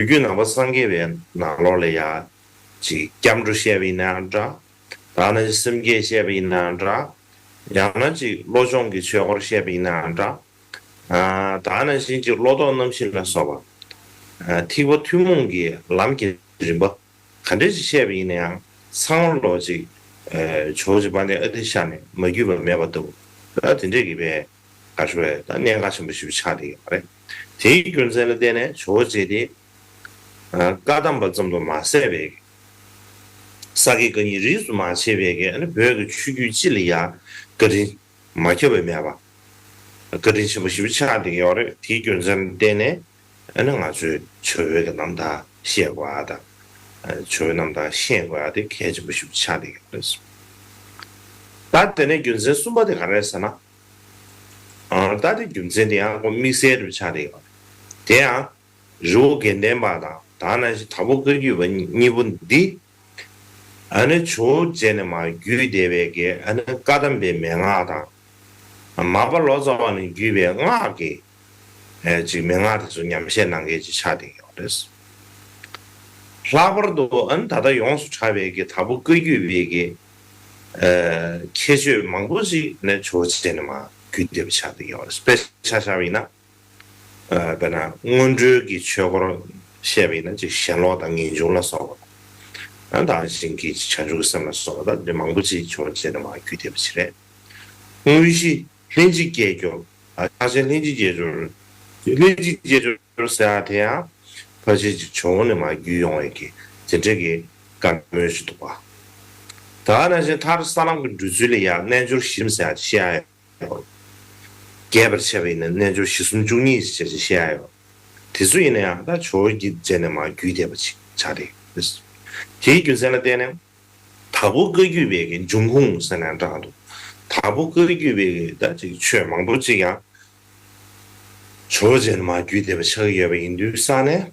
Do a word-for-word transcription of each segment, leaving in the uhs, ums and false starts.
བརྒྱུད་ནང་པ་སངས་རྒྱས་པའི་ནང་ལོགས་ལ་ཡ་ཅིག་སྐྱབས་འགྲོ་བཤད་པ་ཡིན་ན་འདྲ། ད་ནང་བཞིན་སེམས་བསྐྱེད་བཤད་པ་ཡིན་ན་འདྲ། ཡང་ན་ཅིག་བློ་སྦྱོང་གི་ཆོས་སྐོར་བཤད་པ་ཡིན་ན་འདྲ། ཨ་ད་ནང་བཞིན་ཅིག་བློ་ལྡོག་རྣམ་བཞི་ལ་སོགས་པ། ཨ་ཐེག་པ་ཐུན་མོང་གི་ལམ་གྱི་རིམ་པ་ག་འདྲ་ཞིག་བཤད་པ་ཡིན་ན་ཡང་ཚང་མ་ལོག་ཅིག་ཨ་ཇོ་བོ་རྗེ་དཔལ་ལྡན་ཨ་ཏི་ཤ་ནས་མ་བརྒྱུད་པ་མེད་པ་ལྟ་བུ། ད་དེ་འདྲས་ཀྱི་བའི་ག་ཞུ་བའི་ད་གནད་འགག་ཆེན་པོ་ཞིག་ཆགས་བསྡད་ཡོད་རེད། དེའི་རྒྱུ་མཚན་ལ་བརྟེན་ནས་ཇོ་བོ་རྗེ་དེ་ཨ་བཀའ་གདམས་པ་ཙམ་དུ་མ་ཟད་པའི་ས་དགེ་བཀའ་རྙིང་རིས་སུ་མ་ཆད་པའི་གི་ཨ་ནི་བོད་ཀྱི་ཆོས་བརྒྱུད་སྤྱི་ལ་ཡ་བཀའ་དྲིན་མ་ཁྱབ་པ་མེད་པ། བཀའ་དྲིན་ཆེན་པོ་ཞེ་པོ་ཆགས་བསྡད་ཡོད་རེད། དེའི་རྒྱུ་མཚན་ལ་བརྟེན་ནས་ཨ་ནི་ང་ཚོས་ཇོ་བོའི་གི་རྣམ་ཐར་ཤེས་དགོས་ཨ་དང་། ཨ་ཇོ་བོའི་རྣམ་ཐར་ཤེས་དགོས་ཨ་དེ་གལ་ཆེན་པོ་ཞེ་པོ་ཆགས་བསྡད་ཡོད་རེད། ད་དེ་ནས་རྒྱུ་མཚན་གསུམ་པ་དེ་ག་རེ་རེད་ཟེར་ན། ཨ་ད་དེ་རྒྱུ་མཚན་དེ་ཡང་ཁོ་དམིགས་བསལ་རུ་ཆགས་བསྡད་ཡོད་རེད། དེ་ཡང་རི་བོ་དགེ་ལྡན་པ་དང་ད་ནང་བཞིན་དྭགས་པོ་བཀའ་བརྒྱུད་པ་གཉིས་པོ་འདི། ཨ་ནི་ཇོ་བོ་རྗེ་ནས་མར་བརྒྱུད་བསྡད་པའི་གི་ཨ་ནི་བཀའ་གདམས་པའི་མན་ངག་དང་། མར་པ་ལོ་ཙཱ་བ་ནས་བརྒྱུད་པའི་སྔགས་ཀྱི་ཨེ་ཅིག་མན་ངག་དེ་ཚོ་ཉམས་བཞེས་གནང་མཁན་ཅིག་ཆགས་བསྡད་ཡོད་རེད། ལྷག་པར་དུ་ཨ་ནི་ད་ལྟ་ཡོངས་སུ་གྲགས་པའི་གི་དྭགས་པོ་བཀའ་བརྒྱུད་པའི་གི་ཨེ་ཁྱད་ཆོས་མང་པོ་ཞིག་ནས་ཇོ་བོ་རྗེ་ནས་མར་བརྒྱུད་བསྡད་པ་ཆགས་བསྡད་ཡོད་རེད། དཔེ་ཆ་བཞག་པ་ཡིན་ན། ཨ་དཔེར་ན་སྔོན་འགྲོའི་གི་ཆོས་སྐོར་བཤད་པ་ཡིན་ན་ཅིག་ཞེན་ལོག་དང་ངེས་འབྱུང་ལ་སོགས་པ། ཨ་ད་གཞན་གྱི་བྱང་ཆུབ་ཀྱི་སེམས་ལ་སོགས་པ་ད་འདི་མང་པོ་ཅིག་ཇོ་བོ་རྗེ་ནས་མར་བརྒྱུད་བསྡད་པ་ཅིག་རེད། དངོས་གཞི་ལྷན་ཅིག་སྐྱེས་སྦྱོར། ཨ་ཕར་ཕྱིན་ལྷན་ཅིག་སྐྱེས་སྦྱོར། ལྷན་ཅིག་སྐྱེས་སྦྱོར་ཟེར་ཡ་དེ་ཡང་ཕར་ཕྱིན་ཅིག་ཇོ་བོ་ནས་མར་བརྒྱུད་ཡོང་བའི་གི་དེ་འདྲའི་གི་བཀའ་མོལ་ཞིག་འདུག་པ། ད་ནང་བཞིན་མཐར་ས་ལམ་གྱི་འགྲོ་ཚུལ་ལ་ཡང་རྣལ་འབྱོར་ཞིམ་ཟེར་ཡ་ཅིག་བཤད་ཡ་ཡོད། རྒྱས་པར་བཤད་པ་ཡིན་ན་རྣལ་འབྱོར་བཞི་གསུམ་བཅུ་གཉིས་ཞེས་བཤད་ཡོད། དེ་ཚོ་ཡིན་ན་ཡང་ད་ཇོ་བོ་རྗེ་ནས་མར་བརྒྱུད་བསྡད་པ་ཅིག་ཆགས་བསྡད་ཡོད། དེའི་རྒྱུ་མཚན་ལ་བརྟེན་ནས་དྭགས་པོ་བཀའ་བརྒྱུད་པའི་གི་འབྱུང་ཁུངས་ཟེར་ན་འདྲ་འདུག་དྭགས་པོ་བཀའ་བརྒྱུད་པའི་གི་ད་ཅིག་ཆོས་མང་པོ་ཅིག་ཡང་ཇོ་བོ་རྗེ་ནས་མར་བརྒྱུད་བསྡད་པ་ཆགས་ཀྱི་ཡོད་པ་ཡིན་དུས་ཙང་ནས།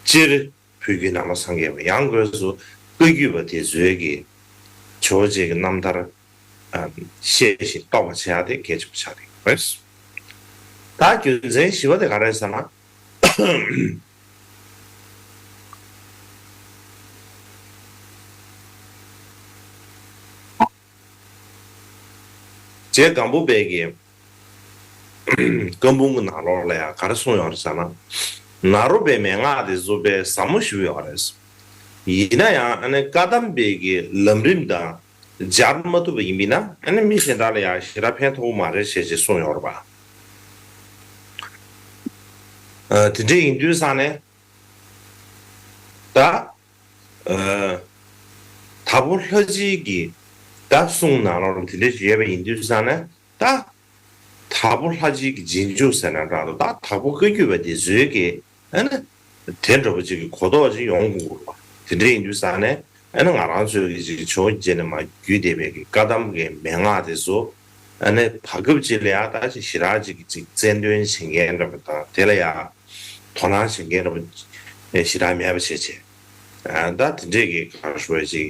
སྤྱིར་བོད་བརྒྱུད་ནང་པ་སངས་རྒྱས་པ་ཡང་སྒོས་སུ་བཀའ་བརྒྱུད་པ་དེ་ཚོའི་གི་ཇོ་བོ་རྗེ་གི་རྣམ་ཐར། ཨ་ཤེས་ཤིང་རྟོགས་པར་བྱེད་ཡ་དེ་གལ་ཆེན་པོ་ཆགས་ཀྱི་ཡོད་རེད། ད་རྒྱུ་མཚན་བཞི་པ་དེ་ག་རེ་ཟེར་ན། རྗེ་སྒམ་པོ་པའི་གི་བཀའ་འབུམ་གྱི་ནང་ལོགས་ལ་ཡང་ག་རེ་གསུངས་ཡོད་རེད་ཟེར་ན། ནཱ་རོ་པའི་མན་ངག་དེ་ཚོ་དཔེ་ཟབ་མོ་ཞིག་ཡོད་རེད། ཡིན་ན་ཡང་ཨ་ནི་བཀའ་གདམས་པའི་གི་ལམ་རིམ་དང་སྦྱར་མ་ཐུབ་པ་ཡིན་པ་ཡིན་ན་ཨ་ནི་མི་གཞན་དག་ལ་ཡང་ཞེ་དྲག་ཕན་ཐོགས་མ་རེད་ཞེས་ཅེས་གསུངས་ཡོད་རེད་པ། ཨ་དེ་འདྲ་ཡིན་དུས་ཙང་ནས་ད། ཨ་དྭགས་པོ་ལྷ་རྗེའི་གི་ད་གསུང་ནང་ལོགས་ལ་དེ་འདྲ་ཞིག་ཡོད་པ་ཡིན་དུས་ཙང་ནས་ད། དྭགས་པོ་ལྷ་རྗེའི་གི་རྗེས་འཇུག་ཟེར་ན་འདྲ་འདུག་ད་དྭགས་པོ་བཀའ་བརྒྱུད་པ་དེ་ཚོའི་གི་ཨ་ནི་དེ་འདྲ་པོ་ཅིག་གི་གོ་རྟོགས་ཅིག་ཡོང་དགོས་པ་དེ་འདྲ་ཡིན་དུས་ཙང་ནས་ཨ་ནི་ང་རང་ཚོའི་གི་ཅིག་ཇོ་བོ་རྗེ་ནས་མར་བརྒྱུད་བསྡད་པའི་གི་བཀའ་གདམས་ཀྱི་མན་ངག་དེ་ཚོ་ཨ་ནི་བར་སྐབས་ཅིག་ལ་ཡང་ད་ཅིག་ཞེ་དྲག་ཅིག་གི་ཅིག་རྩལ་འདོན་བྱེད་མཁན་འདྲ་པོ་དང་དེ་ལ་ཡང་དོ་སྣང་བྱེད་མཁན་འདྲ་པོ་ཞེ་དྲག་མེད་པ་བྱས་བྱས་ཨ་ད་དེ་འདྲས་གི་ག་རེ་ཞུ་བ་ཅིག་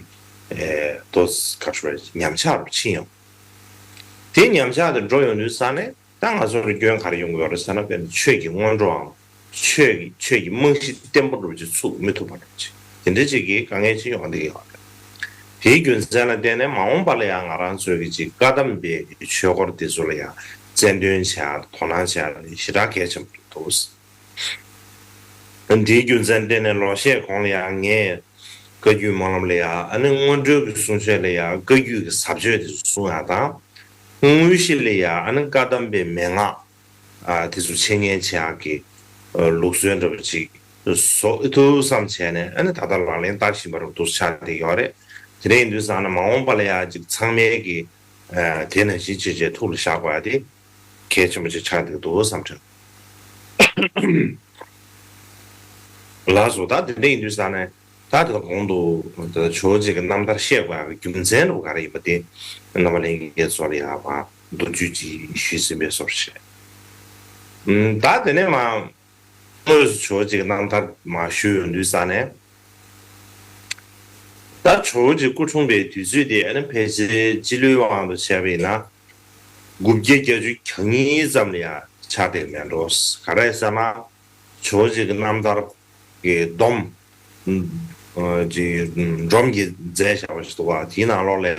ཨེ་ཏོག་ཙམ་ག་རེ་ཞུ་བ་ཉམས་ཆག་རུ་ཕྱིན་ཡོང་། དེ་ཉམས་ཆག་དེ་འགྲོ་ཡོང་དུས་ཙང་ནས་ད་ང་ཚོ་ལ་སྐྱོན་ག་རེ་ཡོང་གི་ཡོད་རེད་ཟེར་ན་དཔེར་ན་ཆོས་ཀྱི་སྔོན་འགྲོའམ་ཆོས་ཀྱི་ཆོས་ཀྱི་རྨང་གཞི་བརྟན་པོ་འདྲ་པོ་ཅིག་ཚུགས་མི་ཐུབ་པ་འདྲ་པོ་ཅིག་དེ་འདྲ་ཅིག་གི་དཀའ་ངལ་ཅིག་ཡོང་བསྡད་ཀྱི་ཡོད་རེད། དེའི་རྒྱུ་མཚན་ལ་བརྟེན་ནས་མ་འོངས་པ་ལ་ཡང་ང་རང་ཚོའི་གི་ཅིག་བཀའ་གདམས་པའི་གི་ཆོས་སྐོར་དེ་ཚོ་ལ་ཡང་རྩལ་འདོན་བྱེད་ཡ་དོ་སྣང་བྱེད་ཡ་ནི་ཞེ་དྲག་གལ་ཆེན་པོ་རེད་འདུག་འདིའི་རྒྱུ་མཚན་བརྟེན་ནས་ལོ་ཤས་གོང་ལ་ཡང་ངས་བཀའ་བརྒྱུད་སྨོན་ལམ་ལ་ཡང་ཨ་ནི་སྔོན་འགྲོའི་གི་གསུང་ཆོས་ལ་ཡང་བཀའ་བརྒྱུད་ཀྱི་ཟབ་ཆོས་དེ་ཚོ་གསུང་ཡ་དང་། དངོས་གཞི་ལ་ཡང་ཨ་ནི་བཀའ་གདམས་པའི་མན་ངག་ཨ་དེ་ཚོ་འཆད་ཉན་བྱེད་ཡག་གི་ལུགས་སྲོལ་འདྲ་པོ་ཅིག་བཟོ་ཨེ་ཐུབ་བསམ་བྱས་ནས་ཨ་ནི་ད་ལྟ་ལག་ལེན་བསྟར་བཞིན་པ་རུ་འདུག་ཆགས་བསྡད་ཡོད་རེད། དེ་འདྲ་ཡིན་དུས་ཙང་ན་མ་འོངས་པ་ལ་ཡང་ཅིག་ཚང་མས་ཀྱི་ཨ་དེ་ནང་བཞིན་བྱས་བྱས་ཐུགས་ལ་བཞག་དགོས་ཡ་དེ་གལ་ཆེན་པོ་ཅིག་ཆགས་བསྡད་འདུག་བསམ་དྲན། ལགས་སོ། ད་དེ་འདྲ་ཡིན་དུས་ཙང་ནས་ད་དེ་གོང་དུ་ད་ཇོ་བོ་རྗེ་གི་རྣམ་ཐར་བཤད་དགོས་ཡ་གི་རྒྱུ་མཚན་རུ་ག་རེ་ཡིན་པ་དེ་རྣམ་པ་ལྷན་རྒྱས་ཚོ་ལ་ཡ་བ་མདོར་བསྡུས་ཅིག་ཞུས་ཟིན་པའི་བཟོ་འདྲ་རེད། ཨམ་ད་དེ་ནས་མ་དངོས་སུ་ཇོ་བོ་རྗེ་གི་རྣམ་ཐར་མ་ཞུས་ཡོང་དུས་ཙང་ནས། ད་ཇོ་བོ་རྗེ་སྐུ་འཁྲུངས་པའི་དུས་ཚོད་དེ་ཨ་ནི་ཕལ་ཆེར་སྤྱི་ལོའི་དབང་དུ་བྱས་པ་ཡིན་ན། དགུ་བརྒྱ་བརྒྱད་ཅུ་གྱ་གཉིས་ཙམ་ལ་ཡང་ཆགས་བསྡད་མེད་འགྲོ། ག་རེ་ཟེར་ན། ཇོ་བོ་རྗེ་གི་རྣམ་ཐར་ གི་སྡོམ། ཨ་ཅིག་སྒྲོམ་གྱིས་མཛད་བཞག་པ་ཞིག་འདུག་པ། དེའི་ནང་ལོགས་ལ་ཡ།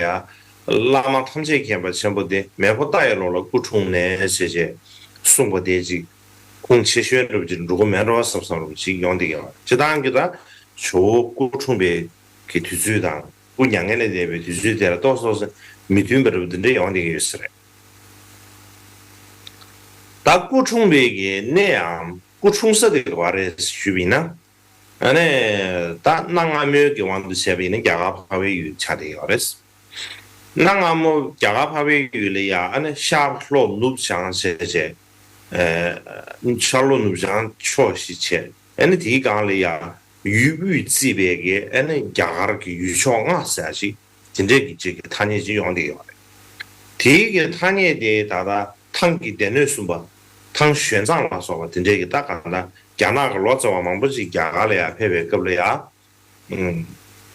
བླ་མ་ཐམས་ཅད་མཁྱེན་པ་ཆེན་པོ་དེ་མེས་པོ་ཏཱ་ཡི་ལོ་ལ་སྐུ་འཁྲུངས་ནས་ཟེར་བྱས་གསུངས་པ་དེ་ཅིག་ཁུངས་ཆེ་ཤོས་འདྲ་པོ་ཅིག་འགྲོ་གི་མེད་འགྲོ་བསམ་བསམ་འདྲ་པོ་ཅིག་ཡོང་བསྡད་ཀྱི་ཡོད་རེད། སྤྱིར་བཏང་གི་ད་ཇོ་བོ་སྐུ་འཁྲུངས་པའི་གི་དུས་ཚོད་དང་སྐུ་མྱ་ངན་ལས་འདས་པའི་དུས་ཚོད་དེ་ལ་ཏོག་ཙམ་མི་མཐུན་པ་འདྲ་པོ་འདི་འདྲ་ཡོང་བསྡད་ཀྱི་ཡོད་ས་རེད། ད་སྐུ་འཁྲུངས་པའི་གི་གནས་འམ་སྐུ་འཁྲུངས་ས་དེ་ག་པར་རེད་ཞུས་པ་ཡིན་ན། ཨ་ནི་ད་གནའ་སྔ་མོའི་གི་དབང་དུ་བྱས་པ་ཡིན་ན་རྒྱ་གར་འཕགས་པའི་ཡུལ་ཆགས་བསྡད་ཡོད་རེད། གནའ་སྔ་མོ་རྒྱ་གར་འཕགས་པའི་ཡུལ་ལ་ཡ་ཨ་ནི་ཤར་ལྷོ་ནུབ་བྱང་བྱས་བྱས། ཨ་ཤར་ལྷོ་ནུབ་བྱང་ཕྱོགས་བཞི་བྱས། ཨ་ནི་དེའི་སྒང་ལ་ཡ་ཡུལ་དབུས་བརྩིས་པའི་གི་ཨ་ནི་རྒྱ་གར་གྱི་ཡུལ་ཕྱོགས་ལྔ་ཟེར་ཞིག་དེ་འདྲས་ཀྱི་ཅིག་གི་ཐ་སྙད་ཅིག་ཡོང་བསྡད་ཡོད་རེད། དེའི་གི་ཐ་སྙད་དེ་ད་ལྟ་ཐང་གི་སྡེ་སྣོད་གསུམ་པ། ཐང་ཞོན་ཙང་ལ་སོགས་པ་དེ་འདྲས་ཀྱི་ད་གང་ལྟར་རྒྱ་ནག་གི་ལོ་ཙཱ་བ་མང་པོ་ཅིག་རྒྱ་གར་ལ་ཡ་ཕེབས་པའི་སྐབས་ལ་ཡ། ཨུམ།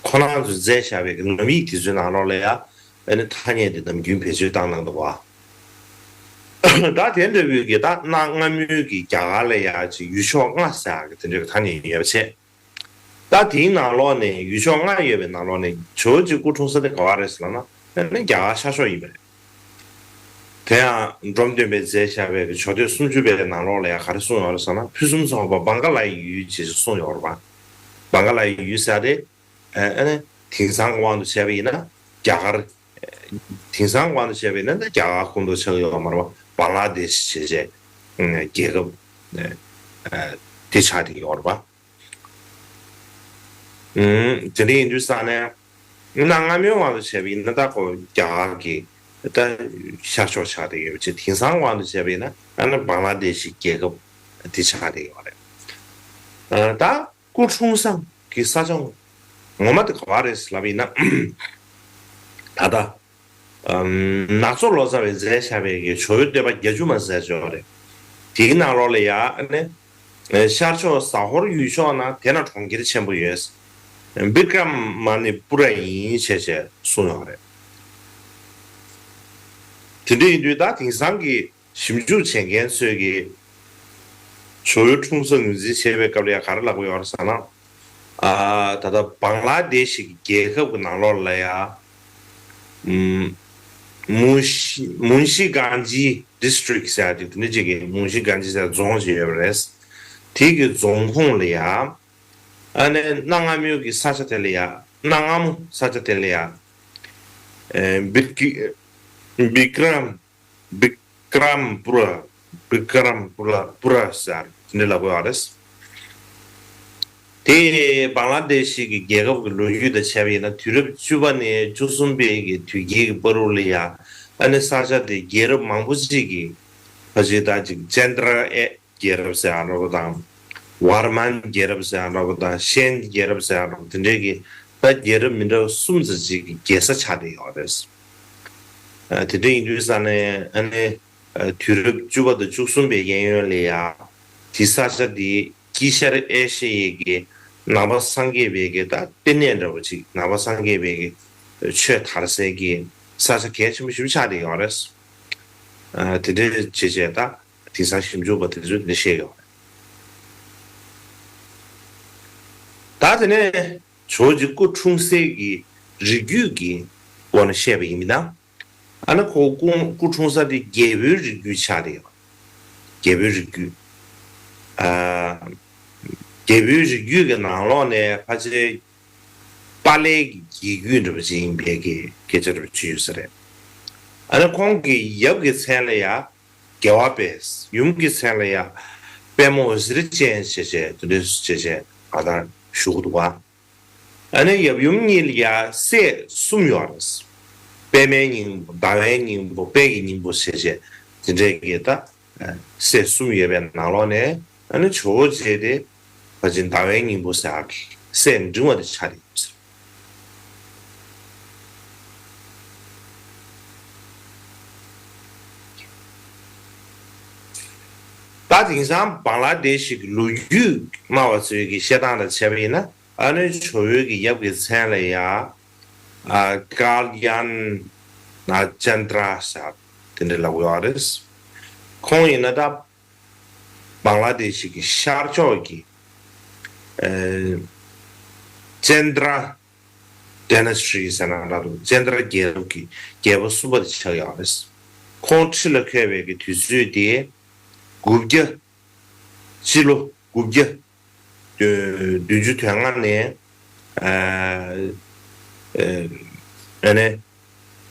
ཁོ་རང་ཚོས་མཛད་བཞག་པའི་གི་ནམ་ཡིག་དེ་ཚོའི་ནང་ལོགས་ལ་ཡ། ཨ་ནི་ཐ་སྙད་དེ་ནམ་རྒྱུན་བེད་སྤྱོད་བཏང་གནང་འདུག་བ། ད་དེ་འདྲ་བོའི་གི་ད་གནའ་སྔ་མོའི་གི་རྒྱ་གར་ལ་ཡ་ཅིག་ཡུལ་ཕྱོགས་ལྔ་ཟེར་ཡག་གི་དེ་འདྲ་གི་ཐ་སྙད་ཡོད་པ་བྱས། ད་དེའི་ནང་ལོགས་ནས་ཡུལ་ཕྱོགས་ལྔ་ཡོད་པའི་ནང་ལོགས་ནས་ཇོ་བོ་རྗེ་སྐུ་འཁྲུངས་ས་དེ་ག་བ་རེད་ཟེར་ལབ་ན། ཨ་ནི་རྒྱ་གར་ཤར་ཕྱོགས་ཡིན་པ་རེད། དེ་ཡང་འབྲོམ་སྟོན་པས་མཛད་བཞག་པའི་ཇོ་སྟོད་སུམ་ཅུ་པའི་ནང་ལོགས་ལ་ཡང་ག་རེ་གསུངས་ཡོད་རེད་ཟེར་ན། ཕུན་སུམ་ཚོགས་པ་བང་ག་ལའི་ཡུལ་ཅེས་གསུངས་ཡོད་རེད་པ། བང་ག་ལའི་ཡུལ་ཟེར་དེ། ཨ་ནི་དེང་སང་དབང་དུ་བྱས་པ་ཡིན་ན་རྒྱ་གར། དེང་སང་དབང་དུ་བྱས་པ་ཡིན་ན་ད་རྒྱ་གར་ཁོངས་གཏོགས་ཆགས་ཀྱི་ཡོད་མ་རེད་པ། བང་ལ་དེ་ཤི་ཞེས་བྱས་རྒྱལ་ཁབ་དེ་ཆགས་བསྡད་ཡོད་རེད་པ། དེ་འདྲ་ཡིན་དུས་ཙང་ནས། གནའ་སྔ་མོའི་དབང་དུ་བྱས་པ་ཡིན་ན་ད་ཁོ་རྒྱ་གར་གྱི་ད་ཤར་ཕྱོགས་ཆགས་བསྡད་ཡོད་པ་བྱས། དེང་སང་དབང་དུ་བྱས་པ་ཡིན་ན་ཨ་ནི་བང་ལ་དེ་ཤི་རྒྱལ་ཁབ་དེ་ཆགས་བསྡད་ཡོད་རེད། ད་སྐུ་འཁྲུངས་ས་གི་ས་ཆ་ངོ་མ་དེ་ག་བ་རེད་ལབ་ཡིན་ན། ད་ལྟ། ནག་ཚོ་ལོ་ཙཱ་བས་མཛད་བཞག་པའི་གི་ཇོ་བོའི་བསྟོད་པ་བརྒྱད་ཅུ་མ་ཟེར་ཅིག་ཡོད་རེད། དེའི་ནང་ལོགས་ལ་ཡ་ཨ་ནི། ཤར་ཕྱོགས་ཟ་ཧོར་ཡུལ་ཕྱོགས་ན་དེ་ན་གྲོང་ཁྱེར་ཆེན་པོ་ཡོད། བི་ཀྲ་མ་ནི་པུ་ར་ཡིན་ཞེས་བྱས་གསུངས་ཡོད་རེད། དེ་འདྲ་ཡིན་དུས་ད་དེང་སང་གི་ཞིབ་འཇུག་བྱེད་མཁན་ཚོས་ཀྱིས་ཇོ་བོའི་འཁྲུངས་ས་ངོས་འཛིན་བྱེད་པའི་སྐབས་ལ་ཡང་ག་རེ་ལབ་ཀྱི་ཡོད་རེད་ཟེར་ན། ཨ། ད་ལྟ་བང་ལ་དེ་ཤི་གི་རྒྱལ་ཁབ་ཀྱི་ནང་ལོགས་ལ་ཡ། ཨུམ། མུན་ཤི་མུན་ཤི་གང་ཇི་ཌི་སི་ཊྲིག་ཟེར་ཡ་དེ་འདྲ་ཅིག་གི་མུན་ཤི་གང་ཇི་ཟེར་རྫོང་ཞིག་ཡོད་པ་རེད། དེ་གི་རྫོང་ཁོངས་ལ་ཡ། ཨ་ནི་གནའ་སྔ་མོའི་གི་ས་ཆ་དེ་ལ་ཡ། གནའ་སྔ་མོ་ས་ཆ་དེ་ལ་ཡ། ཨེ། བི་ཀི་བི་ཀྲམ། བི་ཀྲམ་པུ་ར། བི་ཀྲམ་པུ་ར། པུ་ར་ཟེར་དེ་འདྲ་ལབ་ཀྱི་ཡོད་རེད། དེ་བང་ལ་དེ་ཤི་གི་རྒྱལ་ཁབ་ཀྱི་ལོ་རྒྱུས་དང་བྱས་པ་ཡིན་ན། དུས་རབས་བཅུ་པ་ནས་བཅུ་གསུམ་པའི་གི་དུས་དཀྱིལ་གྱི་བར་དུ་ལ་ཡ། ཨ་ནི་ས་ཆ་དེ་རྒྱལ་རབས་མང་པོ་ཅིག་གི་ཕ་ཅིག་ད་ཅིག་ཙན་དྲ་ཨེ་རྒྱལ་རབས་ཟེར་ཡ་འདྲ་པོ་དང་། ཝར་མན་རྒྱལ་རབས་ཟེར་ཡ་འདྲ་པོ་དང་། ཤན་རྒྱལ་རབས་ཟེར་ཡ་འདྲ་པོ་དེ་འདྲའི་གི་ད་རྒྱལ་རབས་མི་འདྲ་བ་གསུམ་ཙམ་ཅིག་གི་རྒྱལ་ས་ཆགས་བསྡད་ཡོད་རེད། ཨ། དེ་འདྲ་ཡིན་དུས་ཙང་ནས་ཨ་ནི། ཨ། དུས་རབས་བཅུ་པ་དང་བཅུ་གསུམ་པའི་གཡས་གཡོན་ལ་ཡ། དེ་ས་ཆ་དེ་དཀྱིལ་ཤར་ཨེ་ཤེ་ཡའི་གི་ནང་པ་སངས་རྒྱས་པའི་གི་ད་ལྟེ་གནས་འདྲ་པོ་ཅིག་ནང་པ་སངས་རྒྱས་པའི་གི་ཆོས་དར་སའི་གི་ས་ཆ་གལ་ཆེན་པོ་ཞིག་ཆགས་བསྡད་ཡོད་རེད། ཨ། དེ་འདྲ་བྱས་བྱས་ད། དེང་སང་ཞིབ་འཇུག་པ་དེ་ཚོས་འདི་བཤད་ཡོད་རེད། ད་དེ་ནས་ཇོ་བོ་རྗེ་སྐུ་འཁྲུངས་སའི་གི་རིགས་རྒྱུད་ཀྱི་སྐོར་ནས་བཤད་པ་ཡིན་ན། ཨ་ནི་ཁོ་སྐུ་སྐུ་འཁྲུངས་ས་དེ་རྒྱལ་པོའི་རིགས་རྒྱུད་ཆགས་བསྡད་ཡོད། རྒྱལ་པོའི་རིགས་རྒྱུད། ཨ། རྒྱལ་པོའི་རིགས་རྒྱུད་ཀྱི་ནང་ལོགས་ནས་ཕལ་ཆེར་པཱ་ལའི་གི་རྒྱལ་རྒྱུད་འདྲ་པོ་ཅིག་ཡིན་པའི་གི་སྐད་ཆ་འདྲ་པོ་ཅིག་ཡོད་ས་རེད། ཨ་ནི་ཁོང་གི་ཡབ་ཀྱི་མཚན་ལ་ཡ། རྒྱལ་བ་པས། ཡུམ་གྱི་མཚན་ལ་ཡ། པདྨ་འོད་ཟེར་ཅན་ཞེས་བྱས་དེ་འདྲ་ཞེས་བྱས་ང་དང་ཞུ་གི་འདུག་པ། ཨ་ནི་ཡབ་ཡུམ་གཉིས་ལ་ཡ་སྲས་གསུམ་ཡོད་རེད། པདྨའི་སྙིང་པོ། ཟླ་བའི་སྙིང་པོ། དཔལ་གྱི་སྙིང་པོ་ཞེས་བྱས་དེ་འདྲའི་གི་ད་སྲས་གསུམ་ཡོད་པའི་ནང་ལོགས་ནས་ཨ་ནི་ཇོ་བོ་རྗེ་དེ་ཕལ་ཆེར་ཟླ་བའི་སྙིང་པོ་ཟེར་གི་སྲས་འབྲིང་བ་དེ་ཆགས་ཡོད་ཟེར། ད་དེང་སང་བང་ལ་དེ་ཤི་གི་ལོ་རྒྱུས་སྨྲ་བ་ཚོའི་གི་བཤད་སྟངས་ལ་བྱས་པ་ཡིན་ན། ཨ་ནི་ཇོ་བོའི་གི་ཡབ་ཀྱི་མཚན་ལ་ཡ། ཨ། ཀལ་ཡན་ན་ཙན་དྲ་ཟེར་དེ་འདྲ་ལབ་ཡོད་རེད། ཁོང་ཡིན་ན་ད་བང་ལ་དེ་ཤི་གི་ཤར་ཕྱོགས་ཀྱི་ ཨ་ཙནྡྲ་ཌའི་ནེ་སི་ཊི་ཟེར་ན་འདྲ་འདུག་ཙནྡྲ་རྒྱལ་ཁབ་ཀྱི་རྒྱལ་པོ་གསུམ་པ་དེ་ཆགས་ཡོད་རེད། ཁོང་ཁྲི་ལ་འཁོད་པའི་གི་དུས་ཚོད་དེ་དགུ་བརྒྱ། སྤྱི་ལོ་དགུ་བརྒྱ་བདུན་ཅུ་དོན་ལྔ་ནས་ཨ་ཨ་ནས་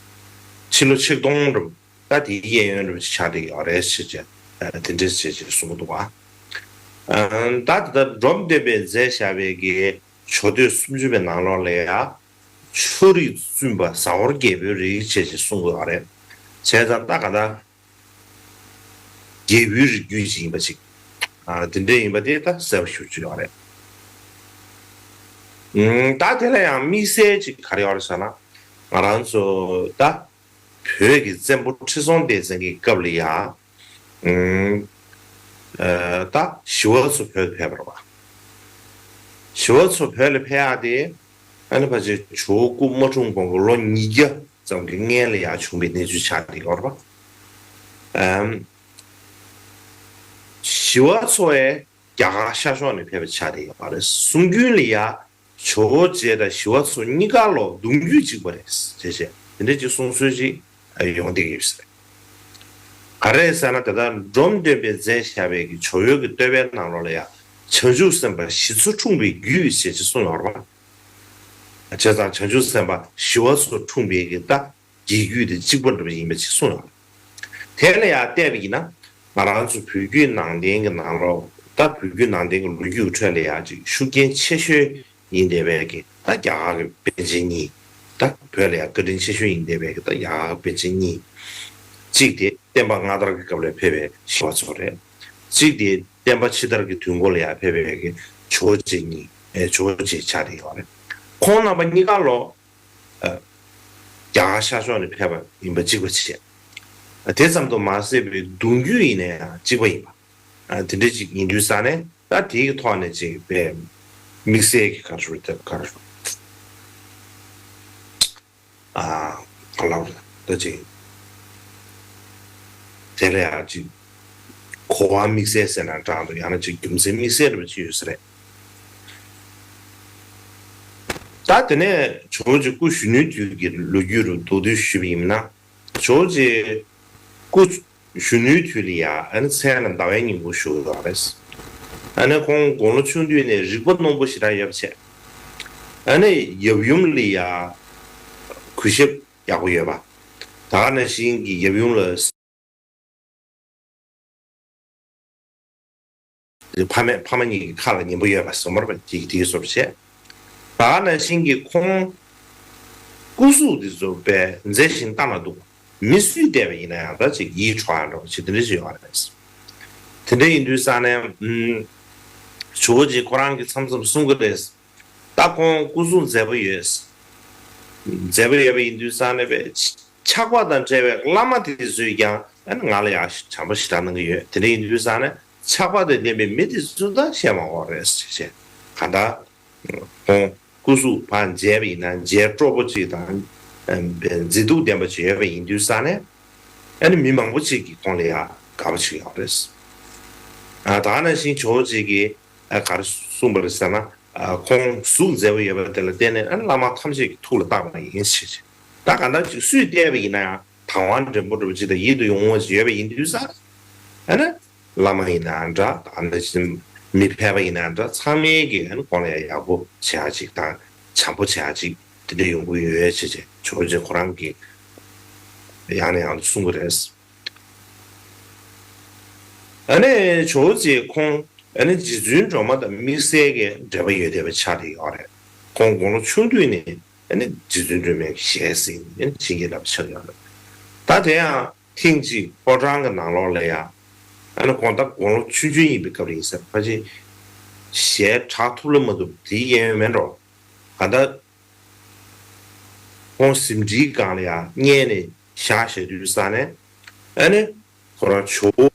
ཕྱི་ལོ་ཆིག་སྟོང་རུ་ད་དེའི་གཡས་གཡོན་རུ་ཆགས་བསྡད་ཡོད་རེད་ཟེར་བྱས་དེ་འདྲས་བྱས་བྱས་གསུངས་འདུག་བ། ད་ད་ལྟ་འབྲོམ་སྟོན་པས་མཛད་བཞག་པའི་གི་ཇོ་སྟོད་སུམ་ཅུ་པའི་ནང་ལོགས་ལ་ཡ་ཆོས་རིག་བཙུན་པ་ཟ་ཧོར་རྒྱལ་པོའི་རིགས་བྱས་བྱས་གསུངས་ཡོད་རེད། བྱས་ཙང་ད་ག་ད། རྒྱལ་པོའི་རིགས་རྒྱུད་ཅིག་ཡིན་པ་ཅིག་ཨ་དེ་འདྲ་ཡིན་པ་དེ་ད་གསལ་པོ་ཞེ་པོ་ཅིག་ཡོད་རེད། ཨུམ། ད་དེ་ལ་ཡང་དམིགས་བསལ་ཅིག་ག་རེ་ཡོད་རེད་ཟེར་ན། ང་རང་ཚོ་ད་བོད་ཀྱི་བཙན་པོ་ཁྲི་སྲོང་ལྡེ་བཙན་གྱི་སྐབས་ལ་ཡ། ཨུམ། ཨ་ད་ཞི་བ་འཚོ་བོད་ཕེབས་པ་རེད་བ། ཞི་བ་འཚོ་བོད་ལ་ཕེབས་ཡག་དེ། ཨ་ནི་ཕལ་ཆེར་ཇོ་བོ་སྐུ་མ་འཁྲུངས་གོང་གི་ལོ་ཉིས་བརྒྱ་ཙམ་གྱི་སྔན་ལ་ཡར་བྱུང་བའི་གནས་ཚུལ་ཆགས་བསྡད་ཡོད་རེད་པ། ཨམ། ཞི་བ་འཚོ་ཡང་རྒྱ་གར་ཤར་ཕྱོགས་ནས་ཕེབས་པ་ཆགས་བསྡད་ཡོད་རེད། གསུང་རྒྱུན་ལ་ཡ་ཇོ་བོ་རྗེ་དང་ཞི་བ་འཚོ་གཉིས་ཀ་ལོ་གདུང་རྒྱུད་གཅིག་པ་རེད་ཅེས་བྱས་དེ་འདྲ་ཅིག་གསུང་སྲོལ་ཅིག་ཡོང་བསྡད་ཡོད་ཟེར། ག་རེ་ཟེར་ན་ད་ལྟ་འབྲོམ་སྟོན་པས་མཛད་བཞག་པའི་གི་ཇོ་བོའི་གི་བསྟོད་པའི་ནང་ལོགས་ལ་ཡ་བྱང་ཆུབ་སེམས་དཔའ་ཞི་འཚོ་འཁྲུངས་པའི་རྒྱུད་ཅེས་ཅིག་གསུངས་ཡོད་རེད་པ། བྱས་ཙང་བྱང་ཆུབ་སེམས་དཔའ་ཞི་བ་འཚོ་འཁྲུངས་པའི་གི་ད་རྒྱལ་རྒྱུད་དེ་གཅིག་པ་འདྲ་པོ་ཡིན་པ་ཅིག་གསུངས་ཡོད་རེད། དེ་ལ་ཡང་བལྟས་པ་ཡིན་ན་ང་རང་ཚོ་བོད་བརྒྱུད་ནང་བསྟན་གྱི་ནང་ལོགས་ད་བོད་བརྒྱུད་ནང་བསྟན་གྱི་ལོ་རྒྱུས་ཀྱི་ཁྲོད་ལ་ཡང་ཅིག་ཤུགས་རྐྱེན་ཆེ་ཤོས་ཡིན་བསྡད་པའི་གི་ད་རྒྱ་གར་གྱི་པཎ་ཆེན་གཉིས། ད་བོད་ལ་ཡང་བཀའ་དྲིན་ཆེ་ཤོས་ཡིན་བསྡད་པའི་གི་ད་རྒྱ་གར་གྱི་པཎ་ཆེན་གཉིས། གཅིག་དེ་བསྟན་པ་སྔ་དར་གྱི་སྐབས་ལ་ཕེབས་པའི་ཞི་བ་འཚོ་རེད། གཅིག་དེ་བསྟན་པ་ཕྱི་དར་གྱི་དུས་འགོ་ལ་ཡང་ཕེབས་པའི་གི་ཇོ་བོ་རྗེ་གཉིས་ཨེ་ཇོ་བོ་རྗེ་ཆགས་བསྡད་ཡོད་རེད། ཁོང་རྣམ་པ་གཉིས་ཀ་ལོ། ཨ། རྒྱ་གར་ཤར་ཕྱོགས་ནས་ཕེབས་པ་ཡིན་པ་གཅིག་པ་བྱས། ཨ། དེ་ཙམ་དུ་མ་ཟད་པའི་གདུང་རྒྱུད་ཡིན་ན་ཡང་གཅིག་པ་ཡིན་པ། ཨ། དེ་འདྲ་ཅིག་ཡིན་དུས་ཙང་ནས་ད་དེའི་ཐོག་ནས་ཅིག་པའི་དམིགས་བསལ་གྱི་ག་རེ་ཞུ་དགོས་ག་རེ་ཞུ། ཨ། ག་ལབ་རེད་ད་ཅིག་དེ་ལ་ཡང་ཅིག་གོ་བ་དམིགས་བསལ་ཟེར་ན་འདྲ་འདུག་ཡང་ན་ཅིག་རྒྱུ་མཚན་དམིགས་བསལ་འདྲ་པོ་ཅིག་ཡོད་ས་རེད། ད་དེ་ནས་ཇོ་བོ་རྗེ་སྐུ་གཞོན་ནུའི་དུས་ཀྱི་ལོ་རྒྱུས་རུ་མདོར་བསྡུས་ཞུས་པ་ཡིན་ན། ཇོ་བོ་རྗེ་སྐུ་གཞོན་ནུའི་དུས་ལ་ཡ་ཨ་ནི་མཚན་ལ་ཟླ་བའི་སྙིང་པོ་ཞུ་ཡོད་རེད། ཨ་ནི་ཁོང་དགུང་ལོ་ཆུང་དུས་ནས་རིག་པ་རྣོན་པོ་ཞེ་དྲག་ཡོད་པ་བྱས། ཨ་ནི་ཡབ་ཡུམ་ལ་ཡ་གུས་ཞབས་ཡག་པོ་ཡོད་པ། ད་ག་ནང་བཞིན་གྱི་ཡབ་ཡུམ་ལ། ཕ་མས་ཕ་མ་གཉིས་ཀྱི་ཁ་ལ་ཉན་པོ་ཡོད་པ་སོ་མར་བ་དེ་དེའི་བཟོ་བྱས། ད་ག་ནང་བཞིན་གྱི་ཁོང་སྐུ་གཟུགས་དེ་ཚོ་པས་མཛེས་ཤིང་ལྟ་ན་སྡུག་མི་སུས་བལྟས་པ་ཡིན་ན་ཡང་ད་ཅིག་ཡིད་འཕྲོག་ཡ་འདྲ་པོ་ཅིག་དེ་འདྲ་ཞིག་ཡོད་རེད། དེ་འདྲ་ཡིན་དུས་ཙང་ནས་ཨུམ། ཇོ་བོ་རྗེ་ཁོ་རང་གིས་མཚམས་མཚམས་གསུང་གི་རེད། ད་ཁོང་སྐུ་གཟུགས་མཛེས་པོ་ཡོད། མཛེས་པོ་ཡོད་པ་ཡིན་དུས་ཙང་ནས་པས་ཆགས་པ་དང་བྲལ་བའི་བླ་མ་དེ་ཚོས་ཀྱང་ཨ་ནི་ང་ལ་ཡང་བྱམས་པོ་ཞེ་དྲག་གནང་གི་ཡོད། དེ་འདྲ་ཡིན་དུས་ཙང་ནས་ཆགས་པ་དང་ལྡན་པའི་མི་དེ་ཚོ་ད་བཤད་མ་དགོས་རེད་ཟེར་བྱས། གང་ལྟར་ཁོང་སྐུ་གཟུགས་ཕར་མཇལ་བ་ཡིན་ན་མཇལ་སྤྲོ་པོ་ཅིག་དང་མཛེས་སྡུག་ལྡན་པ་ཅིག་ཡོད་པ་ཡིན་དུས་ཙང་ནས་ཨ་ནི་མི་མང་པོ་ཅིག་གིས་ཁོང་ལ་ཡང་དགའ་པོ་ཅིག་ཡོད་རེད། ཨ་ད་ག་ནང་བཞིན་ཇོ་བོ་རྗེ་གིས་ཨ་ག་རེ་གསུངས་པ་རེད་ཟེར་ན། ཨ་ཁོང་གཟུགས་མཛེས་པོ་ཡོད་པ་དེ་ལ་བརྟེན་ནས་ཨ་ནི་བླ་མ་ཐམས་ཅད་ཀྱི་ཐུགས་ལ་བཏགས་པ་ཡིན་ཞེས། ད་གང་ལྟར་ཅིག་སུས་བལྟས་པ་ཡིན་ན་ཡང་དང་བ་འདྲེན་པོ་འདྲ་པོ་ཅིག་དང་ཡིད་དུ་འོང་བ་ཅིག་ཡོད་པ་ཡིན་དུས་ཙང་། ཨ་ནི་བླ་མ་ཡིན་ནའང་འདྲ་ད་ནི་ཅིག་མི་ཕལ་པ་ཡིན་ནའང་འདྲ་ཚང་མས་ཀྱིས་ཨ་ནི་ཁོང་ལ་ཡང་ཡག་པོ་བྱེད་ཡག་ཅིག་དང་བྱམས་པོ་བྱེད་ཡག་ཅིག་དེ་འདྲ་ཡོང་གི་ཡོད་ཅེས་ཅེས་ཇོ་བོ་རྗེ་ཁོ་རང་གིས་ཡང་ནས་ཡང་དུ་གསུང་གི་རེད། ཨ་ནི་ཇོ་བོ་རྗེ་ཁོང་ཨ་ནི་རྗེ་བཙུན་སྒྲོལ་མ་དང་དམིགས་བསལ་གྱི་འབྲེལ་བ་ཡོད་བསྡད་པ་ཆགས་བསྡད་ཡོད་རེད། ཁོང་དགུང་ལོ་ཆུང་དུས་ནས་ཨ་ནི་རྗེ་བཙུན་སྒྲོལ་མའི་ཞལ་གཟིགས་ནས་བྱིན་གྱིས་བརླབས་ཆགས་ཡོད་རེད། ད་དེ་ཡང་ཐེངས་གཅིག་ཕོ་བྲང་གི་ནང་ལོགས་ལ་ཡང་ཨ་ནི་ཁོང་ད་དགུང་ལོ་ཆུང་ཆུང་ཡིན་པའི་སྐབས་རེད་ཟེར་ཕལ་ཆེར་ཞལ་གྲགས་ཐུབ་ལ་མ་ཐུབ་དེའི་གཡས་གཡོན་མེད་འགྲོ། གང་ལྟར། ཁོང་གཟིམ་ཁྲིའི་སྒང་ལ་ཡང་བསྙལ་ནས་བཞག་བཞག་དུས་ཙ་ནས་ཨ་ནི་ཁོ་རང་ཇོ་བོ་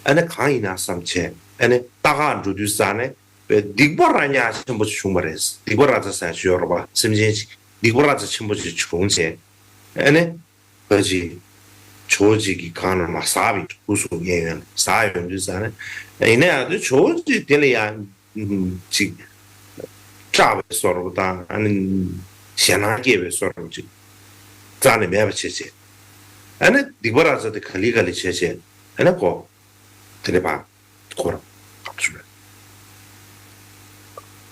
ཨ་ནི་གང་ཡིན་ན་བསམ་བྱས་ཨ་ནི་ལྟ་ག་འགྲོ་དུས་ཙ་ནས་པའི་སྡིག་པ་ར་ཉག་ཆེན་པོ་བྱུང་བ་རེད། སྡིག་པ་ར་ཙ་ཟེར་ཞུ་ཡོད་རེད་པ། སེམས་ཅན་ཅིག་ སྡིག་པ་ར་ཙ་ཆེན་པོ་ཅིག་བྱུང་བྱས། ཨ་ནི་ཕ་ཅིག་ཇོ་བོ་རྗེ་གི་གང་ན་མ་ཟག་པའི་སྐུ་གཟུགས་ཡིན་ཡོད་ཟག་ཡོང་དུས་ཙང་ནས། ཡིན་ན་ཡང་དུ་ཇོ་བོ་རྗེ་དེ་ལ་ཡང་ཅིག་སྐྲག་པའི་བཟོ་འདྲ་དང་། ཨ་ནི་ཞེད་སྣང་སྐྱེ་བའི་བཟོ་འདྲ་ཅིག་རྩ་ནས་མེད་པ་བྱས་བྱས། ཨ་ནི་སྡིག་པ་ར་ཙ་དེ་ག་ལེ་ག་ལེ་བྱས་བྱས། ཨ་ནི་ཁོ་དེ་ནས་ཕར་ཁོ་རང་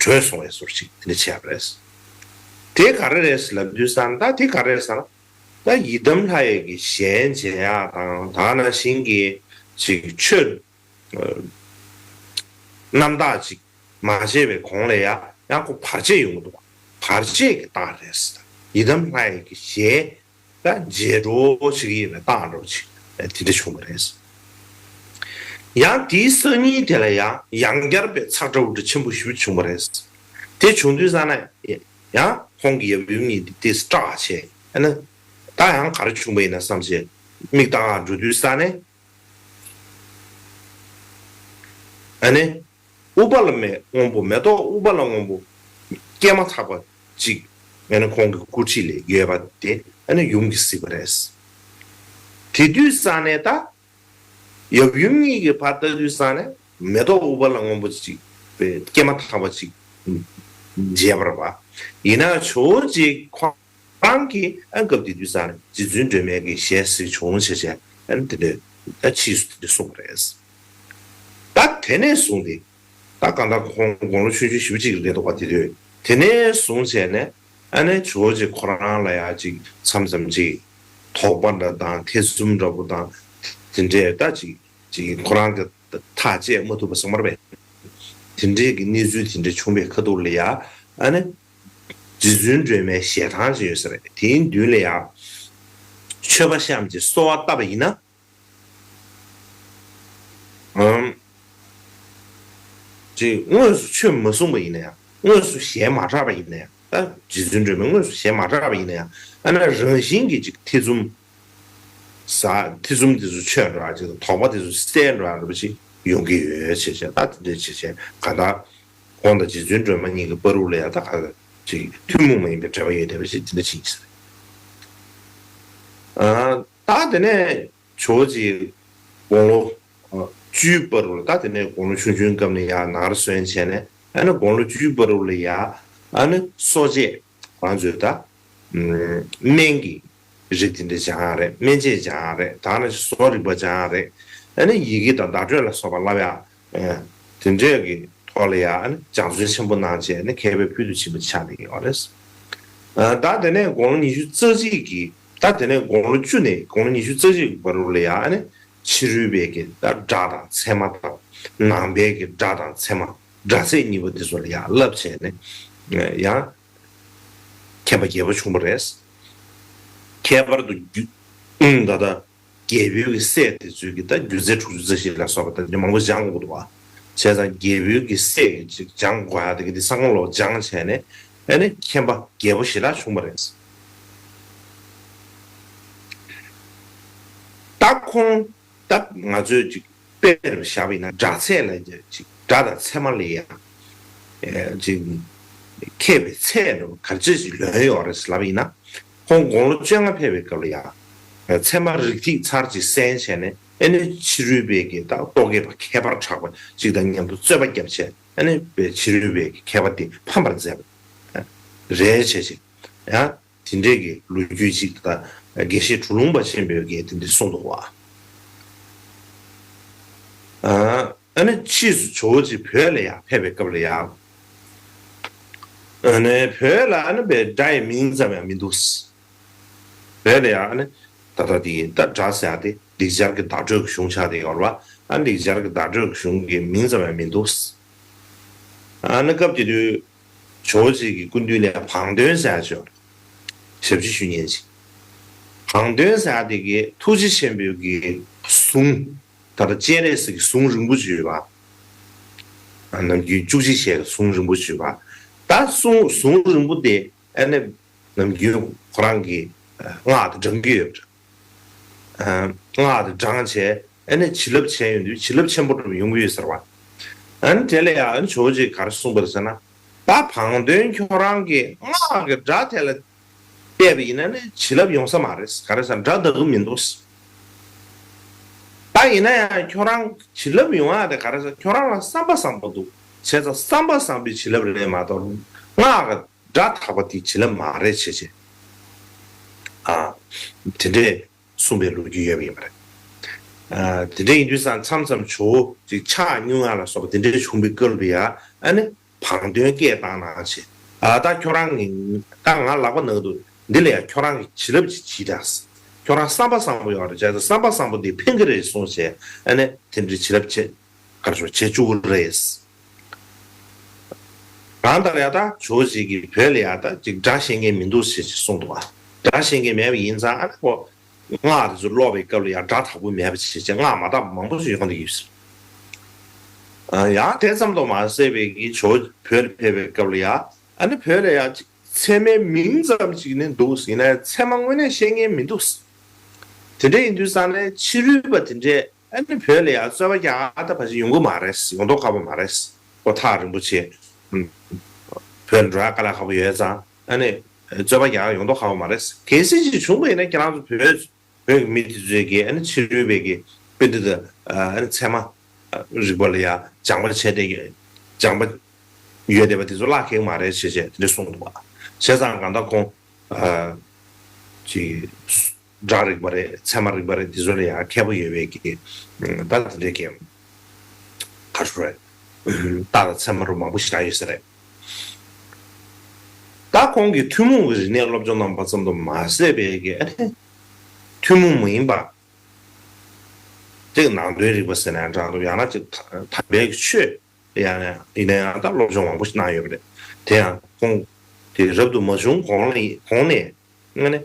བྲོས་སོང་བའི་བཟོ་ཅིག་དེ་ནས་བྱས་པ་རེད། དེ་ག་རེ་རེད་ལབ་དུས་ཙང་ད་དེ་ག་རེ་རེད་ཟེར་ན། ད་ཡི་དམ་ལྷ་ཡི་གི་ཞལ་མཇལ་ཡག་དང་། ད་ནང་བཞིན་གྱི་ཅིག་ཆོས་རྣམ་དག་ཅིག་མ་བྱས་པའི་གོང་ལ་ཡ་ཡང་ཁོ་བར་ཆད་ཡོང་གི་འདུག་བར་ཆད་ཀྱི་རྟགས་རེད། ཡི་དམ་ལྷ་ཡི་གི་ཞལ་ད་མཇལ་འགྲོ་ཞིག་ཡིན་པའི་རྟགས་འདྲ་ཅིག་དེ་འདྲ་བྱུང་བ་རེད། ཡང་དེའི་སང་ཉིན་དེ་ལ་ཡང་ཡང་བསྐྱར་པའི་ཚ་དྲག་པོ་འདྲ་ཆེན་པོ་ཞིག་བྱུང་བ་རེད། དེ་བྱུང་དུས་ཙང་ནས་ཡང་ཁོང་གི་ཡབ་ཡུམ་གཉིས་དེ་སྐྲག་བྱས། ཨ་ནི་ད་ཡང་ག་རེ་བྱུང་བ་ཡིན་ན་བསམ་བྱས་མིག་ལྟ་ག་འགྲོ་དུས་ཙང་ནས། ཨ་ནི་ཨུཏྤལ་མའི་སྔོན་པོ། མེ་ཏོག་ཨུཏྤལ་སྔོན་པོ་སྐྱེས་མ་ཐག་པ་ཅིག་ཨ་ནི་ཁོང་གི་སྐུ་མཁྱེན་ལ་ཡོད་པ་དེ་ཨ་ནི་ཡུམ་གྱིས་གཟིགས་པ་རེད། དེ་དུས་ཙང་ནས་ད་ཡབ་ཡུམ་གཉིས་ཀྱིས་ཕར་ལྟ་དུས་ཙང་ནས་མེ་ཏོག་ཨུཏྤལ་སྔོན་པོ་ཅིག་སྐྱེས་མ་ཐག་པ་ཅིག་མཇལ་བར་བ། ཡིན་ན་ཇོ་བོ་རྗེ་ཁོང་རང་གིས་ཨ་སྐབས་དེ་དུས་ཙང་ནས་རྗེ་བཙུན་སྒྲོལ་མའི་གི་ཞལ་གཟིགས་བྱུང་བྱས་བྱས། ཨ་ནི་དེ་འདྲ་ད་ཕྱིས་སུ་དེ་འདྲ་གསུངས་པ་རེད། ད་དེ་ནས་བཟུང་སྟེ་ད་གང་ལྟར་ཁོང་དགུང་ལོ་ཆུང་ཆུང་ཞེ་པོ་ཅིག་རེད་འདུག་པ། དེ་དུས་དེ་ནས་བཟུང་བྱས་ནས་ཨ་ནི་ཇོ་བོ་རྗེ་ཁོ་རང་ལ་ཡ་ཅིག་མཚམས་མཚམས་ཅིག་དོགས་པ་འདྲ་དང་ཐེ་ཚོམ་འདྲ་པོ་དང་། དེ་འདྲས་ད་ཅིག་ཅིག་ཁོ་རང་གི་ཐག་བཅད་མ་ཐུབ་པ་ཚང་མ་རེད་པས། དེ་འདྲས་ཀྱི་གནས་ཚུལ་དེ་འདྲས་བྱུང་བའི་ཁ་ཐུག་ལ་ཡ་ཨ་ནི་རྗེ་བཙུན་སྒྲོལ་མའི་ཞལ་ཐང་ཅིག་ཡོད་ས་རེད། དེའི་མདུན་ལ་ཡ་མཆོད་པ་བཤམས་ཀྱི་གསོལ་བ་བཏབ་པ་ཡིན་ན། ཨམ། ཅིག་དངོས་སུ་ཆོས་མ་གསུངས་པ་ཡིན་ན་ཡང་། དངོས་སུ་ཞལ་མ་གྲགས་པ་ཡིན་ན་ཡང་། ད་རྗེ་བཙུན་སྒྲོལ་མས་དངོས་སུ་ཞལ་མ་གྲགས་པ་ཡིན་ན་ཡང་། ཨ་ན་རང་བཞིན་གྱིས་ཅིག་ཐེ་ཚོམ་ཟ། ཐེ་ཚོམ་དེ་ཚོ་ཆོད་འགྲོ་ཡ་ཅིག་དང་། དོགས་པ་དེ་ཚོ་སེལ་འགྲོ་ཡ་འདྲ་པོ་ཅིག་ཡོང་གི་ཡོད་བྱས་བྱས། ད་དེ་འདྲ་བྱས་བྱས་གང་ལྟར་ཁོང་དང་རྗེ་བཙུན་སྒྲོལ་མ་གཉིས་ཀྱི་བར་དུ་ལ་ཡ་ད་ག་ཅིག་ཐུན་མོང་མ་ཡིན་པའི་འབྲེལ་བ་ཡོད་བསྡད་པ་ཞིག་དེ་འདྲ་ཅིག་ཡིན་ས་རེད། ཨ། ད་དེ་ནས་ཇོ་བོ་རྗེ་དགུང་ལོ་བཅུའི་བར་དུ་ལ། ད་དེ་ནས་དགུང་ལོ་ཆུང་ཆུང་སྐབས་ནས་ཡར་ནར་སོན་བྱས་ནས། ཨ་ནི་དགུང་ལོ་བཅུའི་བར་དུ་ལ་ཡ་ཨ་ནི་གསོ་དཔྱད་ང་ཚོས་ད་སྨན་གྱི་རིགས་དེ་འདྲ་སྦྱང་ཡག་རེད། སྨན་དཔྱད་སྦྱང་ཡག་རེད། ད་ནི་གསོ་རིག་པ་སྦྱང་ཡག་རེད། ཨ་ནི་ཡི་གེ་དང་བརྡ་སྤྲོད་ལ་སོགས་པ་བསླབ་ཡག་དེ་འདྲས་ཀྱི་ཐོག་ལ་ཡ་ཨ་ནི་སྦྱང་བརྩོན་ཆེན་པོ་གནང་བྱས་ནས་མཁས་པའི་ཕུལ་དུ་ཕྱིན་པ་ཆགས་བསྡད་ཡོད་རེད། ད་དེ་ནས་དགུང་ལོ་ཉི་ཤུ་རྩ་གཅིག་གི། ད་དེ་ནས་དགུང་ལོ་བཅུ་ནས་དགུང་ལོ་ཉི་ཤུ་རྩ་གཅིག་གི་བར་དུ་ལ་ཡ་ཨ་ནི་ཕྱི་རོལ་པའི་གི་ད་སྒྲ་དང་ཚད་མ་དང་། ནང་པའི་གི་སྒྲ་དང་ཚད་མ། སྒྲ་ཚད་གཉིས་པོ་དེ་ཚོ་ལ་ཡ་བསླབ་བྱས་ནས་ཡང་མཁྱེན་པ་རྒྱས་པོ་བྱུང་བ་རེད། ཁྱད་པར་དུ་རྒྱུད་ད་ལྟ་རྒྱལ་པོའི་གི་སྲས་དེ་ཚོའི་གི་ད་རྒྱུད་རྫས་དྲུག་ཅུ་རྩ་བཞི་ལ་སོགས་པ་ད་མང་པོ་སྦྱང་དགོས་འདུག་བ། བྱས་ཙང་རྒྱལ་པོའི་གི་སྲས་ཀྱི་ཅིག་སྦྱང་དགོས་ཡ་དེ་གི་དེ་ས་སྔོན་ལོག་སྦྱང་བྱས་ནས་ཨ་ནི་མཁྱེན་པ་རྒྱས་པོ་ཞེ་དྲག་བྱུང་བ་རེད། ད་ཁོང་ད་ང་ཚོས་ཅིག་དཔེར་བཞག་པ་ཡིན་ན། སྒྲ་ཚད་ལ་ཅིག་སྒྲ་དང་ཚད་མ་ལ་ཡང་ཅིག་མཁས་པའི་ཚད་འདྲ་བོ་ག་ཚོད་ཅིག་ལོན་ཡོད་རེད་ལབ་ཡིན་ན། ཁོང་དགུང་ལོ་བཅོ་ལྔ་ཕེབས་པའི་སྐབས་ལ་ཡང་ཚད་མ་རིགས་ཐིགས་ཚར་གཅིག་གསན་བྱས་ནས། ཨ་ནི་ཕྱི་རོལ་པའི་གི་ད་རྟོག་གེ་པ་མཁས་པར་གྲགས་པ་ཅིག་དང་མཉམ་དུ་རྩོད་པ་བརྒྱབ་བྱས། ཨ་ནི་པའི་ཕྱི་རོལ་པའི་གི་མཁས་པ་དེ་ཕམ་པར་མཛད་པ་རེད་བྱས་ཅིག་ཡང་། དེ་འདྲས་ཀྱི་ལོ་རྒྱུས་ཅིག་ད་དགེ་བཤེས་གྲུབ་ལུང་པ་ཆེན་པོས་ཀྱིས་དེ་འདྲས་གསུངས་འདུག་བ། ཨ་ནི་ཕྱིས་སུ་ཇོ་བོ་རྗེ་བོད་ལ་ཡང་ཕེབས་པའི་སྐབས་ལ་ཡང་། ཨ་ནི་བོད་ལ་ཨ་ནི་པའི་སྒྲ་ཡི་མིང་ཙམ་ཡང་མི་འདུག་བོད་ལ་ཡང་ཨ་ནི་ད་ལྟ་དེ་ད་སྒྲ་ཟེར་ཡ་དེ་ལེགས་སྦྱར་གྱི་བརྡ་སྤྲོད་ཀྱི་གཞུང་ཆགས་བསྡད་ཡོད་རེད་བ། ཨ་ནི་ལེགས་སྦྱར་གྱི་བརྡ་སྤྲོད་ཀྱི་གཞུང་གི་མིང་ཙམ་ཡང་མི་འདུག་ཨ་ནི་སྐབས་དེ་དུས་ཇོ་བོ་རྗེ་གི་སྐུ་མདུན་ལ་བང་སྟོན་ཟེར་ཡ་ཅིག་ཡོད་རེད། ཞབས་ཕྱི་ཞུ་མཁན་ཅིག་བང་སྟོན་ཟེར་ཡ་དེ་གི་ཐུགས་རྗེ་ཆེན་པོའི་གི་གཟུངས། ད་ལྟ་སྤྱན་རས་གཟིགས་ཀྱི་གཟུངས་རིང་པོ་ཅིག་ཡོད་པ། ནམ་རྒྱུན་བཅུ་གཅིག་ཞལ་གྱི་གཟུངས་རིང་པོ་ཅིག་ཡོད་པ། ད་གཟུངས་གཟུངས་རིང་པོ་དེ་ཨ་ནི་ནམ་རྒྱུན་ཁོ་རང་གིས་སྔགས་དེ་བགྲང་གི་ཡོད་པ། སྔགས་དེ་བགྲངས་བྱས་ཨ་ནི་བྱིན་རླབས་བྱས་ཡོང་དུས་བྱིན་རླབས་ཆེན་པོ་འགྲུབ་ཡོང་གི་ཡོད་ཟེར་བ། ཨ་ནི་དེ་ལ་ཡང་ཨ་ནི་ཇོ་བོ་རྗེས་ག་རེ་གསུངས་པ་རེད་ཟེར་ན། ད་བང་སྟོན་ཁྱོད་རང་གིས་སྔགས་ཀྱི་སྒྲ་དེ་ལ་ བལྟས་པ་ཡིན་ན་ནི་བྱིན་རླབས་ཡོང་ས་མ་རེད། ག་རེ་ཟེར་ན་སྒྲ་དག་གི་མི་འདུག། ད་ཡིན་ན་ཡང་ཁྱོད་རང་བྱིན་རླབས་ཡོང་ཡ་དེ་ག་རེ་ཟེར། ཁྱོད་རང་ལ་བསམ་པ་བཟང་པོ་འདུག། བྱས་ཙང་བསམ་པ་བཟང་པོའི་བྱིན་རླབས་རེད་མ་གཏོགས། སྔགས་ཀྱི་སྒྲ་དག་པ་དེའི་བྱིན་རླབས་མ་རེད་བྱས་བྱས། ཨ། དེ་འདྲས་གསུངས་པའི་ལོ་རྒྱུས་ཡོད་པ་ཡིན་པ་རེད། ཨ། དེ་འདྲས་ཡིན་དུས་ཙང་མཚམས་མཚམས་ཇོ་བོ་ཅིག་ཕྱག་སྙུང་ཡ་ལ་སོགས་པ་དེ་འདྲས་བྱུང་བའི་སྐབས་ལ་ཡ། ཨ་ནི་བང་སྟོན་སྐད་བཏང་གནང་བྱས། ཨ། ད་ཁྱོད་རང་གི་ད་ང་ལག་པ་ནང་དུ་འདི་ལ་ཡ་ཁྱོད་རང་གི་བྱིན་རླབས་ཅིག་བྱིས་དང་། ཁྱོད་རང་བསམ་པ་བཟང་པོ་ཡོད་རེད་བྱས་ཙང་བསམ་པ་བཟང་པོ་འདི་ཕན་གི་རེད་གསུངས་བྱས། ཨ་ནི་དེ་འདྲའི་བྱིན་རླབས་བྱེད་ག་རེ་ཞུ་བྱེད་བཅུག་གི་རེད། གང་ལྟར་ཡ་ད་ཇོ་བོ་རྗེ་གིས་བོད་ལ་ཡ་ད་ཅིག་སྒྲ་ཤེས་མཁན་མི་འདུག་ཞེས་ཅིག་གསུངས་འདུག་བ། སྒྲ་ཤེས་མཁན་མེད་པ་ཡིན་ཙང་ཨ་ནི་ཁོ་སྔགས་དེ་ཚོ་ཀློག་པའི་སྐབས་ལ་ཡང་སྒྲ་དག་པོ་མེད་པ་བྱས་བྱས་སྔགས་མ་དག་པ་མང་པོ་ཞིག་ཡོང་གི་ཡོད་ཟེར། ཨ། ཡང་དེ་ཙམ་དུ་མ་ཟད་པའི་གི་ཇོ་བོ་བོད་ལ་ཕེབས་པའི་སྐབས་ལ་ཡང་ཨ་ནི་བོད་ལ་ཡང་ཅིག་ཚད་མའི་མིང་ཙམ་ཞིག་ནི་འདུག་ཟེར་ན་ཚད་མ་དངོས་གནས་ཤེས་མཁན་མི་འདུག་ཟེར། དེ་འདྲ་ཡིན་དུས་ཙང་ནས་ཕྱི་རོལ་པ་དེ་འདྲས་ཨ་ནི་བོད་ལ་ཡང་རྩོད་པ་རྒྱག་ད་ཕལ་ཆེར་ཡོང་གི་མ་རེད་ཟེར། ཡོང་མདོག་ཁ་པོ་མ་རེད་ཟེར། ཁོ་ཐག་རིང་པོ་བྱས། ཨུམ། བོད་འགྲོ་ཡ་དཀའ་ལས་ཁག་པོ་ཡོད་ཙང་ཨ་ནི་རྩོད་པ་རྒྱག་ཡོང་མདོག་ཁ་པོ་མ་རེད་ཟེར། གལ་སྲིད་ཅིག་བྱུང་པ་ཡིན་ན་ཁྱེད་རང་ཚོ་བོད་བོད་ཀྱི་མི་དེ་ཚོས་ཀྱིས་ཨ་ནི་ཕྱི་རོལ་པའི་གི་པཎྜི་ཏ་ཨ་ནི་ཚད་མ་རིག་པ་ལ་ཡ་སྦྱངས་པ་བྱས་ཏེ་སྦྱངས་པ་ཡོད་བསྡད་པ་དེ་ཚོ་བརླག་ཁེགས་མ་རེད་ཞེས་བྱས་དེ་འདྲ་གསུངས་འདུག་བ། བྱས་ཙང་གང་ལྟར་ཁོང་ཨ་ཅིག་སྒྲ་རིག་པ་རེད། ཚད་མ་རིག་པ་རེད། དེ་ཚོ་ལ་ཡང་མཁས་པོ་ཡོད་པའི་གི་ད་དེ་འདྲའི་གི་ག་རེ་ཞུ་རེད། རྟགས་དང་ཚད་མ་རུ་མང་པོ་ཞིག་ཡོད་ས་རེད། ད་ཁོང་གིས་ཐུན་མོང་གི་རིག་གནས་སློབ་སྦྱོང་གནང་བ་ཙམ་དུ་མ་ཟད་པའི་གི་ཨ་ནི་ཐུན་མོང་མ་ཡིན་པ་ཅིག་ནང་དོན་རིག་པ་ཟེར་ན་འདྲ་འདུག། ཡང་ན་ཅིག་དམ་པའི་གི་ཆོས་ཡང་ཡིན་ན་ཡང་ད་སློབ་སྦྱོང་མང་པོ་ཞིག་གནང་ཡོད་པ་རེད། དེ་ཡང་ཁོང་དེ་རབ་ཏུ་མ་བྱུང་གོང་ལ་གོང་ནས་ཨ་ནི་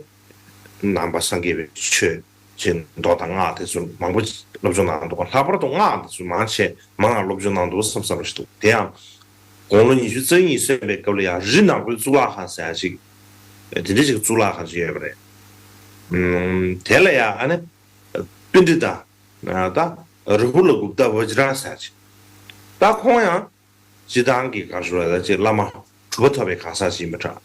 ནང་པ་སངས་རྒྱས་པའི་ཆོས་ཀྱི་མདོ་དང་སྔགས་དེ་ཚོ་མང་པོ་སློབ་སྦྱོང་གནང་འདུག། ལྷག་པར་དུ་སྔགས་དེ་ཚོ་མང་ཆེ་མང་ང་སློབ་སྦྱོང་གནང་འདུག་བསམ་བསམ་ཞིག་འདུག། དེ་ཡང་དགུང་ལོ་ཉི་ཤུ་རྩ་གཉིས་སོན་པའི་སྐབས་ལ་ཡང་རི་ནག་པོའི་གཙུག་ལག་ཁང་ཟེར་ཡ་ཅིག་དེ་འདྲ་ཅིག་གཙུག་ལག་ཁང་ཅིག་ཡོད་པ་རེད། ཨུམ། དེ་ལ་ཡང་ཨ་ནི་པཎྜི་ཏ་ད་ར་ཧུ་ལ་གུབ་ཏ་བཛྲ་ཟེར་ཅིག། ད་ཁོང་ཡང་སྤྱིར་བཏང་གི་ག་རེ་ཞུ་ལ་ཅིག་བླ་མ་གྲུབ་པ་ཐོབ་པའི་གང་ཟག་ཅིག་ཡིན་པ་འདྲ།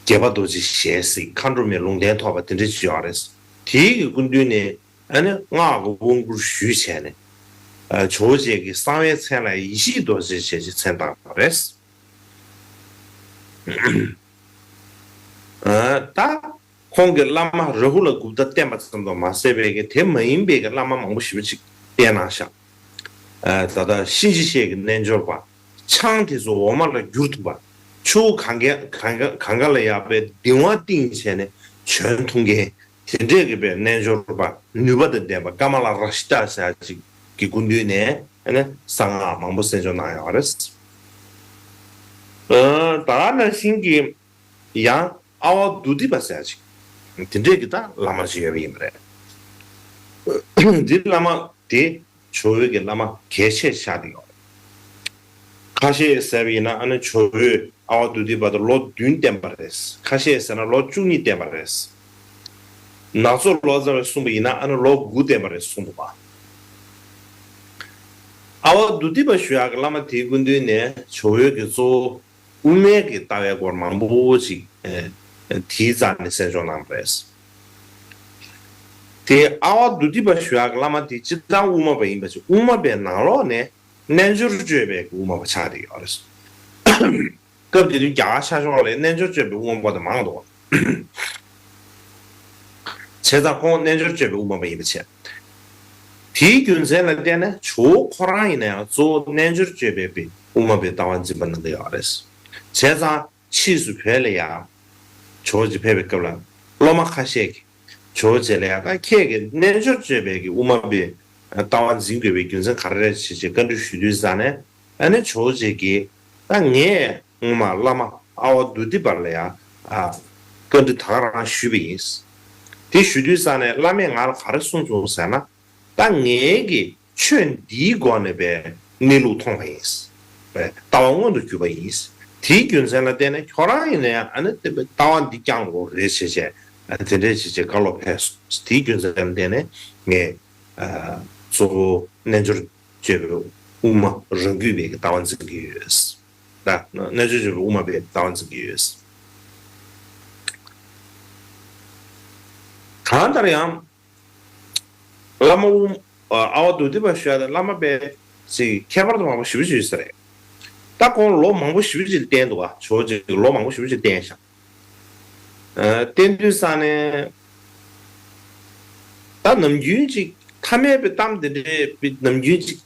དགྱེས་པ་རྡོ་རྗེ་ཞལ་གཟིགས། མཁའ་འགྲོ་མའི་ལུང་བསྟན་ཐོབ་པ་དེ་འདྲ་ཅིག་ཡོད་རེད། དེའི་གི་སྐུ་མདུན་ནས་ཨ་ནི་སྔགས་ཀྱི་དབང་བསྐུར་ཞུས་བྱས་ནས། ཨ། ཇོ་བོ་རྗེ་གི་གསང་བའི་མཚན་ལ་ཡེ་ཤེས་རྡོ་རྗེ་ཞེས་ཀྱི་མཚན་བཏགས་པ་རེད། ཨ། ད་ཁོང་གིས་བླ་མ་ར་ཧུ་ལ་གུབ་ཏ་བསྟེན་པ་ཙམ་དུ་མ་ཟད་པའི་གི་དེ་མ་ཡིན་པའི་གི་བླ་མ་མང་པོ་ཞེ་པོ་ཅིག་བསྟེན་གནང་ཤག། ཨ། ད་ལྟ་གཤིན་རྗེ་གཤེད་ཀྱི་རྣལ་འབྱོར་པ། ཆང་དེ་ཚོ་འོ་མ་ལ་བསྒྱུར་ཐུབ་པ། ཆུ་བོ་གངྒཱ་གངྒཱ་གངྒཱ་ལ་ཡར་པའི་གདིང་བ་བཏིང་བྱས་ནས་བྱོན་ཐུབ་མཁན་དེ་འདྲས་ཀྱི་པའི་རྣལ་འབྱོར་པ་ནུས་པ་དང་ལྡན་པ་ཀ་མ་ལ་ར་ཤི་ཏ་ཟེར་ཡ་ཅིག་གི་སྐུ་མདུན་ནས་ཨ་ནི་གསང་སྔགས་མང་པོ་གསན་སྦྱོང་གནང་ཡོད་རེད། ཨ། ད་ག་ནང་བཞིན་གྱི་ཡང་ཨ་ཝ་དྷཱུ་ཏི་པ་ཟེར་ཡ་ཅིག་དེ་འདྲས་ཀྱི་ད་བླ་མ་ཅིག་ཡོད་པ་ཡིན་པ་རེད། འདི་བླ་མ་དེ་ཇོ་བོའི་གི་བླ་མ་གལ་ཆེ་ཆགས་བསྡད་ཡོད་རེད། ཁ་ཤས་ཟེར་བ་ཡིན་ན་ཨ་ནི་ཇོ་བོས་ཨ་ཝ་དྷཱུ་ཏི་པ་དེ་ལོ་བདུན་བསྟེན་པ་རེད། ཁ་ཤས་ཟེར་ན་ལོ་བཅུ་གཉིས་བསྟེན་པ་རེད། ནག་ཚོ་ལོ་ཙཱ་བས་གསུངས་པ་ཡིན་ན་ཨ་ནི་ལོ་དགུ་བསྟེན་པ་རེད་གསུངས་འདུག་པ། ཨ་ཝ་དྷཱུ་ཏི་པ་ཞུ་ཡག་གི་བླ་མ་དེའི་སྐུ་མདུན་ནས་ཇོ་བོའི་གི་གཙོ་བོ་དབུ་མའི་གི་ལྟ་བའི་སྐོར་མང་པོ་ཅིག་ཨེ་དེའི་རྩ་ནས་གསན་སྦྱོང་གནང་བ་རེད། དེ་ཨ་ཝ་དྷཱུ་ཏི་པ་ཞུ་ཡག་གི་བླ་མ་དེ་སྤྱིར་བཏང་དབུ་མ་པ་ཡིན་པ་ཅིག་དབུ་མ་པའི་ནང་ལོགས་ནས་རྣལ་འབྱོར་སྤྱོད་པའི་དབུ་མ་པ་ཆགས་བསྡད་ཡོད་རེད། སྐབས་དེ་དུས་རྒྱ་གར་ཤར་ཕྱོགས་ལ་རྣལ་འབྱོར་སྤྱོད་པའི་དབུ་མ་པ་དེ་མང་འདུག། བྱས་ཙང་ཁོང་རྣལ་འབྱོར་སྤྱོད་པའི་དབུ་མ་པ་ཡིན་པ་བྱས། དེའི་རྒྱུ་མཚན་ལ་བརྟེན་ནས་ཇོ་བོ་ཁོ་རང་ཡིན་ན་ཡང་གཙོ་བོ་རྣལ་འབྱོར་སྤྱོད་པའི་དབུ་མ་པའི་ལྟ་བ་འཛིན་པ་གནང་གི་ཡོད་རེད། བྱས་ཙང་ཕྱིས་སུ་བོད་ལ་ཡང་ཇོ་བོ་རྗེ་ཕེབས་པའི་སྐབས་ལ་སློབ་མ་ཁ་ཤས་ཀྱིས་ཇོ་བོ་རྗེ་ལ་ཡང་ད་ཁྱེད་ཀྱིས་རྣལ་འབྱོར་སྤྱོད་པའི་གི་དབུ་མ་པའི་ལྟ་བ་འཛིན་དགོས་པའི་རྒྱུ་མཚན་ག་རེ་རེད་ཅེས་བཀའ་འདྲི་ཞུ་དུས་ཙང་ནས་ཨ་ནི་ཇོ་བོ་རྗེ་གིས་ད་ངས་སྔོན་མ་བླ་མ་ཨ་ཝ་དྷཱུ་ཏི་པ་ལ་ཡང་ཨ་བཀའ་འདྲི་ད་ག་རང་ཞུས་པ་ཡིན། དེ་ཞུ་དུས་ཙང་ནས་བླ་མས་ང་ལ་ག་རེ་གསུངས་སོང་ཟེར་ན། ད་ངས་ཀྱིས་ཆོས་འདིའི་སྒོ་ནས་པའི་གནས་ལུགས་མཐོང་བ་ཡིན། པའི་ལྟ་བ་མངོན་དུ་གྱུར་པ་ཡིན། དེའི་རྒྱུ་མཚན་ལ་བརྟེན་ནས་ཁྱོད་རང་ཡིན་ན་ཡང་ཨ་ནི་དེ་པའི་ལྟ་བ་འདི་བསྐྱང་དགོས་རེད་ཅེས་བྱས་ཨ་དེ་འདྲས་བྱས་བྱས་བཀའ་སློབ་ཕེབས་སོང་། དེའི་རྒྱུ་མཚན་ལ་བརྟེན་ནས་ངས་ཨ་གཙོ་བོ་རྣལ་འབྱོར་སྤྱོད་པའི་དབུ་མ་རང་རྒྱུད་པའི་ལྟ་བ་འཛིན་གྱི་ཡོད། ད་རྣལ་འབྱོར་སྤྱོད་པའི་དབུ་མ་པའི་ལྟ་བ་འཛིན་གྱི་ཡོད། གང་ལྟར་ཡང་། བླ་མ་དབུ་ཨ་བ་དུ་ཏི་པ་ཞུ་ཡ་དང་བླ་མ་པའི་ཅིག་ཁྱད་པར་དུ་མང་པོ་ཞེ་པོ་ཅིག་ཡོད་ས་རེད། ད་ཁོང་ལོ་མང་པོ་ཞེ་པོ་ཅིག་བསྟེན་འདུག་ག་ཇོ་བོ་རྗེ་ལོ་མང་པོ་ཞེ་པོ་ཅིག་བསྟེན་ཤག་ཨ་བསྟེན་དུས་ས་ནས་ད་ནམ་རྒྱུན་ཅིག་ཐ་མལ་པའི་གཏམ་དེ་འདྲའི་ནམ་རྒྱུན་ཅིག་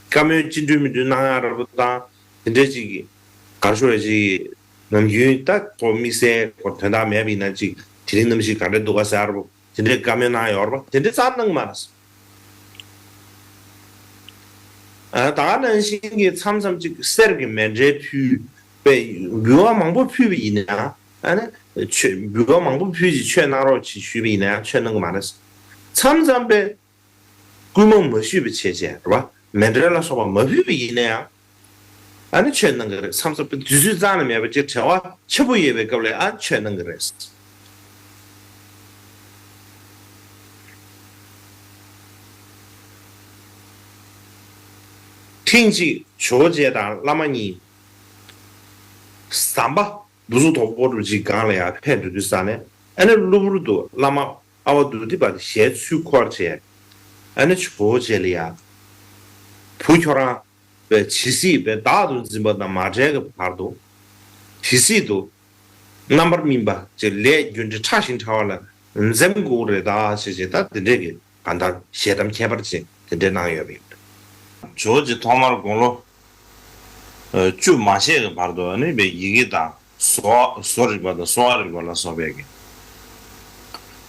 བཀའ་མོལ་ཅི་འདྲ་མི་འདྲ་གནང་ཡ་ར་བ་དང་དེ་འདྲའི་ཅིག་ག་རེ་ཞུ་རེད་ཅིག་ནམ་རྒྱུན་ད་ཁོ་དམིགས་བསལ་ཁོ་དོན་དག་མེད་པ་ཡིན་ན་ཅིག་དེ་རིང་གནམ་གཤིས་ག་འདྲ་འདུག་ག་ཟེར་ཡ་ར་བ། དེ་འདྲའི་བཀའ་མོལ་གནང་ཡོད་རེད་པ། དེ་འདྲའི་རྩ་གནང་གི་མ་རེད། ཨ་ད་ག་ནང་བཞིན་གྱི་མཚམས་མཚམས་ཅིག་གསེར་གྱི་མཎྜལ་ཕུལ་བས་འབུལ་བ་མང་པོ་ཕུལ་བ་ཡིན་ན་ཡང་ཨ་ནི་ཆོས་འབུལ་བ་མང་པོ་ཕུལ་ཅིག་ཆོས་གནང་རོགས་ཅིག་ཞུས་པ་ཡིན་ན་ཡང་ཆོས་གནང་གི་མ་རེད། མཚམས་མཚམས་པས་སྐུལ་མ་མ་ཞུས་པ་བྱས་བྱས་རེད་པ། མཎྜལ་ལ་སོགས་པ་མ་ཕུལ་བ་ཡིན་ན་ཡང་། ཨ་ནི་ཆོས་གནང་གི་རེད། མཚམས་མཚམས་དུས་ཚོད་རྩ་ནས་མེད་པ་ཅིག་བྲེལ་བ་ཆེན་པོ་ཡོད་པའི་སྐབས་ལ་ཨ་ཆོས་གནང་གི་རེད། ཐེངས་གཅིག་ཇོ་བོ་རྗེ་དང་བླ་མ་གཉིས་ཟམ་པ་འབུ་ཚུགས་དོག་པོ་འདྲ་ཅིག་སྒང་ལ་ཡར་ཕེབས་འགྲོ་དུས་ས་ནས་ཨ་ནི་གློ་བུར་དུ་བླ་མ་ཨ་བ་དུ་ཏི་པ་དེ་ཞལ་ཚུར་འཁོར་བྱས། ཨ་ནི་ཇོ་བོ་རྗེ་ལ་ཡ་བུ་ཁྱོད་རང་པའི་ཇི་སྲིད་པའི་བདག་ཏུ་འཛིན་པ་དང་མ་བྲལ་གྱི་བར་དུ་ཇི་སྲིད་དུ་རྣམ་པར་སྨིན་པ་ཅེས་ལས་རྒྱུ་འབྲས་ཕྲ་ཞིང་ཕྲ་བ་ལ་འཛེམ་དགོས་རེད་ད་ཞེས་བྱས་ད་དེ་འདྲས་ཀྱི་གང་ལྟར་ཞལ་གདམས་ཁྱད་པར་ཅན་དེ་འདྲས་གནང་ཡོད་པ་ཡིན། ཇོ་བོ་རྗེ་ཐོག་མར་དགུང་ལོ་བཅུ་མ་བཞེས་ཀྱི་བར་དུ་ནི་པའི་ཡི་གེ་དང་བཟོ་བཟོ་རིག་པ་དང་གསོ་བ་རིག་པ་ལ་སོགས་པའི་གི་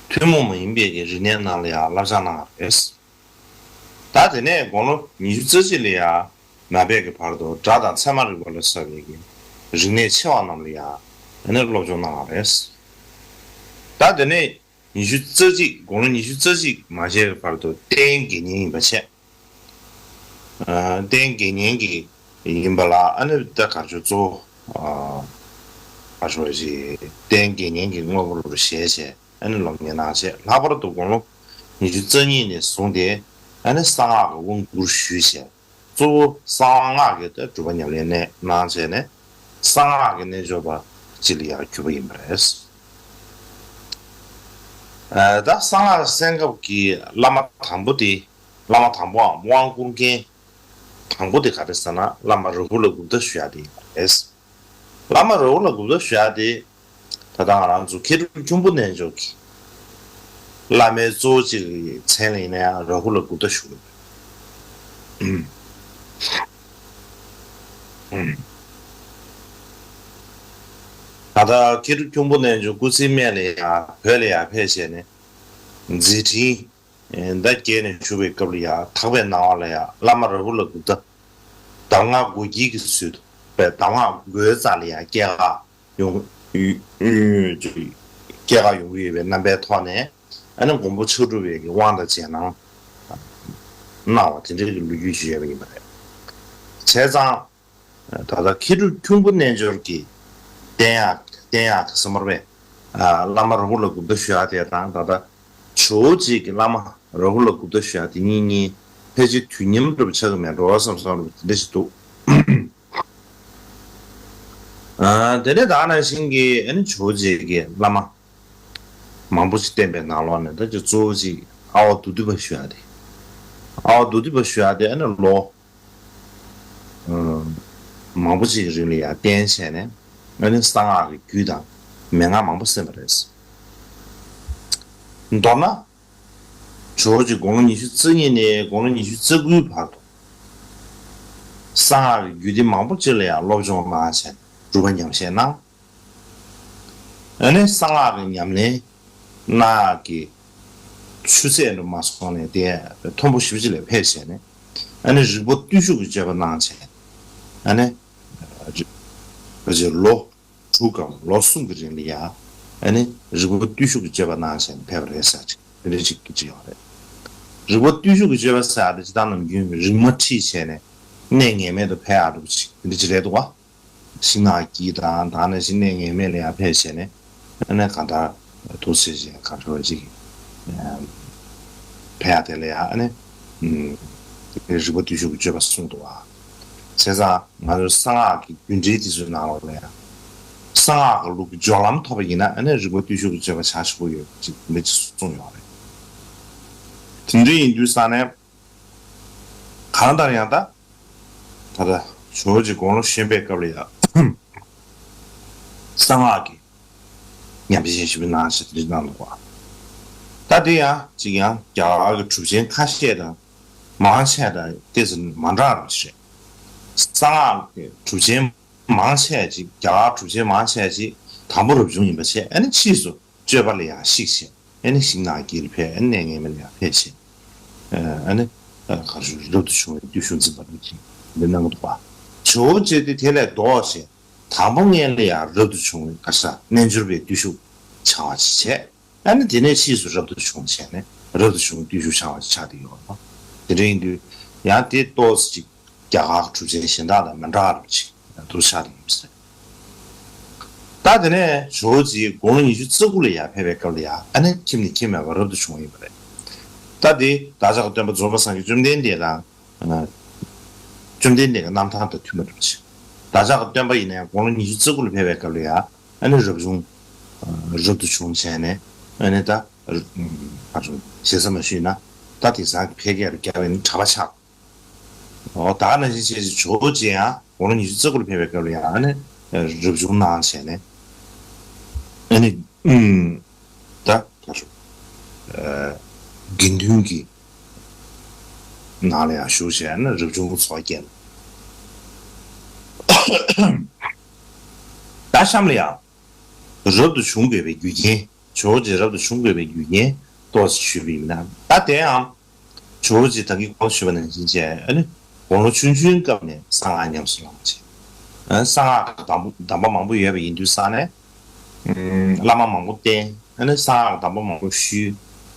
ཐུན་མོང་མ་ཡིན་པའི་གི་རིག་གནས་ནང་ལ་ཡང་བསླབ་བྱ་གནང་བ་རེད། ད་དེ་ནས་དགུང་ལོ་ཉི་ཤུ་རྩ་གཅིག་ལ་ཡང་མ་ཕེབས་ཀྱི་བར་དུ་སྒྲ་དང་ཚད་མ་རིག་པ་ལ་སོགས་པའི་གི་རིག་གནས་ཆེ་བ་རྣམས་ལ་ཡང་ཨ་ནི་སློབ་སྦྱོང་གནང་བ་རེད། ད་དེ་ནས་ཉི་ཤུ་རྩ་གཅིག་དགུང་ལོ་ཉི་ཤུ་རྩ་གཅིག་མ་བྱས་ཀྱི་བར་དུ་གཏན་དགེ་བསྙེན་ཡིན་པ་བྱས། ཨ་གཏན་དགེ་བསྙེན་གྱི་ཡིན་པ་ལ་ཨ་ནི་ད་ག་ཚོད་གཙོ་བོ་ཨ་ག་ཚོད་ཞིག་གཏན་དགེ་བསྙེན་གྱི་དངོས་པོ་རུ་བཞེས་བྱས། ཨ་ནི་སློབ་གཉེར་གནང་བྱས། ལྷག་པར་དུ་དགུང་ལོ་ཉི་ཤུ་རྩ་གཉིས་ནས་བཟུང་སྟེ་ཨ་ནི་གསང་སྔགས་ཀྱི་དབང་བསྐུར་ཞུས་བྱས། གཙོ་བོ་གསང་སྔགས་ཀྱི་ད་སྒྲུབ་པ་ཉམས་ལེན་གནང་བྱས་ནས་གསང་སྔགས་ཀྱི་རྣལ་འབྱོར་པ་ཅིག་ལ་ཡང་གྱུར་པ་ཡིན་པ་རེད། ཨ་ད་གསང་སྔགས་གསན་སྐབས་ཀྱི་བླ་མ་དང་པོ་དེ་བླ་མ་དང་པོའམ་དབང་བསྐུར་མཁན་དང་པོ་དེ་ག་རེ་ཟེར་ན་བླ་མ་རཱ་ཧུ་ལ་གུཔྟ་ཞུ་ཡ་དེ་ཡིན་པ་རེད། བླ་མ་རཱ་ཧུ་ལ་གུཔྟ་ཞུ་ཡ་དེ་ད་ལྟ་ང་རང་ཚོ་མཁས་གྲུབ་ཁྱུང་པོ་རྣལ་འབྱོར་གྱི་བླ་མའི་གཙོ་བོ་གཅིག་གི་མཚན་ལ་ཡིན་ན་ཡང་རཱ་ཧུ་ལ་གུཔྟ་ཞུ་གི་ཡོད། ད་ལྟ་མཁས་གྲུབ་ཁྱུང་པོ་རྣལ་འབྱོར་སྐུ་ཚེའི་སྨད་ལ་ཡང་བོད་ལ་ཡང་ཕེབས་བྱས་ནས་མཛད་འཕྲིན་ཟླ་བརྒྱད་ནས་ཞུ་བའི་སྐབས་ལ་ཡང་དག་པའི་སྣང་བ་ལ་ཡང་བླ་མ་རཱ་ཧུ་ལ་གུཔྟ་གདམས་ངག་མགོ་དཀྱིལ་གྱི་ཚུལ་དུ་བའི་གདམས་ངག་མགོའི་རྩ་ལ་ཡང་སྐྱེ་འགག་ཡོང་སྐྱེ་འགག་ཡོང་གི་ཡོད་པའི་རྣམ་པའི་ཐོག་ནས་ཨ་ནི་མགོན་པོ་ཕྱག་དྲུག་པའི་གི་དབང་དང་རྗེས་གནང་གནང་བ་དེ་འདྲའི་གི་ལོ་རྒྱུས་ཤིག་ཡོད་པ་ཡིན་པ་རེད། བྱས་ཙང་། ད་ལྟ་མཁས་གྲུབ་ཁྱུང་པོ་རྣལ་འབྱོར་གྱི་བསྟན་ཡག་བསྟན་ཡག་གི་སེམས་པར་བས་བླ་མ་རཱ་ཧུ་ལ་གུཔྟ་ཞུ་ཡག་དེ་དང་ད་ལྟ་ཇོ་བོ་རྗེ་གི་བླ་མ་རཱ་ཧུ་ལ་གུཔྟ་ཞུ་ཡག་དེ་གཉིས་གཉིས་ཕལ་ཆེར་དུས་མཉམ་འདྲ་པོ་ཆགས་ཀྱི་མེད་འགྲོ་བསམ་བསམ་འདྲ་པོ་དེ་འདྲ་ཞིག་འདུག་དེ་ནས་ད་ག་ནང་བཞིན་གྱི་ཨ་ནི་ཇོ་བོ་རྗེ་གི་བླ་མ་མང་པོ་ཞིག་བསྟེན་པའི་ནང་ལོགས་ནས་ད་ཅིག་གཙོ་བོ་ཅིག་ཨ་བ་དུ་ཏི་པ་ཞུ་ཡག་དེ། ཨ་བ་དུ་ཏི་པ་ཞུ་ཡག་དེ་ཨ་ནི་ལོ། མང་པོ་ཅིག་གི་རིང་ལ་ཡང་བསྟེན་བྱས་ནས་ཨ་ནི་གསང་སྔགས་ཀྱི་རྒྱུད་དང་མན་ངག་མང་པོ་གསན་པ་རེད། མདོར་ན། ཇོ་བོ་རྗེ་དགུང་ལོ་ཉི་ཤུ་རྩ་གཉིས་ནས་དགུང་ལོ་ཉི་ཤུ་རྩ་དགུའི་བར་དུ་གསང་སྔགས་ཀྱི་རྒྱུད་སྡེ་མང་པོ་ཅིག་ལ་ཡང་སློབ་སྦྱོང་གནང་བྱས་ནས་སྒྲུབ་པ་ཉམས་བཞེས་གནང་། ཨ་ནི་གསང་སྔགས་ཀྱི་ཉམས་ལེན་གནང་ཡག་གི་ཆུ་ཚད་འདྲ་མ་སོང་ནས་དེ་མཐོན་པོ་ཞེ་པོ་ཅིག་ལ་ཕེབས་བྱས་ནས་ཨ་ནི་རིག་པ་བརྟུལ་ཞུགས་ཀྱི་སྤྱོད་པ་གནང་བྱས་ཨ་ནི་ལོ་དྲུག་གམ་ལོ་གསུམ་གྱི་རིང་ལ་ཡང་ཨ་ནི་རིག་པ་བརྟུལ་ཞུགས་ཀྱི་སྤྱོད་པ་གནང་བྱས་ནས་ཕེབས་པ་རེད་ཟེར་ཅིག་དེ་འདྲ་ཅིག་ཅིག་ཡོད་རེད། རིག་པ་བརྟུལ་ཞུགས་ཀྱི་སྤྱོད་པ་ཟེར་ཡག་དེ་ཅིག་ད་ནམ་རྒྱུན་རིག་མ་ཁྲིད་བྱས་ནས་གནས་ངེས་མེད་དུ་ཕེབས་ཡག་འདྲ་པོ་ཅིག་དེ་འདྲ་ཅིག་རེད་འདུག་བ། ཤིང་ནགས་དཀྱིལ་དང་ད་ནང་བཞིན་གནས་ངེས་མེད་ལ་ཡང་ཕེབས་བྱས་ནས་ཨ་ནི་གང་ལྟར་ཐུགས་རྗེ་ཆེ་གང་ཞུ་བ་ཅིག་ཕེབས་ཡག་དེ་ལ་ཡང་ཨ་ནི་རིག་པ་བརྟུལ་ཞུགས་ཀྱི་སྤྱོད་པ་གསུངས་འདུག་བ། བྱས་ཙང་ང་ཚོའི་གསང་སྔགས་ཀྱི་རྒྱུ་འབྲས་དེ་ཚོའི་ནང་ལོགས་ལ་ཡང་གསང་སྔགས་ཀྱི་ལུགས་ཀྱི་སྦྱོར་ལམ་ཐོབ་པ་ཡིན་ན་ཨ་ནི་རིག་པ་བརྟུལ་ཞུགས་ཀྱི་སྤྱོད་པ་བྱ་ཞིག་པོ་ཡོད་ཅིག་འདི་ཅིག་གསུངས་ཡོད་རེད། དེ་འདྲ་ཡིན་དུས་ས་ནས་གང་ལྟར་ཡང་ད་ད་ལྟ་ཇོ་བོ་རྗེ་དགུང་ལོ་གཞོན་པའི་སྐབས་ལ་ཡང་གསང་སྔགས་ཀྱི་ཉམས་ཞིབ་ཞིབ་པའི་གནང་ཞིག་དེ་འདྲ་གནང་འདུག་པ། ད་དེ་ཡང་གཅིག་ཡང་རྒྱ་གར་གྱི་གྲུབ་ཆེན་ཁ་ཤས་དང་མང་ཆེ་དང་ཏོག་ཙམ་མ་འདྲ་བ་རེད། གསང་སྔགས་ཀྱི་གྲུབ་ཆེན་མང་ཆེ་ཅིག་རྒྱ་གར་གྲུབ་ཆེན་མང་ཆེ་ཅིག་དང་པོ་རབ་བྱུང་ཡིན་པ་བྱས། ཨ་ནི་ཕྱིས་སུ་སྤྱོད་པ་ལ་ཡང་གཞིགས་བྱས། ཨ་ནི་ཞིང་ནང་དཀྱིལ་ཕེབས། ཨ་ནི་གནས་ངན་མི་ལ་ཡང་ཕེབས་བྱས། ཨ་ནི་ག་རེ་ཞུ། རབ་ཏུ་བྱུང་བའི་བརྟུལ་ཞུགས་འཛིན་པ་རེད་ཅེས་འདི་གནང་གི་འདུག་པ། ཇོ་བོ་རྗེ་དེ་དེ་ལས་ལྡོག་བྱས། དང་པོ་སྔོན་ལ་ཡང་རབ་ཏུ་བྱུང་བའི་ག་ས་རྣལ་འབྱོར་པའི་བརྟུལ་ཞུགས་འཆང་བ་ཅིག་བྱས། ཨ་ནི་དེ་ནས་ཕྱིས་སུ་རབ་ཏུ་བྱུང་བྱས་ནས་རབ་ཏུ་བྱུང་བའི་བརྟུལ་ཞུགས་འཆང་བ་ཅིག་ཆགས་བསྡད་ཡོད་པ། དེ་འདྲ་ཡིན་དུས་ཡང་དེ་ཏོག་ཙམ་ཅིག་རྒྱ་གར་གྱི་གྲུབ་ཆེན་གཞན་དག་དང་མི་འདྲ་བ་ཅིག་འདུག་ཆགས་བསྡད་ཡོད་པ་རེད། ད་དེ་ནས་ཇོ་བོ་རྗེ་དགུང་ལོ་ཉི་ཤུ་རྩ་དགུ་ལ་ཡར་ཕེབས་པའི་སྐབས་ལ་ཡང་ཨ་ནི་ཁྱིམ་ནས་ཁྱིམ་མེད་པར་རབ་ཏུ་བྱུང་བ་ཡིན་པ་རེད། ད་དེ་བདག་ཅག་གི་སྟོན་པ་རྫོགས་པའི་སངས་རྒྱས་བཅོམ་ལྡན་འདས་དང་། བཅོམ་ལྡན་འདས་ཀྱི་རྣམ་ཐར་དང་མཐུན་པ་འགྲུབ་ཅིང་། བདག་ཅག་གི་སྟོན་པ་ཡིན་ནའི་དགུང་ལོ་ཉི་ཤུ་རྩ་དགུ་ལ་ཕེབས་པའི་སྐབས་ལ་ཡང་ཨ་ནི་རབ་བྱུང་། རབ་ཏུ་བྱུང་བྱས་ནས་ཨ་ནི་ད་ག་རེ་ཞེ་ས་མ་ཞུས་ན་ད་དེང་སང་གི་ཕལ་སྐད་ལ་རྒྱབ་པ་ཡིན་ན་གྲྭ་པ་ཆགས། འོ་ད་ག་ནང་བཞིན་བྱས་ཅིག་ཇོ་བོ་རྗེ་ཡང་དགུང་ལོ་ཉི་ཤུ་རྩ་དགུ་ལ་ཕེབས་པའི་སྐབས་ལ་ཡང་ཨ་ནི་རབ་བྱུང་གནང་བྱས་ནས་ཨ་ནི་ད་ག་རེ་དགེ་འདུན་གྱི་ནང་ལ་ཡང་བཞུགས་བྱས་ན་རབ་བྱུང་གི་ཚོགས་བསྐྱལ། ད་གཤམ་ལ་ཡང་རབ་ཏུ་བྱུང་དགོས་པའི་རྒྱུ་རྐྱེན། ཇོ་བོ་རྗེ་རབ་ཏུ་བྱུང་དགོས་པའི་རྒྱུ་རྐྱེན་ཏོག་ཙམ་ཞུས་པ་ཡིན་ན། ད་དེའང་ཇོ་བོ་རྗེ་ད་གིན་གོང་ཞུས་པ་ནང་བཞིན་བྱས་ཨ་ནི་དགུང་ལོ་ཆུང་ཆུང་སྐབས་ནས་གསང་སྔགས་ཉམས་སུ་བླངས་བྱས། གསང་སྔགས་ཀྱི་གདམས་པ་མང་པོ་ཡོད་པ་ཡིན་དུས་ཙང་ནས། བླ་མ་མང་པོ་བསྟེན། ཨ་ནི་གསང་སྔགས་གདམས་པ་མང་པོ་ཞུས།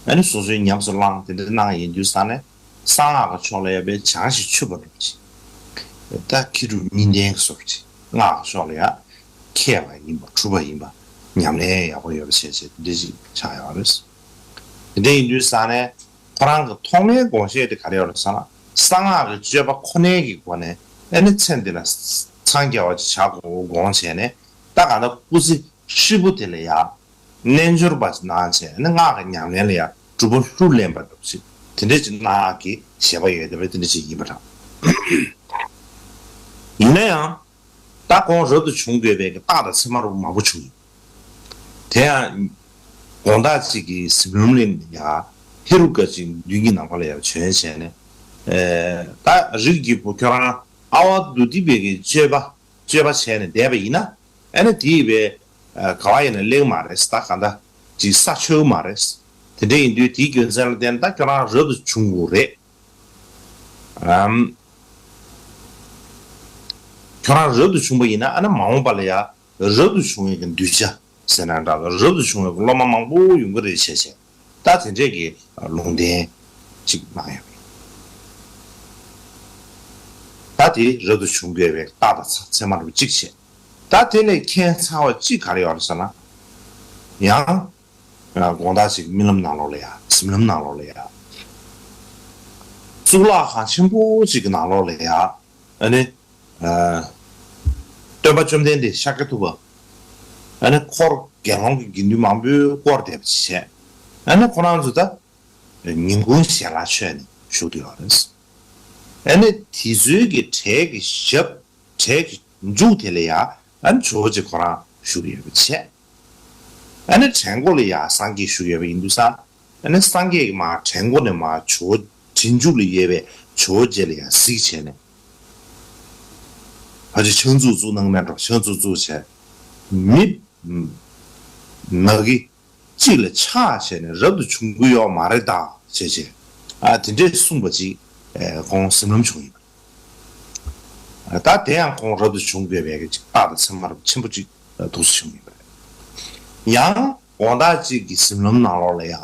ཨ་ནི་སོ་སོའི་ཉམས་སུ་བླངས་དེ་འདྲ་གནང་ཡིན་དུས་ཙང་ནས་གསང་སྔགས་ཀྱི་ཕྱོགས་ལ་ཡང་དཔེ་སྦྱང་ཞིང་ཆུད་པ་འགྲུབ་ཅིང་། ད་མཁས་གྲུབ་གཉིས་ལྡན་གྱི་བཟོ་འདྲ་ཅིག་སྔགས་ཀྱི་ཕྱོགས་ལ་ཡང་མཁས་པ་ཡིན་པ་གྲུབ་པ་ཡིན་པ་ཉམས་ལེན་ཡག་པོ་ཡོད་པ་བྱས་བྱས་དེ་འདྲ་ཅིག་ཆགས་ཡོད་རེད། དེ་འདྲ་ཡིན་དུས་ཙང་ནས་ཁོ་རང་གི་ཐོག་མའི་དགོངས་བཞེད་དེ་ག་རེ་ཡོད་རེད་ཟེར་ན། གསང་སྔགས་ཀྱི་སྤྱོད་པ་ཁོ་ནའི་གི་སྒོ་ནས་ཨ་ནི་ཚེ་འདི་ལ་འཚང་རྒྱ་བ་ཅིག་བྱ་དགོས་དགོངས་བྱས་ནས། ད་གང་ལྟར་སྐུ་ཚེ་ཧྲིལ་པོ་དེ་ལ་ཡང་རྣལ་འབྱོར་པ་གནང་བྱས་ནས་སྔགས་ཀྱི་ཉམས་ལེན་ལ་ཡང་གྲུབ་པ་ལྷུར་ལེན་པ་འདྲ་ཞིག་དེ་འདྲ་ཅིག་གནང་གི་བཞེད་པ་ཡོད་བསྡད་པ་དེ་འདྲ་ཅིག་ཡིན་པ་འདྲ། ཡིན་ན་ཡང་ད་ཁོང་རབ་ཏུ་བྱུང་དགོས་པའི་རྟགས་དང་མཚན་མ་རུ་མང་པོ་བྱུང་ཡོད། དེ་ཡང་དགོང་དག་ཅིག་གི་གཟིམ་ལམ་ལ་ཡང་ཧེ་རུ་ཀ་ཅིག་མདུན་གྱི་ནམ་མཁའ་ལ་ཡང་བྱོན་བྱས་ནས། ད་རིགས་ཀྱི་བུ་ཁྱོད་རང་ཨ་ཝ་དྷཱུ་ཏི་པའི་གི་སྤྱོད་པ་སྤྱོད་པ་བྱས་ནས་བསྡད་པ་ཡིན་ན། ཨ་ནི་དེ་ཡི་བས་ག་བ་ཡིན་ན་གླེང་མ་རེད། ད་ག་འདྲ་ཅིག་ས་ཆོད་མ་རེད། དེ་འདྲ་ཡིན་དུས་དེའི་རྒྱུ་མཚན་ལ་བརྟེན་ད་ཁྱོད་རང་རབ་ཏུ་བྱུང་དགོས་རེད། ཨམ། ཁྱོད་རང་རབ་ཏུ་བྱུང་པ་ཡིན་ན་ཨ་ནི་མ་འོངས་པ་ལ་ཡང་རབ་ཏུ་བྱུང་བའི་གི་གདུལ་བྱ་ཟེར་ན་འདྲ་ལ་རབ་ཏུ་བྱུང་བའི་གི་སློབ་མ་མང་པོ་ཡོང་གི་རེད་བྱས་བྱས། ད་དེ་འདྲས་ཀྱི་ལུང་བསྟན་ཅིག་གནང་ཡོད་པ་ཡིན། ད་དེ་རབ་ཏུ་བྱུང་དགོས་པའི་རྟགས་དང་ཚ་ཚད་མ་རུ་གཅིག་བྱས། ད་དེ་ལས་ཁྱད་མཚར་བ་གཅིག་ག་རེ་ཡོད་རེད་ཟེར་ན། ཡང་དགོང་དག་ཅིག་རྨི་ལམ་ནང་ལོགས་ལ་ཡ་གཟིམ་ལམ་ནང་ལོགས་ལ་ཡ་གཙུག་ལག་ཁང་ཆེན་པོ་ཅིག་གི་ནང་ལོགས་ལ་ཡ་ཨ་ནི། སྟོན་པ་བཅོམ་ལྡན་འདས་ཤཱཀྱ་ཐུབ་པ། ཨ་ནི་འཁོར་དགེ་སློང་གི་དགེ་འདུན་མང་པོས་བསྐོར་བསྡད་པ་ཅིག་བྱས། ཨ་ནི་ཁོ་རང་ཚོ་ད་ཉིན་གུང་ཞལ་ལག་མཆོད་ནས་བཞུགས་བསྡད་ཡོད་རེད། ཨ་ནི་དེ་ཚོའི་གི་གྲལ་གྱི་ཞབས་གྲལ་གྱི་མཇུག་དེ་ལ་ཡ་ཨ་ནི་ཇོ་བོ་རྗེ་ཁོ་རང་བཞུགས་ཡོད་པ་བྱས། ཨ་ནི་གྲལ་མགོ་ལ་ཡ་སངས་རྒྱས་བཞུགས་ཡོད་པ་ཡིན་དུས་ཙང་། ཨ་ནི་སངས་རྒྱས་ཀྱིས་མར་གྲལ་མགོ་ནས་མར་ཇོ་བོ་གྲལ་མཇུག་ལ་ཡོད་པའི་ཇོ་བོ་རྗེ་ལ་ཡང་གཟིགས་བྱས་ནས། ཕལ་ཆེར་ཕྱག་མཛུབ་བཙུགས་གནང་མེད་འགྲོ། ཕྱག་མཛུབ་བཙུགས་བྱས། མི་ནག་གི་གཅིག་ལ་ཆགས་བྱས་ནས་རབ་ཏུ་བྱུང་གི་ཡོད་མ་རེད་ད་བྱས་བྱས། ཨ་དེ་འདྲས་གསུངས་པ་ཅིག་ཁོང་གཟིམ་ལམ་བྱུང་ཡིན་པ་རེད། ད་དེ་ཡང་ཁོང་རབ་ཏུ་བྱུང་དགོས་པའི་གི་ཅིག་རྟགས་དང་མཚན་མ་རབ་ཆེན་པོ་ཅིག་འདུག་སེ་བྱུང་ཡིན་པ་རེད། ཡང་། དགོང་དག་གཅིག་གི་གཟིམ་ལམ་ནང་ལོགས་ལ་ཡ།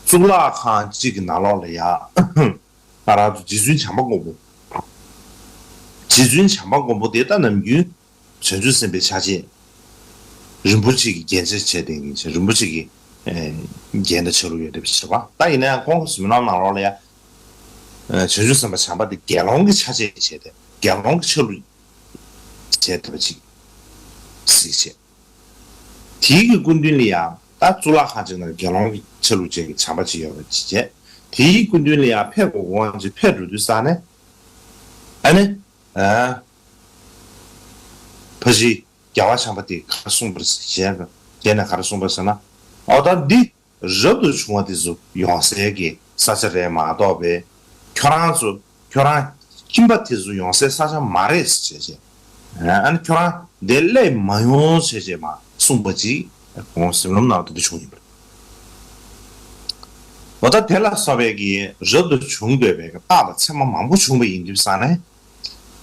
གཙུག་ལག་ཁང་གཅིག་གི་ནང་ལོགས་ལ་ཡ། ང་རང་ཚོ་རྗེ་བཙུན་བྱམས་པ་མགོན་པོ། རྗེ་བཙུན་བྱམས་པ་མགོན་པོ་དེ་ད་ནམ་རྒྱུན་བྱང་ཆུབ་སེམས་དཔའི་ཆ་བྱད་རིན་པོ་ཆེ་གི་རྒྱན་ཆ་བྱས་ཏེ་ཡིན་ཕྱིན་རིན་པོ་ཆེ་གི་རྒྱན་དང་ཆ་ལུགས་ཡོད་བསྡད་པ་ཞིག་རེད་པ། ད་ཡིན་ན་ཡང་ཁོང་གི་གཟིམ་ལམ་ནང་ལོགས་ལ་ཡ། བྱང་ཆུབ་སེམས་དཔའ་བྱམས་པ་དེ་དགེ་སློང་གི་ཆ་བྱད་བྱས་ཏེ་དགེ་སློང་གི་ཆ་ལུགས་བྱས་བསྡད་པ་ཅིག་གཟིགས་བྱས། དེའི་གི་སྐུ་མདུན་ལ་ཡང་ད་གཙུག་ལག་ཁང་ཅིག་ནང་དགེ་སློང་གི་ཆ་ལུགས་ཅན་གྱི་བྱམས་པ་ཅིག་ཡོད་པ་ཅིག་བྱས། དེའི་སྐུ་མདུན་ལ་ཡང་ཕེབས་དགོས་དགོངས་ཀྱི་ཕེབས་འགྲོ་དུས་ཙང་ནས། ཨ་ནི། ཨ། ཕ་གཞིས་རྒྱལ་བ་བྱམས་པ་དེས་ག་རེ་གསུངས་པ་རེད་ཟེར་བྱས། དེ་ནས་ག་རེ་གསུངས་པ་ཟེར་ན། ཨོ་ད་འདི་རབ་ཏུ་བྱུང་བ་དེ་ཚོ་ཡོང་སའི་གི་ས་ཆ་རེད་མ་གཏོགས་པའི། ཁྱོད་རང་ཚོ་ཁྱོད་རང་ཁྱིམ་པ་དེ་ཚོ་ཡོང་སའི་ས་ཆ་མ་རེད་ཟེར་བྱས། ཨ་ནི་ཁྱོད་རང་འདིར་སླེབས་མ་ཡོང་ཟེར་བྱས་མ་གསུངས་པ་ཅིག་ཁོང་སེམས་ལམ་ནང་དུ་འདི་བྱུང་ཡིན་པ་རེད། འོ་ད་དེ་ལ་སོགས་པའི་གི་རབ་ཏུ་བྱུང་དགོས་པའི་གི་རྟགས་དང་མཚན་མ་མང་པོ་བྱུང་བ་ཡིན་དུས་ཙང་ནས།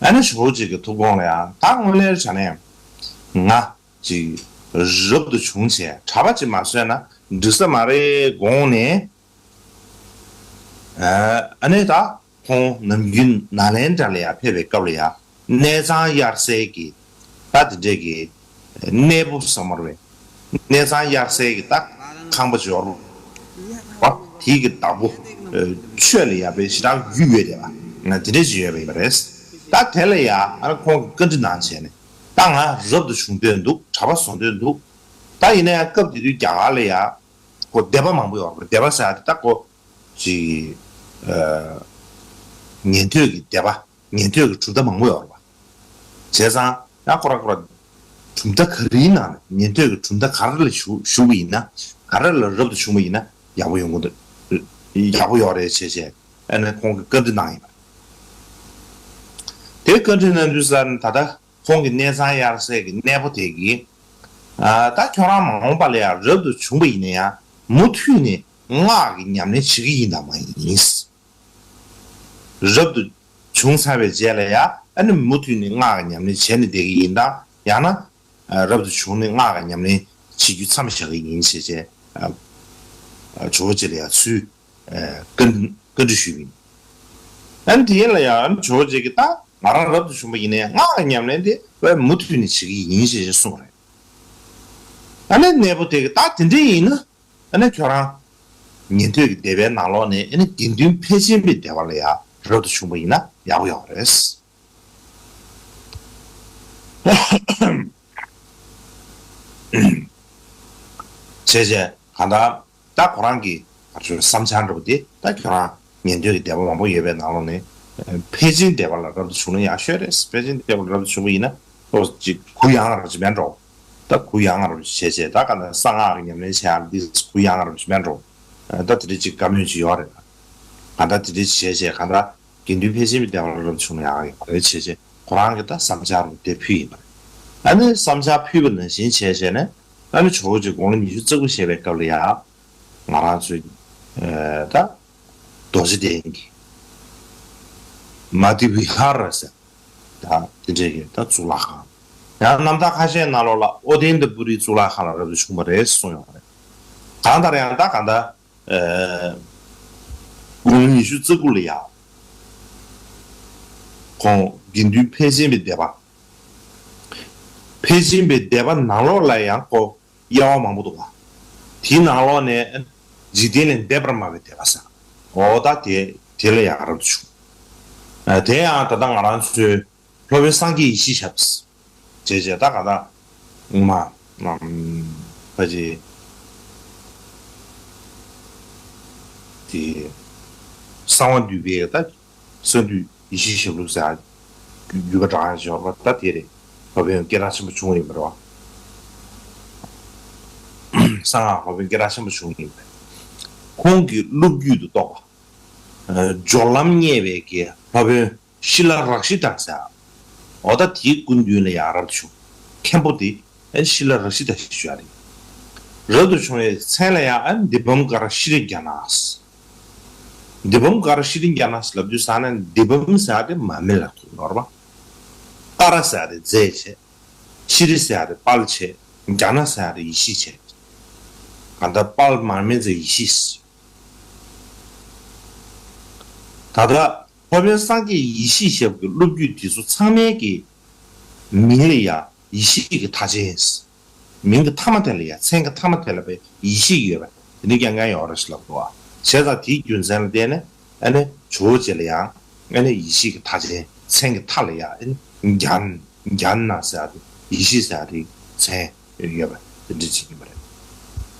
ཨ་ནི་ཇོ་བོ་རྗེ་གི་ཐུགས་དགོངས་ལ་ཡང་ད་དངོས་གནས་བྱས་ནས་ང་ཅིག་རབ་ཏུ་བྱུང་བྱས་གྲྭ་པ་ཅིག་མ་བཟོས་ན་འགྲིག་ས་མ་རེད་དགོངས་ནས། ཨ་ནི་ད་ཁོང་ནམ་རྒྱུན་ནཱ་ལེནྡྲ་ལ་ཡང་ཕེབས་པའི་སྐབས་ལ་ཡང་གནས་ཚང་གཡར་སའི་གི་ད་དེ་འདྲས་ཀྱི་གནས་པོ་ཟེར་མ་རེད། གནས་ཚང་གཡར་སའི་གི་ད་ཁང་པ་འབྱོར་བ་དེའི་གི་བདག་པོ་ཆོས་ལ་ཡར་པའི་ཞེ་དྲག་རྒྱུས་ཡོད་དེ་བ་ང་དེ་འདྲས་ཞིག་ཡོད་པ་ཡིན་པ་རེད། ད་དེ་ལ་ཡང་ཨ་ཁོང་གི་བཀའ་འདྲི་གནང་བྱས་ནས་ད་ང་རབ་ཏུ་བྱུང་འདོད་འདུག་གྲྭ་པ་བཟོ་འདོད་འདུག་ད་ཡིན་ན་ཡང་སྐབས་དེ་དུས་རྒྱ་གར་ལ་ཡང་ཁོ་སྡེ་པ་མང་པོ་ཡོད་རེད། སྡེ་པ་ཟེར་ཡ་དེ་ད་ཁོ་ཅིག་ཉན་ཐོས་ཀྱི་སྡེ་པ། ཉན་ཐོས་ཀྱི་གྲུབ་མཐའ་མང་པོ་ཡོད་རེད་པ། བྱས་ཙང་ཡང་ཁོ་རང་ཁོ་རང་གྲུབ་མཐའ་ག་རེའི་ནང་ནས་ཉན་ཐོས་ཀྱི་གྲུབ་མཐའ་ག་རེ་ལ་ཞུགས་ཞུགས་པ་ཡིན་ན། ག་རེ་ལ་རབ་ཏུ་བྱུང་བ་ཡིན་ན་ཡག་པོ་ཡོང་གི་འདུག་ཡག་པོ་ཡོད་རེད་བྱས་བྱས་ཨ་ནི་ཁོང་གིས་བཀའ་འདྲི་གནང་ཡིན་པ་རེད། དེ་བཀའ་འདྲི་གནང་དུས་ཙང་ད་ལྟ་ཁོང་གི་གནས་ཚང་གཡར་སའི་གི་གནས་པོ་དེ་གིས་ཨ་ད་ཁྱོད་རང་མ་འོངས་པ་ལ་ཡང་རབ་ཏུ་བྱུང་བ་ཡིན་ན་ཡང་མུ་མཐུད་ནས་སྔགས་ཀྱི་ཉམས་ལེན་བྱེད་ཀྱི་ཡིན་དང་མ་ཡིན། རབ་ཏུ་བྱུང་ཚར་བའི་རྗེས་ལ་ཡང་ཨ་ནི་མུ་མཐུད་ནས་སྔགས་ཀྱི་ཉམས་ལེན་བྱས་ནས་བསྡད་ཀྱི་ཡིན་དང་ཡང་ན་རབ་ཏུ་བྱུང་ནས་སྔགས་ཀྱི་ཉམས་ལེན་བྱེད་རྒྱུ་མཚམས་བཞག་གི་ཡིན་ཞེས་བྱས་ཇོ་བོ་རྗེ་ལ་ཡང་ཚུལ་བཀའ་བཀའ་འདྲི་ཞུས་པ་ཡིན། ཨ་ནི་དེ་ལ་ཡང་ཇོ་བོ་རྗེ་གིས་ད་ང་རང་རབ་ཏུ་བྱུང་བ་ཡིན་ནའི་སྔགས་ཀྱི་ཉམས་ལེན་དེ་བས་མུ་མཐུད་ནས་བྱེད་ཀྱི་ཡིན་ཞེས་བྱས་གསུངས་པ་རེད། ཨ་ནི་གནས་པོ་དེ་གིས་ད་དེ་འདྲ་ཡིན་ན། ཨ་ནི་ཁྱོད་རང་ཉན་ཐོས་ཀྱི་སྡེ་པའི་ནང་ལོགས་ནས་ཨ་ནི་དགེ་འདུན་ཕལ་ཆེན་པའི་སྡེ་པ་ལ་ཡང་རབ་ཏུ་བྱུང་བ་ཡིན་ན་ཡག་པོ་ཡོད་རེད། བྱས་བྱས་གང་ལྟར་ད་ཁོ་རང་གི་བསམ་འཆར་འདྲ་པོ་དེ་ད་ཁྱོད་རང་ཉན་ཐོས་ཀྱི་སྡེ་པ་མང་པོ་ཡོད་པའི་ནང་ལོགས་ནས་ཕལ་ཆེན་སྡེ་པ་ལ་རབ་ཏུ་བྱུང་ན་ཡག་ཤོས་རེད། ཕལ་ཆེན་སྡེ་པ་ལ་རབ་ཏུ་བྱུང་བ་ཡིན་ན་ཏོག་ཙམ་གུ་ཡངས་རབ་ཅིག་མེད་འགྲོ། ད་གུ་ཡངས་རབ་བྱས་བྱས་ད་ག་ན་གསང་སྔགས་ཀྱི་ཉམས་ལེན་བྱེད་ཡག་འདི་གུ་ཡངས་རབ་ཅིག་མེད་འགྲོ། ད་དེ་འདྲ་ཅིག་བཀའ་མོལ་ཅིག་ཡོད་རེད། ག་ད་དེ་འདྲ་ཅིག་བྱས་བྱས་ག་ད་དགེ་འདུན་ཕལ་ཆེན་པའི་སྡེ་པ་ལ་རབ་ཏུ་བྱུང་ན་ཡག་ཡོད་རེད་བྱས་བྱས་ཁོ་རང་གི་ད་བསམ་འཆར་དེ་ཕུལ་ཡིན་པ་རེད། ཨ་ནི་བསམ་འཆར་ཕུལ་བ་ནང་བཞིན་བྱས་བྱས་ནས་ཨ་ནི་ཇོ་བོ་རྗེ་དགུང་ལོ་ཉི་ཤུ་རྩ་དགུ་བཞེས་པའི་སྐབས་ལ་ཡང་ང་རང་ཚོའི་ད་རྡོ་རྗེ་གདན་གྱི་མ་ཏི་བི་ཧར་ཟེར། ད་དེ་འདྲའི་གི་ད་གཙུག་ལག་ཁང་། ཡང་རྣམ་ཐར་ཁ་ཤས་ནང་ལོགས་ལ་ཨོ་ཏནྟ་པུ་རིའི་གཙུག་ལག་ཁང་ལ་རབ་ཏུ་བྱུང་བ་རེད་གསུངས་ཡོད་པ་རེད། གང་ལྟར་ཡང་ད་གང་ལྟར་དགུང་ལོ་ཉི་ཤུ་རྩ་དགུ་ལ་ཡང་ཁོང་དགེ་འདུན་ཕལ་ཆེན་པའི་སྡེ་པ། ཕལ་ཆེན་པའི་སྡེ་པ་ནང་ལོགས་ལ་ཡང་ཁོ་དབྱེ་བ་མང་པོ་འདུག་པ། དེའི་ནང་ལོགས་ནས་འཇིག་རྟེན་ལས་འདས་པར་སྨྲ་བའི་སྡེ་པ་ཟེར། འོ་ད་དེ་དེ་ལ་ཡང་རབ་ཏུ་བྱུང་། དེ་ཡང་ད་ལྟ་ང་རང་ཚོའི་སློབ་དཔོན་སངས་རྒྱས་ཡེ་ཤེས་ཞབས་བྱས་བྱས་ད་ག་ད་སྔོན་མ་ཕ་ཆེ་དེ་གསང་བ་འདུས་པའི་ད་གསང་འདུས་ཡེ་ཤེས་ཞབས་ལུགས་ཟེར་བརྒྱུད་པ་འདྲ་ཞིག་ཡོད་པ་ད་དེ་རེད། སློབ་དཔོན་སྐད་གྲགས་ཆེན་པོ་བྱུང་ཡིན་པ་རེད་བ། གསང་སྔགས་སློབ་དཔོན་སྐད་གྲགས་ཆེན་པོ་བྱུང་ཡིན་པ་རེད། ཁོང་གི་སློབ་བརྒྱུད་དུ་གཏོགས་པ། སྦྱོར་ལམ་བརྙེས་པའི་གི་སློབ་དཔོན་ཤི་ལ་རཀྵི་ཏ་ཟེར། འོ་ད་དེའི་སྐུ་མདུན་ལ་ཡང་རབ་ཏུ་བྱུང་། མཁན་པོ་དེ་ཨ་ཤི་ལ་རཀྵི་ཏ་ཞེས་ཞུ་བ་རེད། རབ་ཏུ་བྱུང་བའི་མཚན་ལ་ཡང་ཨ་དི་བཾ་ཀ་ར་ཤྲཱི་ཛྙཱ་ན། དི་བཾ་ཀ་ར་ཤྲཱི་ཛྙཱ་ན་ལབ་དུས་ཙ་ན་དི་བཾ་ཟེར་དེ་མར་མེ་ལ་གོ་དགོས་རེད་པ། ཀ་ར་ཟེར་དེ་རྫས་བྱས། ཤྲཱི་ཟེར་དེ་དཔལ་བྱས། ཛྙཱ་ན་ཟེར་དེ་ཡེ་ཤེས་བྱས། གང་ལྟར་དཔལ་མར་མེ་མཛད་ཡེ་ཤེས། ད་ལྟ་སློབ་དཔོན་སངས་རྒྱས་ཡེ་ཤེས་ཞབས་ཀྱི་སློབ་བརྒྱུད་དེ་ཚོ་ཚང་མའི་གི་མིང་ལ་ཡང་ཡེ་ཤེས་ཀྱི་མཐའ་ཅན། མིང་གི་མཐའ་མ་དེ་ལ་ཡང་མཚན་གྱི་མཐའ་མ་དེ་ལ་བའི་ཡེ་ཤེས་ཡོད་པ་དེ་ནི་རྐྱང་རྐྱང་ཡོད་རེད་ཞེས་ལབ་འདུག་བ། བྱས་ཙང་དེའི་རྒྱུ་མཚན་ལ་བརྟེན་ནས་ཨ་ནི་ཇོ་བོ་རྗེ་ལ་ཡང་ཨ་ནི་ཡེ་ཤེས་ཀྱི་མཐའ་ཅན་མཚན་གྱི་མཐའ་ལ་ཡང་ཨ་ནི་ཛྙཱ་ན་ཛྙཱ་ན་ཟེར་ཡ་དེ་ཡེ་ཤེས་ཟེར་ཡ་དེ་མཚན་ཡོད་པ་དེ་འདྲ་ཅིག་ཡིན་པ་རེད།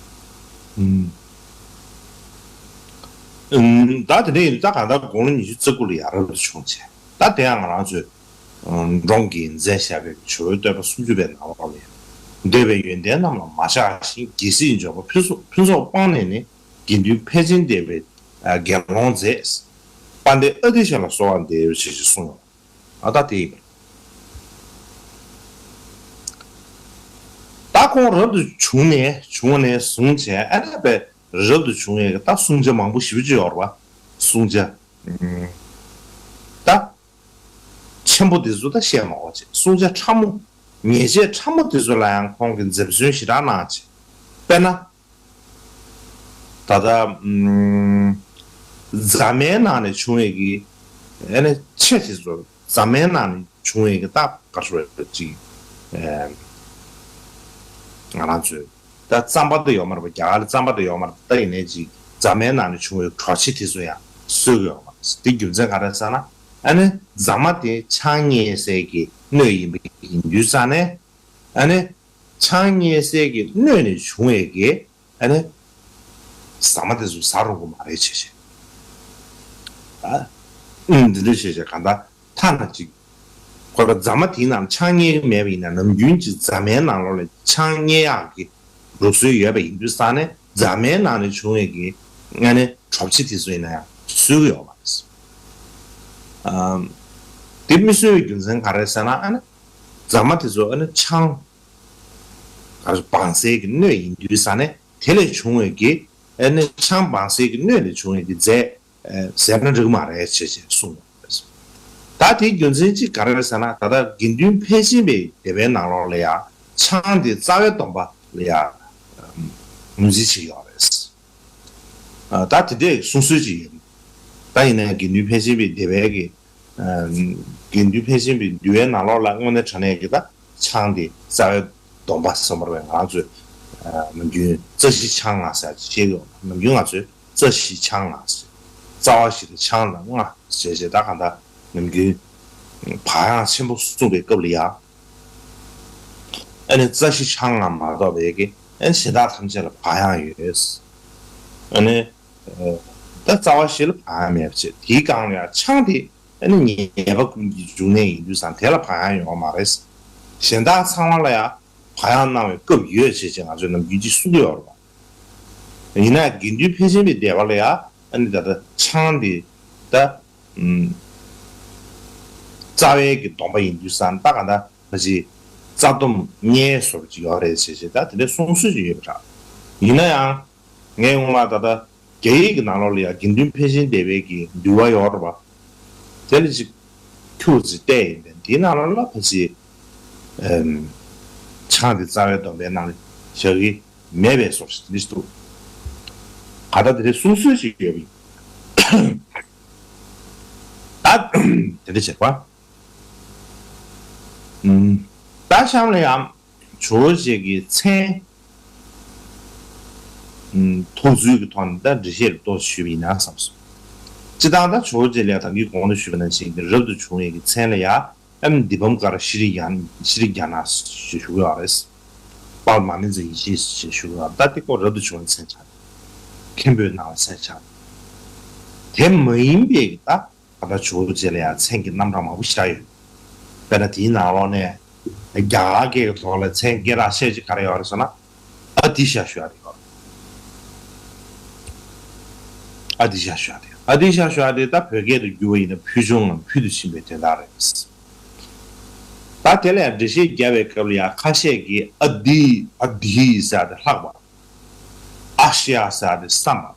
ཨུམ། ཨུམ། ད་དེ་འདྲ་ཡིན་དུས་ད་གང་ལྟར་དགུང་ལོ་ཉི་ཤུ་རྩ་དགུ་ལ་ཡ་རབ་ཏུ་བྱུང་བྱས། ད་དེ་ཡང་ང་རང་ཚོས་ཨུམ། འབྲོང་གིས་མཛད་བཞག་པའི་ཇོ་བོའི་བསྟོད་པ་སུམ་ཅུ་པའི་ནང་ལོགས་ལ་ཡ། འདོད་པའི་ཡོན་ཏན་རྣམས་ལ་མ་ཆགས་ཤིང་། རྒྱལ་སྲིད་འབྱོར་པ་ཕུན་ཚོགས་ཕུན་ཚོགས་སྤངས་ནས་ནི། དགེ་འདུན་ཕལ་ཆེན་བདེ་བའི་དགེ་སློང་མཛད། དཔལ་ལྡན་ཨ་ཏི་ཤ་ལ་གསོལ་བ་འདེབས་ཞེས་གསུངས་ཡོད། ཨ་ད་དེ་ཡིན། ད་ཁོང་རབ་ཏུ་བྱུང་ནས་བྱུང་བ་ནས་བཟུང་བྱས་ཨ་ནི་པའི་རབ་ཏུ་བྱུང་བའི་ད་བསྲུང་བྱ་མང་པོ་ཞེ་པོ་ཅིག་ཡོད་རེད་པ། བསྲུང་བྱ། ཨུམ། ད་ཆེན་པོ་དེ་ཚོ་ད་བཤད་མ་དགོས་བྱས། བསྲུང་བྱ་ཕྲ་མོ། ཉེས་བྱས་ཕྲ་མོ་དེ་ཚོ་ལ་ཡང་ཁོང་གིས་འཛེམ་ཟོན་ཞེ་དྲག་གནང་བྱས། དཔེར་ན། ད་ལྟ་ཨུམ། རྫ་མའི་ནང་ནས་བྱུང་བའི་གི་ཨ་ནི་ཆེ་དེ་ཚོ། རྫ་མའི་ནང་ནས་བྱུང་བའི་གི་ད་ག་རེ་ཟེར་ཅིག་ཨེ། ང་རང་ཚོས་ད་རྩམ་པ་དེ་ཡོད་མ་རེད་པ། རྒྱ་གར་ལ་རྩམ་པ་དེ་ཡོད་མ་རེད། ད་ཡིན་ནའི་ཅིག་རྫ་མའི་ནང་ནས་བྱུང་བའི་གྲོ་ཕྱེ་དེ་ཚོ་ཡང་གསོལ་གི་ཡོད་མ་རེད། དེ་རྒྱུ་མཚན་ག་རེ་ཟེར་ན། ཨ་ནི་རྫ་མ་དེ་ཆང་བསྙལ་སའི་གི་སྣོད་ཡིན་པ་ཡིན་དུས་ཙང་ནས། ཨ་ནི་ཆང་བསྙལ་སའི་གི་སྣོད་ནས་བྱུང་བའི་གི་ཨ་ནི་ཟ་མ་དེ་ཚོ་ཟ་རུང་གི་མ་རེད་བྱས་བྱས། ཨ། ཨུམ། འདི་འདྲ་བྱས་བྱས་གང་ལྟར་ཐ་ན་ཅིག་ཁོ་ར་རྫ་མ་དེའི་ནང་ཆང་བསྙལ་གི་མེད་པ་ཡིན་ན། ནམ་རྒྱུན་ཅིག་རྫ་མའི་ནང་ལོགས་ལ་ཆང་བསྙལ་ཡག་གི་ལུགས་སྲོལ་ཡོད་པ་ཡིན་དུས་ཙང་ནས། རྫ་མའི་ནང་ནས་བྱུང་བའི་གི་ཨ་ནི་གྲོ་ཕྱེ་དེ་ཚོ་ཡིན་ན་ཡང་གསོལ་གི་ཡོད་མ་རེད། ཨམ། དེ་མི་གསོལ་བའི་རྒྱུ་མཚན་ག་རེ་ཟེར་ན། ཨ་ནི་རྫ་མ་དེ་ཚོ་ཨ་ནི་ཆང་ག་རེ་སྦང་སའི་གི་སྣོད་ཡིན་དུས་ཙང་ནས། དེ་ལས་བྱུང་བའི་གི་ཨ་ནི་ཆང་སྦང་སའི་གི་སྣོད་ལས་བྱུང་བའི་གི་རྫས་ཟས་ན་འགྲིག་མ་རེད་ཅེས་ཅེས་གསུངས་པ་རེད། ད་དེའི་རྒྱུ་མཚན་གཅིག་ག་རེ་རེད་ཟེར་ན། ད་ལྟ་དགེ་འདུན་ཕལ་ཆེན་པའི་སྡེ་པའི་ནང་ལོགས་ལ་ཡང་ཆང་དེ་རྩ་བའི་སྡོམ་པ་ལ་ཡང་ངོས་འཛིན་བྱེད་ཀྱི་ཡོད་རེད། ད་དེ་འདྲའི་གསུང་སྲོལ་ཅིག་ཡོད། ད་ཡིན་ན་ཡང་དགེ་འདུན་ཕལ་ཆེན་པའི་སྡེ་པའི་གི་དགེ་འདུན་ཕལ་ཆེན་པའི་འདུལ་བའི་ནང་ལོགས་ལ་དངོས་གནས་དྲང་གནས་ཀྱི་ད་ཆང་དེ་རྩ་བའི་སྡོམ་པ་ཟེར་བ་རེད། ང་ཚོས་ནམ་རྒྱུན་རྩ་བཞི་ཆང་ལྔ་ཟེར་ཅིག་བཤད་ཀྱི་ཡོད། ནམ་རྒྱུན་ང་ཚོས་རྩ་བཞི་ཆང་ལྔ་ཟེར། རྩ་བ་བཞི་དང་ཆང་དང་ལྔ་ཟེར་བྱས། ད་གང་ལྟར་ནམ་རྒྱུན་བག་ཡངས་ཆེན་པོ་གསུངས་པའི་སྐབས་ལ་ཡང་། ཨ་ནི་རྩ་བཞི་ཆང་ལྔ་མ་གཏོགས་པའི་གི་ཨ་ནི་གཞན་དག་ཐམས་ཅད་ལ་བག་ཡངས་ཡོད། ཨ་ནི་ད་རྩ་བ་བཞི་ལ་བག་ཡངས་མེད་པ་བྱས། དེའི་སྒང་ལ་ཡང་ཆང་དེ་ཨ་ནི་ཉེས་པ་ཀུན་གྱི་འབྱུང་གནས་ཡིན་དུས་ཙང་དེ་ལ་བག་ཡངས་ཡོང་བ་མ་རེད། གཞན་དག་ཚང་མ་ལ་ཡང་བག་ཡངས་གནང་བའི་སྐབས་ཡོད་ཅེས་ཅེས་ང་ཚོས་ནམ་རྒྱུན་ཅིག་གསུང་གི་ཡོད་རེད་པ། ཡིན་ན་དགེ་འདུན་ཕལ་ཆེན་པའི་སྡེ་པ་ལ་ཡང་ཨ་ནི་ད་ལྟ་ཆང་འདི་ད་ཨུམ་རྩ་བའི་གི་སྡོམ་པ་ཡིན་དུས་ཙང་ད་ག་ད་ཕ་ཅི་རྩ་སྡོམ་བསྙལ་བཟོ་འདྲ་ཅིག་ཡོད་རེད་ཅེས་ཅེས་ད་དེ་འདྲའི་གསུང་སྲོལ་ཅིག་ཡོད་པ་འདྲ། ཡིན་ན་ཡང་ངས་ངོ་མ་ད་ལྟ་རྒྱ་ཡིག་གི་ནང་ལོགས་ལ་ཡང་དགེ་འདུན་ཕལ་ཆེན་སྡེ་པའི་གི་འདུལ་བ་ཡོད་རེད་པ། དེ་ལ་ཅིག་ཁྱུག་ཙམ་བལྟས་ཡིན་པས། འདིའི་ནང་ལོགས་ལ་ཕལ་ཆེར་ཨམ་ཆང་དེ་རྩ་བའི་སྡོམ་པའི་ནང་ལ་བཞག་གི་མེད་པའི་བཟོ་ཞིག་འདི་འདུག་ག་ད་དེ་འདྲའི་གསུང་སྲོལ་ཞིག་ཡོད་པ་ཡིན། ད་དེ་འདྲ་བྱས་པ། ཨམ་ད་གཤམ་ལ་ཡང་ཇོ་བོ་རྗེ་གི་མཚན་ཐོགས་ཚུལ་གྱི་ཐོག་ནས་ད་འགྲེལ་བཤད་ཏོག་ཙམ་ཞུས་པ་ཡིན་ན་བསམ་སོང་། སྤྱིར་བཏང་ད་ཇོ་བོ་རྗེ་ལ་ཡང་ད་གིན་གོང་དུ་ཞུས་པ་ནང་བཞིན་གྱི་རབ་ཏུ་བྱུང་བའི་གི་མཚན་ལ་ཡང་ཨེམ་དཱི་པཾ་ཀར་ཤྲཱི་ཡ་ཤྲཱི་ཛྙཱ་ན་ཞེས་ཞུ་གི་ཡོད་རེད། དཔལ་མ་ཎི་མཛད་ཡེ་ཤེས་ཞེས་ཞུ་གི་ཡོད་རེད། ད་དེ་ཁོ་རབ་ཏུ་བྱུང་བའི་མཚན་ཆགས། མཁན་པོས་གནང་བའི་མཚན་ཆགས། དེ་མ་ཡིན་པའི་གི་ད་ད་ལྟ་ཇོ་བོ་རྗེ་ལ་ཡང་མཚན་གྱི་རྣམ་གྲངས་མང་པོ་ཞིག་ཡོད། དཔེར་ན་དེའི་ནང་ལོགས་ནས་རྒྱ་གར་སྐད་ཀྱི་ཐོག་ལ་མཚན་སྐད་གྲགས་ཆེ་ཅིག་ག་རེ་ཡོད་རེད་ཟེར་ན། ཨ་ཏི་ཤ་ཞུ་ཡ་དེ་ཡོད་རེད། ཨ་ཏི་ཤ་ཞུ་ཡ་དེ། ཨ་ཏི་ཤ་ཞུ་ཡ་དེ་ད་བོད་སྐད་དུ་བསྒྱུར་བ་ཡིན་ན་ཕུལ་བྱུང་ངམ་ཕུལ་དུ་ཕྱིན་པའི་དོན་དག་རེད། ད་དེ་ལ་ཡང་འགྲེལ་བཤད་རྒྱབ་པའི་སྐབས་ལ་ཡང་ཁ་ཤས་ཀྱིས་ཨ་ཏི་ཨ་ཏི་ཟེར་ཡ་དེ་ལྷག་པ། ཨ་ཤ་ཟེར་ཡ་དེ་བསམ་པ།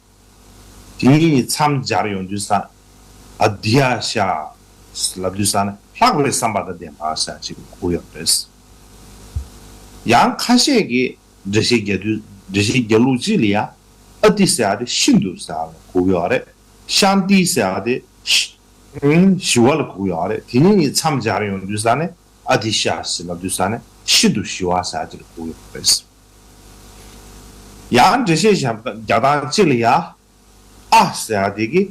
དེ་གཉིས་མཚམས་སྦྱར་ཡོང་དུས་ཙང་ཨ་ཏི་ཤ་ལབ་དུས་ཙང་ནས་ལྷག་པའི་བསམ་པ་དང་ལྡན་པ་ཟེར་ཅིག་གོ་ཡོད་རེད། ཡང་ཁ་ཤས་ཀྱིས་འགྲེལ་བཤད་རྒྱག་དུས་འགྲེལ་བཤད་རྒྱག་ལུགས་གཅིག་ལ་ཡང་ཨ་ཏི་ཟེར་ཡ་དེ་ཤིན་ཏུ་ཟེར་ཡ་ལ་གོ་གི་ཡོད་རེད། ཤཱནྟི་ཟེར་ཡ་དེ་ཞི་ཨུམ་ཞི་བ་ལ་གོ་གི་ཡོད་རེད། དེ་གཉིས་གཉིས་མཚམས་སྦྱར་ཡོང་དུས་ཙང་ནས་ཨ་ཏི་ཤ་ཟེར་ལབ་དུས་ཙང་ནས་ཤིན་ཏུ་ཞི་བ་ཟེར་ཡ་དེ་ལ་གོ་གི་ཡོད་རེད། ཡང་འགྲེལ་བཤད་རྒྱག་སྟངས་གཅིག་ལ་ཡ། ཨ་ཟེར་ཡ་དེ་གི་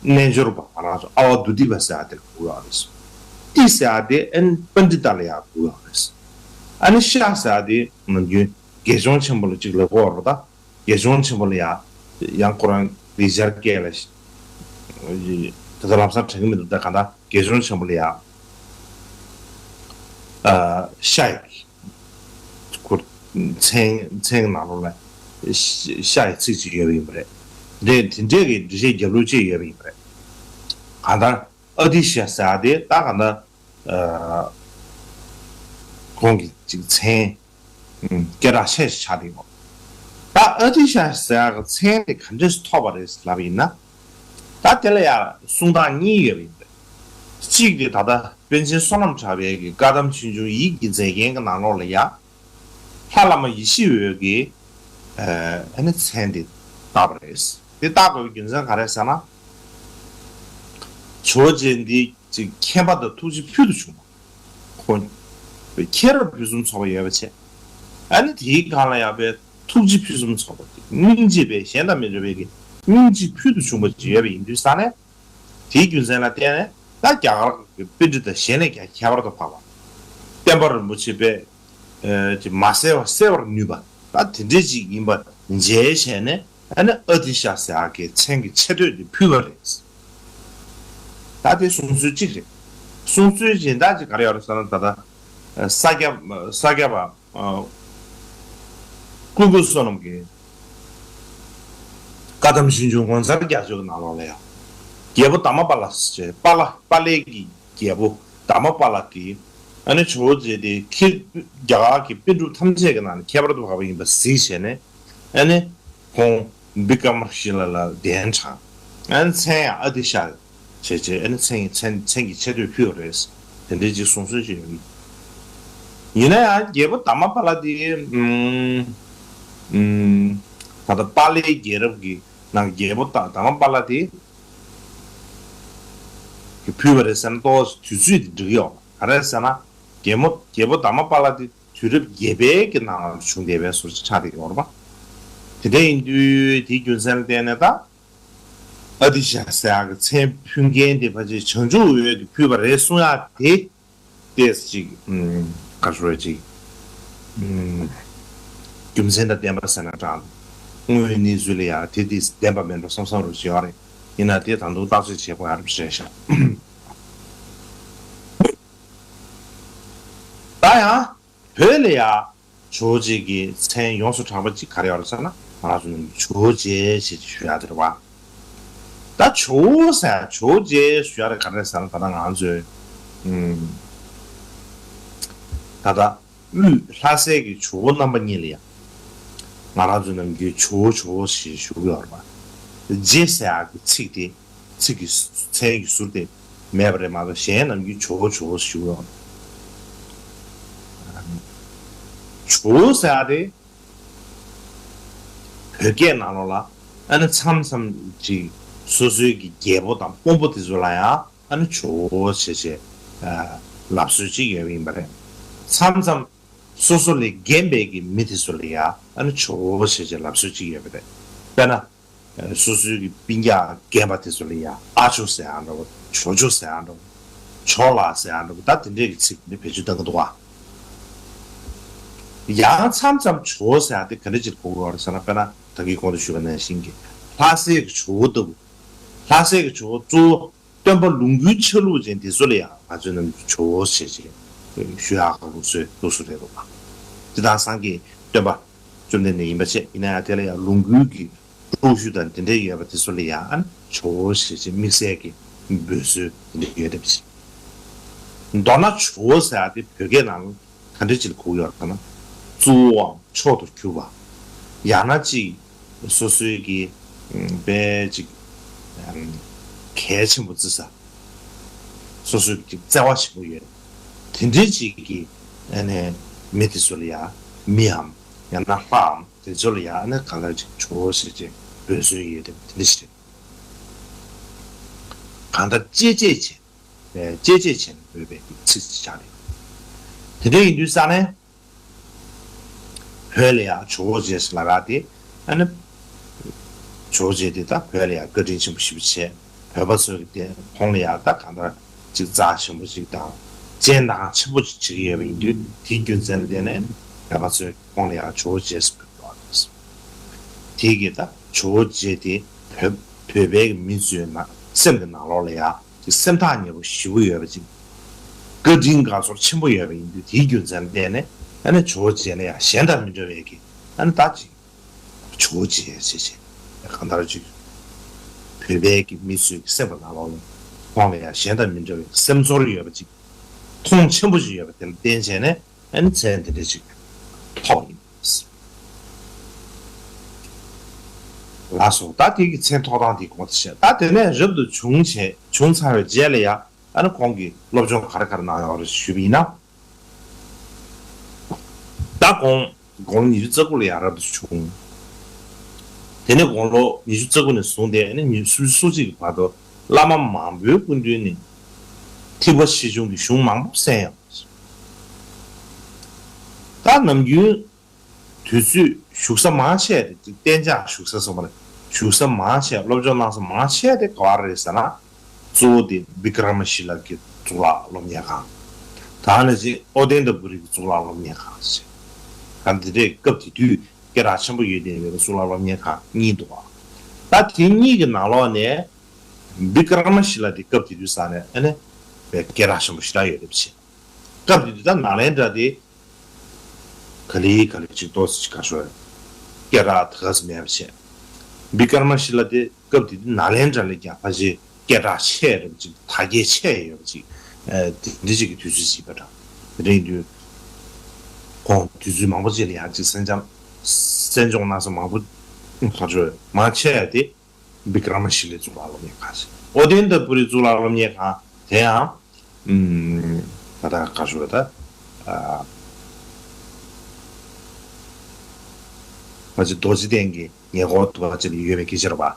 རྣལ་འབྱོར་པ་ང་རང་ཚོ་ཨ་བ་དུ་ཏི་པ་ཟེར་ཡ་དེ་ལ་གོ་ཡོད་རེད། ཏི་ཟེར་ཡ་དེ་ཨན་པཎྜི་ཏ་ལ་ཡ་གོ་ཡོད་རེད། ཨ་ནི་ཤ་ཟེར་ཡ་དེ་ནམ་རྒྱུན་དགེ་སྦྱོང་ཆེན་པོ་ལ་གཅིག་ལ་གོ་བ་རེད། ད་དགེ་སྦྱོང་ཆེན་པོ་ལ་ཡ་ཡང་ཁོ་རང་ལེགས་སྦྱར་སྐད་ལ་ ད་ལྟ་ལམ་སང་དྲན་གྱི་མི་འདུག་ད་ག་ད་དགེ་སྦྱོང་ཆེན་པོ་ལ་ཡ། ཨ་ཤ་ཡི་ཁུར་མཚན་མཚན་གྱི་ནང་ལོགས་ལ་ཤ་ཤ་ཡི་ཚིག་ཅིག་ཡོད་པ་ཡིན་པ་རེད། དེ་དེ་འདྲས་ཀྱི་འགྲེལ་བཤད་རྒྱབ་ལུགས་ཅིག་ཡོད་པ་ཡིན་པ་རེད། གང་ལྟར་ཨ་ཏི་ཤ་ཟེར་ཡ་དེ་ད་གང་ལྟར་ཨ་ཁོང་གི་ཅིག་མཚན་སྐད་གྲགས་ཆེ་ཞིག་ཆགས་བསྡད་ཡོད། ད་ཨ་ཏི་ཤ་ཟེར་ཡ་གི་མཚན་དེ་ག་འདྲས་སུ་ཐོབ་པ་རེད་ལབ་པ་ཡིན་ན། ད་དེ་ལ་ཡང་གསུང་སྟངས་གཉིས་ཡོད་པ་ཡིན་པས། གཅིག་དེ་ད་ལྟ་པཎ་ཆེན་བསོད་ནམས་གྲགས་པའི་གི་བཀའ་གདམས་ཆོས་འབྱུང་ཡིད་ཀྱི་མཛེས་རྒྱན་གྱི་ནང་ལོགས་ལ་ཡང་། ལྷ་བླ་མ་ཡེ་ཤེས་འོད་ཀྱིས་ཨ་ནི་མཚན་དེ་བཏགས་པ་རེད། དེ་བཏགས་དགོས་པའི་རྒྱུ་མཚན་ག་རེ་ཟེར་ན། ཇོ་བོ་རྗེ་འདི་ཅིག་མཁྱེན་པ་དང་ཐུགས་རྗེ་ཕུལ་དུ་བྱུང་བ། ཁོ་མཁྱེན་རབ་ཕུན་སུམ་ཚོགས་པ་ཡོད་པ་བྱས། ཨ་ནི་དེའི་སྒང་ལ་ཡང་པའི་ཐུགས་རྗེ་ཕུན་སུམ་ཚོགས་པ་ཅིག་སྙིང་རྗེ་པའི་གཞན་དང་མི་འདྲ་བའི་གི་སྙིང་རྗེ་ཕུལ་དུ་བྱུང་བ་ཅིག་ཡོད་པ་ཡིན་དུས་ས་ནས། དེའི་རྒྱུ་མཚན་ལ་བརྟེན་ནས་ད་རྒྱ་གར་གྱི་པཎྜི་ཏ་གཞན་ལས་ཀྱང་ཁྱད་པར་དུ་འཕགས་པ། བསྟན་པ་རིན་པོ་ཆེ་པས་ཨ་ཅིག་མ་གསལ་བ་གསལ་བར་ནུས་པ་ད་དེ་འདྲས་ཅིག་ཡིན་པ་མཇལ་བྱས་ནས། ཨ་ནི་ཨ་ཏི་ཤ་ཟེར་ཡག་གི་མཚན་གྱི་ཆེ་བསྟོད་དེ་ཕུལ་བ་རེད། ད་དེ་གསུང་སྲོལ་གཅིག་རེད། གསུང་སྲོལ་གཞན་དག་ཅིག་ག་རེ་ཡོད་རེད་ཟེར་ན། ད་ལྟ་ས་སྐྱ་ས་སྐྱ་པ་ཀུན་མཁྱེན་བསོད་ནམས་ཀྱི་བཀའ་གདམས་ཆོས་འབྱུང་ངོ་མཚར་རྒྱ་མཚོའི་ནང་ལོགས་ལ་ཡང་རྒྱལ་པོ་དྷརྨ་པཱ་ལ་ཞེས་པཱ་ལ་པཱ་ལའི་གི་རྒྱལ་པོ་དྷརྨ་པཱ་ལ་གིས། ཨ་ནི་ཇོ་བོ་རྗེ་དེ་ཁྱེད་རྒྱ་གར་གྱི་པཎ་གྲུབ་ཐམས་ཅད་ཀྱི་ནང་ནས་ཁྱད་པར་དུ་འཕགས་པ་ཡིན་པ་གཟིགས་བྱས་ནས། ཨ་ནི་ཁོང་བི་ཀྲ་མ་ཤི་ལ་ལ་གདན་དྲངས། ཨ་ནི་མཚན་ཡང་ཨ་ཏི་ཤ་བྱས་བྱས། ཨ་ནི་མཚན་མཚན་མཚན་གྱི་ཆེ་བསྟོད་ཕུལ་བ་རེད། དེ་འདྲའི་ཅིག་གསུང་སྲོལ་ཞིག་ཡོད། ཡིན་ན་ཡང་རྒྱལ་པོ་དྷརྨ་པཱ་ལ་དེ་ཨུམ་ཨུམ་ད་ལྟ་པཱ་ལའི་རྒྱལ་རབས་ཀྱི་ནང་རྒྱལ་པོ་དྷརྨ་པཱ་ལ་དེ་ཕུལ་བ་རེད་ཟེར་ན་ཏོག་ཙམ་དུས་ཚོད་དེ་འགྲིག་ཡོད། ག་རེ་ཟེར་ན། རྒྱལ་མོ་རྒྱལ་པོ་དྷརྨ་པཱ་ལ་དེ་དུས་རབས་བརྒྱད་པའི་གི་ནང་ལ་བྱུང་བསྡད་པའི་བཟོ་ཅིག་ཆགས་བསྡད་ཡོད་རེད་པ། དེ་འདྲ་ཡིན་དུས་དེའི་རྒྱུ་མཚན་ལ་བརྟེན་ནས་ད། ཨ་ཏི་ཤ་ཟེར་ཡག་གི་མཚན་ཕུལ་མཁན་དེ་ཕལ་ཆེར་བྱང་ཆུབ་འོད་ཀྱིས་ཕུལ་བ་རེད་གསུང་ཡག་དེ། ཏོག་ཙམ་ཅིག་ཨུམ་ག་རེ་ཟེར་ཅིག་ཨུམ་རྒྱུ་མཚན་དང་ལྡན་པ་ཟེར་ན་འདྲ། དངོས་ཡོད་གནས་ཚུལ་ལ་ཡང་དེ་དེ་ལྡན་པ་མིན་འགྲོ་བསམ་བསམ་རུ་ཅིག་ཡོད་རེད། ཡིན་ན་དེ་ད་དུང་བརྟག་དཔྱད་བྱེད་དགོས་ཡ་རེད་ཤག་ད་ཡང་བོད་ལ་ཡང་ཇོ་བོ་རྗེ་གི་མཚན་ཡོངས་སུ་གྲགས་པ་ཅིག་ག་རེ་ཡོད་རེད་ཟེར་ན། ང་རང་ཚོ་ནི་ཇོ་བོ་རྗེ་ཞེས་ཞུ་ཡ་དེ་རེད་བ། ད་ཇོ་བོ་ཟེར་ཇོ་བོ་རྗེ་ཞུ་ཡ་དེ་ག་རེ་ཟེར་ན། ད་ལྟ་ང་ཚོས་ཨུམ་ད་ལྟ་དབུས་ལྷ་སའི་གི་ཇོ་བོ་རྣམ་པ་གཉིས་ལ་ཡང་ང་རང་ཚོ་ནམ་རྒྱུན་ཇོ་བོ་ཇོ་བོ་ཞེས་ཞུ་གི་ཡོད་རེད་བ། རྗེ་ཟེར་ཡ་གི་ཚིག་དེ། ཚིག་གི་མཚན་གྱི་ཟུར་དེ་མེད་པ་རེད་མ་གཏོགས། གཞན་ནམ་རྒྱུན་ཇོ་བོ་ཇོ་བོ་ཞུ་ཡོང་། ཇོ་བོ་ཟེར་ཡ་དེ་བོད་སྐད་ནང་ལོགས་ལ་ཨ་ནི་མཚམས་མཚམས་ཅིག་སོ་སོའི་གི་རྒྱལ་པོ་དང་དཔོན་པོ་དེ་ཚོ་ལ་ཡང་ཨ་ནི་ཇོ་བོ་ཞེས་བྱས་ལབ་སྲོལ་ཅིག་ཡོད་པ་ཡིན་པ་རེད། མཚམས་མཚམས་སོ་སོ་ལས་རྒན་པའི་གི་མི་དེ་ཚོ་ལ་ཡང་ཨ་ནི་ཇོ་བོ་ཞེས་བྱས་ལབ་སྲོལ་ཅིག་ཡོད་པ་རེད། དཔེར་ན། སོ་སོའི་གི་སྤུན་ཀྱག་རྒན་པ་དེ་ཚོ་ལ་ཡང་ཨ་ཇོ་ཟེར་ཡག་འདྲ་བོ། ཇོ་ཇོ་ཟེར་ཡག་འདྲ་བོ། ཇོ་ལགས་ཟེར་ཡག་འདྲ་བོ། ད་དེ་འདྲས་ཀྱི་ཚིག་འདི་བེད་སྤྱོད་གཏང་གི་འདུག་ག་ཡང་མཚམས་མཚམས་ཇོ་ཟེར་ཡག་དེ་ག་འདྲ་ཅིག་གོ་དགོས་པ་རེད་ཟེར་ན། དཔེར་ན་ད་གིན་གོང་དུ་ཞུས་པ་ནང་བཞིན་གྱི་ལྷ་སའི་གི་ཇོ་བོ་ལྟ་བུ། ལྷ་སའི་གི་ཇོ་བོ་གཙོ་བོ་སྟོན་པ་ལོངས་སྐུའི་ཆ་ལུགས་ཅན་དེ་ཚོ་ལ་ཡང་ང་ཚོས་ནམ་རྒྱུན་ཇོ་བོ་ཞེས་བྱས་ཞུ་ཡག་གི་ལུགས་སྲོལ་ལུགས་སྲོལ་རེད་འདུག་ག་དེ་དག་སངས་རྒྱས་སྟོན་པ་བཅོམ་ལྡན་འདས་ཡིན་པ་བྱས། ཡིན་ན་ཡང་དེ་ལ་ཡང་ལོངས་སྐུའི་གི་དཀྲུག་ཞུ་དང་དེ་འདྲའི་ཡོད་པ་དེ་ཚོ་ལ་ཡང་ཨ་ནི་ཇོ་བོ་ཞེས་བྱས་དམིགས་བསལ་གྱི་འབོད་སྲོལ་དེ་འདྲ་ཡོད་དེ་བྱས། མདོར་ན་ཇོ་བོ་ཟེར་ཡག་དེ་བོད་སྐད་ནང་ག་འདྲ་ཅིག་ལ་གོ་གི་ཡོད་རེད་ཟེར་ན། གཙོ་བོའམ་མཆོག་ཏུ་གྱུར་པ། ཡང་ན་ཅིག་སོ་སོའི་གི་དཔེ་ཅིག་གལ་ཆེན་པོ་བརྩི་ས། སོ་སོའི་གི་བརྩེ་བ་ཆེན་པོ་ཡོད། དེ་འདྲའི་ཅིག་གི་ཨ་ནི་མི་དེ་ཚོ་ལ་ཡང་མིའམ་ཡང་ན་ལྷའམ་དེ་ཚོ་ལ་ཡང་ཨ་ནི་གང་ལྟར་ཅིག་ཇོ་བོ་ཟེར་ཅིག་འབོད་སྲོལ་ཡོད་དེ་དེ་འདྲ་ཞིག་རེད། གང་ལྟར་གཅེས་གཅེས་བྱས། བཅས་བཅས་བྱས་ནས་འབོད་པའི་ཚིག་ཅིག་ཆགས་རེད། དེ་འདྲ་ཡིན་དུས་ཙ་ནས་བོད་ལ་ཡང་ཇོ་བོ་རྗེ་ཟེར་ལབ་ཡག་དེ་ཨ་ནི་ཇོ་བོ་རྗེ་དེ་ད་བོད་ལ་ཡང་བཀའ་དྲིན་ཆེན་པོ་ཞེ་པོ་བྱས། བོད་པ་ཚོ་གི་དེ་ཁོང་ལ་ཡང་ད་གང་ལྟར་ཅིག་རྩ་ཆེན་པོ་ཅིག་དང་སྤྱན་ལྡན་ཆེན་པོ་ཅིག་བྱེད་ཀྱི་ཡོད་པ་ཡིན་དུས། དེའི་རྒྱུ་མཚན་ལ་བརྟེན་ནས་བོད་པ་ཚོས་ཁོང་ལ་ཡང་ཇོ་བོ་རྗེ་ཟེར་འབོད་ཀྱི་ཡོད་རེད། དེ་གི་ད་ཇོ་བོ་རྗེ་དེ་བོད་བོད་པའི་མི་ཚོའི་ནང་ སེམས་ཀྱི་ནང་ལོགས་ལ་ཡང་ཅིག་སེམས་ཐག་ཉེ་པོ་ཞེ་པོ་ཡོད་པ་ཅིག་བཀའ་དྲིན་དགའ་ཚོར་ཆེན་པོ་ཡོད་པ་ཡིན་དུས། དེའི་རྒྱུ་མཚན་ལ་བརྟེན་ནས་ཨ་ནི་ཇོ་བོ་རྗེ་ལ་ཡང་གཞན་དང་མི་འདྲ་བའི་གི་ཨ་ནི་ད་ཅིག་ཇོ་བོ་རྗེ་ཟེར་བྱས། གང་ལྟར་ཅིག་བོད་པའི་གི་མི་ཚོའི་གི་སེམས་པ་ནང་ལོགས་ལ་ཁོང་ལ་ཡང་གཞན་དང་མི་འདྲ་བའི་སེམས་ཚོར་ཡོད་པ་ཅིག་མཐོང་ཆེན་པོ་ཞིག་ཡོད་པ་དེ་ལ་བརྟེན་བྱས་ནས་ཨ་ནི་མཚན་དེ་འདྲ་ཅིག་ཐོགས་ཡིན། ལགས་སོ། ད་དེ་གི་མཚན་ཐོགས་སྟངས་དེ་གོང་དུ་བཤད། ད་དེ་ནས་རབ་ཏུ་བྱུང་བྱས། བྱུང་ཚར་བའི་རྗེས་ལ་ཡང་ཨ་ནི་ཁོང་གིས་སློབ་སྦྱོང་ག་རེ་ག་རེ་གནང་ཡོད་རེད་ཞུས་པ་ཡིན་ན། ད་དགུང་དགུང་ལོ་ཉི་ཤུ་རྩ་དགུ་ལ་ཡང་རབ་ཏུ་བྱུང་། དེ་ནས་དགུང་ལོ་ཉི་ཤུ་རྩ་དགུ་ནས་བཟུང་སྟེ་ཨ་ནི་ཉི་ཤུ་རྩ་གཅིག་གི་བར་དུ་བླ་མ་མང་པོའི་སྐུ་མདུན་ནས་ཐེག་པ་ཆེ་ཆུང་གི་གཞུང་མང་པོ་གསན་ཡོད། ད་ནམ་རྒྱུན་དུས་ཚོད་བཞུགས་ས་མང་ཆེ་བ་དེ། གཏན་འཇགས་བཞུགས་ས་སོང་བ་ལ་བཞུགས་ས་མང་ཆེ་བ། སློབ་སྦྱོང་གནང་ས་མང་ཆེ་བ་དེ་ག་བ་རེད་ཟེར་ན། གཙོ་བོ་དེ་བི་ཀྲ་མ་ཤི་ལ་གི་གཙུག་ལག་སློབ་གཉེར་ཁང་། ད་ནི་ཅིག་ཨོ་ཏནྟ་པུ་རི་གི་གཙུག་ལག་སློབ་གཉེར་ཁང་ཞེས། ད་འདི་འདྲའི་སྐབས་དེ་དུས་སྐད་གྲགས་ཆེན་པོ་ཡོད་བསྡད་པའི་གཙུག་ལག་སློབ་གཉེར་ཁང་གཉིས་འདུག་ག་ད་དེ་གཉིས་ཀྱི་ནང་ལོགས་ནས་བི་ཀྲ་མ་ཤི་ལ་དེ་སྐབས་དེ་དུས་ས་ནས་ཨ་ནི་སྐད་གྲགས་ཆེན་པོ་ཞེ་དྲག་ཡོད་རེད་པ་ཞེས། སྐབས་དེ་དུས་ད་ནཱ་ལེནྡྲ་དེ་ག་ལེ་ག་ལེ་ཅིག་ཏོག་ཙམ་ཅིག་ག་ཤོར། སྐད་གྲགས་ད་ག་ཙམ་མེད་པ་བྱས། བི་ཀྲ་མ་ཤི་ལ་དེ་སྐབས་དེ་དུས་ནཱ་ལེནྡྲ་ལས་ཀྱང་ཕལ་ཆེར་སྐད་གྲགས་ཆེ་རབ་ཅིག་དར་རྒྱས་ཆེ་ཡོད་པ་ཅིག་ཨ་དེ་འདྲ་ཅིག་གི་དུས་ཚོད་ཅིག་ཡིན་པ་འདྲ། དེ་འདྲ་ཡིན་དུས་ཁོང་དུས་ཚོད་མང་པོ་ཅིག་ལ་ཡང་ཅིག་གསན་སྦྱོང་གསན་སྦྱོང་གནང་ས་མང་པོ་ག་ཤོར་མང་ཆེ་བ་དེ། བི་ཀྲ་མ་ཤི་ལའི་གཙུག་ལག་སློབ་གཉེར་ཁང་ཞིག་ཨོ་ཏནྟ་པུ་རི་གཙུག་ལག་སློབ་གཉེར་ཁང་དེ་ཡང་། ཨུམ། ད་ལྟ་ག་ཤོར་ད། ཨ། ཕལ་ཆེར་རྡོ་རྗེ་གདན་གྱི་ཉེ་འཁོར་དུ་ཕལ་ཆེར་ཡོད་པའི་སྐད་ཆ་རེད་པ།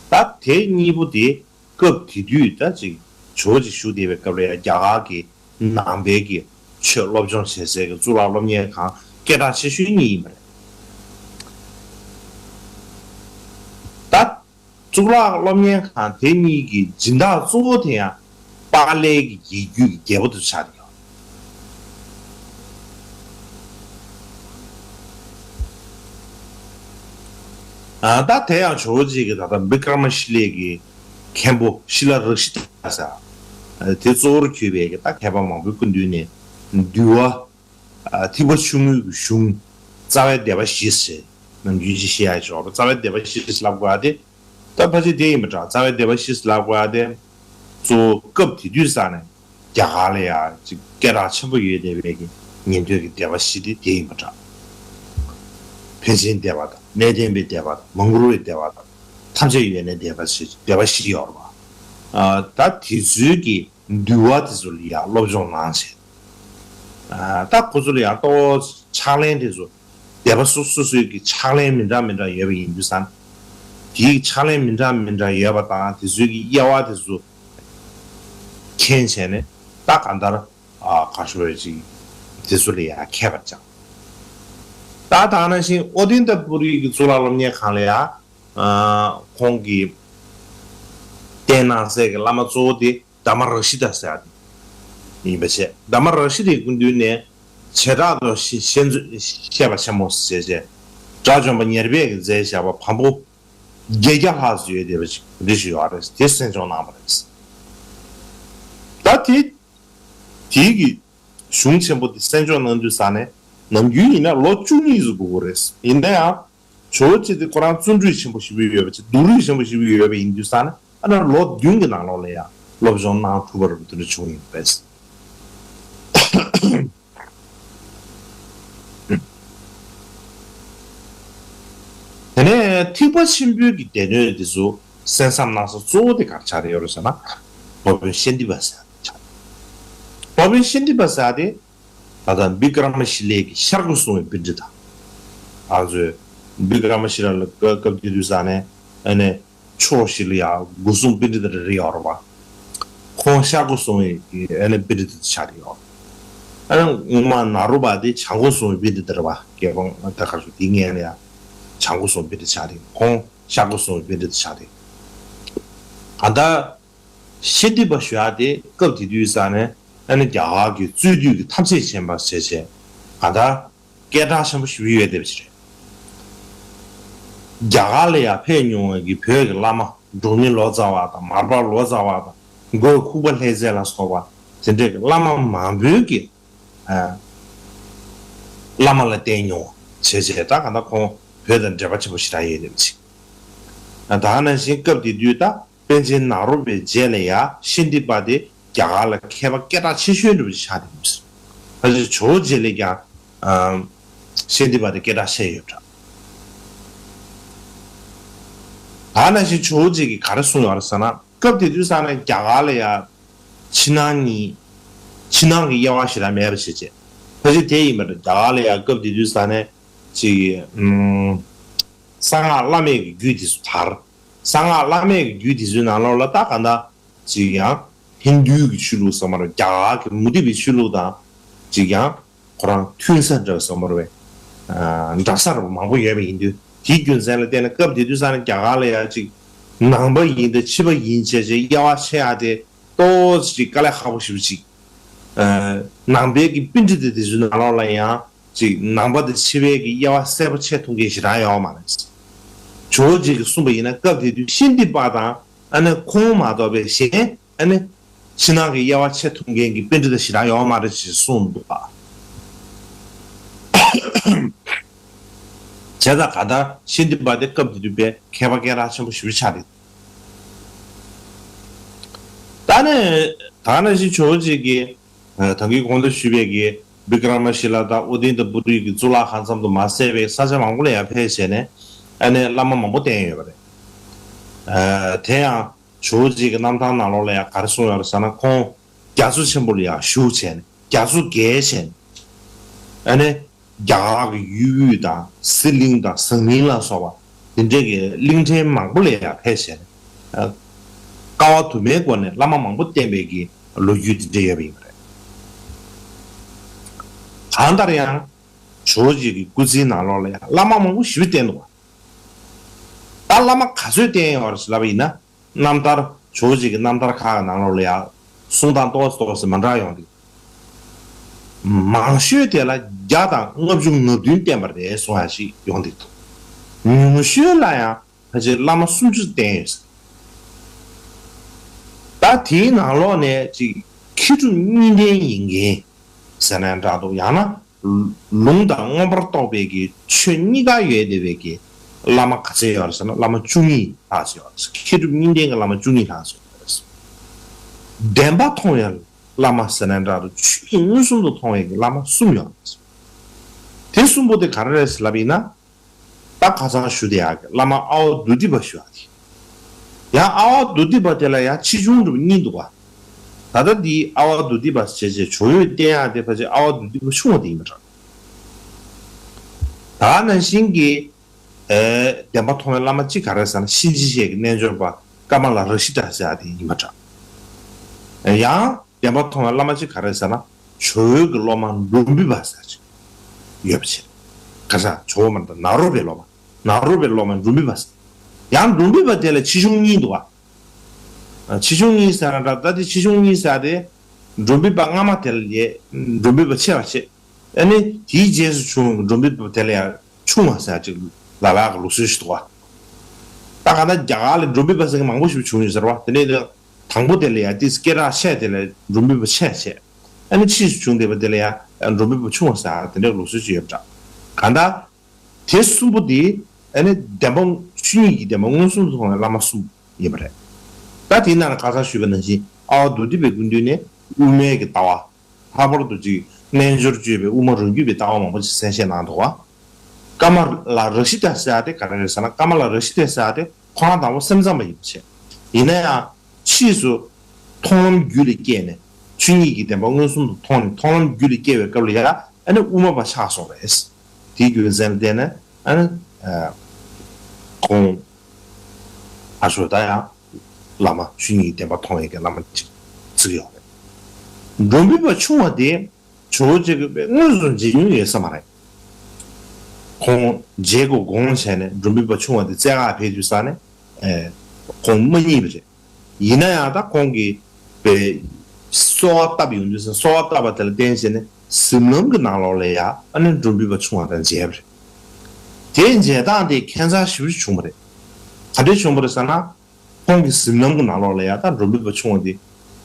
ད་དེ་གཉིས་པོ་དེ་སྐབས་དེ་དུས་ད་ཅིག་ཇོ་བོ་རྗེ་བཞུགས་བསྡད་པའི་སྐབས་ལ་ཡང་རྒྱ་གར་གྱི་ནང་པའི་གི་ཆོས་སློབ་སྦྱོང་བྱེད་སའི་གི་གཙུག་ལག་སློབ་གཉེར་ཁང་སྐད་གྲགས་ཆེ་ཤོས་གཉིས་ཡིན་པ་རེད། ད་གཙུག་ལག་སློབ་གཉེར་ཁང་དེ་གཉིས་ཀྱི་སྦྱིན་བདག་གཙོ་བོ་དེ་ཡང་པཱ་ལའི་གི་རྒྱལ་རྒྱུད་ཀྱི་རྒྱལ་པོ་དེ་ཆགས་ཀྱི་ཡོད། ཨ། ད་དེ་ཡང་ཇོ་བོ་རྗེ་གི་ད་ལྟ་བི་ཀྲ་མ་ཤི་ལའི་གི་མཁན་པོ་ཤི་ལ་རཀྵི་ཏ་ཟེར། ཨ། དེ་གཙོ་བོར་གྱུར་པའི་གི་ད་མཁས་པ་མང་པོའི་སྐུ་མདུན་ནས་འདུལ་བ། ཨ། ཐེག་པ་ཆུང་ངུའི་གི་གཞུང་རྩ་བའི་སྡེ་པ་བཞི་ཟེར། ནམ་རྒྱུན་ཅིག་བཤད་ཡ་ཞོག་རྩ་བའི་སྡེ་པ་བཞི་ཟེར་ལབ་དགོས་ཡ་དེ། ད་ཕལ་ཆེར་དེ་ཡིན་པ་འདྲ། རྩ་བའི་སྡེ་པ་བཞི་ཟེར་ལབ་དགོས་ཡ་དེ། གཙོ་བོ་སྐབས་དེ་དུས་ས་ནས་རྒྱ་གར་ལ་ཡ་ཅིག་སྐད་གྲགས་ཆེན་པོ་ཡོད་བསྡད་པའི་གི་ཉན་ཐོས་ཀྱི་སྡེ་པ་བཞི་དེ་དེ་ཡིན་པ་འདྲ། ཕན་ཆད་སྡེ་པ་དང་གནས་བརྟན་པའི་སྡེ་པ་དང་མང་གུར་བའི་སྡེ་པ་དང་ཐམས་ཅད་ཡོད་ནས་སྡེ་པ་ཞེས་སྡེ་པ་བཞི་ཡོད་རེད་པ། ཨ། ད་དེ་ཚོའི་གི་འདུལ་བ་དེ་ཚོ་ལ་ཡ་སློབ་སྦྱོང་གནང་བྱས། ཨ། ད་ཁོ་ཚོ་ལ་ཡང་ལྟོ་ཕྱག་ལེན་དེ་ཚོ་སྡེ་པ་སོ་སོ་སོའི་གི་ཕྱག་ལེན་མི་འདྲ་མི་འདྲ་ཡོད་པ་ཡིན་དུས་ཙང་། དེའི་ཕྱག་ལེན་མི་འདྲ་མི་འདྲ་ཡོད་པ་དང་དེ་ཚོའི་གི་དབྱེ་བ་དེ་ཚོ་མཁྱེན་བྱས་ནས། ད་གང་ལྟར་ཨ་ག་ཤོ་རེ་ཅིག་དེ་ཚོ་ལ་ཡང་མཁས་པར་སྦྱངས། ད་ད་ནང་བཞིན་ཨོ་ཏནྟ་པུ་རི་གི་གཙུག་ལག་སློབ་གཉེར་ཁང་ལ་ཡང་ཨ་ཁོང་གིས་བསྟེན་གནང་སའི་གི་བླ་མ་གཙོ་བོ་དེ་དྷརྨ་རཀྵི་ཏ་ཟེར་ཡ་དེ་ཡིན་པ་བྱས། དྷརྨ་རཀྵི་ཏའི་སྐུ་མདུན་ནས་བྱེ་བྲག་ཏུ་ཤེས་ཤེས་བཤད་པ་ཆེན་མོ་ཞེས་བྱས། དགྲ་བཅོམ་པ་ཉེར་སྦས་ཀྱིས་མཛད་བཞག་པ་བམ་པོ་བརྒྱད་བརྒྱ་ལྷག་ཙམ་ཡོད་བསྡད་པ་ཅིག་འདི་ཞིག་ཡོད་རེད། དེ་གསན་སྦྱོང་གནང་བ་རེད། ད་དེ་དེའི་གི་གཞུང་ཆེན་པོ་དེ་གསན་སྦྱོང་གནང་དུས་ས་ནས་ནམ་རྒྱུན་ཡིན་ན་ལོ་བཅུ་གཉིས་ཙམ་འགོར་གི་རེད། ཡིན་ན་ཡང་ཇོ་བོ་རྗེ་དེ་ཁོ་རང་བརྩོན་འགྲུས་ཆེན་པོ་ཞེ་པོ་ཡོད་པ་ཅིག་སྡུག་རུས་ཆེན་པོ་ཞེ་པོ་ཡོད་པ་ཡིན་དུས་ས་ནས་ཨ་ནི་ལོ་བདུན་གྱི་ནང་ལོགས་ལ་ཡང་སློབ་སྦྱོང་གནང་ཐུབ་པ་རེད་པ། དེ་འདྲ་བྱུང་ཡོད་པས། དེ་ནས་ཐེག་པ་ཆེན་པོའི་གི་སྡེ་སྣོད་དེ་ཚོ་གསན་བསམ་གནང་ས་གཙོ་བོ་དེ་ག་རེ་ཆགས་ཡོད་རེད་ཟེར་ན། སློབ་དཔོན་ཤཱནྟི་པ་ཟེར་ཡ་དེ་ཆགས། སློབ་དཔོན་ཤཱནྟི་པ་ཟེར་ཡ་དེ་ད་ལྟ་བི་ཀྲ་མ་ཤི་ལའི་གི་ཤར་སྒོ་སྲུང་བའི་པཎྜི་ཏ། ང་ཚོས་བི་ཀྲ་མ་ཤི་ལ་ལ་སྐབས་སྐབས་དེ་དུས་ས་ནས་ཨ་ནི་ཕྱོགས་བཞི་ལ་ཡང་སྒོ་སྲུང་པཎྜི་ཏ་རེ་རེ་ཡོད་རེད་པ། ཁོང་ཤར་སྒོ་སྲུང་བའི་ཨ་ནི་པཎྜི་ཏ་ཆགས་ཀྱི་ཡོད། ཨ་ནི་སྔོན་མ་ནཱ་རོ་པ་དེ་བྱང་སྒོ་སྲུང་བའི་པཎྜི་ཏ་རེད་པ། རྒྱལ་འབངས་ད་ག་རེ་ཟེར་དེའི་སྔོན་ལ་ཡང་བྱང་སྒོ་སྲུང་བའི་པཎྜི་ཏ་ཆགས་ཏེ། ཁོང་ཤར་སྒོ་སྲུང་བའི་པཎྜི་ཏ་ཆགས་ཏེ། ད་ལྟ་ཤཱནྟི་པ་ཞུ་ཡ་དེ་སྐབས་དེ་དུས་ས་ནས་ཨ་ནི་རྒྱ་གར་གྱི་རྩོད་དུས་ཀྱི་ཐམས་ཅད་མཁྱེན་པ་བྱས་བྱས། ད་ལྟ་སྐད་གྲགས་ཆེན་པོ་ཞེ་པོ་ཡོད་བསྡད་པ་ཞིག་རེད། རྒྱ་གར་ལ་ཡང་ཕེབས་མྱོང་བའི་གི་བོད་ཀྱི་བླ་མ་ འབྲོག་མི་ལོ་ཙཱ་བ་དང་མར་པ་ལོ་ཙཱ་བ་དང་མགོན་ཁུག་པ་ལྷས་རྩེ་ལ་སོགས་པ་དེ་འདྲའི་བླ་མ་མང་པོའི་གི་ཨ་བླ་མ་ལ་བསྟེན་མྱོང་བ་བྱས་བྱས། ད་ག་ད་ཁོང་བོད་དང་འབྲེལ་བ་ཆེན་པོ་ཞེ་དྲག་ཡོད་ནི་མ་ཅིག་ད་ནང་བཞིན་སྐབས་དེ་དུས་ད་པཎ་ཆེན་ནཱ་རོ་པའི་རྗེས་ལ་ཡ་ཤཱནྟི་པ་དེ་རྒྱ་གར་ལ་མཁས་པ་སྐད་གྲགས་ཆེ་ཤོས་འདྲ་པོ་ཆགས་ཏེ་ཡོད་ཟེར། ད་ཅི་ཇོ་བོ་རྗེ་ལས་ཀྱང་ཨམ་ཤཱནྟི་པ་དེ་སྐད་གྲགས་ཆེ་ཡོད་འདྲ། ད་ནང་བཞིན་ཇོ་བོ་རྗེ་གིས་ག་རེ་གསུངས་ཡོད་རེད་ཟེར་ན། སྐབས་དེ་དུས་ས་ནས་རྒྱ་གར་ལ་ཡ་ཕྱི་ནང་གཉིས་ཕྱི་ནང་གི་དབྱེ་བ་ཞེ་དྲག་མེད་པ་བྱས་བྱས། ཕལ་ཆེར་དེ་ཡིན་པ་འདྲ། རྒྱ་གར་ལ་ཡ་སྐབས་དེ་དུས་ས་ནས་ཅིག་ཨམ་གསང་སྔགས་བླ་མེད་ཀྱི་རྒྱུད་དེ་ཚོ་དར། གསང་སྔགས་བླ་མེད་ཀྱི་རྒྱུད་དེ་ཚོའི་ནང་ལོགས་ལ་ད་ག་འདྲ་ཅིག་ཡང་ཧིན་དུའི་གི་ཆོས་ལུགས་ཟེར་མ་རེད། རྒྱ་གར་གྱི་མུ་སྟེགས་པའི་ཆོས་ལུགས་དང་ཅིག་ཡང་ཁོ་རང་མཐུན་ས་འདྲ་ཟེར་མ་རེད། ཨ་འདྲ་ས་རུ་མང་པོ་ཡོད་པ་ཡིན་དུས། དེའི་རྒྱུ་མཚན་ལ་བརྟེན་ནས་སྐབས་དེ་དུས་ས་ནས་རྒྱ་གར་ལ་ཡ་ཅིག་ནང་པ་ཡིན་དང་ཕྱི་པ་ཡིན་བྱས་བྱས་དབྱེ་བ་ཕྱེ་ཡ་དེ་ཏོག་ཙམ་ཅིག་དཀའ་ལས་ཁག་པོ་ཞེ་པོ་ཅིག་ཨ་ནང་པའི་གི་པཎྜི་ཏ་དེ་ཚོའི་ནང་ལོགས་ལ་ཡང་ཅིག་ནང་པ་དང་ཕྱི་པའི་གི་དབྱེ་བ་གསལ་པོ་ཕྱེ་ཐུབ་མཁན་ཞེ་དྲག་ཡོད་མ་རེད། ཇོ་བོ་རྗེ་གིས་གསུངས་པ་ཡིན་ན་སྐབས་དེ་དུས་ཤཱནྟི་པ་དང་ཨ་ནི་ཁོང་མ་གཏོགས་པའི་གཞན་ཨ་ནི་ཕྱི་ནང་གི་དབྱེ་བ་ཕྱེ་ཐུབ་མཁན་གྱི་པཎྜི་ཏ་ཞེ་དྲག་ཡོད་མ་རེད་ཅེས་གསུངས་འདུག་པ། བྱས་ཙང་གང་ལྟར་ཤཱནྟི་པ་དེ་སྐབས་དེ་དུས་པའི་མཁས་པ་སྐད་གྲགས་ཆེན་པོ་ཞེ་པོ་ཆགས་རེད། ད་ནི་ད་ནང་བཞིན་ཇོ་བོ་རྗེ་གིས་ད་གིན་གོང་དུ་ཞུས་པའི་གི་བི་ཀྲ་མ་ཤི་ལ་དང་ཨོ་དིན་ད་པུ་རི་གི་གཙུག་ལག་ཁང་ཙམ་དུ་མ་ཟད་པའི་ས་ཆ་མང་པོ་ལ་ཡང་ཕེབས་བྱས་ནས་ཨ་ནི་བླ་མ་མང་པོ་བསྟེན་ཡོད་པ་རེད། དེ་ཡང་ཇོ་བོ་རྗེ་གི་རྣམ་ཐར་ནང་ལོགས་ལ་ཡང་ག་རེ་གསུངས་ཡོད་རེད་ཟེར་ན། ཁོང་རྒྱ་མཚོ་ཆེན་པོ་ལ་ཡང་བཞུགས་བྱས་ནས་རྒྱ་མཚོ་བརྒལ་བྱས་ནས་ཨ་ནི་རྒྱ་གར་གྱི་ཡུལ་དབུས་དང་ཟི་ལིང་དང་ཟངས་ལིང་ལ་སོགས་པ་དེ་འདྲའི་གི་གླིང་ཕྲན་མང་པོ་ལ་ཡང་ཕེབས་བྱས་ནས་དཀའ་བ་དུ་མའི་སྒོ་ནས་བླ་མ་མང་པོ་བསྟེན་པའི་གི་ལོ་རྒྱུས་དེ་འདྲ་ཡོད་པ་ཡིན་པ་རེད། གང་ལྟར་ཡང་ཇོ་བོ་རྗེ་གི་སྐུ་ཚེའི་ནང་ལོགས་ལ་ཡང་བླ་མ་མང་པོ་ཞེ་པོ་བསྟེན་འདུག་པ། ད་བླ་མ་ག་ཚོད་བསྟེན་ཡོད་རེད་ལབ་པ་ཡིན་ན། རྣམ་ཐར་ཇོ་བོ་རྗེ་གི་རྣམ་ཐར་ཁག་གི་ནང་ལོགས་ལ་ཡང་གསུང་སྟངས་ཏོག་ཙམ་ཏོག་ཙམ་མ་འདྲ་ཡོང་འདུག། མང་ཤོས་དེ་ལ་བརྒྱ་དང་ལྔ་བཅུ་ང་བདུན་བསྟེན་པ་རེད་གསུང་ཡ་ཞིག་ཡོང་འདུག། ཉུང་ཤོས་ལ་ཡང་ཕལ་ཆེར་བླ་མ་སུམ་ཅུ་བསྟེན་ཡོད་ཟེར། ད་དེའི་ནང་ལོགས་ནས་ཅིག་མཁས་གྲུབ་གཉིས་ལྡན་ཡིན་མཁན་ཟེར་ན་འདྲ་འདུག། ཡང་ན་ལུང་དང་མངོན་པར་རྟོགས་པའི་གི་ཆོས་གཉིས་ཀ་ཡོད་བསྡད་པའི་གི་བླ་མ་ག་ཚད་ཡོད་རེད་ཟེར་ན། བླ་མ་བཅུ་གཉིས་ལྷག་ཙམ་ཡོད་རེད། མཁས་གྲུབ་གཉིས་ལྡན་གྱི་བླ་མ་བཅུ་གཉིས་ལྷག་ཙམ་ཡོད་རེད། བདེན་པ་མཐོང་བའི་བླ་མ་ཟེར་ན་འདྲ་འདུག། ཆོས་ཉིད་མངོན་སུམ་དུ་མཐོང་བའི་གི་བླ་མ་གསུམ་ཡོད་རེད། དེ་གསུམ་པོ་དེ་ག་རེ་རེད་ལབ་ཡིན་ན། ད་ཁ་སང་ཞུ་བསྡད་ཡག་གི་བླ་མ་ཨ་ཝ་དྷཱུ་ཏི་པ་ཞུ་ཡག་དེ། ཡང་ཨ་ཝ་དྷཱུ་ཏི་པ་དེ་ལ་ཡང་ཆེ་ཆུང་འདྲ་པོ་གཉིས་འདུག་ག། ད་ལྟ་འདི་ཨ་ཝ་དྷཱུ་ཏི་པ་ཟེར་བྱས་ཇོ་བོས་བསྟེན་ཡག་དེ་ཕལ་ཆེར་ཨ་ཝ་དྷཱུ་ཏི་པ་ཆུང་བ་དེ་ཡིན་པ་འདྲ། ད་ནང་བཞིན་གྱི་ཨེ་བདེན་པ་མཐོང་བའི་བླ་མ་གཅིག་ག་རེ་ཟེར་ན། གཤིན་རྗེ་གཤེད་ཀྱི་རྣལ་འབྱོར་པ་ཀ་མ་ལ་ར་ཤི་ཏ་ཟེར་ཡག་དེ་ཡིན་པ་འདྲ། ཡང་བདེན་པ་མཐོང་བའི་བླ་མ་གཅིག་ག་རེ་ཟེར་ན། ཇོ་བོའི་གི་སློབ་མ་འབྲོམ་བུ་པ་ཟེར་ཅིག་ཡོད་པ་བྱས། ཁ་སང་ཇོ་བོ་མ་རེད། ད་ནཱ་རོ་པའི་སློབ་མ། ནཱ་རོ་པའི་སློབ་མ་འབྲོམ་བུ་པ་ཟེར། ཡང་འབྲོམ་བུ་པ་དེ་ལ་ཆེ་ཆུང་གཉིས་འདུག་ག། ཆེ་ཆུང་གཉིས་ཟེར་ན་འདྲ། ད་དེ་ཆེ་ཆུང་གཉིས་ཟེར་དེ། འབྲོམ་བུ་པ་སྔ་མ་དེ་ལ་ཡ་འབྲོམ་བུ་པ་ཆེ་བ་བྱས། ཨ་ནི་དེའི་རྗེས་སུ་བྱུང་བའི་འབྲོམ་བུ་པ་དེ་ལ་ཡ་ཆུང་བ་ཟེར་ཅིག་ལབ་ཡག་གི་ལུགས་སྲོལ་ཞིག་འདུག་ག། ད་ག་ད་རྒྱ་གར་ལ་འབྲོམ་བུ་པ་ཟེར་མཁན་མང་པོ་ཞིག་བྱུང་ཡོད་ཟེར་བ། དེ་ནས་དང་པོ་དེ་ལ་ཡ་ཏིས་སྐད་གྲགས་ཆེ་དེ་ལ་འབྲོམ་བུ་པ་ཆེ་བྱས། ཨ་ནི་ཕྱིས་སུ་བྱུང་བསྡད་པ་དེ་ལ་ཡ་འབྲོམ་བུ་པ་ཆུང་བ་ཟེར་དེ་འདྲའི་ལུགས་སྲོལ་ཅིག་ཡོད་པ་འདྲ། གང་ལྟར་དེ་གསུམ་པོ་དེ་ཨ་ནི་བདེན་པ་ཆོས་ཉིད་ཀྱི་བདེན་པ་མངོན་སུམ་དུ་མཐོང་བའི་བླ་མ་གསུམ་ཡིན་པ་རེད། ད་དེའི་ནང་ལ་ཁ་སང་ཞུས་པ་ནང་བཞིན་ཨ་ཝ་དྷཱུ་ཏི་པའི་སྐུ་མདུན་ནས་དབུ་མའི་གི་ལྟ་བ། ལྷག་པར་དུ་ཅིག་རྣལ་འབྱོར་སྤྱོད་པའི་དབུ་མ་རང་རྒྱུད་པའི་ལྟ་བ་མང་པོ་ཅིག་གསན་བཞེས་གནང་འདུག་བ། ཀ་མ་ལ་ར་ཤི་ཏ་ཟེར་ཡག་དེ་ག་རེ་རེད་ཟེར་ན། ཀ་མ་ལ་ར་ཤི་ཏ་ཟེར་ཡག་དེ་ཁོ་རང་དང་པོ་སེམས་ཙམ་པ་ཡིན་པ་བྱས། ཡིན་ན་ཡང་ཕྱིས་སུ་མཐོང་ལམ་རྒྱུད་ལ་སྐྱེས་ནས་ཆོས་ཉིད་ཀྱི་བདེན་པ་མངོན་སུམ་དུ་མཐོང་ནས་མཐོང་ལམ་རྒྱུད་ལ་སྐྱེ་བའི་སྐབས་ལ་ཡ་ཨ་ནི་དབུ་མ་པ་ཆགས་སོང་རེད། དེའི་རྒྱུ་མཚན་ལ་བརྟེན་ནས་ཨ་ནི་ཁོང་ཨ་ཤོ་ད་ཡང་བླ་མ་ཆོས་ཉིད་ཀྱི་བདེན་པ་མཐོང་བའི་གི་བླ་མ་ཅིག་བརྩི་གི་ཡོད་རེད། འབྲོམ་བུ་པ་ཆུང་བ་དེ་ཇོ་བོ་རྗེ་གིས་དངོས་སུ་མཇལ་མྱོང་ཡོད་ས་མ་རེད། ཁོང་མཇལ་དགོས་དགོངས་བྱས་ནས་འབྲོམ་བུ་པ་ཆུང་བ་དེ་བཙལ་ག་ཕེབས་དུས་ས་ནས་ཨེ་ཁོང་མ་རྙེད་པ་རེད། ཡིན་ན་ཡང་ད་ཁོང་གིས་པའི་གསོལ་བ་བཏབ་ཡོང་དུས་ས། གསོལ་བ་བཏབ་པ་དེ་ལ་བརྟེན་བྱས་ནས་གཟིམ་ལམ་གྱི་ནང་ལོགས་ལ་ཡ་ཨ་ནི་འབྲོམ་བུ་པ་ཆུང་བ་དང་མཇལ་བ་རེད། དེ་མཇལ་སྟངས་དེ་ཁྱད་མཚར་ཞེ་པོ་ཅིག་བྱུང་བ་རེད། ག་འདྲས་བྱུང་བ་རེད་ཟེར་ན། ཁོང་གི་གཟིམ་ལམ་གྱི་ནང་ལོགས་ལ་ཡ་ད་འགྲོ་མི་པ་ཆུང་བ་དེ་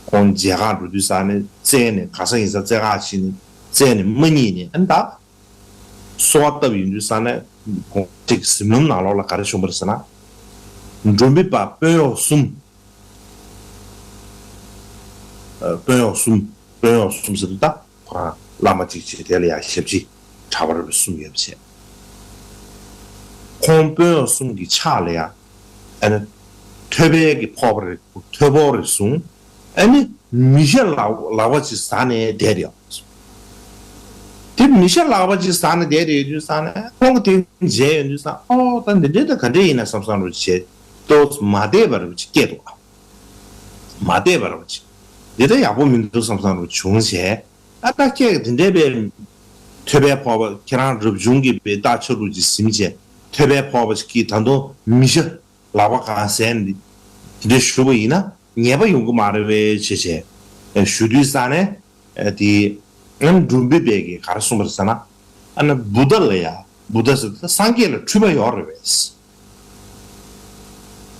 ཁོང་མཇལ་ཁ་འགྲོ་དུས་ས་ནས་བཙལ་ནས་ག་ས་ཡིན་ས་བཙལ་ཁ་ཕྱིན་ནས་བཙལ་ནས་མ་རྙེད་ནས་ཨ་ནི་ད་གསོལ་བ་བཏབ་ཡོང་དུས་ས་ནས་ཁོང་གཅིག་གཟིམ་ལམ་ནང་ལོགས་ལ་ག་རེ་བྱུང་བ་རེད་ཟེར་ན། འགྲོ་མི་པ་དཔོན་གཡོག་གསུམ། ཨ། དཔོན་གཡོག་གསུམ། དཔོན་གཡོག་གསུམ་ཟེར་དུས་ད་ཁོ་རང་བླ་མ་གཅིག་བྱས། དེ་ལ་ཡ་ཞབས་ཕྱི་གྲྭ་པ་རེ་གསུམ་ཡོད་པ་བྱས། ཁོང་དཔོན་གཡོག་གསུམ་གྱི་ཕྱག་ལ་ཡ་ཨ་ནི་ཐོད་པའི་གི་ཕོར་པ་རེ་ཐོད་ཕོར་རེ་བཟུང་། ཨ་ནི་མི་ཤ་ལག་ལག་པ་ཅིག་ཟ་ནས་བསྡད་ཡོད། དེ་མི་ཤ་ལག་པ་ཅིག་ཟ་ནས་བསྡད་དེ་ཡོད་དུས་ས་ནས་ཁོང་གིས་དེ་མཇལ་ཡོང་དུས་ས། ཨོ་ད་འདི་འདྲའི་ད་ག་འདྲས་ཡིན་ན་བསམ་བསམ་རུ་བྱས། ཏོག་ཙམ་མ་བདེ་བ་རུ་ཅིག་སྐྱེས་འདུག་ཨ། མ་བདེ་བ་རུ་ཅིག་འདི་ད་ཡག་པོ་མི་འདུག་བསམ་བསམ་རུ་བྱུང་བྱས། ཨ་ད་ཁྱེད་འདི་འདྲའི་པའི་ཐོད་པའི་ཕོར་པ་ཁྱེད་རང་རབ་བྱུང་གི་པའི་རྟགས་ཆ་ལུགས་ཅིག་ཟིན་བྱས། ཐོད་པའི་ཕོར་པ་ཅིག་གིས་ད་དུང་མི་ཤ་ལག་པ་གང་ཟས་ནས་འདི་འདྲ་ཞུ་བ་ཡིན་ན་ཉེས་པ་ཡོང་གི་མ་རེད་པས་བྱས་བྱས་ཞུ་དུས་ས་ནས། ཨ་དེ་ཨ་འགྲོ་མི་པས་ཀྱིས་ག་རེ་གསུངས་པ་རེད་ཟེར་ན། ཨ་ན་བུདྡྷ་ལ་ཡ། བུདྡྷ་ཟེར་ད་སངས་རྒྱས་ལ་འཁྲུལ་པ་ཡོད་རེད་པས་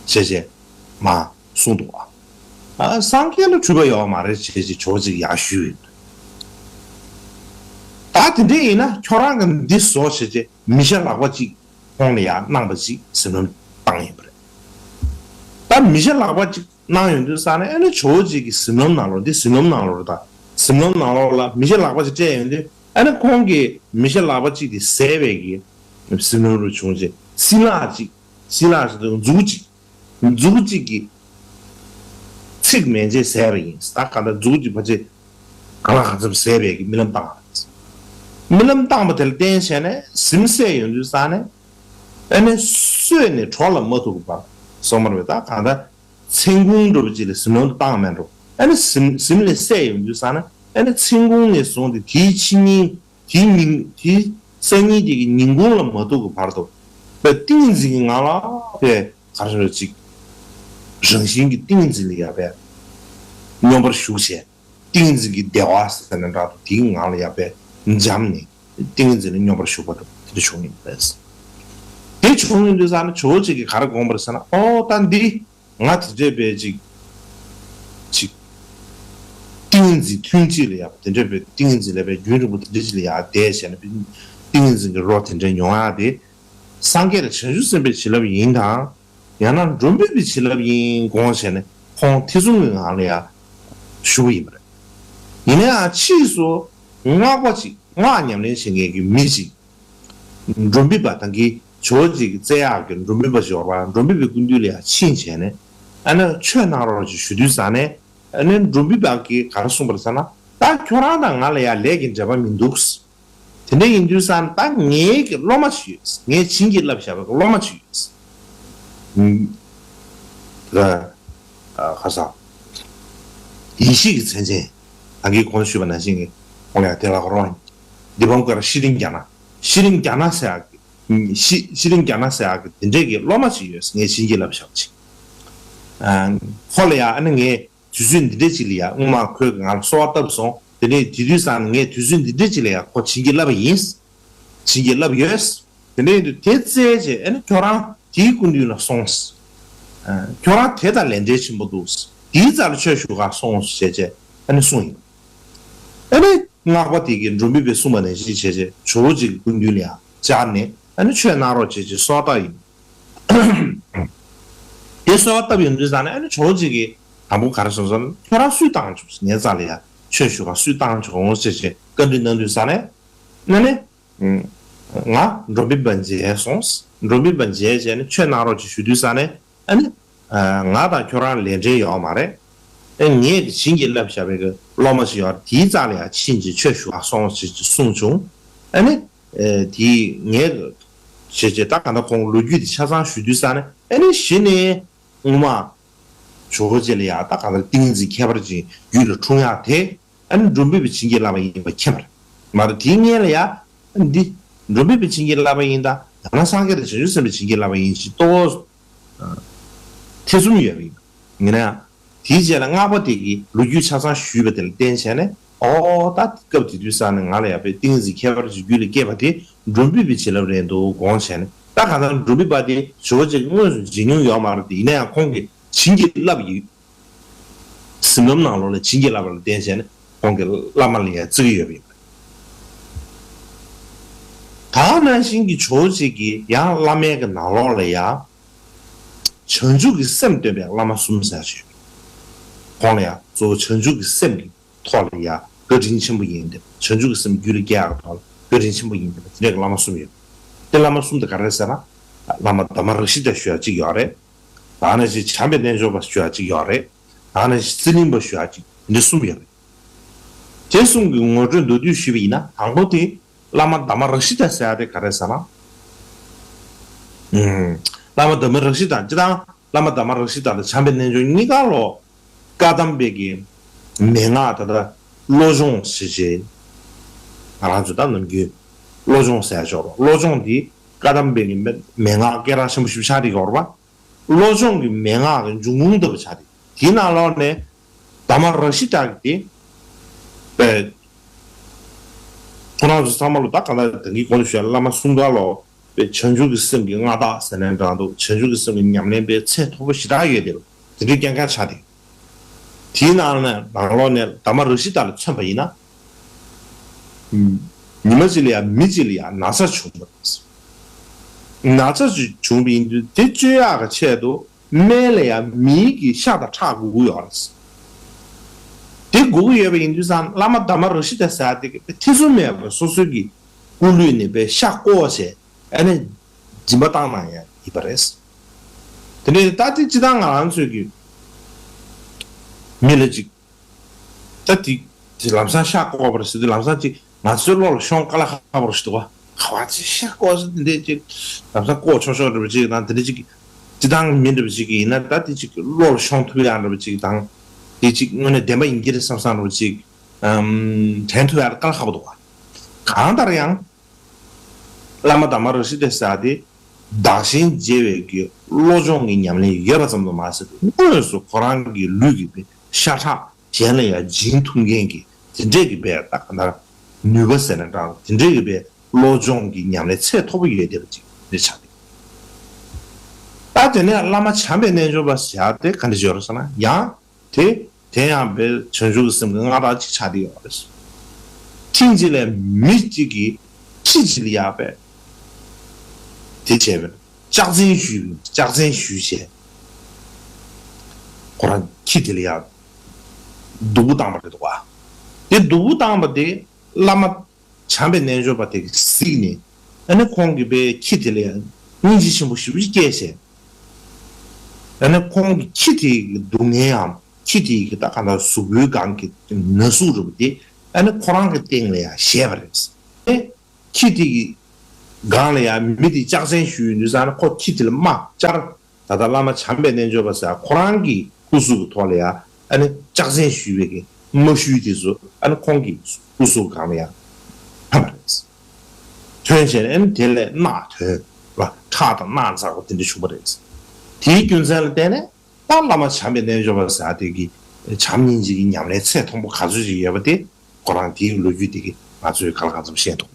བྱས་བྱས་མ་གསུངས་འདུག་ཨ། ཨ་སངས་རྒྱས་ལ་འཁྲུལ་པ་ཡོད་མ་རེད་བྱས་བྱས་ཇོ་བོ་རྗེ་ཡར་ཞུས་ཡོད། ད་དེ་འདྲ་ཡིན་ན་ཁྱོད་རང་གིས་འདི་བཟོ་བྱས་བྱས་མི་ཤ་ལག་པ་གཅིག་ཁོང་ལ་ཡར་གནང་བ་ཅིག་གཟིམ་ལམ་བཏང་ཡིན་པ་རེད། ད་མི་ཤ་ལག་པ་ཅིག་གནང་ཡོང་དུས་ས་ནས་ཨ་ནི་ཇོ་བོ་རྗེ་གི་གཟིམ་ལམ་ནང་ལོགས། འདི་གཟིམ་ལམ་ནང་ལོགས་རེད། ད་གཟིམ་ལམ་ནང་ལོགས་ལ་མི་ཤ་ལག་པ་ཅིག་སྤྲད་ཡོང་དུས་ཨ་ནི་ཁོང་གིས་མི་ཤ་ལག་པ་ཅིག་དེ་ཟས་པའི་གི་གཟིམ་ལམ་རུ་བྱུང་རྗེས་སྲིན་ལག་ཅིག་སྲིན་ལག་ཟེར་དུས་མཛུ་གུ་ཅིག་མཛུ་གུ་གཅིག་གིས་ཚིག་མན་ཆད་ཟས་པ་ཡིན། ད་གང་ལྟར་མཛུ་གུ་གཅིག་ཕལ་ཆེར་གང་ལ་གང་འཚམ་ཟས་པའི་གི་རྨི་ལམ་བཏང་བ་རེད། རྨི་ལམ་བཏང་བ་དེ་ལ་བརྟེན་བྱས་ནས་གཟིམ་སད་ཡོང་དུས་ས་ནས་ཨ་ནི་གསོས་ནས་གྲོ་ལ་མ་ཐུག་པར་སོང་བ་རེད། ད་གང་ལྟར་མཚན་གུང་འདྲ་པོ་ཅིག་ལ་གཟིམ་ལམ་དུ་བཏང་མེད་འགྲོ། ཨ་ནི་གཟིམ་གཟིམ་ལས་སད་ཡོང་དུས་ས་ནས་ཨ་ནི་མཚན་གུང་ནས་བཟུང་སྟེ་དེའི་ཕྱི་ཉིན། དེའི་ཉིན། དེའི་སང་ཉིན་དེ་གི་ཉིན་གུང་ལ་མ་ཐུག་གི་བར་དུ་པའི་ཏིང་འཛིན་གྱི་ངང་ལ་པའི་ག་རེ་ཟེར་ཅིག་རང་བཞིན་གྱི་ཏིང་འཛིན་ལ་ཡ་པའི་སྙོམས་པར་ཞུགས་བྱས། ཏིང་འཛིན་གྱི་བདེ་བ་ཟེར་ན་འདྲ་འདུག་དེའི་ངང་ལ་ཡ་པའི་འབྱམས་ནས་ཏིང་འཛིན་ལ་སྙོམས་པར་ཞུགས་པ་འདྲ་དེ་འདྲ་བྱུང་ཡོད་པས། དེ་བྱུང་ཡོང་དུས་ས་ནས་ཇོ་བོ་རྗེ་གིས་ག་རེ་དགོངས་པ་རེད་ཟེར་ན། ཨོ་ད་འདི། ང་དེ་འདྲས་པའི་ཅིག་ཅིག་ཏིང་འཛིན་ཐུན་གཅིག་ལ་ཡ་དེ་འདྲས་པའི་ཏིང་འཛིན་ལ་པའི་རྒྱུན་རིང་པོ་དེ་འདྲས་ཅིག་ལ་ཡ་བསྡད་བྱས་ན་ཏིང་འཛིན་གྱི་རོ་དེ་འདྲས་མྱོང་ཡ་དེ་སངས་རྒྱས་དང་བྱང་ཆུབ་སེམས་དཔའི་བྱིན་རླབས་ཡིན་དང་། ཡང་ན་འགྲོ་མགོན་པའི་བྱིན་རླབས་ཡིན་དགོངས་བྱས་ནས་ཁོང་ཐེ་ཚོམ་གྱི་ངང་ལ་ཡ་བཞུགས་པ་ཡིན་པ་རེད། ཡིན་ན་ཡང་ཕྱིས་སུ་སྔགས་པ་ཅིག་སྔགས་ཉམས་ལེན་བྱེད་མཁན་གྱི་མི་ཅིག་འགྲོ་མགོན་པ་དང་གི་ཇོ་བོ་རྗེ་གི་བཙལ་ཡག་གི་འགྲོ་མགོན་པ་ཞིག་ཡོད་པ། འགྲོ་མགོན་པའི་སྐུ་མདུན་ལ་ཡང་ཕྱིན་བྱས་ནས་ཨ་ནི་ཆོས་གནང་རོགས་ཞེས་ཞུ་དུས་ཙང་ནས་ཨ་ནི་འགྲོ་མགོན་པ་གིས་ག་རེ་གསུངས་པ་རེད་ཟེར་ན། ད་ཁྱོད་རང་དང་ང་ལ་ཡང་ལས་ཀྱི་འབྲེལ་བ་མི་འདུག་དེ་འདྲ་ཡིན་དུས་ཙང་ད་ངའི་གི་སློབ་མ་ཞིག་ཡོད། ངས་བྱིན་གྱིས་བརླབས་བཞག་པའི་སློབ་མ་ཞིག་ཡོད། ཨ་ཁ་སང་ཡེ་ཤེས་ཀྱི་མཚན་ཅན། ད་གིན་གོང་དུ་ཞུས་པ་ནང་བཞིན་གྱི་ཁོང་ལ་ཡང་དེ་ལ་གོ་རང་། དི་པཾ་ཀར་ཤྲི་ལིང་ག་ན། ཤྲི་ལིང་ག་ན་ཟེར་ཡག་གི། ཤྲི་ཤྲི་ལིང་ག་ན་ཟེར་ཡག་གི་དེ་འདྲས་ཀྱི་སློབ་མ་ཞིག་ཡོད། ངས་བྱིན་གྱིས་བརླབས་བཞག་ཅིག་ཁོ་ལ་ཡང་ཨ་ནི་ངས་དུས་ཚོད་འདི་འདྲས་ཅིག་ལ་ཡང་སྔོན་མ་ཁོས་ང་ལ་གསོལ་བ་བཏབ་སོང་། དེ་ནས་དེ་དུས་ཙང་ངས་དུས་ཚོད་འདི་འདྲས་ཅིག་ལ་ཡང་ཁོ་བྱིན་གྱིས་བརླབས་པ་ཡིན། བྱིན་གྱིས་བརླབས་ཡོད། དེ་འདྲ་ཡིན་དུས་དེ་བཙལ་བྱས་ཨ་ནི་ཁྱོད་རང་དེའི་སྐུ་མདུན་ལ་སོང་། ཨ་ཁྱོད་རང་དེ་དང་ལས་འབྲེལ་ཆེན་པོ་འདུག་དེའི་རྩ་ལ་ཆོས་ཞུ་གར་སོང་ཞེས་བྱས་ཨ་ནི་གསུངས་ཡིན། ཨ་ནི་སྔགས་པ་དེ་གིས་འགྲོ་མི་པའི་གསུངས་པ་ནང་བཞིན་བྱས་བྱས་ཇོ་བོ་རྗེ་གི་སྐུ་མདུན་ལ་ཡང་བཅར་ནས་ཨ་ནི་ཆོས་གནང་རོགས་བྱས་བྱས་གསོལ་བ་བཏབ་ཡིན། དེ་གསོལ་བ་བཏབ་ཡོང་དུས་ཙང་ནས་ཨ་ནི་ཇོ་བོ་རྗེ་གིས་དང་པོ་ག་རེ་གསུངས་སོང་། ཁྱོད་རང་སུས་བཏང་བྱུང་། ངའི་རྩ་ལ་ཡང་ཆོས་ཞུ་གར་སུས་བཏང་བྱུང་ཞེས་བྱས་བཀའ་འདྲི་གནང་དུས་ཙང་ནས་ཨ་ནི། ང་འགྲོ་མགོན་པ་མཇལ་སོང་། འགྲོ་མགོན་པ་མཇལ་བྱས་ནས་ཆོས་གནང་རོགས་ཅེས་ཞུ་དུས་ཙང་ནས་ཨ་ནི། ང་དང་ཁྱོད་རང་ལས་འབྲེལ་ཡོད་མ་རེད། ཨ་ངས་བྱིན་གྱིས་བརླབས་བཞག་པའི་གི་སློབ་མ་ཞིག་ཡོད་རེད། དེའི་རྩ་ལ་ཡང་ཕྱིན་ཅིག་ཆོས་ཞུ་གར་སོང་ཞེས་ཀྱི་གསུངས་བྱུང་། ཨ་ནི། དེའི་ངས་བྱས་བྱས་ད་ག་ད་ཁོང་ལོ་རྒྱུས་དེ་ཆ་ཚང་ཞུ་དུས་ཙང་ནས་ཨ་ནི་གཞི་ནས་སྔོན་མ་ཇོ་བོ་རྗེ་ལ་ཡང་ད་ག་ད་ཏིང་འཛིན་ཁྱད་པར་ཅན་རྒྱུད་ལ་འཁྲུངས་ཡག་དེ། ཨ་ནི་འགྲོ་མགོན་པའི་བྱིན་གྱིས་བརླབས་པ་ཡིན་པ་མཁྱེན་པ་རེད། མ་གཏོགས་དེའི་སྔོན་ལ་ཡ། འདི་འགྲོ་མགོན་པའི་བྱིན་གྱིས་བརླབས་པ་ཡིན་དང་ཡང་ན་སངས་རྒྱས་དང་བྱང་ཆུབ་སེམས་དཔའི་བྱིན་གྱིས་བརླབས་པ་ཡིན་ཞེས་ཏོག་ཙམ་ཐེ་ཚོམ་ཡོད་པ་ཡིན། ཡིན་ན་ཡང་དེའི་རྗེས་ལ་སྔགས་པ་དེ་གིས་ལོ་རྒྱུས་ཆ་ཚང་ཞུས་པ་དེ་ལ་བརྟེན་བྱས་ནས་ཨོ་ད་སྐབས་དེ་དུས་ཙང་ནས་ང་ལ་ཡ་པའི་ཏིང་འཛིན་ཁྱད་པར་ཅན་རྒྱུད་ལ་སྐྱེས་པ་དེ་འགྲོ་མགོན་པའི་བྱིན་རླབས་རེད་འདུག་དགོངས་བྱས་ནས་ད་གང་ལྟར་འགྲོ་མགོན་པ་དེ་ཇོ་བོ་རྗེ་གིས་དངོས་སུ་མཇལ་མྱོང་ཡོད་མ་རེད་དེ། ཡིན་ན་ཡང་ཁོང་གིས་ བྱིན་གྱིས་བརླབས་ཡོད། གཟིམ་ལམ་ནང་ལོགས་ལ་བྱིན་གྱིས་བརླབས་པ་ལ་བརྟེན་བྱས་ནས་ཁོང་གིས་བླ་མ་ལ་ཡང་བརྩི་གི་ཡོད་པ་ཡིན་པ། ད་ག་ནང་བཞིན་གྱི་ཇོ་བོ་རྗེ་གིས་ཡང་བླ་མའི་གི་ནང་ལོགས་ལ་ཡང་བྱང་ཆུབ་ཀྱི་སེམས་སྟོན་པའི་བླ་མ་གསུམ་ཟེར་ཞིག་ཁོང་ལ་ཡང་གཙོ་བོ་བྱང་ཆུབ་ཀྱི་སེམས་ཀྱི་ཐོག་ལ་ཡང་བཀའ་དྲིན་ཆེན་པོ་ཡིན་ཏེ། བྱང་ཆུབ་ཀྱི་སེམས་རྒྱུད་ལ་སྐྱེ་ཡག་གི་ཐོག་ལ་བཀའ་དྲིན་ཆེན་པོ་ཡིན་ཏེ། དེ་འདྲའི་བླ་མ་གསུམ་ཡོད། དེ་བླ་མ་གསུམ་དེ་ག་རེ་ཟེར་ན། བླ་མ་དྷརྨ་རཀྵི་ཏ་ཞུ་ཡག་གཅིག་ཡོད་རེད། ད་ནང་བཞིན་བྱམས་པའི་རྣལ་འབྱོར་པ་ཞུ་ཡག་གཅིག་ཡོད་རེད། ད་ནང་བཞིན་ཚུལ་ཁྲིམས་པ་ཞུ་ཡག་གཅིག་འདི་གསུམ་ཡོད་རེད། དེ་གསུམ་གྱི་ངོ་སྤྲོད་མདོར་བསྡུས་ཞུས་པ་ཡིན་ན། དང་པོ་དེ་བླ་མ་དྷརྨ་རཀྵི་ཏ་ཟེར་ཡག་དེ་ག་རེ་ཟེར་ན། ཨུམ། བླ་མ་དྷརྨ་རཀྵི་ཏ་སྤྱིར་བཏང་བླ་མ་དྷརྨ་རཀྵི་ཏ་དང་བྱམས་པའི་རྣལ་འབྱོར་གཉིས་ཀ་ལོ། བཀའ་གདམས་པའི་གི་མན་ངག་ད་ལྟ་བློ་སྦྱོང་ཞེས་བྱས། ང་རང་ཚོ་ད་ནམ་རྒྱུན་བློ་སྦྱོང་ཟེར་ཆོག་རོགས། བློ་སྦྱོང་འདི་བཀའ་གདམས་པའི་གི་མན་མན་ངག་སྐད་གྲགས་ཆེན་པོ་ཞིག་ཆགས་བསྡད་ཡོད་རེད་པ། བློ་སྦྱོང་གི་མན་ངག་གི་འབྱུང་ཁུངས་ལྟ་བུ་ཆགས་ཏེ། དེའི་ནང་ལོགས་ནས་དྷརྨ་རཀྵི་ཏ་གི་དེ་པས། ཁོ་རང་ཚོ་ཚང་མ་ལོ་ད་ག་ལ་ད་གིན་གོང་དུ་ཞུས་བླ་མ་གསུམ་ཀ་ལོ། པས་བྱང་ཆུབ་ཀྱི་སེམས་ཀྱི་མངའ་བདག་ཟེར་ནའང་འདྲ་འདུག་བྱང་ཆུབ་ཀྱི་སེམས་ཀྱི་ཉམས་ལེན་པའི་ཚད་མཐོ་པོ་ཞེ་དྲག་ཡོད་དེ། དེ་འདྲའི་སྐྱོན་ཁ་ཆགས་ཏེ། དེའི་ནང་ནས་ནང་ལོགས་ནས་དྷརྨ་རཀྵི་ཏ་ལ་མཚོན་པ་ཡིན་ན། ཉི་མ་གཅིག་ལ་ཡང་མི་གཅིག་ལ་ཡང་ན་ཚ་བྱུང་བ་རེད། ན་ཚ་ཅིག་བྱུང་བ་ཡིན་དུས་དེ་བཅོས་ཡག་གི་ཆེད་དུ་སྨན་ལ་ཡང་མིའི་གི་ཤ་དང་ཁྲག་དགོས་ཀྱི་ཡོད་རེད། དེ་དགོས་ཀྱི་ཡོད་པ་ཡིན་དུས་ཙང་བླ་མ་དྷརྨ་རཀྵི་ཏ་ཟེར་ཡག་དེ་གི་ཐེ་ཚོམ་མེད་པར་སོ་སོའི་གི་སྐུ་ལུས་ནས་པའི་ཤ་བརྐོ་བྱས། ཨ་ནི་སྦྱིན་པ་བཏང་གནང་ཡག་ཡིན་པ་རེད། དེ་ནས་ད་དེ་སྤྱིར་བཏང་ང་རང་ཚོའི་གི་མི་ལ་ཅིག་ད་དེ་དེ་ལམ་སང་ཤ་བརྐོ་བ་རེད་ཟེར་དུས་ལམ་སང་ཅིག་ང་ཚོའི་བློ་ལ་ཤོང་དཀའ་ལས་ཁག་པོ་རེད་འདུག་བ། ག་བ་ཅིག་ཤ་བརྐོ་ཟེར་དེ་འདྲས་ཅིག་ལམ་སང་བརྐོ་ཆོག་ཆོག་འདྲ་པོ་ཅིག་དང་། དེ་འདྲས་ཅིག་སྤྱིར་བཏང་མི་འདྲ་པོ་ཅིག་ཡིན་ན་ད་དེ་ཅིག་བློ་ལ་ཤོང་ཐུབ་ཡག་འདྲ་པོ་ཅིག་དང་། དེ་ཅིག་དངོས་གནས་བདེན་པ་ཡིན་གྱི་རེད་བསམ་བསམ་འདྲ་པོ་ཅིག་ཨམ་དྲན་ཐུབ་ཡག་དཀའ་ལས་ཁག་པོ་འདུག་བ། གང་ལྟར་ཡང་། བླ་མ་དྷརྨ་རཀྵི་ཏ་ཟེར་ཡག་དེ་བདག་གཞན་བརྗེ་བའི་གི་བློ་སྦྱོང་གི་ཉམས་ལེན་ཡོད་པ་ཙམ་དུ་མ་ཟད། དངོས་སུ་ཁོ་རང་གི་ལུས་ཀྱི་པའི་ཤ་ཁྲག་གཞན་ལ་ཡང་སྦྱིན་ཐུབ་མཁན་གྱི་དེ་འདྲས་ཀྱི་པའི་ད་ག་ནར་ནུས་པ་ཟེར་ན་འདྲ། དེ་འདྲས་ཀྱི་པའི་བློ་སྦྱོང་གི་ཉམས་ལེན་ཚད་མཐོ་པོ་ཡོད་བསྡད་པ་ཅིག་རེད་ཆགས་ཏེ། ད་དེ་ནས་བླ་མ་བྱམས་པའི་རྣལ་འབྱོར་པ་ཟེར་ཡག་དེ་ག་འདྲ་ཡོད་རེད་ཟེར་ན་ཡང་། དེ་དེ་ཡང་པའི་བྱང་ཆུབ་ཀྱི་སེམས་ཀྱི་མངའ་བདག་ཅིག་ཆགས་བསྡད་ཡོད་རེད། ཐེངས་གཅིག་ལ་མི་གཅིག་གིས་ཁྱི་གཅིག་ལ་ཡག་པས་དེ་བྱས་པས་ལྕག་ཚན་གཞུས་པས། ལྕག་ཚན་གཞུས་བྱས་ཁོ་རང་ཁྱི་དེ་ལ་ཡག་སྡུག་པོ་བཏང་བ་རེད་འདུག་བ། དེ་སྡུག་པོ་བཏང་བ་དེ་བླ་མ་བྱམས་པའི་རྣལ་འབྱོར་པ་དེ་གིས་གཟིགས་ནས། ཨ་ནི་ཁོང་གིས་པའི་ཁྱི་དེ་ལ་ཡང་སྙིང་རྗེ་ཆེན་པོ་ཞེ་པོ་ཅིག་སྐྱེས་བྱས། ཨ་ནི་ཁོང་གིས་ཁྱི་དེ་གི་སྡུག་བསྔལ་འམ་ཁྱི་དེ་གི་ད་ག་ད་གཟུགས་པོའི་སྒང་གི་ན་ཟུག་འདྲ་པོ་དེ་ཨ་ནི་ཁོ་རང་གི་སྟེང་ལ་ཡང་བཞེས་པ་རེད། ཨེ། ཁྱི་དེ་གི་སྒང་ལ་ཡང་མི་དེ་ལྕག་ཚན་གཞུས་ཡོང་དུས་ཙང་ཁོ་ཁྱི་དེ་ལ་རྨ་བཅར། ད་ལྟ་བླ་མ་བྱམས་པའི་རྣལ་འབྱོར་པ་ཟེར་ཁོ་རང་གི་སྐུ་གཟུགས་ཀྱི་ཐོག་ལ་ཡང་ཨ་ནི་ལྕག་ཚན་གཞུས་པའི་གི་རྨ་ཤུལ་དེ་ཚོ་ཨ་ནི་ཁོང་གི་སྐུ་གཟུགས་སྒང་ལ་ཡང་ཐོན་པ་རེད། ཐོན་བྱས་ནས་ཨ་ནི་དེ་ལས་རྣག་ཐོན་པ། ཁྲག་དང་རྣག་འཛག་པ་དེ་འདྲ་བྱུང་བ་རེད། དེའི་རྒྱུ་མཚན་ལ་བརྟེན་ནས་ད་བླ་མ་བྱམས་པའི་རྣལ་འབྱོར་པ་ཟེར་དེ་གི་བྱམས་སྙིང་རྗེ་གི་ཉམས་ལེན་ཚད་མཐོན་པོ་ག་ཚོད་ཅིག་ཡོད་པ་དེ། ཁོ་རང་དེའི་ལོ་རྒྱུས་དེ་གི་ང་ཚོས་གང་ལ་གང་འཚམ་ཤེས་ཐུབ།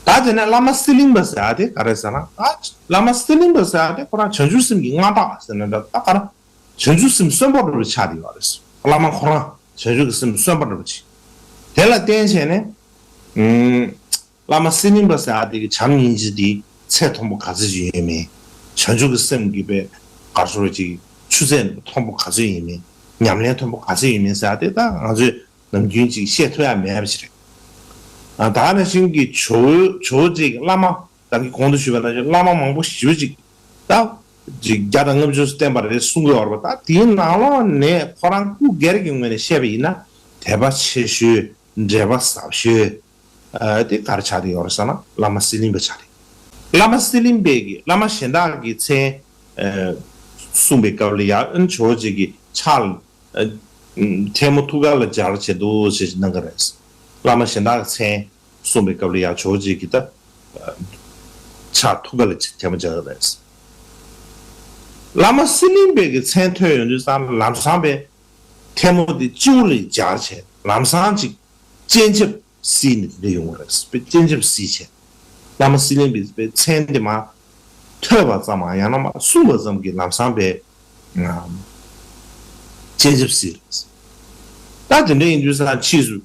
ད་དེ་ནས་བླ་མ་གསེར་གླིང་པ་ཟེར་ཡག་དེ་ག་རེ་ཟེར་ན། ད་བླ་མ་གསེར་གླིང་པ་ཟེར་ཡག་དེ་ཁོ་རང་བྱང་ཆུབ་སེམས་ཀྱི་མངའ་བདག་ཟེར་ན་འདྲ། ད་ག་རེ་བྱང་ཆུབ་སེམས་གསོན་པོ་འདྲ་པོ་ཆགས་བསྡད་ཡོད་རེད། བླ་མ་ཁོ་རང་བྱང་ཆུབ་ཀྱི་སེམས་གསོན་པོ་འདྲ་པོ་ཅིག་དེ་ལ་བརྟེན་བྱས་ནས། ཨུམ། བླ་མ་གསེར་གླིང་པ་ཟེར་ཡག་དེ་གི་བྱམས་སྙིང་རྗེ་དེ་ཚད་མཐོན་པོ་ག་ཚོད་ཅིག་ཡོད་མེད། བྱང་ཆུབ་ཀྱི་སེམས་ཀྱི་པའི་ག་རེ་ཟེར་ཅིག་ཆུ་ཚད་མཐོན་པོ་ག་ཚོད་ཡིན་མིན། ཉམས་ལེན་མཐོན་པོ་ག་ཚོད་ཡིན་མིན་ཟེར་ཡག་དེ་ད་ང་ཚོས་ནམ་རྒྱུན་ཅིག་བཤད་ཐུབ་ཡག་མེད་པ་ཞིག་རེད། ཨ། ད་ག་ནང་བཞིན་གྱི་ཇོ་བོ་ཇོ་བོ་རྗེ་གི་བླ་མ། ད་གིན་གོང་དུ་ཞུས་པ་ནང་བཞིན་བླ་མ་མང་པོ་ཞེ་པོ་ཅིག་ད་ཅིག་བརྒྱ་དང་ལྔ་བཅུ་བསྟེན་པ་རེད་གསུང་གི་ཡོད་རེད་པ། ད་དེའི་ནང་ལོགས་ནས་ཁོ་རང་སྐུ་སྒེར་གྱི་ངོས་ནས་བཤད་པ་ཡིན་ན། དད་པ་ཆེ་ཤོས། འབྲེལ་བ་ཟབ་ཤོས། ཨ། དེ་ག་རེ་ཆགས་བསྡད་ཡོད་རེད་ཟེར་ན་བླ་མ་གསེར་གླིང་པ་ཆགས་རེད། བླ་མ་གསེར་གླིང་པས་ཀྱི་བླ་མ་གཞན་དག་གི་མཚན། ཨ། གསུངས་པའི་སྐབས་ལ་ཡང་ཇོ་བོ་རྗེ་གི་ཕྱག་ལ། ཨ། ཐལ་མོ་ཐུགས་ཀ་ལ་སྦྱར་བྱས་འདུག་ཅེས་གནང་གི་རེད། བླ་མ་གཞན་དག་གི་མཚན་གསུངས་པའི་སྐབས་ལ་ཡང་ཇོ་བོ་རྗེ་གི་ད་ཕྱག་ཐུགས་ཀ་ལ་ཐལ་མོ་སྦྱར་གི་རེད། བླ་མ་གསེར་གླིང་པའི་གི་མཚན་ཐོས་ཡོང་དུས་ཙང་ལམ་སང་པའི་ཐལ་མོ་དེ་སྤྱི་བོ་ལ་སྦྱར་བྱས་ལམ་སང་ཅིག་སྤྱན་ཆབ་བསིལ་ནས་དེ་འདྲ་ཡོང་གི་རེད། པའི་སྤྱན་ཆབ་བསིལ་བྱས། བླ་མ་གསེར་གླིང་པའི་པའི་མཚན་དེ་མ་ ཐོས་པ་ཙམ་ཡང་ན་མ་གསུངས་པ་ཙམ་གྱིས་ལམ་སང་པའི་སྤྱན་ཆབ་སྲིད་རེད། ད་དེ་འདྲ་ཡིན་དུས་ཙང་ཕྱིས་སུ་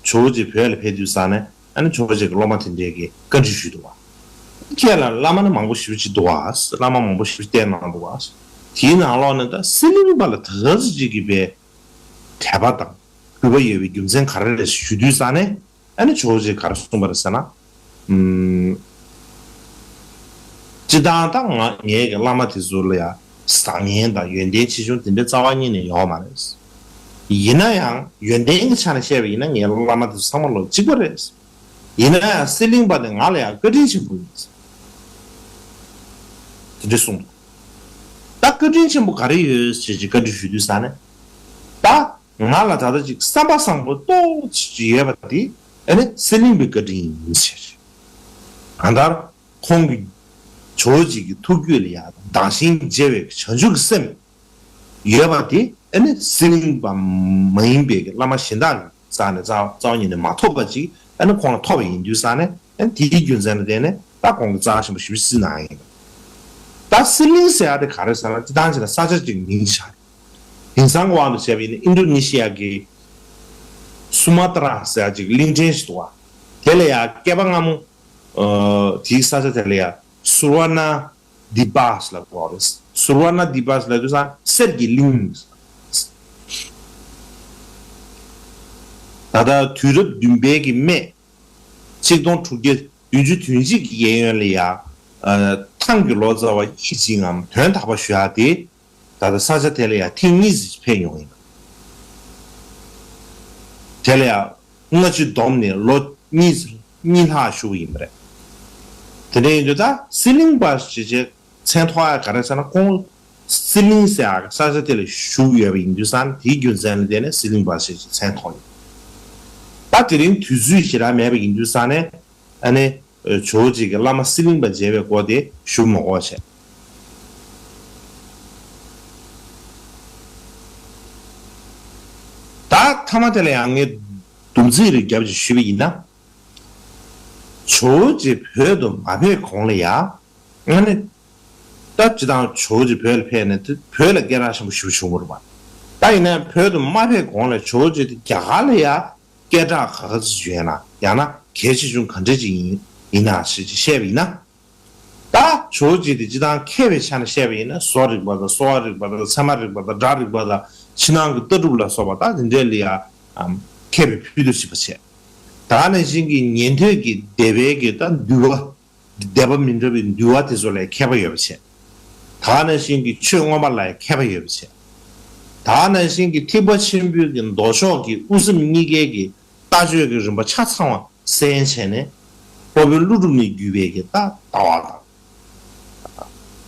ཇོ་བོ་རྗེ་བོད་ལ་ཕེབས་དུས་ཙང་ནས་ཨ་ནི་ཇོ་བོ་རྗེ་གི་སློབ་མ་དེ་འདྲས་ཀྱིས་བཀའ་འདྲི་ཞུས་འདུག་བ། ཁྱེད་ལ་བླ་མ་ནི་མང་པོ་ཞེ་པོ་ཅིག་འདུག་བ། བླ་མ་མང་པོ་ཞེ་པོ་བསྟེན་གནང་འདུག་བ། དེའི་ནང་ལོགས་ནས་ད་གསེར་གླིང་པ་ལ་ད་ལྟ་ཅིག་གི་པའི་དད་པ་དང་གུས་པ་ཡོད་པའི་རྒྱུ་མཚན་ག་རེ་རེད་ཞུ་དུས་ཙང་ནས། ཨ་ནི་ཇོ་བོ་རྗེས་ག་རེ་གསུངས་པ་རེད་ཟེར་ན། ཨུམ། སྤྱིར་བཏང་ད་ང་ངའི་གི་བླ་མ་དེ་ཚོ་ལ་ཡང་བཟང་ངན་དང་ཡོན་ཏན་ཆེ་ཆུང་དེ་འདྲའི་རྩ་བ་ཉིད་ནས་ཡོད་མ་རེད། ཡིན་ན་ཡང་ཡོན་ཏན་གྱི་ཆ་ནས་བཤད་པ་ཡིན་ན་ངའི་བླ་མ་དེ་ཚོ་ཚང་མ་ལོ་གཅིག་པ་རེད། ཡིན་ན་ཡང་གསེར་གླིང་པ་དེ་ང་ལ་ཡང་བཀའ་དྲིན་ཆེན་པོ་ཡིན། དེ་འདྲ་གསུངས་འདུག་ད་བཀའ་དྲིན་ཆེན་པོ་ག་རེ་ཡོད་ཅེས་ཀྱི་བཀའ་འདྲི་ཞུ་དུས་ཙང་ནས། ད། ང་ལ་ད་ལྟ་ཅིག་བསམ་པ་བཟང་པོ་ཏོག་ཙམ་ཡོད་པ་དེ་ཨ་ནི་གསེར་གླིང་པའི་བཀའ་དྲིན་ཡིན་ཟེར། གང་ལྟར་ཁོང་གི་ཇོ་བོ་རྗེ་གི་ཐུགས་རྒྱུད་ལ་ཡང་དྭངས་ཤིང་མཇལ་བའི་བྱང་ཆུབ་ཀྱི་སེམས་ཡོད་པ་དེ་ཨ་ནི་གསེར་གླིང་པ་མ་ཡིན་པའི་བླ་མ་གཞན་དག་གི་རྩ་ནས་རྩ་རྩ་བ་ཉིད་ནས་མ་ཐོབ་པ་ཅིག་ཨ་ནི་ཁོང་ལ་ཐོབ་པ་ཡིན་དུས་ཙང་ནས་ཨ་ནི་དེའི་རྒྱུ་མཚན་ལ་བརྟེན་ནས་ད་ཁོང་གི་རྩ་ཆེན་པོ་ཞེ་པོ་སྲིད་ན་ཡིན། ད་གསེར་གླིང་ཟེར་ཡ་དེ་ག་རེ་ཟེར་ན་སྤྱིར་བཏང་བྱས་ན་ས་ཆ་གཅིག་མིང་ཆགས། དེང་སང་གི་དབང་དུ་བྱས་པ་ཡིན་ན་ཨིན་ཌོ་ནེ་ཤི་ཡ་གི་སུ་མ་ཏྲ་ཟེར་ཡ་ཅིག་གླིང་ཕྲན་ཞིག་འདུག་བ། དེ་ལ་ཡ་བསྐལ་པ་སྔ་མོ། ཨ། དེའི་ས་ཆ་དེ་ལ་ཡ་སུ་ཝར་ན་དི་པ་ཟེར་ལབ་དགོས་རེད། སུ་ཝར་ན་དི་པ་ཟེར་ལབ་དུས་ཙང་གསེར་གྱི་གླིང་། ད་ལྟ་དུས་རབས་བདུན་པའི་གི་སྨད། ཆིག་སྟོང་དྲུག་བརྒྱ་བདུན་ཅུ་དོན་གཅིག་གི་གཡས་གཡོན་ལ་ཡ། ཨ། ཐང་གི་ལོ་ཙཱ་བ་ཡིད་བཞིན་ངམ་དོན་དག་པ་ཞུ་ཡ་དེ། ད་ལྟ་ས་ཆ་དེ་ལ་ཡང་ཐེངས་གཉིས་ཙམ་ཕེབས་མྱོང་ཡིན། དེ་ལ་ཡང་སྔ་ཕྱི་བསྡོམས་ནས་ལོ་གཉིས་གཉིས་ལྷག་བཞུགས་ཡིན་པ་རེད། དེ་འདྲ་ཡིན་དུས་ད་གསེར་གླིང་པ་ཞེས་བྱས་མཚན་ཐོགས་ཡ་ག་རེ་ཟེར་ན་ཁོང་གསེར་གླིང་ཟེར་ཡ་ས་ཆ་དེ་ལ་བཞུགས་ཡོད་པ་ཡིན་དུས་ཙང་དེའི་རྒྱུ་མཚན་ལ་བརྟེན་ནས་གསེར་གླིང་པ་ཞེས་བྱས་མཚན་ཐོགས་ཡོད། ད་དེ་རིང་དུས་ཚོད་ཞེ་དྲག་མེད་པ་ཡིན་དུས་ཙང་ནས་ཨ་ནི། ཇོ་བོ་རྗེ་གི་བླ་མ་གསེར་གླིང་པ་མཇལ་བའི་སྐོར་དེ་ཞུ་མ་དགོས་བྱས། ད་མཐའ་མ་དེ་ལ་ཡང་ངས་སྡོམ་ཚིག་རེ་རྒྱབ་ཅིག་ཞུས་པ་ཡིན་ན། ཇོ་བོ་རྗེ་བོད་དུ་མ་ཕེབས་གོང་ལ་ཡང་ཨ་ནི། ད་སྤྱིར་བཏང་ཇོ་བོ་རྗེ་བོད་ལ་ཕེབས་ནས་དེ་བོད་ལ་སྐད་གྲགས་ཆེན་པོ་ཞེ་པོ་བྱུང་བ་རེད་པ། ད་ཡིན་ན་བོད་དུ་མ་ཕེབས་གོང་ལ་ཇོ་བོ་རྗེ་དེ་རྒྱ་གར་ལ་ཡང་། སྐད་གྲགས་ག་ག་ཚོད་ཡོད་ན་ཡང་ན་གལ་ཆེ་ཆུང་ག་འདྲ་ཅིག་ཡིན་ཡིན་ན་ཞེས་བཤད་པ་ཡིན་ན། ད་ཇོ་བོ་རྗེ་དེ་སྤྱིར་བཏང་མཁས་པའི་ཆ་ནས་བཤད་པ་ཡིན་ན་བཟོ་རིག་པ་དང་གསོ་བ་རིག་པ་དང་ཚད་མ་རིག་པ་དང་སྒྲ་རིག་པ་དང་ཕྱི་ནང་གི་ལྟ་གྲུབ་ལ་སོགས་པ་ད་དེ་འདྲའི་ལ་ཡང་མཁས་པའི་ཕུལ་དུ་ཕྱིན་པ་བྱས། ད་ནང་བཞིན་གྱི་ཉན་ཐོས་ཀྱི་སྡེ་པའི་གི་ད་འདུལ་བ། སྡེ་པ་མི་འདྲ་བའི་འདུལ་བ་དེ་ཚོ་ལ་མཁས་པ་ཡོད་པ་བྱས། ད་ག་ནང་བཞིན་གྱི་ཆོས་མངོན་པ་ལ་མཁས་པ་ཡོད་པ་བྱས། ད་ག་ནང་བཞིན་གྱི་ཐེག་པ་ཆེན་པོའི་གི་མདོ་ཕྱོགས་ཀྱི་དབུ་སེམས་གཉིས་ཀའི་གི་ལྟ་སྤྱོད་ཀྱི་རིམ་པ་ཆ་ཚང་བ་གསན་བྱས་ནས་སློབ་དཔོན་ཀླུ་སྒྲུབ་ནས་བརྒྱུད་པའི་གི་ད་ལྟ་བ་དང་།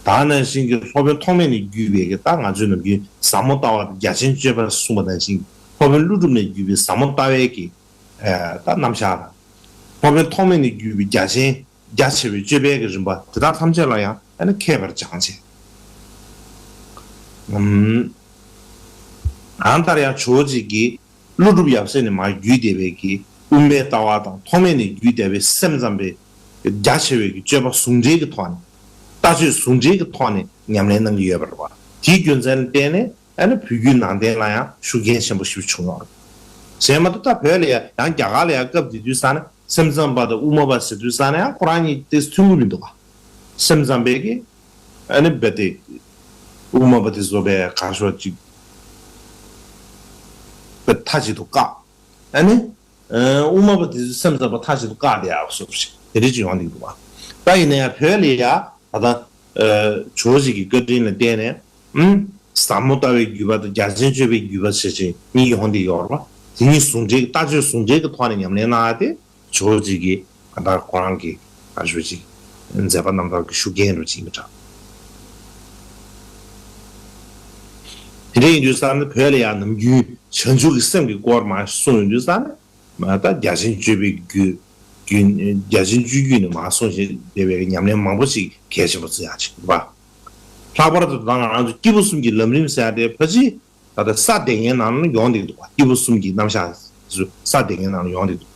ད་ག་ནང་བཞིན་གྱི་སློབ་དཔོན་ཐོགས་མེད་ནས་བརྒྱུད་པའི་གི་ད་ང་ཚོའི་ནམ་རྒྱུན་ཟབ་མོ་ལྟ་བ་དང་རྒྱ་ཆེན་སྤྱོད་པ་གསུངས་པ་ནང་བཞིན་སློབ་དཔོན་ཀླུ་སྒྲུབ་ནས་བརྒྱུད་པའི་ཟབ་མོ་ལྟ་བའི་གི་ད་རྣམ་གཞག་དང་། སློབ་དཔོན་ཐོགས་མེད་ནས་བརྒྱུད་པའི་རྒྱ་ཆེན། རྒྱ་ཆེ་བའི་སྤྱོད་པའི་གི་རིམ་པ་དེ་དག་ཐམས་ཅད་ལ་ཡང་ཨ་ནི་མཁས་པར་སྦྱངས་བྱས། ཨམ། གང་ལྟར་ཡང་ཇོ་བོ་རྗེ་གིས་ཀླུ་སྒྲུབ་ཡབ་སྲས་ནས་མར་བརྒྱུད་བསྡད་པའི་གི་དབུ་མའི་ལྟ་བ་དང་ཐོགས་མེད་ནས་བརྒྱུད་བསྡད་པའི་སེམས་ཙམ་པའི་རྒྱ་ཆེ་བའི་གི་སྤྱོད་པ་ཟུང་འབྲེལ་གྱི་ཐོག་ནས་ལྟ་སྤྱོད་ཟུང་འབྲེལ་གྱི་ཐོག་ནས་ཉམས་ལེན་གནང་གི་ཡོད་པ་རེད་བ། དེའི་རྒྱུ་མཚན་ལ་བརྟེན་ནས། ཨ་ནི་བོད་བརྒྱུད་ནང་བསྟན་ལ་ཡང་ཤུགས་རྐྱེན་ཆེན་པོ་ཞིག་བྱུང་ཡོད་རེད། གཞན་མ་གཏོགས་ད་བོད་ལ་ཡང་ཡང་རྒྱ་གར་ལ་ཡང་སྐབས་དེ་དུས་ཙང་ནས་སེམས་ཙམ་པ་དང་དབུ་མ་པ་ཟེར་དུས་ཙང་ནས་ཡང་ཁོ་རང་གཉིས་ཏོག་ཙམ་མཐུན་གྱི་མི་འདུག་ག་སེམས་ཙམ་པས་ཀྱི་ཨ་ནི་རྦད་དེ་དབུ་མ་པ་དེ་ཚོ་བས་གར་ཤོག་ཅིག་རྦད་མཐའ་གཅིག་ཏུ་བཀག་ཨ་ནི་དབུ་མ་པ་དེ་ཚོ་སེམས་ཙམ་པ་མཐའ་གཅིག་ཏུ་བཀག་བསྡད་ཡག་བཟོ་འདྲ་ཞིག་དེ་འདྲ་ཅིག་ཡོང་གི་འདུག་ག་ད་ཡིན་ན་ཡང་བོད་ལ་ཡང་ད་ལྟ། ཇོ་བོ་རྗེ་གི་བཀའ་དྲིན་ལ་བརྟེན་ནས། ཨུམ། ཟབ་མོ་ལྟ་བའི་བརྒྱུད་པ་དང་རྒྱ་ཆེན་སྤྱོད་པའི་བརྒྱུད་པ་ཞེས་བྱས་གཉིས་ཡོང་བསྡད་ཡོད་རེད་བ། དེ་གཉིས་ཟུང་འབྲེལ་ལྟ་སྤྱོད་ཟུང་འབྲེལ་གྱི་ཐོག་ནས་ཉམས་ལེན་གནང་ཡ་དེ་ཇོ་བོ་རྗེ་གི་ད་ཁོ་རང་གི་ཨ་ཇོ་བོ་རྗེ་མཛད་པ་རྣམ་ཐར་གྱི་ཤུགས་རྐྱེན་རུ་ཅིག་ཡིན་པ་འདྲ། དེ་འདྲ་ཡིན་དུས་ཙང་ནས་བོད་ལ་ཡང་ནམ་རྒྱུན་བྱང་ཆུབ་ཀྱི་སེམས་ཀྱི་སྐོར་མར་གསུངས་ཡོང་དུས་ཙང་ནས། མ་ད་རྒྱ་ཆེན་སྤྱོད་པའི་རྒྱུད། རྒྱུད། རྒྱ་ཆེན་སྤྱོད་རྒྱུད་ནས་མར་གསུངས་བཞིན་བསྡད་པའི་ཉམས་ལེན་མང་པོ་ཞིག་གལ་ཆེན་པོ་བརྩི་ཡག་ཅིག་ཡིན་པ། ལྷག་པར་དུ་ད་ང་རང་ཚོ་སྐྱེས་བུ་གསུམ་གྱི་ལམ་རིམ་ཟེར་ཡག་དེ་ཕལ་ཆེར་ད་ལྟ་ས་སྡེ་ལྔའི་ནང་ལ་ཡོང་བསྡད་འདུག་པ། སྐྱེས་བུ་གསུམ་གྱི་རྣམ་གཞག་ས་སྡེ་ལྔའི་ནང་ལ་ཡོང་བསྡད་འདུག་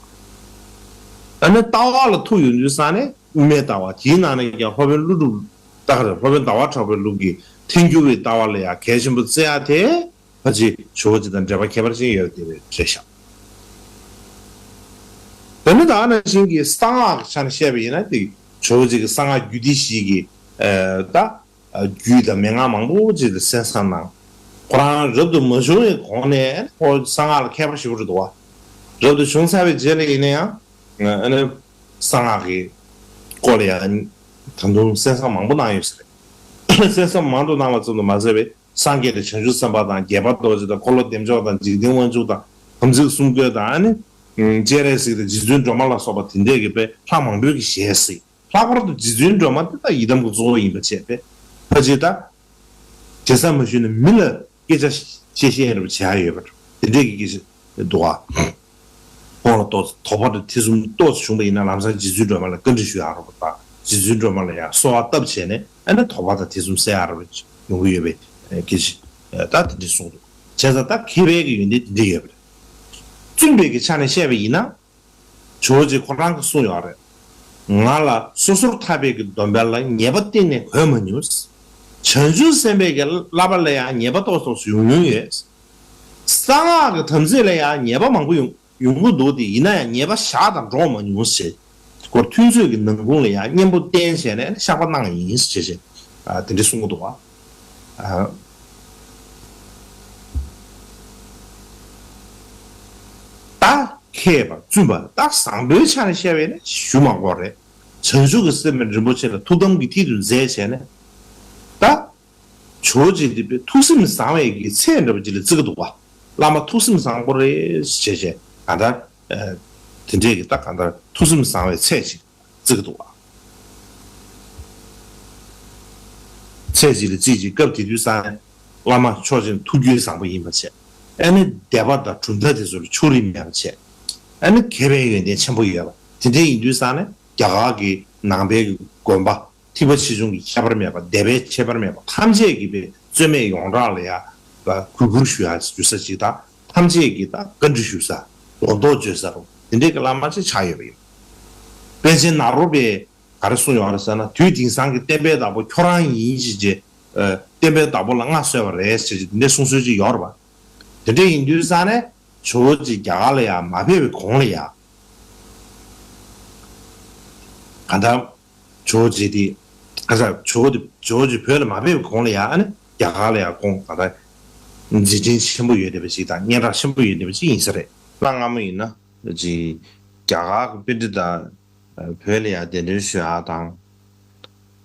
ཨ་ནི་ལྟ་བ་ལ་ཐུག་ཡོང་དུས་ཙང་ནས་དབུ་མའི་ལྟ་བ་དེའི་ནང་ནས་ཀྱང་སློབ་དཔོན་ཀླུ་སྒྲུབ་ ད་ག་རེ་སློབ་དཔོན་ཟླ་བ་གྲགས་པའི་ལུགས་ཀྱི་ཐལ་འགྱུར་བའི་ལྟ་བ་ལ་ཡང་གལ་ཆེན་པོ་བརྩི་ཡ་དེ་ཕལ་ཆེར་ཇོ་བོ་རྗེ་དང་འགྲེལ་པ་ཁྱད་པར་ཅན་ཡོད་དེ་རེད་བཤད་ཤག་དེ་ནི་ད་ནང་བཞིན་གྱི་གསང་སྔགས་ཀྱི་ཆ་ནས་བཤད་པ་ཡིན་ན་དེ་ཇོ་བོ་རྗེ་གི་གསང་སྔགས་རྒྱུད་སྡེ་བཞི་གི་ད་རྒྱུད་དང་མན་ངག་མང་པོ་ཅིག་ལ་གསན་བསམ་གནང་། ཁོ་རང་རབ་ཏུ་མ་བྱུང་བའི་གོང་ནས་ཁོ་གསང་སྔགས་ལ་མཁས་པ་ཞེ་པོ་རེད་འདུག་བ། རབ་ཏུ་བྱུང་ཚར་བའི་རྗེས་ལ་ཡིན་ན་ཡང་ཨ་ནི་གསང་སྔགས་ཀྱི་སྐོར་ལ་ཡང་ད་དུང་གསན་བསམ་མང་པོ་གནང་ཡོད་ས་རེད། གསན་བསམ་མང་དུ་གནང་བ་ཙམ་དུ་མ་ཟད་པའི་སངས་རྒྱས་དང་བྱང་ཆུབ་སེམས་དཔའ་དང་རྒྱལ་བ་རྡོ་རྗེ་དང་འཁོར་ལོ་བདེ་མཆོག་དང་འཇིག་རྟེན་དབང་ཕྱུག་དང་དམ་ཚིག་གསུམ་བཀོད་དང་ཨ་ནི་སྤྱན་རས་གཟིགས་དང་རྗེ་བཙུན་སྒྲོལ་མ་ལ་སོགས་པ་དེ་འདྲས་ཀྱི་དཔེ་ལྷ་མང་པོས་ཀྱི་ཞལ་གཟིགས། ལྷག་པར་དུ་རྗེ་བཙུན་སྒྲོལ་མ་དེ་ད་ཡི་དམ་གྱི་གཙོ་བོ་ཡིན་པ་བྱས་པས་ཕལ་ཆེར་ད་དེ་ཙམ་མ་ཞུས་ན་མི་ལ་སྐད་ཆ་བཤད་ཤེས་རབ་བྱ་ཡ་ཡོད་པ་དེ་འདྲས་ཀྱི་སྐད་ཆ་འདུག་ཨ། ཁོང་ལ་ཏོག་ཙམ་དོགས་པ་དང་ཐེ་ཚོམ་ཏོག་ཙམ་བྱུང་པ་ཡིན་ན་ལམ་སང་རྗེ་བཙུན་སྒྲོལ་མ་ལ་བཀའ་འདྲི་ཞུ་ཡག་རོགས་པ་དང་རྗེ་བཙུན་སྒྲོལ་མ་ལ་ཡང་གསོལ་བ་བཏབ་བྱས་ནས་ཨ་ནི་དོགས་པ་དང་ཐེ་ཚོམ་སེལ་ཡག་རོགས་པ་ཡོང་གི་ཡོད་པའི་སྐད་ཆ་ད་དེ་འདྲས་གསུངས་འདུག་བྱས་ཙང་ད་མཁས་པའི་གི་ཡོན་ཏན་དེ་འདྲས་ཡོད་པ་རེད། བཙུན་པའི་གི་ཆ་ནས་བཤད་པ་ཡིན་ན། ཇོ་བོ་རྗེ་ཁོ་རང་གིས་གསུངས་ཡོད་རེད། ང་ལ་སོ་སོར་ཐར་པའི་གི་སྡོམ་པ་ལ་ཉེས་པ་གཏན་ནས་གོས་མ་མྱོང་། བྱང་ཆུབ་སེམས་དཔའི་གི་བསླབ་པ་ལ་ཡང་ཉེས་པ་ཏོག་ཙམ་ཡོང་མྱོང་ཡོད། གསང་སྔགས་ཀྱི་དམ་ཚིག་ལ་ཡང་ཉེས་པ་མང་པོ་ཡོང་ཡོང་གི་འདུག་སྟེ་ཡིན་ན་ཡང་ཉེས་པ་བཞག་དང་འགྲོགས་མ་མྱོང་ཞེས། སྐོར་ཐུན་ཚོད་ཀྱི་ནང་ཁུངས་ལ་ཡང་གཉེན་པོ་བསྟེན་བྱས་ནས་བཤགས་པ་གནང་ཡིན་ཞེས་བྱས། ཨ་དེ་འདྲ་གསུང་གི་འདུག་བ། ཨ། ད་མཁས་པ་བཙུན་པ་ད་བཟང་པོའི་ཆ་ནས་བཤད་པས་ནི་ཞུ་མ་དགོས་རེད། བྱང་ཆུབ་ཀྱི་སེམས་རིན་པོ་ཆེ་ལ་ཐུགས་དམ་གྱི་མཐིལ་དུ་མཛད་བྱས་ནས་ད་ཇོ་བོ་རྗེ་འདི་པའི་ཐུགས་སེམས་བཟང་བའི་གི་ཚད་འདྲ་པོ་ཅིག་ལ་བརྩི་གི་འདུག་བ། བླ་མ་ཐུགས་སེམས་བཟང་པོ་རེད་ཞེས་བྱས་གང་ལྟར་དེ་འདྲས་ཀྱི་ད་གང་ལྟར་ཐུགས་སེམས་བཟང་བའི་ཚད་ཅིག་བརྩི་གི་འདུག་བ། ཚད་ཅིག་ལ་བརྩིས་ཀྱི་སྐབས་དེ་དུས་ས་ནས་བླ་མ་ཕྱོགས་གཅིག་ཐུགས་རྒྱུད་བཟང་པོ་ཡིན་པ་བྱས། ཨ་ནི་སྡེ་པ་དང་གྲུབ་མཐའ་དེ་ཚོར་ཕྱོགས་རིས་མེད་པ་བྱས། ཨ་ནི་མཁས་པའི་ཡོན་ཏན་ཆེན་པོ་ཡོད་པ་དེ་འདྲ་ཡིན་དུས་ས་ནས་རྒྱ་གར་གྱི་ནང་པའི་གི་དགོན་པ་ཐེག་པ་ཆེ་ཆུང་གི་ཁྱད་པར་མེད་པ་སྡེ་པའི་ཁྱད་པར་མེད་པ་ཐམས་ཅད་ཀྱི་པའི་རྩོད་མེད་ཡོངས་གྲགས་ལ་ཡང་གུས་བཀུར་ཞུ་ཡ་ཞུ་ས་ཅིག་དང་ཐམས་ཅད་ཀྱི་ད་བཀའ་འདྲི་ཞུ་ས་ལོ་ཏོག་བརྗོད་ས་རུ་དེ་འདྲའི་གི་བླ་མ་ཅིག་ཆགས་ཡོད་པ་ཡིན། པཎ་ཆེན་ནཱ་རོ་པས། ག་རེ་གསུངས་ཡོད་རེད་ཟེར་ན་དུས་དེང་སང་གི་བསྟན་པའི་བདག་པོ་ཁྱོད་རང་ཡིན་ཞེས་བྱས། ཨ། བསྟན་པའི་བདག་པོ་ལ་མངའ་གསོལ་བ་རེད་ཟེར་གྱི་འདི་འདྲའི་གསུང་སྲོལ་ཅིག་ཡོད་རེད་པ། དེ་འདྲ་ཡིན་དུས་ཙང་ནས་ཇོ་བོ་རྗེ་རྒྱ་གར་ལ་ཡང་མ་ཕེབས་པའི་གོང་ལ་ཡང་གང་ལྟར་ཇོ་བོ་རྗེ་དེ་ག་ས་ཇོ་བོ་དེ་ཇོ་བོ་རྗེ་བོད་ལ་མ་ཕེབས་པའི་གོང་ལ་ཡང་ཨ་ནི་རྒྱ་གར་ལ་ཡང་ཁོང་གང་ལྟར་མཛད་འཕྲིན་ཆེན་པོ་ཡོད་བསྡད་པ་ཅིག་དང་སྙན་གྲགས་ཆེན་པོ་ཡོད་བསྡད་པ་ཅིག་ཡིན་ས་རེད། གནའ་སྔ་མོ་ཡིན་ན་ཅིག་རྒྱ་གར་གྱི་པཎྜི་ཏ། བོད་ལ་ཡང་གདན་འདྲེན་ཞུ་ཡག་དང་།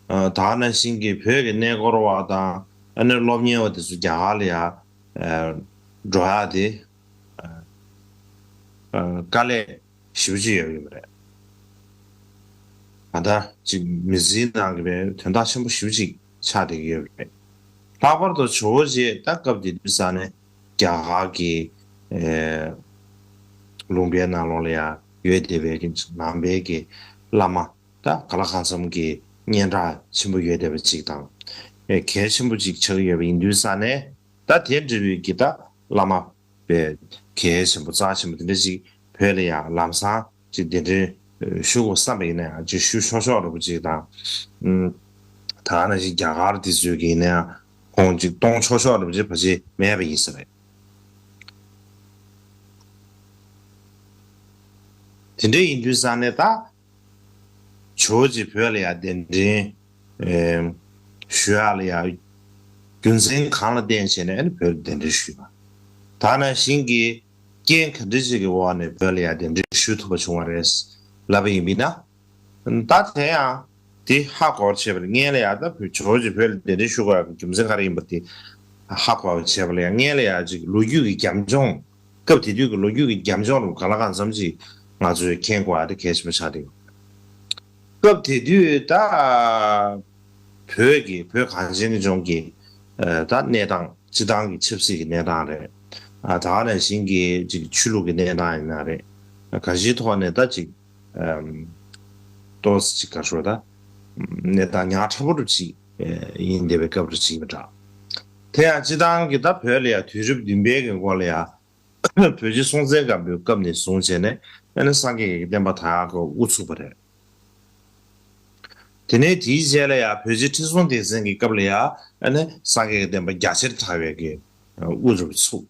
ཨ། ད་ག་ནང་བཞིན་གྱི་བོད་ཀྱི་གནས་སྐོར་བ་དང་ཨ་ནི་སློབ་གཉེར་བ་དེ་ཚོ་རྒྱ་གར་ལ་ཡང་། ཨ། འགྲོ་ཡག་དེ། ཨ། ཨ། དཀའ་ལས་ཞེ་པོ་ཅིག་ཡོད་ཡོད་པ་རེད། ད་ལྟ་ཅིག་མི་ཚེའི་ནང་གི་བའི་དོན་དག་ཆེན་པོ་ཞེ་པོ་ཅིག་ཆགས་བསྡད་ཀྱི་ཡོད་པ་རེད། ལྷག་པར་དུ་ཇོ་བོ་རྗེ་ད་སྐབས་དེ་དུས་ས་ནས་རྒྱ་གར་གྱི། ཨེ། ལུང་པའི་ནང་ལོགས་ལ་ཡང་ཡོད་བསྡད་པའི་གི་ནང་པའི་གི་བླ་མ། ད་ག་ལ་གང་འཚམ་གྱི་སྙན་གྲགས་ཆེན་པོ་ཡོད་བསྡད་པ་ཅིག་དང་། ཨེ། གལ་ཆེན་པོ་ཅིག་ཆགས་ཀྱི་ཡོད་པ་ཡིན་དུས་ས་ནས་ད་དེ་འདྲ་བའི་གི་ད་བླ་མ་པའི་གལ་ཆེན་པོ་རྩ་ཆེན་པོ་དེ་འདྲ་ཅིག་བོད་ལ་ཡང་ལམ་སང་ཅིག་གདན་འདྲེན་ཞུ་དགོས་བསམ་པ་ཡིན་ན་ཡང་ཅིག་ཞུ་ཆོག་ཆོག་འདྲ་པོ་ཅིག་དང་། ཨུམ། ད་ག་ནང་བཞིན་རྒྱ་གར་དེ་ཚོའི་གི་ཡིན་ན་ཡང་ཁོང་ཅིག་གཏོང་ཆོག་ཆོག་འདྲ་པོ་ཅིག་ཕལ་ཆེར་མེད་པ་ཡིན་ས་རེད། དེ་འདྲ་ཡིན་དུས་ས་ནས་ད། ཇོ་བོ་རྗེ་བོད་ལ་ཡང་གདན་འདྲེན། ཨེ། ཞུ་ཡག་ལ་ཡང་རྒྱུ་མཚན་གང་ལ་བརྟེན་བྱས་ནས་ཨ་ནི་བོད་ལ་གདན་འདྲེན་ཞུས་པ། ད་ག་ནང་བཞིན་གྱི་རྐྱེན་ག་འདྲ་ཅིག་གི་འོག་ནས་བོད་ལ་ཡང་གདན་འདྲེན་ཞུ་ཐུབ་པ་བྱུང་བ་རེད་ལབ་པ་ཡིན་པས་ན། ད་དེ་ཡང་དེ་ཧ་གོ་བར་བྱས་པ་ལ་སྔོན་ལ་ཡང་ད་བོད་ཇོ་བོ་རྗེ་བོད་ལ་གདན་འདྲེན་ཞུ་དགོས་ཡག་གི་རྒྱུ་མཚན་ག་རེ་ཡིན་པ་དེ་ཧ་གོ་བར་བྱས་པ་ལ་ཡང་སྔོན་ལ་ཡང་ཅིག་ལོ་རྒྱུས་ཀྱི་རྒྱབ་ལྗོངས། སྐབས་དེ་དུས་ཀྱི་ལོ་རྒྱུས་ཀྱི་རྒྱབ་ལྗོངས་རུ་ག་ལ་གང་འཚམ་ཅིག་ང་ཚོས་མཁྱེན་དགོས་ཡག་དེ་གལ་ཆེན་པོ་ཆགས་བསྡད་ཡོད། སྐབས་དེ་དུས་ད་བོད་ཀྱི་བོད་གངས་ཅན་གྱི་ལྗོངས་ཀྱི་ཨ་ད་གནས་སྟངས་སྤྱི་བཏང་གི་ཆབ་སྲིད་ཀྱི་གནས་སྟངས་རེད། ཨ་ད་ག་ནང་བཞིན་གྱི་ཅིག་ཆོས་ལུགས་ཀྱི་གནས་སྟངས་ཡིན་ན་རེད། གང་ཅིའི་ཐོག་ནས་ད་ཅིག་ཨམ་ཏོག་ཙམ་ཅིག་ག་རེ་ཞུ་ད་གནས་སྟངས་ཉག་ཕྲ་པོ་རུ་ཅིག་ཡིན་བསྡད་པའི་སྐབས་རུ་ཅིག་ཡིན་པ་འདྲ། དེ་ཡང་སྤྱི་བཏང་གི་ད་བོད་ལ་ཡང་དུས་རབས་བདུན་པའི་གི་འགོ་ལ་ཡང་བོད་རྗེ་སྲོང་བཙན་སྒམ་པོའི་སྐབས་ནས་བཟུང་བྱས་ནས་ཨ་ནི་སངས་རྒྱས་ཀྱི་བསྟན་པ་དར་ཡག་གི་དབུ་ཚུགས་པ་རེད། དེ་ནས་དེའི་རྗེས་ལ་ཡང་བོད་རྗེ་ཁྲི་སྲོང་ལྡེ་བཙན་གྱི་སྐབས་ལ་ཡང་ཨ་ནི་སངས་རྒྱས་ཀྱི་བསྟན་པ་རྒྱ་ཆེར་དར་བའི་གི་དབུ་རུ་ཚུགས།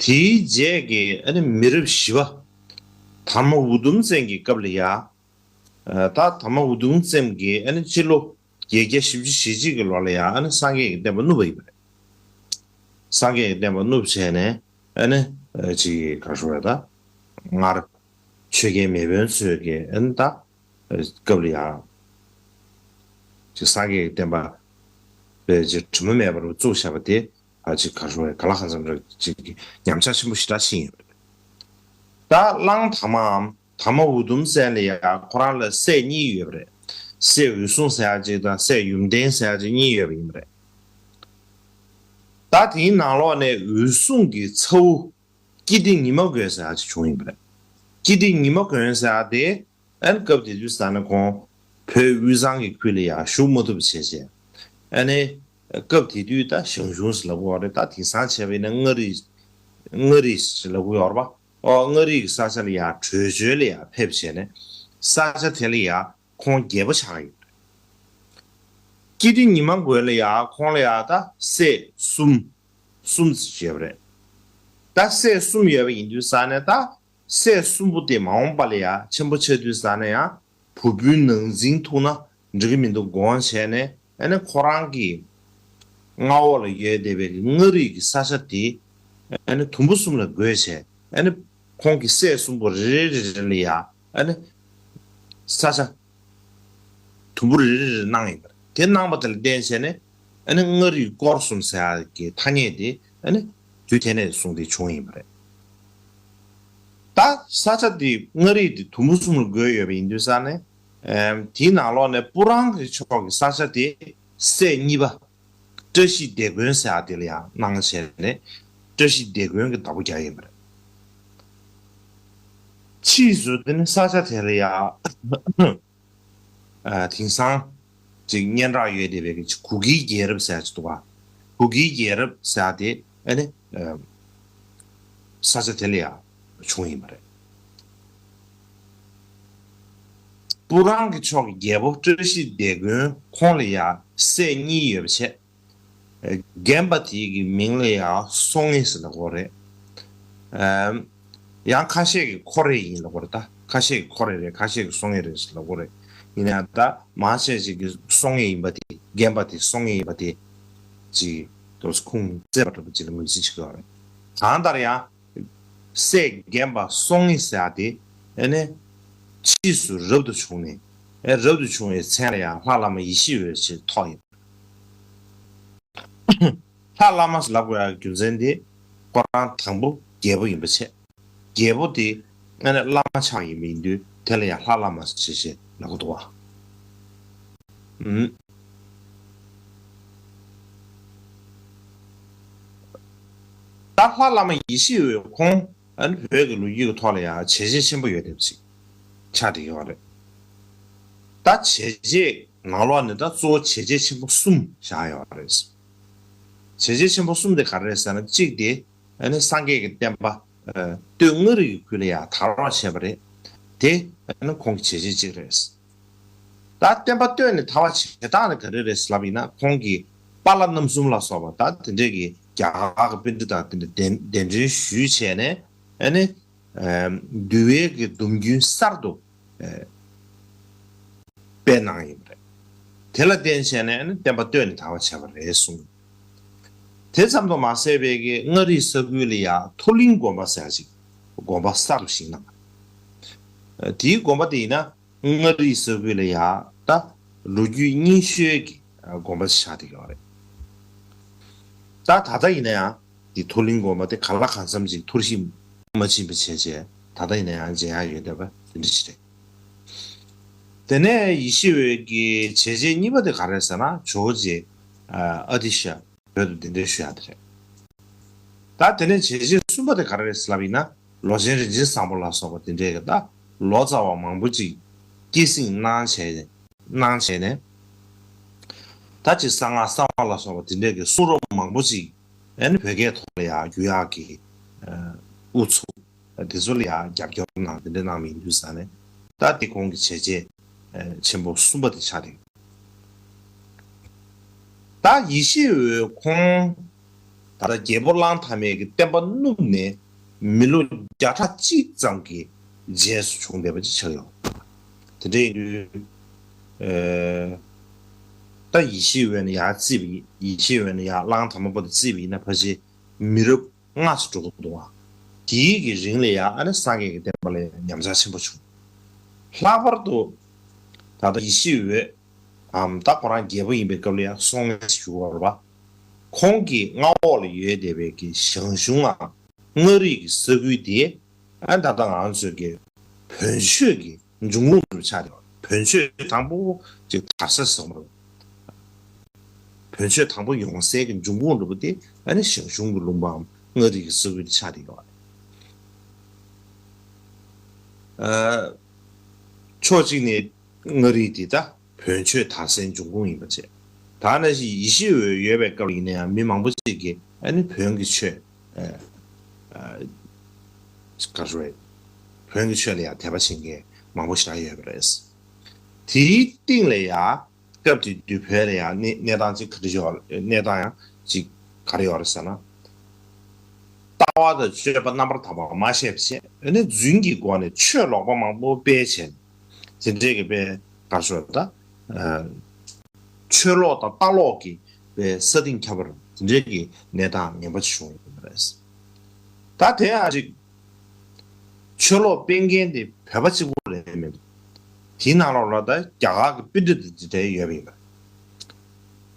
དེའི་རྗེས་ཀྱི་ཨ་ནི་མི་རབས་བཞི་པ་དར་མ་འུ་དུམ་བཙན་གྱི་སྐབས་ལ་ཡང་ད་དར་མ་འུ་དུམ་བཙན་གྱིས་ཨ་ནི་སྤྱི་ལོ་བརྒྱད་བརྒྱ་བཞི་བཅུ་ཞེ་གཅིག་གི་ལོ་ལ་ཡང་ཨ་ནི་སངས་རྒྱས་ཀྱི་བསྟན་པ་བསྣུབས་པ་ཡིན་པ་རེད། སངས་རྒྱས་ཀྱི་བསྟན་པ་བསྣུབས་བྱས་ནས་ཨ་ནི་ཅིག་ག་རེ་ཟེར་དགོས་རེད། ད་སྔར་ཆོས་རྒྱལ་མེས་དབོན་ཚོས་ཀྱི་ཨ་ནི་ད་སྐབས་ལ་ཡང་ཅིག་སངས་རྒྱས་ཀྱི་བསྟན་པ་བས་ཅིག་དྲི་མ་མེད་པར་བཙུགས་བཞག་པ་དེ་ཨ་ཅིག་ག་རེ་ཟེར་དགོས་རེད། གང་ལ་གང་འཚམ་རེད། ཅིག་ཉམས་ཆག་ཆེན་པོ་ཞེ་དྲག་ཕྱིན་ཡོད་པ་རེད། ད་གླང་དར་མའམ་དར་མ་འུ་དུམ་བཙན་ལ་ཡང་ཁོ་རང་ལ་སྲས་གཉིས་ཡོད་པ་རེད། སྲས་འོད་སྲུང་ཟེར་ཡག་ཅིག་དང་སྲས་ཡུམ་བརྟན་ཟེར་ཡག་ཅིག་གཉིས་ཡོད་པ་ཡིན་པ་རེད། ད་དེའི་ནང་ལོགས་ནས་འོད་སྲུང་གི་ཚ་བོ་སྐྱིད་ལྡེ་ཉི་མ་མགོན་ཟེར་ཡག་ཅིག་བྱུང་ཡིན་པ་རེད། སྐྱིད་ལྡེ་ཉི་མ་མགོན་ཟེར་ཡག་དེ་ཨ་ནི་སྐབས་དེ་དུས་ས་ནས་ཁོང་བོད་དབུས་གཙང་གི་ཁུལ་ལ་ཡང་བཞུགས་མ་ཐུབ་པ་བྱས་བྱས། ཨ་ནི་སྐབས་དེ་དུས་ད་ཞང་ཞུང་ཟེར་ལབ་ཀྱི་ཡོད་རེད། ད་དེང་སང་བྱས་པ་ཡིན་ན་མངའ་རིས། མངའ་རིས་ཟེར་ལབ་ཀྱི་ཡོད་རེད་པ། ཨོ་མངའ་རིས་ཀྱི་ས་ཆ་ལ་ཡང་བྲོས་བྱོལ་ལ་ཡང་ཕེབས་བྱས་ནས་ས་ཆ་དེ་ལ་ཡང་ཁོང་རྒྱལ་པོ་ཆགས་ཡོད་རེད། སྐྱིད་ལྡེ་ཉི་མ་མགོན་ལ་ཡང་ཁོང་ལ་ཡང་ད་སྲས་གསུམ། གསུམ་ཙམ་ཡོད་པ་རེད། ད་སྲས་གསུམ་ཡོད་པ་ཡིན་དུས་ས་ནས་ད་སྲས་གསུམ་པོ་དེ་མ་འོངས་པ་ལ་ཡང་ཆེན་པོ་ཆགས་དུས་ས་ནས་ཡང་བུ་སྤུན་ནང་འཛིང་ཐུག་ན་འགྲིག་གི་མི་འདུག་དགོངས་བྱས་ནས་ཨ་ནི་ཁོ་རང་གི་མངའ་འོག་ལ་ཡོད་བསྡད་པའི་མངའ་རིས་ཀྱི་ས་ཆ་དེ་ཨ་ནི་དུམ་བུ་གསུམ་ལ་བགོས་བྱས་ཨ་ནི་ཁོང་གི་སྲས་གསུམ་པོ་རེ་རེ་རེ་རེ་ལ་ཡང་ཨ་ནི་ས་ཆ་དུམ་བུ་རེ་རེ་རེ་གནང་ཡོད་པ་རེད། དེ་གནང་པ་དེ་ལ་བརྟེན་བྱས་ནས་ཨ་ནི་མངའ་རིས་སྐོར་གསུམ་ཟེར་ཡག་གི་ཐ་སྙད་དེ་ཨ་ནི་དུས་དེ་ནས་བཟུང་སྟེ་བྱུང་ཡིན་པ་རེད། ད་ས་ཆ་དེ་མངའ་རིས་དེ་དུམ་བུ་གསུམ་ལ་བགོས་ཡོད་པ་ཡིན་དུས་ས་ནས་ཨམ་དེའི་ནང་ལོགས་ནས་སྤུ་རང་གི་ཕྱོགས་ཀྱི་ས་ཆ་དེ་སྲས་གཉིས་པ་བཀྲ་ཤིས་སྡེ་དགོན་ཟེར་ཡག་དེ་ལ་ཡང་གནང་བྱས་ནས་བཀྲ་ཤིས་སྡེ་དགོན་གྱི་བདག་པོ་རྒྱག་ཡིན་པ་རེད། ཕྱིས་སུ་དེ་ནི་ས་ཆ་དེ་ལ་ཡང་ཨ་དེང་སང་ཅིག་སྙན་གྲགས་ཡོད་བསྡད་པའི་གི་གུ་གེའི་རྒྱལ་རབས་ཟེར་ཡག་ཅིག་འདུག་ག་གུ་གེའི་རྒྱལ་རབས་ཟེར་ཡག་དེ་ཨ་ནི་ཨ་ས་ཆ་དེ་ལ་ཡང་བྱུང་ཡིན་པ་རེད། སྤུ་རང་གི་ཕྱོགས་ཀྱི་རྒྱལ་པོ་བཀྲ་ཤིས་སྡེ་དགོན་ཁོང་ལ་ཡང་སྲས་གཉིས་ཡོད་པ་བྱས། རྒན་པ་དེའི་གི་མིང་ལ་ཡང་སྲོང་ངེ་ཟེར་ལབ་ཀྱི་ཡོད་རེད། ཨམ། ཡང་ཁ་ཤས་ཀྱིས་ཁོ་རེ་ཡིན་ལབ་ཀྱི་ཡོད་རེད། ད་ཁ་ཤས་ཀྱིས་ཁོ་རེ་རེད། ཁ་ཤས་ཀྱིས་སྲོང་ངེ་རེད་ཟེར་ལབ་ཀྱི་ཡོད་རེད། ཡིན་ན་ཡང་ད་མང་ཆེ་ཅིག་གིས་སྲོང་ངེ་ཡིན་པ་དེ། རྒན་པ་དེ་སྲོང་ངེ་ཡིན་པ་དེ་ཅིག་ཏོག་ཙམ་ཁུངས་བཙན་པ་འདྲ་པོ་ཅིག་ལ་ངོས་འཛིན་བྱེད་ཀྱི་ཡོད་རེད། གང་ལྟར་ཡང་སྲས་རྒན་པ་སྲོང་ངེ་ཟེར་ཡག་དེ་ཨ་ནི་ཕྱིས་སུ་རབ་ཏུ་བྱུང་ནས། ཨེ་རབ་ཏུ་བྱུང་བའི་མཚན་ལ་ཡང་ལྷ་བླ་མ་ཡེ་ཤེས་འོད་ཅེས་ཐོགས་ཡོད། ལྷ་བླ་མ་ལབ་དགོས་ཡག་རྒྱུ་མཚན་དེ་ཁོ་རང་དང་པོ་རྒྱལ་པོ་ཡིན་པ་བྱས། རྒྱལ་པོ་དེ་ཨ་ནི་བླ་མ་ཆགས་ཡིན་པ་ཡིན་དུས་དེ་ལ་ཡང་ལྷ་བླ་མ་ཞེས་ཞེས་ལབ་ཀྱི་འདུག་བ། ཨུམ། ད་ལྷ་བླ་མ་ཡེ་ཤེས་འོད་ཁོང་ཨ་ནི་བོད་ཀྱི་ལོ་རྒྱུས་ཀྱི་ཐོག་ལ་ཡང་བྱས་རྗེས་ཆེན་པོ་ཡོད་བསྡད་པ་ཞིག་ཆགས་བསྡད་ཡོད་རེད། ད་བྱས་རྗེས་ནང་ལོགས་ནས་ད་གཙོ་བོ་བྱས་རྗེས་ཆེན་པོ་གསུམ་བཞག་ཡོད་རེད། བྱས་རྗེས་ཆེན་པོ་གསུམ་དེ་ག་རེ་རེད་ཟེར་ན། གཅིག་དེ་ཨ་ནི་སངས་རྒྱས་ཀྱི་བསྟན་པ་ཨ་སྟོད་མངའ་རིས་ཀྱི་ཁུལ་ལ་ཡང་དར་རོགས་བྱས་པ་རེད། དེ་ཨ་ནི་ཁོང་གི་བྱས་རྗེས་གཅིག་རེད། ད་བསྟན་པ་སྟོད་ནས་དར་བ་བྱེད་སྟངས་དེ་ག་རེ་རེད་ལབ་ཡིན་ན། ཁོང་གིས་པཱ་ལགས་རྣམ་གསུམ་ལ་སོགས་པ་ད་དེ་འདྲས་ཀྱི་རྒྱ་གར་གྱི་པཎྜི་ཏ་དེ་འདྲ་གདན་གདན་འདྲེན་ཞུས་བྱས་ནས་ཨ་ནི་ཨ་འདུལ་བའི་གི་སྡོམ་རྒྱུན་གསར་དུ་ཨ་སྤེལ་གནང་ཡིན་པ་རེད། དེ་ལ་བརྟེན་བྱས་ནས་ཨ་ནི་བསྟན་པ་སྟོད་ནས་དར་བ་བྱས་པ་རེད་གསུངས། དེ་ཙམ་དུ་མ་ཟད་པའི་གི་མངའ་རིས་ས་ཁུལ་ལ་ཡང་མཐོ་གླིང་དགོན་པ་ཟེར་ཅིག་དགོན་པ་གསར་དུ་བཞེངས་གནང་བ་རེད། དེའི་དགོན་པ་དེ་ཡིན་ན། མངའ་རིས་ས་ཁུལ་ལ་ཡང་ད་ལོ་རྒྱུས་རྙིང་ཤོས་ཀྱི་དགོན་པ་ཆགས་བསྡད་ཡོད་རེད། ད་ད་ལྟ་ཡིན་ན་ཡང་འདི་མཐོ་གླིང་དགོན་པ་དེ་གང་ལ་གང་འཚམ་ཅིག་འཐོར་ཞིག་མ་ཕྱིན་པ་བྱས་བྱས། ད་ལྟ་ཡིན་ན་ཡང་མཇལ་ཡག་ཡོད་བསྡད་པ་དེ་འདྲ་ཞིག་རེད། དེ་ནས་ཡེ་ཤེས་འོད་ཀྱི་བྱས་རྗེས་གཉིས་པ་དེ་ག་རེ་རེད་ཟེར་ན། ཇོ་བོ་རྗེ་ཨ་ཏི་ཤ་བོད་དུ་གདན་འདྲེན་ཞུ་ཡག་དེ་རེད། ད་དེ་ནས་བྱས་རྗེས་གསུམ་པ་དེ་ག་རེ་རེད་ལབ་ཡིན་ན། ལོ་ཆེན་རིན་ཆེན་བཟང་པོ་ལ་སོགས་པ་དེ་འདྲས་ཀྱི་ད་ལོ་ཙཱ་བ་མང་པོ་ཅིག་སྐྱེད་སྲིང་གནང་བྱས་གནང་བྱས་ནས། ད་ཅིག་གསང་སྔགས་གསང་བ་ལ་སོགས་པ་དེ་འདྲས་ཀྱི་གསུང་རབ་མང་པོ་ཅིག་ཨ་ནི་བོད་སྐད་ཐོག་ལ་ཡང་བསྒྱུར་ཡག་གི་ཨ་དབུ་ཚུགས། དེ་ཚོ་ལ་ཡང་རྒྱབ་སྐྱོར་གནང་། དེ་འདྲས་གནང་བ་ཡིན་དུས་ས་ནས། ད་དེ་ཁོང་གི་བྱས་རྗེས་ཨ་ཆེན་པོ་གསུམ་པ་དེ་ཆགས་ཏེ། ད་ཡེ་ཤེས་འོད་ཁོང་ད་ལྟ་རྒྱལ་པོ་གླང་དར་མའི་གི་བསྟན་པ་བསྣུབས་ནས་མི་ལོ་བརྒྱ་ཕྲག་གཅིག་ཙམ་གྱི་རྗེས་སུ་བྱུང་བསྡད་པ་ཅིག་ཆགས་ཡོད། དེ་འདྲ་ཡིན་དུས་ཨེ། ད་ཡེ་ཤེས་འོད་ནས་ཡར་བརྩིས་པ་ཡིན། ཡེ་ཤེས་འོད་ནས་ཡར་གླང་དར་མ་བར་དུ་བརྩིས་པ་ཡིན་ན་ཕལ་ཆེར་མི་རབས་ལྔ་ཙམ་འགྲོ་གི་འདུག་ཨ། དེའི་གི་རིང་ལ་ཡང་ཨ་ནི་སངས་རྒྱས་ཀྱི་བསྟན་པ་ལ་ཡང་ཉམས་ཆག་ཆེན་པོ་བྱུང་། ལྷག་པར་དུ་ད་ལྟ་ཡེ་ཤེས་འོད་ཨམ་ད་ཁོ་རང་རྒྱལ་པོ་ཡིན་པའི་སྐབས་ལ་ཡང་སྲོང་བཙན་ཞུ་བར་བ། ཁོང་གི་མངའ་འོག་ལ་ཡོད་བསྡད་པའི་གི་ཞང་ཞུང་ཨ་མངའ་རིས་ཀྱི་ས་ཁུལ་དེ་ཨ་ད་ལྟ་ང་ཚོའི་གི་བོན་ཆོས་ཀྱི་འབྱུང་ཁུངས་ཆགས་ཡོད། བོན་ཆོས་དང་པོ་ཅིག་དར་ས་བཟོ་འདྲ། བོན་ཆོས་དང་པོ་ཡོང་སའི་གི་འབྱུང་ཁུངས་འདྲ་པོ་དེ་ཨ་ནི་ཞང་ཞུང་གི་ལུང་པའམ་མངའ་རིས་ཀྱི་ས་ཁུལ་དེ་ཆགས་ཡོད། ཕྱོགས་གཅིག་ནས་མངའ་རིས་དེ་ད་བོན་ཆོས་དར་སའི་འབྱུང་ཁུངས་ཡིན་པ་བྱས། ད་ནང་བཞིན་ཡེ་ཤེས་འོད་ཡོད་པའི་སྐབས་ཡིན་ན་ཡང་མི་མང་པོ་ཅིག་གིས་ཨ་ནི་བོན་གྱི་ཆོས་ག་རེ་བོན་གྱི་ཆོས་ལ་ཡང་དད་པ་བྱེད་མཁན་མང་པོ་ཞིག་ཡོད་པ་རེད། དེའི་སྟེང་ལ་ཡང་སྐབས་དེ་དུས་བོད་ལ་ཡང་གནས་གནས་སྟངས་ཅིག་ག་རེ་ཡོད་གནས་སྟངས་ཡང་ཅིག་ག་རེ་ཡོད་རེད་ཟེར་ན། ལྟ་བ་དང་སྤྱོད་པ་རྣམ་པར་དག་པ་མ་བཤད་པ་བྱས་ཨ་ནི་རྫུན་གྱི་སྒོ་ནས་ཆོས་ལོག་པ་མང་པོ་སྤེལ་བྱས་དེ་འདྲས་ཀྱི་དཔེ་ག་རེ་ཟེར་ད། ཆོས་ལོག་དང་ལྟ་ལོག་གི་དཔེ་ས་སྟེང་ཁྱབ་པ་རེད། དེ་འདྲས་ཀྱི་གནས་སྟངས་ངན་པ་ཅིག་བྱུང་ཡོད་པ་རེད། ད་དེ་ཡང་ཅིག་ཆོས་ལོག་སྤེལ་མཁན་དེ་བོད་པ་གཅིག་པུ་རེད་མི་འདུག་དེའི་ནང་ལོགས་ལ་ད་རྒྱ་གར་གྱི་པཎྜི་ཏ་དེ་འདྲ་ཡོད་པ་ཡིན་པ།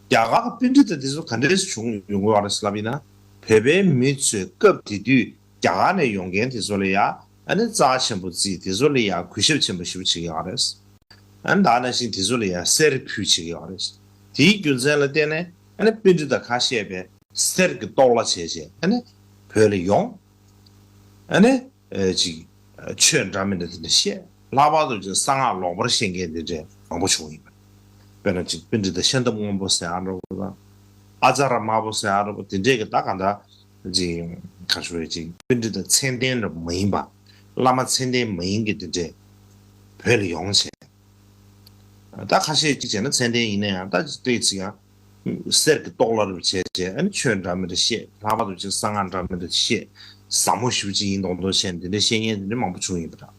རྒྱ་གར་གྱི་པཎྜི་ཏ་དེ་ཚོ་ག་འདྲས་བྱུང་ཡོང་གི་ཡོད་རེད་ལབ་ཡིན་ན། བོད་པའི་མི་ཚོས་སྐབས་དེ་དུས་རྒྱ་གར་ནས་ཡོང་མཁན་དེ་ཚོ་ལ་ཡ་ཨ་ནི་རྩ་ཆེན་པོ་བརྩིས། དེ་ཚོ་ལ་ཡ་གུས་ཞབས་ཆེན་པོ་ཞེ་པོ་བྱེད་ཀྱི་ཡོད་རེད། ཨ་ནི་ད་ནང་བཞིན་དེ་ཚོ་ལ་ཡ་གསེར་ཕུལ་བྱེད་ཀྱི་ཡོད་རེད། དེའི་རྒྱུ་མཚན་ལ་བརྟེན་ནས་ཨ་ནི་པཎྜི་ཏ་ཁ་ཤས་པས་གསེར་གྱི་ཏོག་ལ་བྱས་བྱས་ཨ་ནི་བོད་ལ་ཡོང་། ཨ་ནི། ཨེ་ཅིག་ཆོས་འདྲ་མི་འདྲ་དེ་འདྲ་བཤད། ལྷག་པར་དུ་ཅིག་གསང་སྔགས་ལོག་པར་བཤད་མཁན་དེ་འདྲ་མང་པོ་བྱུང་ཡིན་པ། དཔེར་ན་ཅིག་པཎྜི་ཏ་ཤཱནྟ་སྔོན་པོ་ཟེར་ཡག་འདྲ་པོ་དང་། ཨ་ཙཱ་ར་དམར་པོ་ཟེར་ཡག་འདྲ་པོ་དེ་འདྲས་ཀྱི་ད་གང་ལྟར་ཅིག་ག་རེ་ཞུ་རེད། ཅིག་པཎྜི་ཏ་མཚན་ལྡན་འདྲ་པོ་མ་ཡིན་པ། བླ་མ་མཚན་ལྡན་མ་ཡིན་གྱི་དེ་འདྲས་བོད་ལ་ཡོང་བྱས། ད་ཁ་ཤས་ཅིག་བྱས་ན་མཚན་ལྡན་ཡིན་ན་ཡང་ད་ཅིག་ཏོག་ཙམ་ཡང་གསེར་གྱི་ཏོག་ལ་རུ་བྱས་བྱས་ཨ་ནི་ཆོས་འདྲ་མི་འདྲ་བཤད། ལྷག་པར་དུ་ཅིག་གསང་སྔགས་འདྲ་མི་འདྲ་བཤད། ཟབ་མོ་ཞེ་པོ་ཅིག་ཡིན་མདོག་མདོག་བཤད་ནས་དེ་འདྲ་བཤད་མཁན་དེ་འདྲ་མང་པོ་བྱུང་ཡིན་པ་འདྲ།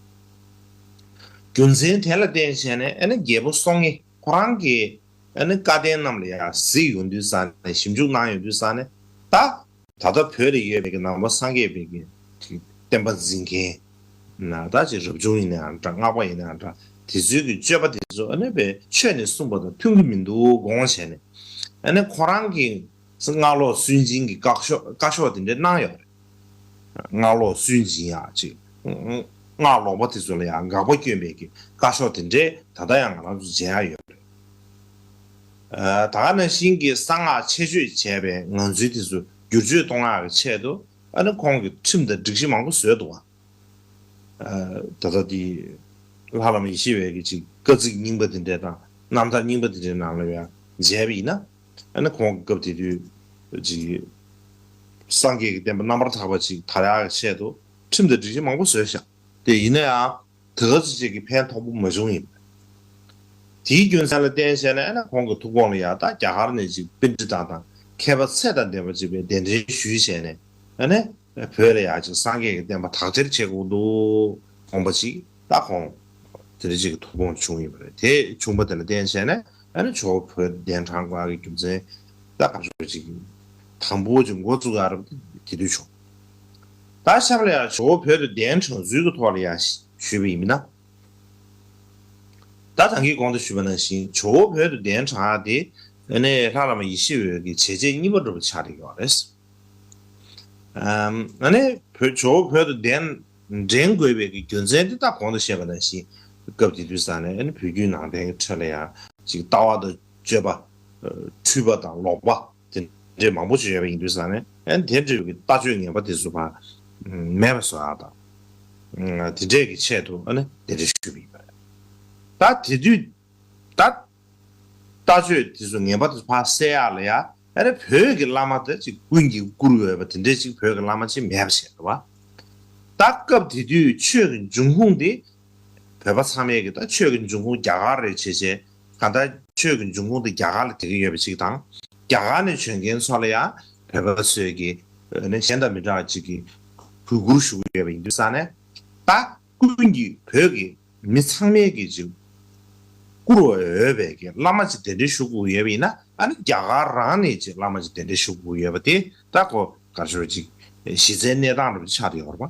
རྒྱུ་མཚན་དེ་ལ་བརྟེན་བྱས་ནས་ཨ་ནི་རྒྱལ་པོ་སྲོང་ངེ་ཁོ་རང་གིས་ཨ་ནི་བཀའ་བསྟན་རྣམས་ལ་ཡང་གཟིགས་ཡོང་དུས་ཙང་ནས་ཞིབ་འཇུག་གནང་ཡོང་དུས་ཙང་ནས་ད། ད་ལྟ་བོད་ལ་ཡོད་པའི་གི་ནང་པ་སངས་རྒྱས་པའི་གི་བསྟན་པ་འཛིན་མཁན་ན་ད་ཅིག་རབ་བྱུང་ཡིན་ནའང་འདྲ། སྔགས་པ་ཡིན་ནའང་འདྲ། དེ་ཚོའི་གི་སྤྱོད་པ་དེ་ཚོ་ཨ་ནི་བའི་ཆོས་ནས་གསུངས་པ་དང་མཐུན་གི་མི་འདུག་དགོངས་བྱས་ནས་ཨ་ནི་ཁོ་རང་གི་སྔགས་ལོག་སུན་འབྱིན་གི་བཀའ་ཤོག་བཀའ་ཤོག་དེ་འདྲ་གནང་ཡོད་རེད། སྔགས་ལོག་སུན་འབྱིན་ཡག་ཅིག་སྔགས་ལོག་པ་དེ་ཚོ་ལ་ཡང་དགག་པ་སྐྱོན་པའི་གི་བཀའ་ཤོག་དེ་འདྲས་ད་ལྟ་ཡང་ང་རང་ཚོ་མཇལ་ཡག་ཡོད་རེད། ད་ག་ནང་བཞིན་གྱི་གསང་སྔགས་ཆེད་བརྗོད་བྱས་པའི་ངང་ཚུལ་དེ་ཚོ་བསྒྱུར་བཅོས་གཏོང་ཡག་གི་ཆེད་དུ་ཨ་ནི་ཁོང་གིས་ཁྲིམས་དང་སྒྲིག་གཞི་མང་པོ་བཟོས་འདུག་བ། ད་ལྟ་དེ་ལྷ་བླ་མ་ཡེ་ཤེས་འོད་ཀྱི་ཅིག་བཀའ་གཙིགས་རྙིང་པ་དེ་འདྲས་དང་རྣམ་ཐར་རྙིང་པ་དེ་འདྲའི་ནང་ལ་ཡང་མཇལ་བ་ཡིན་ན་ཨ་ནི་ཁོང་གི་སྐབས་དེ་དུས་ཅིག་སངས་རྒྱས་ཀྱི་བསྟན་པ་རྣམ་པར་དག་པ་ཅིག་དར་ཡག་གི་ཆེད་དུ་ཁྲིམས་དང་སྒྲིག་གཞི་མང་པོ་བཟོས་ཤག་དེ་ཡིན་ན་ཡང་། དེ་ག་ཚོད་ཅིག་གི་ཕན་ཐོགས་པོ་མ་བྱུང་ཡིན་པ། དེའི་རྒྱུ་མཚན་ལ་བརྟེན་བྱས་ནས་ཨ་ནི་ཁོང་གི་ཐུགས་དགོངས་ལ་ཡང་ད་རྒྱ་གར་ནས་ཅིག་པཎྜི་ཏ་དང་མཁས་པ་ཚད་དང་ལྡན་པ་ཅིག་པའི་གདན་འདྲེན་ཞུས་བྱས་ནས་ཨ་ནི་བོད་ལ་ཡང་ཅིག་སངས་རྒྱས་ཀྱི་བསྟན་པ་དག་ཐེར་བྱེད་དགོས་འདུག་དགོངས་པ་ཅིག་ད་ཁོང་དེ་འདྲ་ཅིག་གི་ཐུགས་དགོངས་བྱུང་ཡིན་པ་རེད། དེ་བྱུང་པ་དེ་ལ་བརྟེན་བྱས་ནས་ཨ་ནི་ཇོ་བོ་བོད་གདན་དྲངས་དགོས་ཡག་གི་རྒྱུ་མཚན་ད་ག་ཚོད་ཅིག་དང་པོ་ཅིག་འགོ་བཙུགས་ཡག་རེད་པ། དེ་དུས་བྱུང་། ད་ཆབ་ལ་ཡང་ཇོ་བོ་བོད་དུ་གདན་དྲངས་ཚུལ་གྱི་ཐོག་ལ་ཡང་ཞུས་པ་ཡིན་ན། ད་ད་གིན་གོང་དུ་ཞུས་པ་ནང་བཞིན་ཇོ་བོ་བོད་དུ་གདན་དྲངས་ཡག་དེ་ཨ་ནི་ལྷ་བླ་མ་ཡེ་ཤེས་འོད་ཀྱི་བྱས་རྗེས་གཉིས་པ་འདྲ་པོ་ཆགས་བསྡད་ཡོད་རེད། ཨ་ནི་བོད་ཇོ་བོ་བོད་དུ་གདན་འདྲེན་དགོས་པའི་གི་རྒྱུ་མཚན་དེ་ད་གོང་དུ་བཤད་པ་ནང་བཞིན་སྐབས་དེ་དུས་ཙང་ནས་ཨ་ནི་བོད་བརྒྱུད་ནང་བསྟན་གྱི་ཁྲོད་ལ་ཡང་ཅིག་ལྟ་བ་དང་སྤྱོད་པ་འཁྲུལ་པ་དང་ལོག་པ། དེ་འདྲས་མང་པོ་ཅིག་ཡོད་པ་ཡིན་དུས་ཙང་ནས་ཨ་ནི་དེ་འདྲ་བའི་ལྟ་སྤྱོད་ངན་པ་དེ་ཚོ་ཕར་མེད་པ་བཟོ་ཡག་དང་། དེ་འདྲས་ཀྱི་ཆེད་དུ་ཨ་ནི་དེ་འདྲས་ཞུས་པ་ཡིན་པ་རེད། ད་དེ་དུས་ད་ལྟ་སྤྱོད་དེ་ཚོ་ངན་པ་དེ་ཚོ་ཕར་སེལ་ཡག་ལ་ཡ་ཨ་ནི་བོད་ཀྱི་བླ་མ་དེ་ཅིག་ཀུན་གྱིས་བཀུར་འོས་པ་དེ་འདྲས་ཅིག་བོད་ཀྱི་བླ་མ་ཅིག་མེད་པ་བྱས་པ། ད་སྐབས་དེ་དུས་ཆོས་ཀྱི་འབྱུང་ཁུངས་དེ་བོད་པ་ཚང་མས་ཀྱི་ད་ཆོས་ཀྱི་འབྱུང་ཁུངས་རྒྱ་གར་རེད་བྱས་བྱས་གང་ལྟར་ཆོས་ཀྱི་འབྱུང་ཁུངས་དེ་རྒྱ་གར་ལ་དེ་ག་ཡོད་པ་ཅིག་དང་། རྒྱ་གར་ནས་བྱོན་མཁན་ཚོ་ལ་ཡང་བོད་པ་ཚོས་ཀྱི་ཨ་ནི་གཞན་དང་མི་འདྲ་བ་ཅིག་གི་གུས་བཀུར་ཞུ་གི་ཡོད་པ་ཡིན་དུས་ཙང་ནས། ད་ཀུན་གྱིས་བོད་ཀྱི་མི་ཚང་མས་ཀྱི་ཅིག་བཀུར་བར་འོས་པའི་གི་བླ་མ་ཅིག་གདན་འདྲེན་ཞུ་དགོས་ཡོད་པ་ཡིན་ན། ཨ་ནི་རྒྱ་གར་རང་ནས་ཅིག་བླ་མ་ཅིག་གདན་འདྲེན་ཞུ་དགོས་ཡོད་པ་དེ་ད་ཁོ་ག་རེ་ཞུ་རེད། ཅིག་གཞི་རྩའི་གནས་སྟངས་རེད་ཆགས་བསྡད་ཡོད་རེད་པ།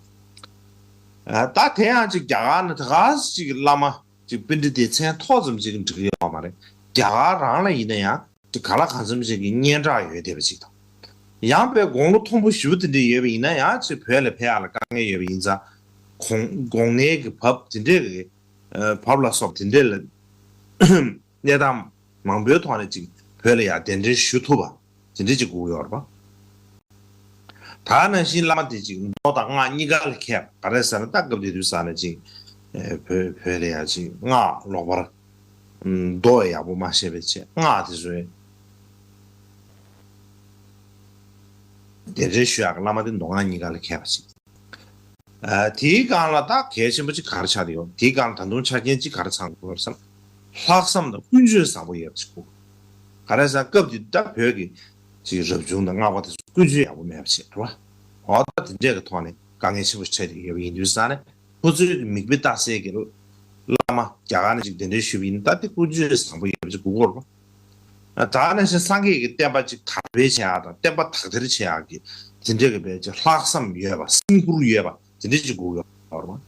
ཨ་ད་དེ་ཡང་ཅིག་རྒྱ་གར་ནས་ད་ག་ཅིག་བླ་མ་ཅིག་པཎྜི་ཏའི་མཚན་ཐོག་ཙམ་ཅིག་འགྲིག་གི་ཡོད་མ་རེད། རྒྱ་གར་རང་ལ་ཡིན་ན་ཡང་ཅིག་ག་ལ་གང་འཚམ་ཅིག་གི་སྙན་གྲགས་ཡོད་བསྡད་པ་ཅིག་དང་། ཡང་པའི་དགུང་ལོ་མཐོན་པོ་ཞེ་པོ་དེ་འདྲ་ཡོད་པ་ཡིན་ན་ཡང་ཅིག་བོད་ལ་ཕེབས་ཡག་ལ་དཀའ་ངལ་ཡོད་པ་ཡིན་ཙང་། གོང་གོང་ནས་ཀྱི་བབས་དེ་འདྲས་ཀྱི་ཨ་བབས་ལ་སོགས་དེ་འདྲས་ལ་གནས་སྟངས་མང་པོའི་ཐོག་ནས་ཅིག་བོད་ལ་ཡང་གདན་འདྲེན་ཞུ་ཐུབ་པ་དེ་འདྲས་ཅིག་དགོས་ཡོད་རེད་པ། ད་ནང་བཞིན་བླ་མ་དེ་ཅིག་མདོ་དང་སྔགས་གཉིས་ཀ་ལ་མཁས་པ་ག་རེ་ཟེར་ན། ད་སྐབས་དེ་དུས་ས་ནས་ཅིག་ཨེ་བོད་བོད་ལ་ཡ་ཅིག་སྔགས་ལོག་པར་མདོ་ཡག་པོ་མ་ཤེས་པའི་ཆེད་སྔགས་དེ་ཚོའི་གདན་འདྲེན་ཞུ་ཡག་གི་བླ་མ་དེ་མདོ་སྔགས་གཉིས་ཀ་ལ་མཁས་པ་ཅིག་ཨ་དེའི་སྒང་ལ་ད་གལ་ཆེན་པོ་ཅིག་ག་རེ་ཆགས་བསྡད་ཡོད། དེའི་སྒང་ལ་ད་དུང་ཆ་རྐྱེན་ཅིག་ག་རེ་ཚང་དགོས་རེད་ཟེར་ན། ལྷག་བསམ་དང་ཀུན་སྤྱོད་བཟང་པོ་ཡོད་པ་ཅིག་དགོས། ག་རེ་ཟེར་ན་སྐབས་དེ་ད་བོད་ཀྱི་ཅིག་རབ་བྱུང་དང་སྔགས་པ་དེ་ཚོ་ཀུན་སྤྱོད་ཡག་པོ་མེད་པ་བྱས་རེད་བ། འོ་ད་དེ་འདྲས་ཀྱི་ཐོག་ནས་དཀའ་ངལ་ཆེན་པོ་ཞིག་འཕྲད་བསྡད་ཡོད་པ་ཡིན་དུས་ཙང་ནས། ཁོ་ཚོའི་མིག་དཔེ་ལྟ་སའི་གི་བླ་མ་རྒྱ་གར་ནས་ཅིག་གདན་འདྲེན་ཞུས་པ་ཡིན་ན་ད་དེ་ཀུན་སྤྱོད་བཟང་པོ་ཡོད་པ་ཅིག་དགོས་ཀྱི་རེད་བ། ད་ནང་བཞིན་སངས་རྒྱས་ཀྱི་བསྟན་པ་ཅིག་དར་སྤེལ་བྱེད་ཡག་དང་བསྟན་པ་དག་ཐེར་བྱེད་ཡག་གི་དེ་འདྲས་ཀྱི་བས་ཅིག་ལྷག་བསམ་ཡོད་པ། སེམས་ཁུར་ཡོད་པ་དེ་འདྲས་ཅིག་དགོས་ཡོད་རེད་བ།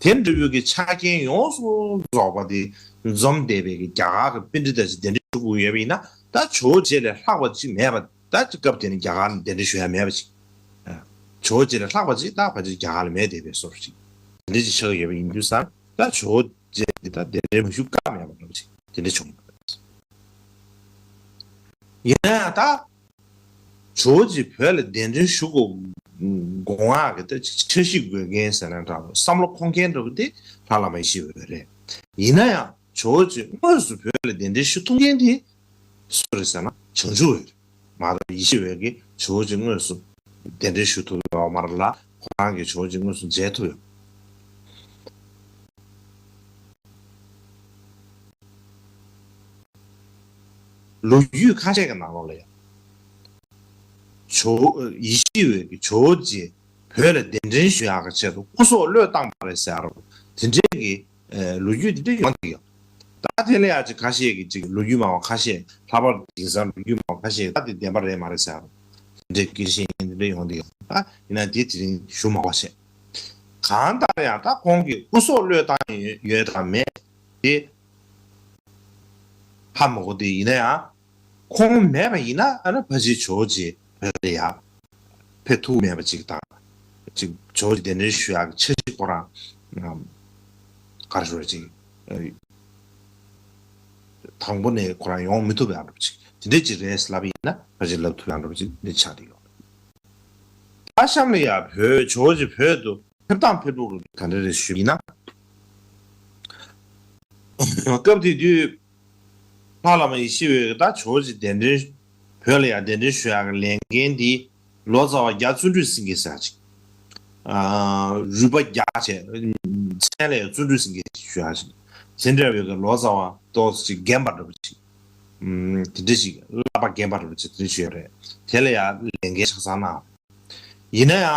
དེ་འདྲ་བོའི་གི་ཆ་རྐྱེན་ཡོངས་སུ་རྫོགས་པ་དེ་འཛོམས་བསྡད་པའི་གི་རྒྱ་གར་གྱི་པཎྜི་ཏ་ཅིག་གདན་འདྲེན་ཞུ་དགོས་ཡོད་པ་ཡིན་ན། ད་ཇོ་བོ་རྗེ་ལས་ལྷག་པ་ཅིག་མེད་པ། ད་ཅིག་སྐབས་དེ་ནས་རྒྱ་གར་ནས་གདན་འདྲེན་ཞུ་ཡ་མེད་པ་ཅིག་ཨ། ཇོ་བོ་རྗེ་ལས་ལྷག་པ་ཅིག་ད་ཕལ་ཆེར་རྒྱ་གར་ལ་མེད་བསྡད་པའི་བཟོ་འདྲ་ཅིག་དེ་འདྲ་ཅིག་ཆགས་ཡོད་པ་ཡིན་དུས་ཙང་། ད་ཇོ་བོ་རྗེ་འདི་ད་གདན་འདྲེན་མ་ཞུ་ཀ་མེད་པ་འདྲ་ཅིག་དེ་འདྲ་བྱུང་ཡོད་པ་རེད། ཡིན་ན་ཡང་ད་ཇོ་བོ་རྗེ་བོད་ལ་གདན་འདྲེན་ཞུ་དགོས་དགོས་ཡག་གི་ད་འཆར་གཞི་དགོས་མཁན་ཟེར་ན་འདྲ་བོ་བསམ་བློ་འཁོར་མཁན་འདྲ་བོ་དེ་ལྷ་བླ་མ་ཡེ་ཤེས་འོད་རེད། ཡིན་ན་ཡང་ཇོ་བོ་རྗེ་དངོས་སུ་བོད་ལ་གདན་འདྲེན་ཞུ་ཐུབ་མཁན་དེ་སུ་རེད་ཟེར་ན་བྱང་ཆུབ་འོད་རེད། མ་གཏོགས་ཡེ་ཤེས་འོད་ཀྱིས་ཇོ་བོ་རྗེ་དངོས་སུ་གདན་འདྲེན་ཞུ་ཐུབ་ཡོད་མ་རེད་ལ། ཁོ་རང་གིས་ཇོ་བོ་རྗེ་དངོས་སུ་མཇལ་ཐུབ་ཡོད། ལོ་རྒྱུས་ཁ་ཤས་ཀྱི་ནང་ལོགས་ལ་ཡང་ཇོ་ཡེ་ཤེས་འོད་ཀྱིས་ཇོ་བོ་རྗེ་བོད་ལ་གདན་འདྲེན་ཞུ་ཡག་གི་ཆེད་དུ་སྐུ་སྲོག་བློས་བཏང་བ་རེད་ཟེར་རོ། དེ་འདྲའི་གི་ལོ་རྒྱུས་དེ་འདྲ་ཡོང་གི་ཡོད། ད་དེ་ལ་ཡང་ཅིག་ཁ་ཤས་ཀྱིས་ཅིག་ལོ་རྒྱུས་མང་བ་ཁ་ཤས། ལྷག་པར་དུ་དེང་སང་ལོ་རྒྱུས་མང་བ་ཁ་ཤས་ད་དེ་བདེན་པ་རེད་མ་རེད་ཟེར་རོ། དེ་འདྲའི་སྐད་ཆ་དེ་འདྲ་ཡོང་གི་ཡོད། ད་ཡིན་ན་དེ་དེ་རིང་ཞུ་མ་དགོས་བྱས། གང་ལྟར་ཡང་ད་ཁོང་གིས་སྐུ་སྲོག་བློས་བཏང་ཡོད་དང་མེད་དེ་ཧ་མ་གོ། དེ་ཡིན་ན་ཡང་ཁོང་མེད་པ་ཡིན་ན་ཨ་ནི་ཕལ་ཆེར་ཇོ་བོ་རྗེ་བོད་ལ་ཡ་ཕེབས་ཐུབ་མེད་པ་ཅིག་དང་། ཅིག་ཇོ་བོ་རྗེ་གདན་འདྲེན་ཞུ་ཡག་གི་འཆར་གཞི་ཁོ་རང་ག་རེ་ཞུ་རེད། ཅིག་དང་པོ་ནས་ཁོ་རང་ཡོང་མི་ཐུབ་ཡག་འདྲ་པོ་ཅིག་དེ་འདྲས་ཅིག་རེད་ལབ་ཡིན་ན་ཕལ་ཆེར་ལབ་ཐུབ་ཡག་འདྲ་པོ་ཅིག་འདི་ཆགས་བསྡད་ཡོད། ད་གཤམ་ལ་ཡ་བོད་ཇོ་བོ་རྗེ་བོད་དུ་ཕེབས་སྟངས་ཕེབས་ལུགས་ག་འདྲ་རེད་ཞུས་ཡིན་ན། སྐབས་དེ་དུས་ལྷ་བླ་མ་ཡེ་ཤེས་འོད་ཀྱིས་ད་ཇོ་བོ་རྗེ་གདན་འདྲེན་བོད་ལ་ཡ་གདན་འདྲེན་ཞུ་ཡག་གི་ལས་འགན་འདི་ལོ་ཙཱ་བ་རྒྱ་བརྩོན་འགྲུས་སེང་གེ་ཟེར་ཅིག་ཨ་རུས་པ་རྒྱ་བྱས་མཚན་ལ་ཡ་བརྩོན་འགྲུས་སེང་གེ་ཞུ་ཡག་ཅིག་དེ་འདྲ་བའི་གི་ལོ་ཙཱ་བ་ཏོག་ཙམ་ཅིག་རྒན་པ་འདྲ་པོ་ཅིག་ཨམ་དེ་འདྲ་ཅིག་བསླབ་པ་རྒན་པ་འདྲ་པོ་ཅིག་དེ་འདྲ་ཞུ་ཡག་རེད། དེ་ལ་ཡ་ལས་འགན་ཆ་ཚང་གནང་། ཡིན་ན་ཡང་།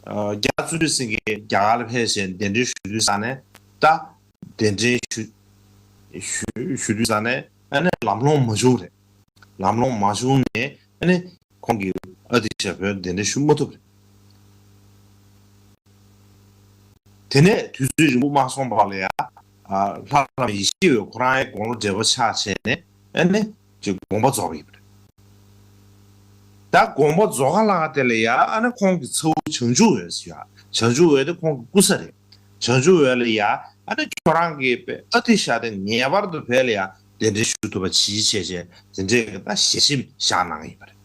ཨ་རྒྱ་བརྩོན་འགྲུས་སེང་གེ་རྒྱ་གར་ལ་ཕེབས་བྱས་གདན་འདྲེན་ཞུ་དུས་ཙང་ནས། ད་གདན་འདྲེན་ཞུ་ཞུ་ཞུ་དུས་ཙང་ནས་ཨ་ནི་ལམ་ལྷོང་མ་བྱུང་རེད། ལམ་ལྷོང་མ་བྱུང་ནས་ཨ་ནི་ཁོང་གིས་ཨ་ཏི་ཤ་བོད་གདན་འདྲེན་ཞུ་མ་ཐུབ་རེད། དེ་ནས་དུས་ཚོད་རིང་པོ་མ་སོང་བར་ལ་ཡ། ཨ་ལྷ་བླ་མ་ཡེ་ཤེས་འོད་ཁོ་རང་ཡང་དགུང་ལོ་བགྲེས་པོ་ཆགས་བྱས་ནས་ཨ་ནི་ཅིག་དགོངས་པ་རྫོགས་པ་ཡིན་པ་རེད། ད་དགོངས་པ་རྫོགས་ཁ་ལ་དེ་ལ་ཡ་ཨ་ནི་ཁོང་གི་ཚ་བོ་བྱང་ཆུབ་འོད་ཟེར་ཡ། བྱང་ཆུབ་འོད་དེ་ཁོང་གི་སྐུ་ཚ་རེད། བྱང་ཆུབ་འོད་ལ་ཡ་ཨ་ནི་ཁྱོད་རང་གིས་ཨ་ཏི་ཤ་དེ་ངེས་པར་དུ་བོད་ལ་ཡ་གདན་འདྲེན་ཞུ་ཐུབ་པ་བྱེད་བྱས་བྱས་དེ་འདྲའི་གི་ད་ཞལ་ཆེམས་བཞག་གནང་ཡིན་པ་རེད།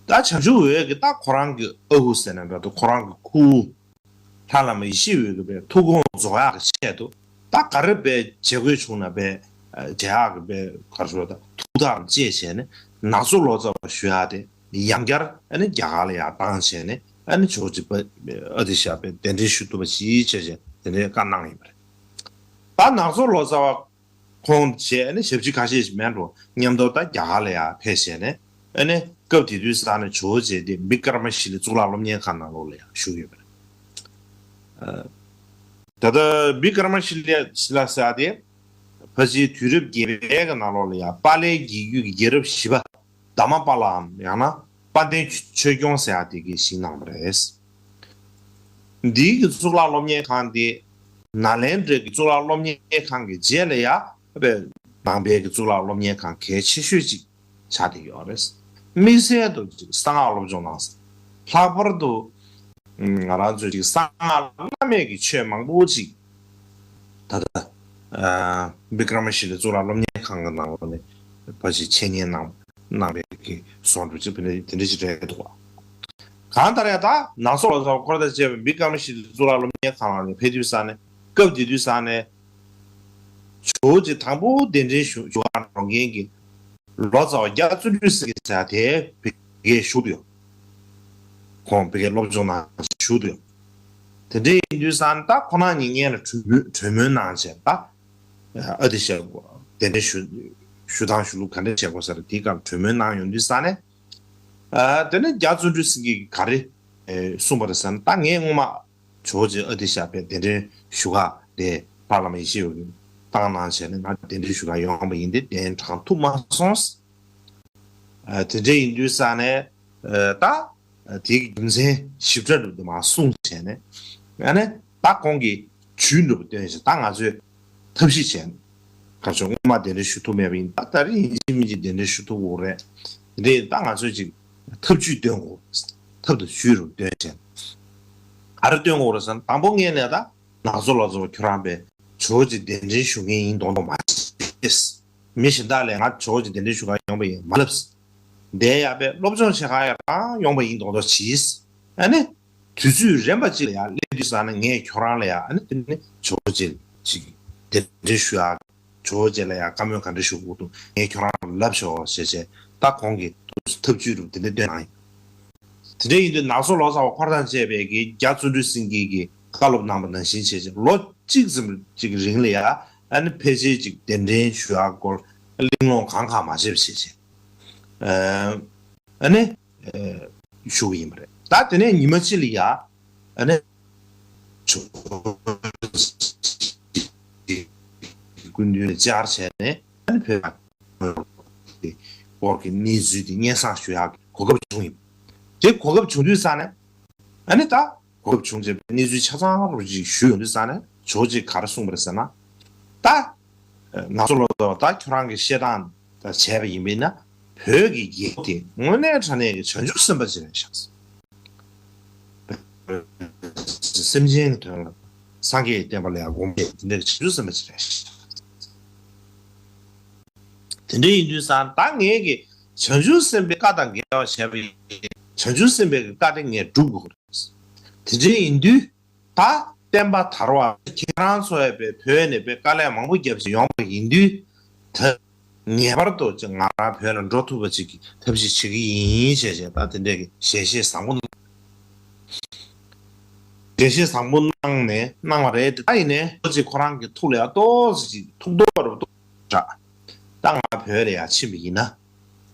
ད་བྱང་ཆུབ་འོད་ཀྱིས་ད་ཁོ་རང་གི་ཨ་ཁུ་ཟེར་ན་འདྲ་འདུག་ཁོ་རང་གི་ཁུ་བོ་ལྷ་བླ་མ་ཡེ་ཤེས་འོད་ཀྱི་པའི་ཐུགས་དགོངས་རྫོགས་ཡག་གི་ཆེད་དུ་ད་ག་རེ་པའི་བྱེད་དགོས་བྱུང་ན་པའི་བྱེད་ཡག་གི་པའི་ག་རེ་ཞུ་ད་ཐུགས་ཐག་བཅད་བྱས་ནས་ནག་ཚོ་ལོ་ཙཱ་བ་ཞུ་ཡག་དེ་ཡང་བསྐྱར་ཨ་ནི་རྒྱ་གར་ལ་ཡར་བཏང་བྱས་ནས་ཨ་ནི་ཇོ་བོ་རྗེ་ཨ་ཏི་ཤ་པའི་གདན་འདྲེན་ཞུ་ཐུབ་པ་ཞིག་བྱས་བྱས་དེ་འདྲའི་བཀའ་གནང་ཡིན་པ་རེད། ད་ནག་ཚོ་ལོ་ཙཱ་བ་ ཁོང་བྱས་ནས་ཞབས་ཕྱི་ཁ་ཤས་ཤིག་མེད་འགྲོ་མཉམ་དུ་ད་རྒྱ་གར་ལ་ཡང་ཕེབས་བྱས་ནས་ཨ་ནི་སྐབས་དེ་དུས་ས་ནས་ཇོ་བོ་རྗེ་དེ་བི་ཀྲ་མ་ཤི་ལའི་གཙུག་ལག་སློབ་གཉེར་ཁང་ནང་ལོགས་ལ་ཡང་བཞུགས་ཡོད་པ་རེད། ད་ལྟ་བི་ཀྲ་མ་ཤི་ལ་ཤི་ལ་ཟེར་དེ་ཕལ་ཆེར་དུས་རབས་བརྒྱད་པའི་གི་ནང་ལོགས་ལ་ཡང་པཱ་ལའི་རྒྱལ་རྒྱུད་ཀྱི་རྒྱལ་རབས་བཞི་པ་དྷརྨ་པཱ་ལའམ་ཡང་ན་དཔལ་ལྡན་ཆོས་སྐྱོང་ཟེར་ཡ་དེ་གིས་བཞེངས་གནང་བ་རེད། འདིའི་གི་གཙུག་ལག་སློབ་གཉེར་ཁང་དེ་ནཱ་ལེནྡྲའི་གི་གཙུག་ལག་སློབ་གཉེར་ཁང་གི་རྗེས་ལ་ཡ་ནང་པའི་གི་གཙུག་ལག་སློབ་གཉེར་ཁང་གལ་ཆེ་ཤོས་ཅིག་ཆགས་བསྡད་ཡོད་རེད། དམིགས་བསལ་དུ་ཅིག་གསང་སྔགས་སློབ་སྦྱོང་གནང་ས། ལྷག་པར་དུ་ང་རང་ཚོས་ཅིག་གསང་སྔགས་བླ་མེད་ཀྱི་ཆོས་མང་པོ་ཅིག་ད་ལྟ་བི་ཀྲ་མ་ཤི་ལའི་གཙུག་ལག་སློབ་གཉེར་ཁང་གི་ནང་ལོགས་ནས་ཕལ་ཆེར་འཆད་ཉན་གནང་གནང་བའི་གི་བཟོ་འདྲ་ཅིག་དེ་འདྲ་ཅིག་རེད་འདུག་བ། གང་ལྟར་ཡང་ད་ནང་སོ་ལོ་ཙཱ་བ་འཁོར་དང་བཅས་པ་བི་ཀྲ་མ་ཤི་ལའི་གཙུག་ལག་སློབ་གཉེར་ཁང་ནང་ནས་ཕེབས་དུས་ས་ནས་སྐབས་དེ་དུས་ས་ནས་ཇོ་བོ་རྗེ་དང་པོ་གདན་འདྲེན་ཞུ་ཞུ་བར་འགྲོ་མཁན་གྱི་ལོ་ཙཱ་བ་རྒྱ་བརྩོན་འགྲུས་སེང་གེ་ཟེར་ཡ་དེ་བི་ཀའི་བཞུགས་ཡོད། ཁོང་བི་ཀའི་སློབ་སྦྱོང་ནང་བཞུགས་ཡོད། དེ་འདྲ་ཡིན་དུས་ས་ནས་ད་ཁོ་རང་གཉིས་སྔོན་ལ་གྲོས་མོལ་གྲོས་མོལ་གནང་བྱས་ད་ཨ་ཏི་ཤ་གདན་འདྲེན་ཞུ་ཞུ་སྟངས་ཞུ་ལུགས་ག་འདྲ་བྱེད་དགོས་ཟེར་དེའི་སྐོར་གྲོས་མོལ་གནང་ཡོང་དུས་ས་ནས་ཨ་དེ་ནས་རྒྱ་བརྩོན་འགྲུས་སེང་གེས་ག་རེ་ཨེ་གསུངས་པ་རེད་ཟེར་ན། ད་ངས་སྔོན་མ་ཇོ་བོ་རྗེ་ཨ་ཏི་ཤ་བའི་གདན་འདྲེན་ཞུ་ག་དེ་ལྷ་བླ་མ་ཡེ་ཤེས་འོད་ཀྱིས་བཏང་གནང་བྱས་ནས་ང་གདན་འདྲེན་ཞུ་ག་ཡོང་བ་ཡིན་ཏེ་གདན་དྲངས་ཐུབ་མ་སོང་། ཨ་དེ་འདྲ་ཡིན་དུས་ས་ནས་ཨ་ད་དེའི་རྒྱུ་མཚན་ཞིབ་ཕྲ་རུ་དུ་མ་གསུངས་བྱས་ནས་ཨ་ནི་ད་ཁོང་གིས་ཇུས་འདྲ་པོ་བཏོན་བྱས་ད་ང་ཚོས་ཐབས་ཤེས་བྱས་ནས་ག་ཚོད་སྔོན་མ་གདན་འདྲེན་ཞུ་ཐུབ་མེད་པ་ཡིན་ད་ད་རེས་ཡིན་གཅིག་མིན་གཅིག་གདན་འདྲེན་ཞུ་ཐུབ་དགོས་རེད། དེ་འདྲ་ཡིན་ད་ང་ཚོས་ཅིག་ཐབས་ཇུས་བཏོན་དགོས། ཐབས་དང་ཇུས་རུ་བཏོན་བྱས་ནས་ག་རེ་བཏོན་དགོས་རེད་ཟེར་ན་དང་པོ་ངས་ནས་ད་ནང་སོ་ལོ་ཙཱ་བ་ཁྱོད་རང་པས་ཇོ་བོ་རྗེ་གདན་འདྲེན་ཞུ་མཁན་ཡིན་མདོག་མདོག་མ་བྱེད། མི་གཞན་དག་ལ་ང་ཇོ་བོ་རྗེ་གདན་འདྲེན་ཞུ་ག་ཡོང་པ་ཡིན་མ་ལབ། དེ་ཡ་པས་སློབ་སྦྱོང་བྱེད་ག་ཡ་རང་ཡོང་པ་ཡིན་མདོག་མདོག་བྱེད། ཨ་ནི། དུས་ཚོད་རན་པ་ཅིག་ལ་ཡང་སླེབས་དུས་ཙང་ནས་ངས་ཁྱོད་རང་ལ་ཡང་ཨ་ནི་དེ་ནི་ཇོ་བོ་རྗེ་ཅིག་གདན་འདྲེན་ཞུ་ཡ། ཇོ་བོ་རྗེ་ལ་ཡང་བཀའ་མོལ་ག་འདྲ་ཞུ་དགོས་འདུག་ངས་ཁྱོད་རང་ལ་ལབ་ཤོག་ཞེས་བྱས་ད་ཁོང་གིས་ཐབས་ཇུས་རུ་དེ་འདྲ་བཏོན་གནང་ཡོད། དེ་འདྲ་ཡིན་དུས་ནང་སོ་ལོ་ཙཱ་བ་འཁོར་དང་བཅས་པའི་གི་རྒྱ་བརྩོན་འགྲུས་སེང་གེ་གིས་བཀའ་སློབ་གནང་པ་ནང་བཞིན་བྱས་བྱས་ལོ་གཅིག་ཙམ་ཅིག་གི་རིང་ལ་ཡང་ཨ་ནི་ཕལ་ཆེར་ཅིག་གདན་འདྲེན་ཞུ་ཡ་སྐོར་གླེང་སློང་གང་གང་མ་བྱས་པ་བྱས་བྱས། ཨ་ནི། ཞུ་གི་ཡིན་པ་རེད། ད་དེ་ནས་ཉི་མ་གཅིག་ལ་ཡ། ཨ་ནི། ཇོ་བོ་རྗེ་སྐུ་མདུན་ལ་བཅར་བྱས་ནས་ཨ་ནི་བོད་པའི་སྐོར་གྱི་གནས་ཚུལ་དེ་སྙན་སེང་ཞུ་ཡག་གི་གོ་སྐབས་བྱུང་ཡིན། དེ་གོ་སྐབས་བྱུང་དུས་ཙང་ནས་ཨ་ནི་ད་གོ་སྐབས་བྱུང་རྗེས་གནས་ཚུལ་ཆ་ཚང་རུ་ཅིག་ཞུས་ཡོང་དུས་ཙང་ནས་ཇོ་བོ་རྗེས་ག་རེ་གསུངས་པ་རེད་ཟེར་ན། ད། ང་ཚོ་ལོ་ཏོག་ད་ཁྱོད་རང་གི་བཤད་སྟངས་དང་བྱས་པ་ཡིན་པས་ན་བོད་ཀྱི་རྒྱལ་པོ་དེ་དངོས་གནས་དྲང་གནས་ཀྱི་བྱང་ཆུབ་སེམས་དཔའ་ཅིག་རེད་ཤག་སེམས་ཅན་གྱི་དོན་ལ་སངས་རྒྱས་ཀྱི་བསྟན་པ་ལ་ཡང་དགོངས་པ་དེ་འདྲའི་བྱང་ཆུབ་སེམས་དཔའ་ཅིག་རེད་ཤག་དེ་འདྲ་ཡིན་དུས་ཙང་ད་ངས་ཀྱི་བྱང་ཆུབ་སེམས་དཔའི་བཀའ་དང་འགལ་བ་བྱས་པ་ཡིན། བྱང་ཆུབ་སེམས་དཔའི་གི་བཀའ་དེ་ངས་སྒྲུབ་དགོས་ཀྱི་རེད། དེ་འདྲ་ཡིན་དུས། ད་བསྟན་པ་དར་བ་ཁྱེད་རང་ཚོ་ཡས་པའི་བོད་ནས་པའི་དཀའ་ལས་མང་པོ་བརྒྱབ་བྱས་ཡོང་པ་ཡིན་དུས། ད་ངེས་པར་དུ་ཅིག་ང་རང་བོད་ལ་འགྲོ་ཐུབ་པ་ཅིག་གི་ཐབས་ཤེས་བྱེད་ཀྱི་ཡིན་ཞེས་བྱས་ད་དེ་འདྲས་ཀྱི་ཞལ་བཞེས་བཟང་པོ་གནང་། ཞལ་བཞེས་བཟང་པོ་གནང་ནས་གནང་བ་རེད་དེ་ད་ཡིན་ནའི་ཏོག་ཙམ་ཁོ་རང་གི་ཐུགས་ལ་ཡང་ཏོག་ཙམ་ཅིག་ཐུགས་དོགས་རུ་ཏོག་ཙམ་ད་ང་བོད་ལ་ཡང་ཕྱིན་པ་ཡིན་ན་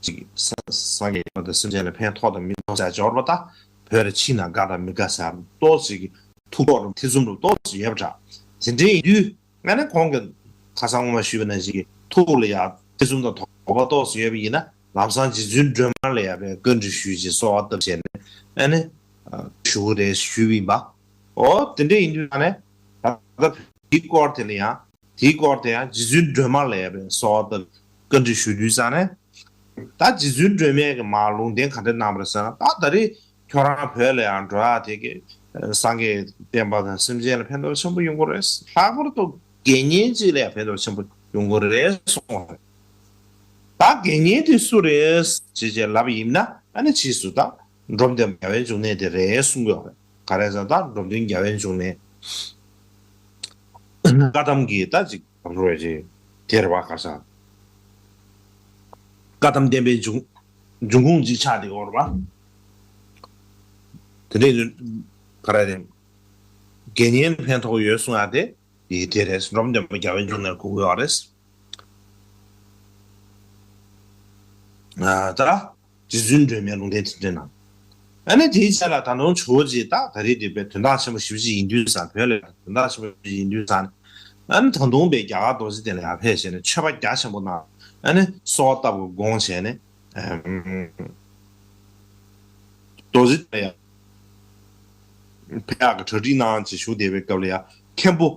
ཅིག་ས་སངས་རྒྱས་པ་དང་སེམས་ཅན་ལ་ཕན་ཐོགས་དང་མི་ཐོགས་ཟེར་འབྱོར་བ་ད་བོད་ལ་ཕྱིན་ན་དགའ་དང་མི་དགའ་ཟེར་ཏོག་ཙམ་གི་ཐུགས་དོགས་རུ་ཐེ་ཚོམ་རུ་ཏོག་ཙམ་ཡོད་པ་འདྲ། དེ་འདྲའི་ཡིན་དུས་ང་ནི་ཁོང་གི་ཁ་སང་སྔོན་མ་ཞུས་པ་ནང་བཞིན་གྱི་ཐུགས་ལ་ཡང་ཐེ་ཚོམ་དང་དོགས་པ་ཏོག་ཙམ་ཡོད་པ་ཡིན་ན་ལམ་སང་རྗེ་བཙུན་སྒྲོལ་མ་ལ་ཡང་བའི་བཀའ་འདྲི་ཞུས་ཅིག་གསོལ་བ་བཏབ་བྱས་ནས་ཨ་ནི་ཞུ་གི་རེད་ཞུས་པ་ཡིན་པ། འོ་དེ་འདྲ་ཡིན་དུས་ང་ནི་ད་ལྟ་དེའི་སྐོར་དེ་ལ་ཡང་དེའི་སྐོར་དེ་ཡང་རྗེ་བཙུན་སྒྲོལ་མ་ལ་ཡང་བའི་གསོལ་བ་བཏབ་བཀའ་འདྲི་ཞུ་དུས་ཙང་ནས། ད་རྗེ་བཙུན་སྒྲོལ་མས་ཀྱི་མར་ལུང་བསྟན་ག་འདྲ་གནང་བ་རེད་ཟེར་ན་ད་ད་རེས་ཁྱོད་རང་བོད་ལ་ཡང་འགྲོ་ཡག་དེ་གི་སངས་རྒྱས་བསྟན་པ་དང་སེམས་ཅན་ལ་ཕན་ཐོགས་ཆེན་པོ་ཡོང་གི་རེད། ལྷག་པར་དུ་དགེ་བསྙེན་གཅིག་ལ་ཡང་ཕན་ཐོགས་ཆེན་པོ་ཡོང་གི་རེད་གསུངས་པ་རེད། ད་དགེ་བསྙེན་དེ་སུ་རེད་ཅེས་བྱས་ལབ་པ་ཡིན་ན་ཨ་ནི་ཕྱིས་སུ་ད་འབྲོམ་སྟོན་པ་རྒྱལ་བའི་འབྱུང་གནས་དེ་རེད་གསུང་གི་ཡོད་རེད། ག་རེ་ཟེར་ད་འབྲོམ་སྟོན་རྒྱལ་བའི་འབྱུང་གནས། བཀའ་གདམས་ཀྱི་ད་ཅིག་རོལ་ཅིག་དེ་རེད་བ་ག་ས། བཀའ་གདམས་བསྟན་པའི་འབྱུང་འབྱུང་ཁུངས་ཅིག་ཆགས་བསྡད་ཡོད་རེད་བ། དེ་འདྲའི་ག་རེ་རེད། དགེ་བསྙེན་ཕན་ཐོགས་ཡོད་གསུང་ཡ་དེ་ཡི་དེ་རེད། འབྲོམ་སྟོན་པ་རྒྱལ་བའི་འབྱུང་གནས་གོ་གི་ཡོད་རེད། ད་རྗེ་བཙུན་སྒྲོལ་མའི་ལུང་བསྟན་དེ་འདྲ་གནང་། ཨ་ནི་དེའི་རྗེས་ལ་ད་དུང་ཇོ་བོ་རྗེ་ད་ད་རེས་དེ་བས་དོན་དག་ཆེན་པོ་ཞེ་པོ་ཅིག་ཡིན་དུས་ཙང་བོད་ལ་དོན་དག་ཆེན་པོ་ཞེ་པོ་ཅིག་ཡིན་དུས་ཙང་། ཨ་ནི་ད་དུང་བས་རྒྱ་གར་རྡོ་རྗེ་གདན་ལ་ཡར་ཕེབས་བྱས་ནས་མཆོད་པ་རྒྱ་ཆེན་པོ་གནང་། ཨ་ནི་གསོལ་བ་བཏབ་དགོངས་བྱས་ནས། རྡོ་རྗེ་གདན་ལ་ཡར་ཕེབས་ཡག་གི་གྲ་སྒྲིག་གནང་བྱས་བཞུགས་བསྡད་པའི་སྐབས་ལ་ཡ་མཁན་པོ།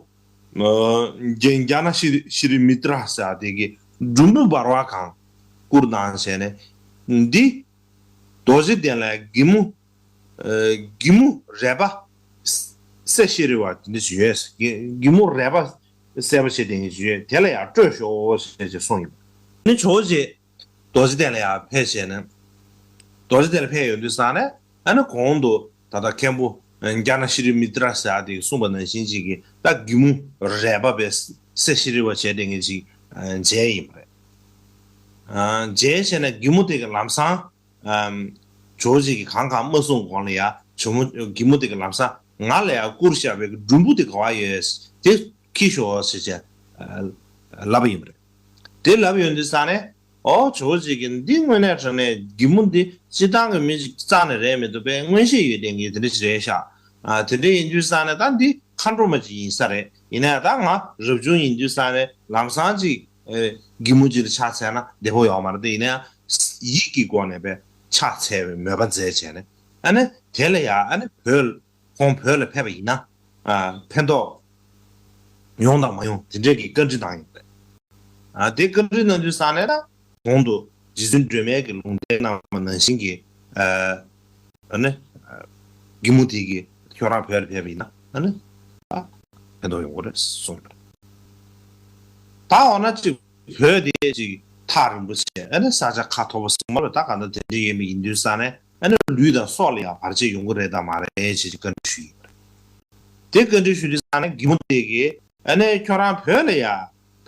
རྒྱན་ཛྙཱ་ན་ཤྲཱི་ཤྲཱི་མི་ཏྲ་ཟེར་དེ་གི་འབྲུམ་བུ་འབར་བ་གང་བསྐུར་གནང་བྱས་ནས། འདི་རྡོ་རྗེ་གདན་ལ་གི་མོ། གི་མོ་རལ་པ་སེ་ཤི་རི་བ་དེ་འདྲ་ཞིག་ཡོད། གི་མོ་རལ་པ་སེར་པོ་ཞིག་དེ་འདྲ་ཞིག་ཡོད། དེ་ལ་ཡང་སྤྲོད་ཤོག་ཟེར་ཅིག་གསུངས་ཡོད། ནི་ཇོ་བོ་རྗེ་རྡོ་རྗེ་གདན་ལ་ཡང་ཕེབས་བྱས་ནས། རྡོ་རྗེ་གདན་ལ་ཕེབས་ཡོང་དུས་ཙང་ནས། ཨ་ནི་གོང་དུ་ད་ལྟ་མཁན་པོ་ཛྙཱ་ན་ཤྲཱི་མི་ཏྲ་ཟེར་ཡ་དེས་གསུངས་པ་ནང་བཞིན་ཅིག་གིས་ད་གི་མོ་རལ་པ་བས་སེ་ཤི་རི་བ་བྱས་དེ་འདྲ་ཅིག་མཇལ་ཡིན་པ་རེད། མཇལ་བྱས་ནས་གི་མོ་དེ་གི་ལམ་སང་། ཇོ་བོ་རྗེ་གིས་གང་གང་མ་གསུངས་གོང་ལ་ཡ་ཇོ་མོ་གི་མོ་དེ་གི་ལམ་སང་ང་ལ་ཡ་བསྐུར་བཞག་པའི་གི་འབྲུམ་བུ་དེ་ག་བ་ཡོད། དེ་འཁྱེར་ཤོག་ཟེར་བྱས་ལབ་པ་ཡིན་པ་རེད། དེ་ལབ་ཡོང་དུས་ཙང་ནས། ཨོ་ཇོ་བོ་རྗེ་གིས་འདི་དངོས་གནས་དྲང་གནས་གི་མོ་འདི་སྤྱིར་བཏང་གི་མི་ཅིག་རྩ་ནས་རེད་མི་འདུག་པས། མངོན་ཤེས་ཡོད་མཁན་གྱི་དེ་འདྲ་ཞིག་རེད་ཤག་ཨ་དེ་འདྲ་ཡིན་དུས་ཙང་ནས་ད་འདི་མཁའ་འགྲོ་མ་ཅིག་ཡིན་ས་རེད། ཡིན་ནའི་ད་ང་རབ་བྱུང་ཡིན་དུས་ཙང་ནས་ལམ་སང་ཅིག་གི་མོ་ཅིག་ལ་ཕྱག་འཚལ་ན་བདེ་པོ་ཡོད་མ་རེད་དེ། ཡིན་ནའི་ཡིད་ཀྱི་སྒོ་ནས་པས་ཕྱག་འཚལ་བའི་མོས་པ་མཛད་བྱས་ནས། ཨ་ནི་དེ་ལ་ཡ་ཨ་ནི་བོད་ཁོང་བོད་ལ་ཕེབས་པ་ཡིན་ན། ཨ་ཕན་ཐོགས་ཡོང་དང་མ་ཡོང་དེ་འདྲས་ཀྱི་བཀའ་འདྲི་གནང་ཡོད་པ་རེད། ཨ་དེ་བཀའ་འདྲི་གནང་དུས་ཙང་ནས་ད་གོང་དུ་རྗེ་བཙུན་སྒྲོལ་མས་ཀྱི་ལུང་བསྟན་གནང་བ་ནང་བཞིན་གྱི་ཨ་ཨ་ནི་གི་མོ་དེ་གིས་ཁྱོད་རང་བོད་ལ་ཕེབས་པ་ཡིན་ན་ཨ་ནི་ཨ་ཕན་ཐོགས་ཡོང་གི་རེད་གསུངས་པ་རེད། ད་འོ་ན་ཅིག་བོད་དེ་ཅིག་ཐག་རིང་པོ་བྱས། ཨ་ནི་ས་ཆ་ཁ་མཐོ་པོ་ཟེར་མ་ལ་ད་ག་འདྲ་དེ་འདྲ་ཡོད་མི་ཡིན་དུས་ཙང་ནས། ཨ་ནི་ལུས་དང་སྲོག་ལ་ཡང་བར་ཆད་ཡོང་གི་རེད་དམ་མ་རེད་ཅེས་བཀའ་འདྲི་ཞུས་ཡོད་པ་རེད། དེ་བཀའ་འདྲི་ཞུ་དུས་ཙང་ནས་གི་མོ་དེ་གིས། ཨ་ནི་ཁྱོད་རང་བོད་ལ་ཡ་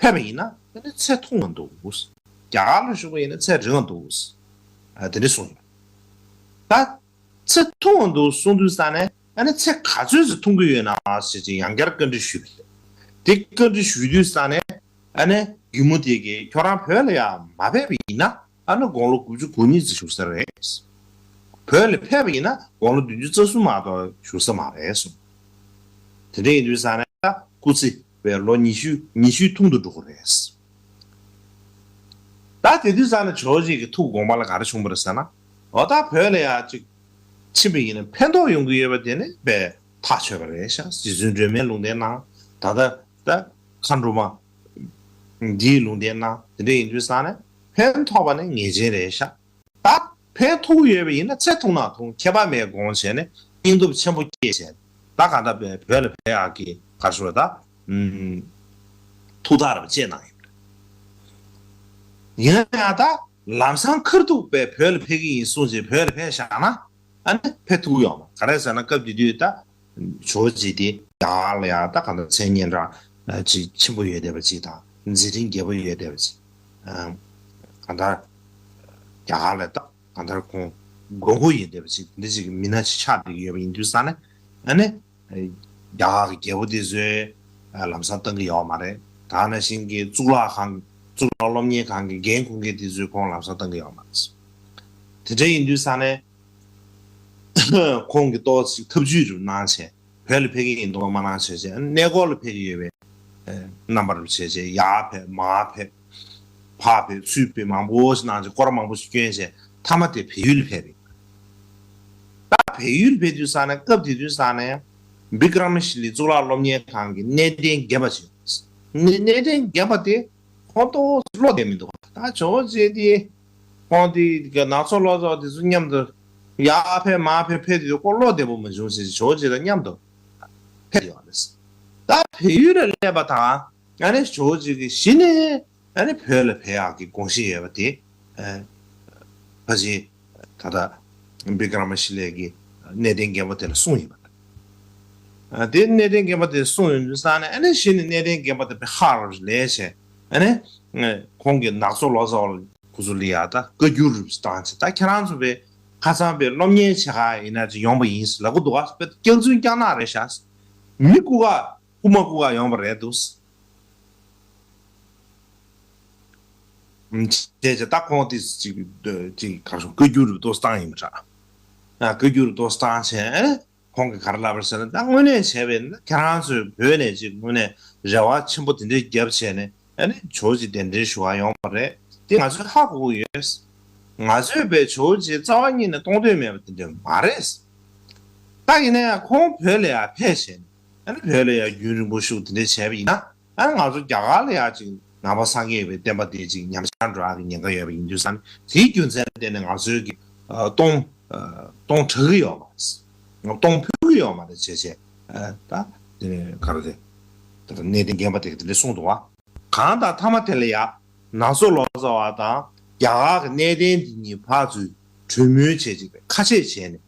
ཕེབས་པ་ཡིན་ན་ཨ་ནི་ཚེ་ཐུང་བ་འདུག་རྒྱ་གར་ལ་བཞུགས་པ་ཡིན་ན་ཚེ་རིང་བ་འདུག་ཨ་དེ་འདྲ་གསུངས་ཡོད། ད་ཚེ་ཐུང་བ་འདུག་གསུངས་དུས་ཙང་ནས། ཨ་ནི་ཚེ་ག་ཚོད་ཙམ་ཐུང་གི་ཡོད་ན་ཟེར་ཅིག་ཡང་བསྐྱར་བཀའ་འདྲི་ཞུས་པ་རེད། དེ་བཀའ་འདྲི་ཞུས་དུས་ཙང་ནས། ཨ་ནི་གི་མོ་དེ་གིས་ཁྱོད་རང་བོད་ལ་ཡ་མ་ཕེབས་པ་ཡིན་ན། ཨ་ནི་དགུང་ལོ་དགུ་བཅུ་གོ་གཉིས་ཙམ་བཞུགས་ས་རེད། བོད་ལ་ཕེབས་པ་ཡིན་ན་དགུང་ལོ་བདུན་ཅུ་རྩ་གསུམ་མ་གཏོགས་བཞུགས་ས་མ་རེད་གསུངས། དེ་འདྲ་ཡིན་དུས་ཙང་ནས་ད་སྐུ་ཚེ་བའི་ལོ་ཉི་ཤུ་ཉི་ཤུ་ཐུང་དུ་འགྲོ་གི་རེད། ད་དེ་དུས་ཙང་ནས་ཇོ་བོ་རྗེ་གི་ཐུགས་དགོངས་པ་ལ་ག་རེ་བྱུང་བ་རེད་ཟེར་ན། འོ་ད་བོད་ལ་ཡ་ཅིག་ཕྱིན་པ་ཡིན་ན་ཕན་ཐོགས་ཡོང་གི་ཡོད་པ་དེ་ནི་དཔེ་ཐག་ཆོད་པ་རེད་ཤག་རྗེ་བཙུན་སྒྲོལ་མའི་ལུང་བསྟན་གནང་། ད་ལྟ་ད་མཁའ་འགྲོ་མ་འདིའི་ལུང་བསྟན་གནང་། དེ་འདྲ་ཡིན་དུས་ཙང་ནས་ཕན་ཐོགས་པ་ནི་ངེས་ཅན་རེད་ཤག་ད་ཕན་ཐོགས་ཡོད་པ་ཡིན་ན་ཚེ་ཐུང་ན་ཐུང་ཁྱད་པར་མེད་དགོངས་བྱས་ནས་སྙིང་སྟོབས་ཆེན་པོ་སྐྱེས་བྱས། ད་ག་ད་བོད་ལ་ཕེབས་ཡག་གི་ག་རེ་ཞུ་དགོས་རེད་ད། ཨུམ། ཐུགས་ཐག་རིང་པོ་བཅད་གནང་ཡོད་པ་རེད། ཡིན་ན་ཡང་ད་ལམ་སང་ཁ་ཐུག་པས་བོད་ལ་ཕེབས་ཀྱི་ཡིན་གསུངས་བྱས་བོད་ལ་ཕེབས་བཞག་ན། ཨ་ནི་ཕེབས་ཐུབ་ཡོད་མ་རེད། ག་རེ་ཟེར་ན་སྐབས་དེ་དུས་ད་ཇོ་བོ་རྗེ་དེ་རྒྱ་གར་ལ་ཡང་ད་ག་ད་མཚན་སྙན་གྲགས་ཅིག་ཆེན་པོ་ཡོད་བསྡད་པ་ཅིག་དང་མཛད་འཕྲིན་རྒྱས་པོ་ཡོད་བསྡད་པ་ཅིག་ཨ་ག་ད་རྒྱ་གར་ལ་ད་གང་ལྟར་ཁོང་དགོས་མཁོ་ཡིན་བསྡད་པ་ཅིག་འདི་ཅིག་མི་སྣ་ཅིག་ཆགས་བསྡད་ཀྱི་ཡོད་པ་ཡིན་དུས་ཙང་ནས། ཨ་ནི་རྒྱ་གར་གྱི་རྒྱལ་པོ་དེ་ཚོས་ལམ་སང་བཏང་གི་ཡོད་མ་རེད། ད་ནང་བཞིན་གྱི་གཙུག་ལག་ཁང་གཙུག་ལག་སློབ་གཉེར་ཁང་གི་འགན་འཁུར་མཁན་དེ་ཚོས་ཁོང་ལམ་སང་བཏང་གི་ཡོད་མ་རེད། དེ་འདྲ་ཡིན་དུས་ཙང་ནས་ཁོང་གི་ཏོག་ཙམ་ཐབས་ཇུས་རུ་གནང་བྱས། བོད་ལ་ཕེབས་ཀྱི་ཡིན་མདོག་མ་གནང་བྱས་བྱས། གནས་སྐོར་ལ་ཕེབས་ཀྱི་ཡོད་པའི་རྣམ་པར་བྱས་བྱས། ཡར་ཕེབས་མར་ཕེབས། ཕར་ཕེབས་ཚུར་ཕེབས་མང་པོ་ཞིག་གནང་བྱས། སྐོར་མང་པོ་ཞིག་བསྐྱོན་བྱས། མཐའ་མ་དེ་བལ་ཡུལ་ལ་ཕེབས་པ་ཡིན། ད་བལ་ཡུལ་ཕེབས་དུས་ཙང་ནས་སྐབས་དེ་དུས་ཙང་ནས་བི་ཀྲ་མ་ཤི་ལའི་གཙུག་ལག་སློབ་གཉེར་ཁང་གི་གནས་བརྟན་རྒན་པ་ཅིག་ཡོད། གནས་བརྟན་རྒན་པ་དེ་ཁོང་ཏོག་ཙམ་བློ་བདེ་མི་འདུག་ད་ཇོ་བོ་རྗེ་དེ་ཁོང་དེ་གི་ནག་ཚོ་ལོ་ཚོ་དེ་ཚོ་མཉམ་དུ་ཡར་ཕེབས་མར་ཕེབས་ཕེབས་དུས་ཁོ་བློ་བདེ་པོ་མ་བྱུང་ཟེར། ཇོ་བོ་རྗེ་དང་མཉམ་དུ་ཕེབས་ཡོང་རེད། ད་བལ་ཡུལ་ལ་སླེབས་པ་དང་ཨ་ནི་ཇོ་བོ་རྗེ་གིས་གཞི་ནས་ཨ་ནི་བོད་ལ་ཕེབས་ཡག་གི་དགོངས་བཞེས་ཡོད་པ་དེ། ཨ་ཕལ་ཆེར་ད་ལྟ་བི་ཀྲ་མ་ཤི་ལའི་གི་གནས་བརྟན་རྒན་པ་དེ་ལ་གསུངས་ཡོད་པ་རེད། ཨ་དེ་གནས་བརྟན་རྒན་པ་དེ་གསུངས་ཡོང་དུས་ཙང་ནས་ཨ་ནི་གཞི་ནས་གནས་བརྟན་རྒན་པ་དེ་དཔེ་ཧ་ལས་བྱས། ཨ་ནི་ཁོང་གིས་ནག་ཚོ་ལོ་ཚོ་ཁོ་ཚོ་ལ་ཡ་ད་བཀའ་འགྱུར་རུ་བཏང་བྱས། ད་ཁྱེད་རང་ཚོ་བས་ཁ་སང་བས་སློབ་གཉེར་བྱེད་ག་ཡིན་ན་ཅིག་ཡོང་པ་ཡིན་ཟེར་ལབ་གི་འདུག་ག་དཔེ་སྐྱག་རྫུན་སྐྱག་ནག་རེད་ཤག་མི་རྐུ་ག་རྐུ་མ་རྐུ་ག་ཡོང་པ་རེད་འདུག་བྱས་བྱས་ད་ཁོང་དེ་ཅིག་ཅིག་ག་རེ་ཞུ། བཀའ་འགྱུར་རུ་ཏོག་བཏང་ཡིན་པ་འདྲ། ཨ། བཀའ་འགྱུར་རུ་ཏོག་བཏང་བྱས། ཁོང་གིས་ག་རེ་ལབ་པ་རེད་ཟེར་ན། ད་དངོས་གནས་བྱས་པས་ན་ཁྱེད་རང་ཚོས་བོད་ནས་ཅིག་དངོས་གནས་རེ་བ་ཆེན་པོ་དེ་འདྲའི་བརྒྱབ་བྱས་ནས། ཨ་ནི་ཇོ་བོ་རྗེ་གདན་འདྲེན་ཞུ་བ་ཡོང་བ་རེད། དེ་ང་ཚོས་ཧ་གོ་གི་ཡོད། ང་ཚོས་བས་ཇོ་བོ་རྗེ་རྩ་བ་ཉིད་ནས་གཏོང་འདོད་མེད་པ་དེ་འདྲ་མ་རེད། ད་ཡིན་ན་ཡང་ཁོང་བོད་ལ་ཡར་ཕེབས་བྱས་ནས། ཨ་ནི་བོད་ལ་ཡར་རྒྱུན་རིང་པོ་བཞུགས་དེ་འདྲ་བྱས་པ་ཡིན་ན། ཨ་ནི་ང་ཚོ་རྒྱ་གར་ལ་ཡར་ཅིག་ནང་པ་སངས་རྒྱས་པའི་བསྟན་པ་དེ་ཅིག་ཉམས་ཆག་འགྲོ་ཡག་གི་ཉེན་ཁ་ཡོད་པ་ཡིན་དུས་ཙང་ནས། དེའི་རྒྱུ་མཚན་ལ་བརྟེན་ནས་ང་ཚོའི་གི་ཨ་སྟོང་ཨ་སྟོང་དྲག་གི་ཡོད་མ་རེད། སྟོང་ཕོད་ཀྱི་ཡོད་མ་རེད་བྱས་བྱས། ཨ་ད་དེ་ནས་ག་རེ་རེད། ད་གནས་བརྟན་རྒན་པ་དེ་གིས་དེ་འདྲ་གསུངས་འདུག་བ། གང་ལྟར་མཐའ་མ་དེ་ལ་ཡ། ནང་སོ་ལོ་ཙཱ་བ་དང་རྒྱ་གར་གྱི་གནས་བརྟན་འདི་གཉིས་ཕར་ཚུར་གྲོས་མོལ་བྱས་ཅིག་ཁ་ཆད་བྱས་ནས།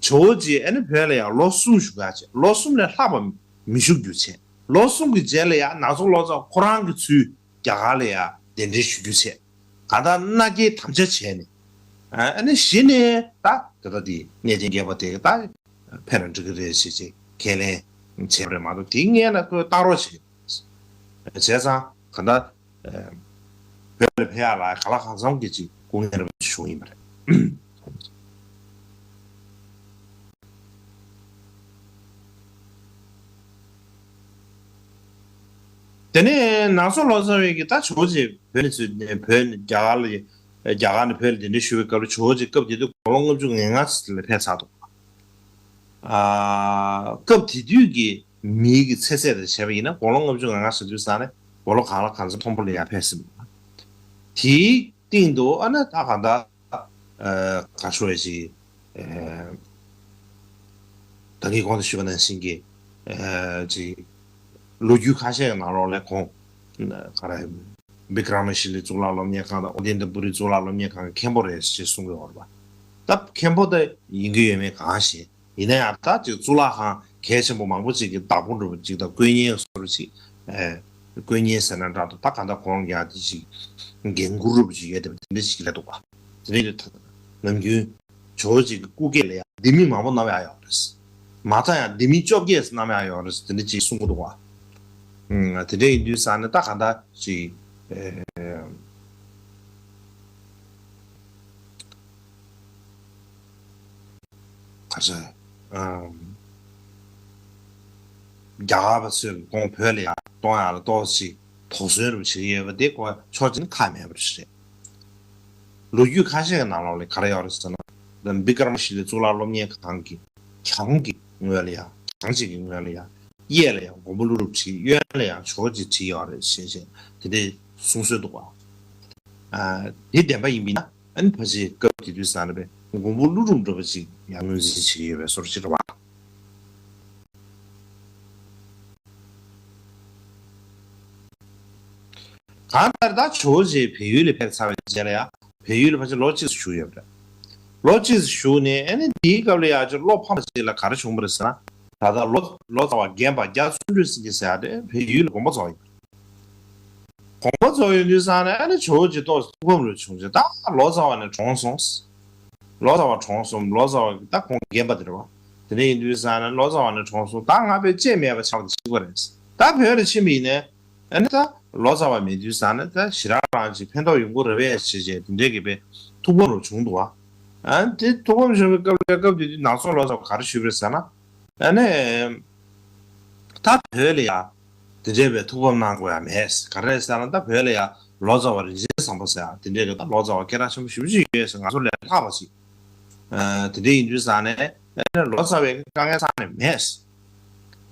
ཇོ་བོ་རྗེ་ཨ་ནི་བོད་ལ་ཡ་ལོ་གསུམ་བཞུགས་ཡག་བྱས། ལོ་གསུམ་ལས་ལྷག་པ་མི་བཞུགས་རྒྱུ་བྱས། ལོ་གསུམ་གྱི་རྗེས་ལ་ཡ་ནང་སོ་ལོ་ཙཱ་བ་ཁོ་རང་གི་ཚུལ་རྒྱ་གར་ལ་ཡ་གདན་འདྲེན་ཞུ་རྒྱུ་བྱས། གང་ལྟར་མནའ་སྐྱེལ་དམ་བཅའ་བྱས་ནས། ཨ་ནི་གཞི་ནས་ད་ད་ལྟ་དེ་གནས་བརྟན་རྒན་པ་དེ་ད་ཕེབས་ན་འགྲིག་གི་རེད་ཞེས་ཅིག་ཁས་ལེན་བྱས་པ་རེད་མ་གཏོགས། དེའི་སྔོན་ལ་ཁོས་བཏང་རོགས་བྱས། བྱས་ཙང་གང་ལྟར་ཨ་བོད་ལ་ཕེབས་ཡག་ལ་གང་ལ་གང་འཚམ་གྱི་ཅིག་སྐུ་ངལ་རེ་བྱུང་ཡིན་པ་རེད། དེ་ནས་ནང་སོ་ལོ་ཙཱ་བས་ཀྱིས་ད་ཇོ་བོ་རྗེ་བོད་ནས་ཚུར་བོད་ནས་རྒྱ་གར་ལ། རྒྱ་གར་ནས་བོད་ལ་གདན་འདྲེན་ཞུ་བའི་སྐབས་ལ་ཇོ་བོ་རྗེ་སྐབས་དེ་དུས་དགུང་ལོ་ལྔ་བཅུ་ང་ལྔ་ལ་ཕེབས་ཚར་འདུག་ཨ་སྐབས་དེ་དུས་ཀྱི་མིའི་གི་ཚེ་ཚད་དང་བྱས་པ་ཡིན་ན། དགུང་ལོ་ལྔ་བཅུ་ང་ལྔ་ཟེར་དུས་ཙང་ནས་དགུང་ལོ་གང་ལ་གང་འཚམ་མཐོན་པོ་ལ་ཡར་ཕེབས་ཟིན་པ། དེའི་སྟེང་དུ་ཨ་ནི་ད་གང་ལྟར་ཨ་ག་ཤོ་ཡ་ཅིག་ཨ་ད་གིན་གོང་དུ་ཞུས་པ་ནང་བཞིན་གྱི་ཨ་ཅིག་ལོ་རྒྱུས་ཁ་ཤས་ཀྱི་ནང་ལོགས་ལ་ཁོང་ག་རེ། བི་ཀྲ་མ་ཤི་ལའི་གཙུག་ལག་སློབ་གཉེར་ཁང་དང་ཨོ་ཏནྟ་པུ་རི་གཙུག་ལག་སློབ་གཉེར་ཁང་གི་མཁན་པོ་རེད་ཅེས་གསུང་གི་ཡོད་རེད་པ། ད་མཁན་པོ་ད་ཡིན་གྱི་ཡོད་མེད་གང་ཤེས། ཡིན་ན་ཡང་ད་ཅིག་གཙུག་ལག་ཁང་གལ་ཆེན་པོ་མང་པོ་ཅིག་གི་བདག་པོ་འདྲ་པོ་ཅིག་དང་། དཀོན་གཉེར་བཟོ་འདྲ་ཅིག་ཨེ། དཀོན་གཉེར་ཟེར་ན་འདྲ་འདུག་ད་གང་ལྟར་ཁོང་ཡང་དེ་ཅིག་འགན་འཁུར་འདྲ་པོ་ཅིག་ཡོད་དེ་དེ་འདྲ་ཅིག་རེད་འདུག་པ། དེ་འདྲ་ཡིན་དུས་ད་ནམ་རྒྱུན་ཇོ་བོ་རྗེ་གི་སྐུ་སྐེ་ལ་ཡང་ལྡེ་མིག་མང་པོ་བསྣམས་ཡག་ཡོད་རེད། མ་མཐའ་ཡང་ལྡེ་མིག་བཅོ་བརྒྱད་བསྣམས་ཡག་ཡོད་རེད་དེ་འདྲ་ཅིག་གསུང་གི་འདུག་པ། ཨུམ། དེ་འདྲ་ཡིན་དུས་ཙང་ནས་ད་གང་ལྟར་ཅིག་ཨེ། ག་རེ་ཟེར། ཨམ། རྒྱ་གར་པ་ཚོས་ཁོང་བོད་ལ་ཡར་གཏོང་ཡག་ལ་ཏོག་ཙམ་དོགས་ཟོན་རུ་བྱེད་ཀྱི་ཡོད་པ་དེ་ཁོ་ཕྱོགས་གཅིག་ནས་ཁག་མེད་པ་རེད། ལོ་རྒྱུས་ཁ་ཤས་ཀྱི་ནང་ལོགས་ལ་ག་རེ་ཡོད་རེད་ཟེར་ན། བི་ཀྲ་མ་ཤི་ལའི་གཙུག་ལག་སློབ་གཉེར་ཁང་གི་གྱང་གི་ངོས་ལ་ཡང་། གྱང་གཅིག་གི་ངོས་ལ་ཡང་། གཡས་ལ་ཡང་མགོན་པོ་ཀླུ་སྒྲུབ་བྲིས། གཡོན་ལ་ཡང་ཇོ་བོ་རྗེ་བྲིས་ཡོད་རེད་ཞེས་བྱས་དེ་འདྲའི་གསུང་སྲོལ་འདུག་པ། ཨ། དེ་བདེན་པ་ཡིན་པ་ཡིན་ན། ཨ་ནི་ཕལ་ཆེར་སྐབས་དེ་དུས་ཙང་ནས་པའི་མགོན་པོ་ཀླུ་སྒྲུབ་འདྲ་པོ་ཅིག་ཡང་ངོས་འཛིན་བྱེད་ཀྱི་ཡོད་པའི་བཟོ་འདྲ་ཅིག་རེད་པ། གང་ལྟར་ད་ཇོ་བོ་རྗེ་བལ་ཡུལ་ལ་ཕེབས་ཚར་བའི་རྗེས་ལ་ཡང་བལ་ཡུལ་ལ་ཕལ་ཆེར་ལོ་གཅིག་ཙམ་བཞུགས་ཡོད་པ་རེད། ལོ་གཅིག་ཙམ་བཞུགས་ནས་ཨ་ནི་དེའི་སྐབས་ལ་ཡང་ཅིག་བློ་ཕམ་པ་ཅིག་ལ་ག་རེ་བྱུང་བ་རེད་ཟེར་ན། ད་ལྟ་ལོ་ལོ་ཙཱ་བ་རྒན་པ་རྒྱ་བརྩོན་འགྲུས་སེང་གེ་ཟེར་ཡག་དེ་བལ་ཡུལ་ལ་དགོངས་པ་རྫོགས་ཡོད་པ་རེད། དགོངས་པ་རྫོགས་ཡོང་དུས་ཙང་ནས་ཨ་ནི་ཇོ་བོ་རྗེ་ཏོག་ཙམ་ཐུགས་ཕམ་རུ་བྱུང་རྗེས། ད་ལོ་ཙཱ་བ་ནས་གྲོངས་སོང་། ལོ་ཙཱ་བ་གྲོངས་སོང་། ལོ་ཙཱ་བ་ད་ཁོང་རྒན་པ་དེ་རེད་པ། དེ་འདྲ་ཡིན་དུས་ཙང་ནས་ལོ་ཙཱ་བ་ནས་གྲོངས་སོང་། ད་ང་དཔེ་སྐྱེ་མེད་པ་ཆགས་པ་དེ་གཅིག་པ་རེད། ད་བོད་ལ་ཕྱིན་པ་ཡིན་ནའི་ཨ་ནི་ད་ལོ་ཙཱ་བ་མེད་དུས་ཙང་ནས་ད་ཞེ་དྲག་རང་ཅིག་ཕན་ཐོགས་ཡོང་གི་རེད་པས་ཞེས་བྱས་དེ་འདྲའི་གི་དཔེ་ཐུགས་ཕམ་རུ་བྱུང་འདུག་པ། ཨ་དེ་ཐུགས་ཕམ་བྱུང་བའི་སྐབས་ལ་སྐབས་དེ་དུས་ནང་སོ་ལོ་ཙཱ་བ་ག་རེ་ཞུས་པ་རེད་ཟེར་ན། ཨ་ནི། ད་བོད་ལ་ཡ། དེ་འདྲའི་བའི་ཐུགས་ཕམ་གནང་དགོས་ཡ་མེད། ག་རེ་ཟེར་ན་ད་བོད་ལ་ཡ་ལོ་ཙཱ་བ་རིན་ཆེན་བཟང་པོ་ཟེར་ཡ་དེ་འདྲའི་གི་ད་ལོ་ཙཱ་བ་སྐད་གྲགས་ཆེན་པོ་ཞེ་པོ་ཅིག་ཡོད་ཟེར། ང་ཚོ་ལས་ལྷག་པ་ཅིག་ཨ་དེ་འདྲའི་ཡིན་དུས་ཙང་ནས་ཨ་ནི་ལོ་ཙཱ་བའི་དཀའ་ངལ་རྩ་ནས་མེད།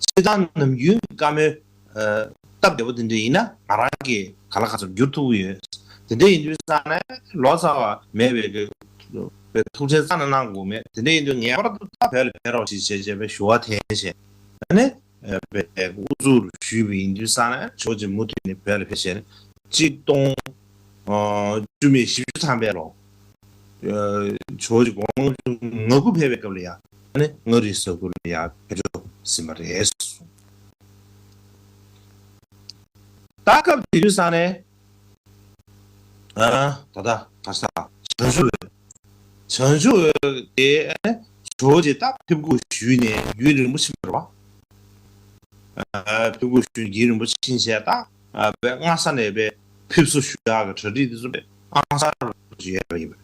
སྤྱིར་བཏང་ནམ་རྒྱུན་གི་བཀའ་མོལ་ཨ་སྟབས་བདེ་པོ་དེ་འདྲ་ཡིན་ན་ང་རང་གིས་ག་ལ་ག་ཚོད་བསྒྱུར་ཐུབ་ཀྱི་ཡོད། དེ་འདྲ་ཡིན་དུས་ཙང་ནས་ལོ་ཙཱ་བ་མེད་པའི་གི་པའི་ཐུགས་ཁྲལ་རྩ་ནས་གནང་དགོས་མེད། དེ་འདྲ་ཡིན་དུས་ངེས་པར་དུ་ད་བོད་ལ་ཕེབས་རོགས་ཞེས་བྱས་བྱས་པའི་ཞུ་བ་འཐེན་བྱས། ཨ་ནི། ཨ་དབུ་འཛུགས་རུ་ཞུས་པ་ཡིན་དུས་ཙང་ནས་ཇོ་བོ་རྗེ་མུ་མཐུད་ནས་བོད་ལ་ཕེབས་བྱས་ནས་གཅིག་སྟོང་ཨ་བཅུ་མེད་བཞི་བཅུ་ཐམ་པའི་ལོ། ཨ་ཇོ་བོ་རྗེ་དགུང་ལོ་ང་དགུ་ཕེབས་པའི་སྐབས་ལ་ཡ་ཨ་ནི་མངའ་རིས་ས་ཁུལ་ལ་ཡ་ཕེབས་འགྲོ་ཟིན་པ་རེད་གསུངས། ད་སྐབས་དེ་དུས་ཙང་ནས་ཨ་ད་ལྟ་ག་ས་བྱང་ཆུབ་འོད། བྱང་ཆུབ་འོད་དེ་ཨ་ཇོ་བོ་རྗེ་ད་ཕེབས་སྒུག་ཞུས་ནས་རྒྱུན་རིང་པོ་ཕྱིན་པ་རེད་པ། ཨ་ཕེབས་སྒུག་ཞུས་ནས་རྒྱུན་རིང་པོ་ཕྱིན་བྱས་ད་ཨ་དཔེ་སྔ་ས་ནས་དཔེ་ཕེབས་བསུ་ཞུ་ཡག་གི་གྲ་སྒྲིག་དེ་ཚོ་དཔེ་ ཨང་གསར་ཅིག་ཡོད་པ་ཡིན་པས།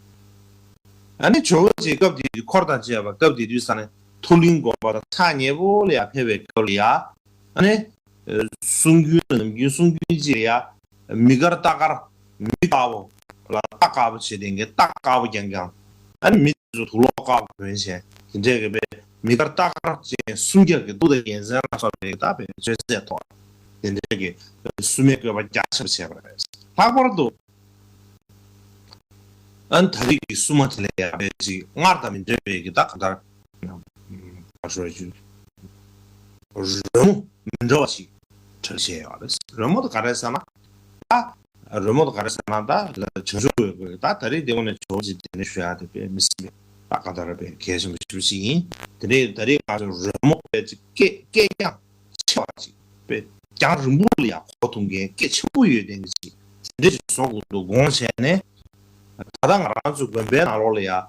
ཨ་ནི་ཇོ་བོ་རྗེ་སྐབས་དེ་དུས་འཁོར་དང་བཅས་པ་སྐབས་དེ་དུས་ས་ནས་མཐོ་གླིང་དགོན་པ་དང་ཐག་ཉེ་པོ་ལ་ཡ་ཕེབས་པའི་སྐབས་ལ་ཡ། ཨ་ནི་གསུང་རྒྱུན་ནམ་རྒྱུན་གསུང་རྒྱུན་ཅིག་ལ་ཡ། མི་དཀར་རྟ་དཀར་མི་དཀར་པོ་ལ་རྟ་དཀར་པོ་བྱེད་དེ་འགའི་རྟ་དཀར་པོ་རྐྱང་རྐྱང་། ཨ་ནི་མི་དེ་ཚོ་དུག་ལོག་དཀར་པོ་གྱོན་བྱས་དེ་འདྲས་ཀྱི་པའི་མི་དཀར་རྟ་དཀར་ཅན་སུམ་བརྒྱ་གི་གདུགས་དང་རྒྱལ་མཚན་ལ་སོགས་པའི་ད་པའི་མཆོད་རྫས་ཐོགས་དེ་འདྲས་ཀྱི་བསུ་མའི་བཀོད་པ་རྒྱ་ཆེན་པོ་བྱས་པ་རེད། ལྷག་པར་དུ་ཨ་ནི་ད་རེས་ཀྱི་བསུ་མ་དེ་ལ་ཡ་པའི་ཅིག་སྔར་དང་མི་འདྲ་བའི་གི་ད་གང་ལྟར་ཨ་ཤོ་ཅིག་རོལ་མོ་མི་འདྲ་བ་ཞིག་གྲ་སྒྲིག་བྱས་ཡོད་རེད། རོལ་མོ་དེ་ག་རེ་ཟེར་ན། ད་རོལ་མོ་དེ་ག་རེ་ཟེར་ན་ད་བྱང་ཆུབ་འོད་ཀྱི་ད་ད་རེས་འདི་ངོ་ནས་ཇོ་བོ་རྗེ་འདི་ནས་ཞུ་ཡག་དེ་དཔེ་མི་སྲིད་པའི་ད་ག་ད་ར་དཔེ་གལ་ཆེན་པོ་ཞེ་པོ་ཞིག་ཡིན། དེ་ནས་ད་རེས་ང་ཚོ་རོལ་མོ་དཔེ་ཅིག་སྐད་སྐད་རྐྱང་ཆེ་བ་ཅིག་དཔེ་རྒྱང་རིང་པོ་ལ་ཡང་གོ་ཐུབ་མཁན་སྐད་ཆེན་པོ་ཡོད་མཁན་གྱི་ཅིག་དེ་འདྲ་ཞིག་བཟོ་དགོས་འདུག་དགོངས་བྱས་ནས། ད་ལྟ་ང་རང་ཚོའི་དགོན་པའི་ནང་ལོགས་ལ་ཡ། ཨ།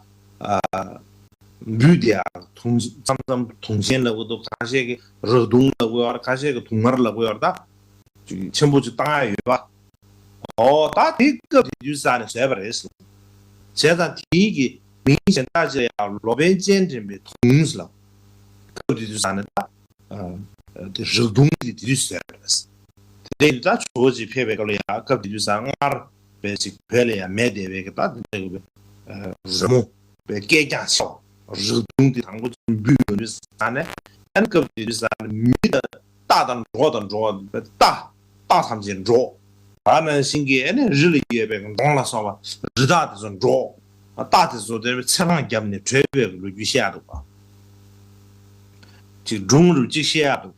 འབུད་དེ་ཡ་དུང་མཚམས་མཚམས་དུང་ཆེན་ལབ་ཀྱི་འདུག་ཁ་ཤས་ཀྱིས་རག་དུང་ལབ་ཀྱི་ཡོད་རེད། ཁ་ཤས་ཀྱིས་དུང་དམར་ལབ་ཀྱི་ཡོད་རེད། ད་ཅིག་ཆེན་པོ་ཅིག་བཏང་ཡ་ཡོད་པ། ཨོ་ད་དེ་སྐབས་དེ་དུས་ས་ནས་བཟོས་པ་རེད་ཟེར། བྱས་ཙང་དེའི་གི་མིང་གཞན་དག་ཅིག་ལ་ཡ་ལོ་པཎ་སྤྱན་འདྲེན་པའི་དུང་ཟེར་ལབ། སྐབས་དེ་དུས་ས་ནས་ད། ཨ། དེ་རག་དུང་གི་དེ་དུས་ཟེར་བ་རེད། དེ་འདྲ་ཡིན་ད་ཇོ་བོ་རྗེ་ཕེབས་པའི་སྐབས་ལ་ཡ་སྐབས་དེ་དུས་ས་སྔར་བས་ཅིག་བོད་ལ་ཡ་མེད་བསྡད་པའི་གི་ད་དེ་འདྲ་གི་རོལ་མོ་བའི་སྐད་རྐྱང་ཆེ་བ་རག་དུང་དེ་དང་པོ་ཅིག་འབུད་ཡོང་དུས་ས་ནས་ཨ་ནི་སྐབས་དེ་དུས་ས་ནས་མི་དང་རྟ་དང་འགྲོ་དང་འགྲོ་བ་རྟ། རྟ་ཐམས་ཅད་འདྲོག་ད་ནང་བཞིན་གྱི་ཨ་ནི་རི་ལ་ཡོད་པའི་འབྲོང་ལ་སོགས་པ་རི་དྭགས་དེ་ཚོ་འདྲོག་རྟ་དེ་ཚོ་དེ་ཚེ་རང་བརྒྱབ་ནས་བྲོས་པའི་ལོ་རྒྱུས་བཤད་ཡ་འདུག་ག་ཅིག་སྒྲུང་རུ་ཅིག་བཤད་ཡ་འདུག་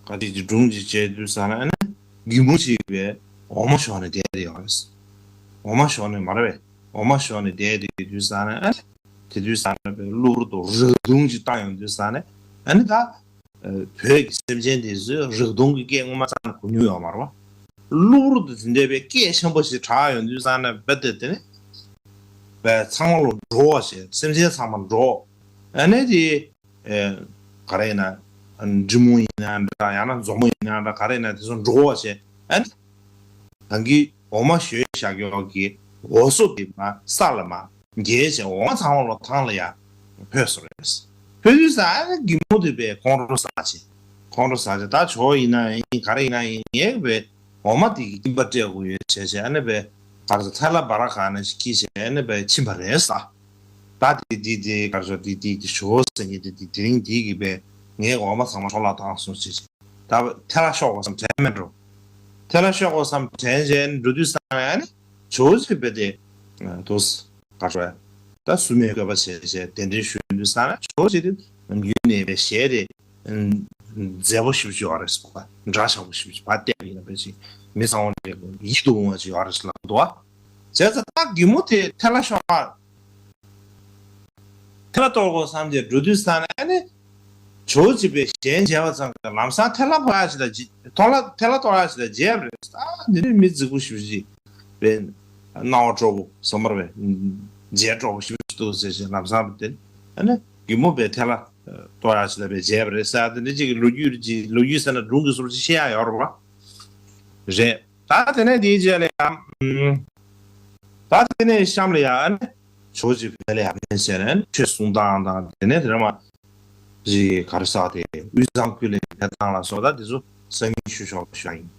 ག་ཅིག་ཅིག་སྒྲུང་ཅིག་བྱས་དུས་ས་ན་ཨ་ནི་རྒན་མོ་ཞིག་པའི་འོ་མ་ཞོག་ནས་བསྡད་དེ་ཡོད་རེད། འོ་མ་ཞོག་ནས་མ་རེད་པས། འོ་མ་ཞོག་ནས་བསྡད་དེ་དུས་ས་ན་ཨ་ནི་དེ་དུས་ས་ན་པའི་གློ་བུར་དུ་རག་དུང་ཅིག་བཏང་ཡོང་དུས་ས་ན་ཨ་ནི་ད། བོད་ཀྱི་སེམས་ཅན་དེ་ཚོས་རག་དུང་གི་སྐད་ངོ་མ་རྩ་ནས་གོ་མྱོང་ཡོད་མ་རེད་བ། གློ་བུར་དུ་དེ་འདྲའི་བའི་སྐད་ཆེན་པོ་ཞིག་གྲགས་ཡོང་དུས་ཙང་ནས་རྦད་དེ་དེ་ནས་བའི་ཚང་མ་ལ་འདྲོག་བྱས་སེམས་ཅན་ཚང་མ་འདྲོག་ཨ་ནི་དེ་ག་རེ་ཡིན་ན་འབྲི་མོ་ཡིན་ན་འདྲ་ཡང་ན་མཛོ་མོ་ཡིན་ན་འདྲ་ག་རེ་ཡིན་ན་དེ་ཚོ་འདྲོག་བྱས་ཨ་ནི་གང་གི་འོ་མ་ཞོ་བཞག་ཡོག་གི་འོ་སོ་དེ་མ་ས་ལ་མ། རྒྱལ་བྱས་འོ་མ་ཚང་མ་ལོ་ཐང་ལ་ཡ་ཕོད་སོ་རེད། ཕོད་དུས་ས་ཨ་ནི་རྒན་མོ་དེ་པས་ཁོང་ཁྲོ་ཟ་བྱས། ཁོང་ཁྲོ་ཟ་བྱས་ད་ཇོ་བོ་ཡིན་ན་ཡིན་ག་རེ་ཡིན་ན་ཡིན་ངས་པས་འོ་མ་དེ་གི་སྐྱིན་པ་སྤྲད་དགོས་ཡོད་བྱས་བྱས་ཨ་ནི་པས་གར་ས་ཐལ་ལ་བ་ར་ག་ནས་ཤིག་ཁྱི་བྱས་ཨ་ནི་པས་ཕྱིན་པ་རེད་ས། ད་དེ་དེ་དེ་གར་ས་དེ་དེ་དེ་ཇོ་བོ་ཟེར་མཁན་དེ་དེ་དེ་རིང་དེ་གི་པས་ངས་འོ་མ་ཚང་མ་འཕྲོ་བརླག་བཏང་སོང་བྱས་བྱས་ད་ཐལ་ལ་ཤོག་གོ་བསམ་དྲན་མེད་འགྲོ། ཐལ་ལ་ཤོག་གོ་བསམ་དྲན་བྱས་འགྲོ་དུས་ས་ཨ་ནི་ཇོ་བོ་ཟེར་པས་དེ་དུས། ག་རེ་ཟེར། ད་བསུ་མའི་བཀོད་པ་བྱས་བྱས་གདན་འདྲེན་ཞུ་དུས་ས་ན་ཇོ་བོ་རྗེ་དེ་ནམ་རྒྱུན་ནས་པའི་ཞལ་དེ་མཛེས་པོ་ཞེ་པོ་ཅིག་ཡོད་རེད་ཟེར་བ། འདྲ་ཆགས་པོ་ཞེ་པོ་ཅིག་ཕར་བལྟས་པ་ཡིན་ན་པའི་ཅིག་མི་ཚང་མ་ལ་ཡིད་དུ་འོང་བ་ཅིག་ཡོད་རེད་ཟེར་ལབ་འདུག་བ། བྱས་ཙང་ད་རྒན་མོ་དེ་ཐལ་ལ་ཤོག་ཨ། ཐལ་ལ་གཏོར་དགོས་བསམ་བྱས་འགྲོ་དུས་ས་ན་ཨ་ནི། ཇོ་བོ་རྗེ་པའི་ཞལ་མཇལ་བ་ཙམ་གྱིས་ལམ་སང་ཐལ་ལ་གཏོར་ཡག་ཅིག་ལ་མཇལ་ཐལ་ལ་ཐལ་ལ་གཏོར་ཡག་ཅིག་ལ་མཇལ་བ་རེད། ཨ་འདི་ནི་མི་རྫིག་པོ་ཞེ་པོ་ཅིག་པའི་སྣང་བ་སྤྲོ་པོ་བསམ་པར་བས་མཇལ་སྤྲོ་པོ་ཞེ་པོ་ཅིག་འདུག་ཟེར་བཞིན་ལམ་སང་དེ་ཨ་ནི་རྒན་མོ་པའི་ཐལ་ལ་གཏོར་ཡག་ཅིག་ལ་པའི་མཇལ་བ་རེད་ཟེར། དེ་འདྲ་ཅིག་གི་ལོ་རྒྱུས་ཅིག་ལོ་རྒྱུས་ཟེར་ན་སྒྲུང་གི་ཟུར་ཅིག་བཤད་ཡག་ཡོད་རེད་པ། རེད། ད་དེ་ནས་དེའི་རྗེས་ལ་ཡང་། ད་དེ་ནས་གཤམ་ལ་ཡང་ཨ་ནི། ཇོ་བོ་རྗེ་བོད་ལ་ཡར་ཕེབས་ཟེར་ནས་ཆོས་གསུང་སྟངས་དང་དེ་ནས་དེ་རིང་མ། རྗེ་ག་རེ་ཟེར་དེ་དབུས་གཙང་ཁུལ་ལ་ཕེབས་སྟངས་ལ་སོགས་ད་དེ་ཚོ་སང་ཉིན་ཞུ་ཆོག་ཞུ་ཡ་ཡིན།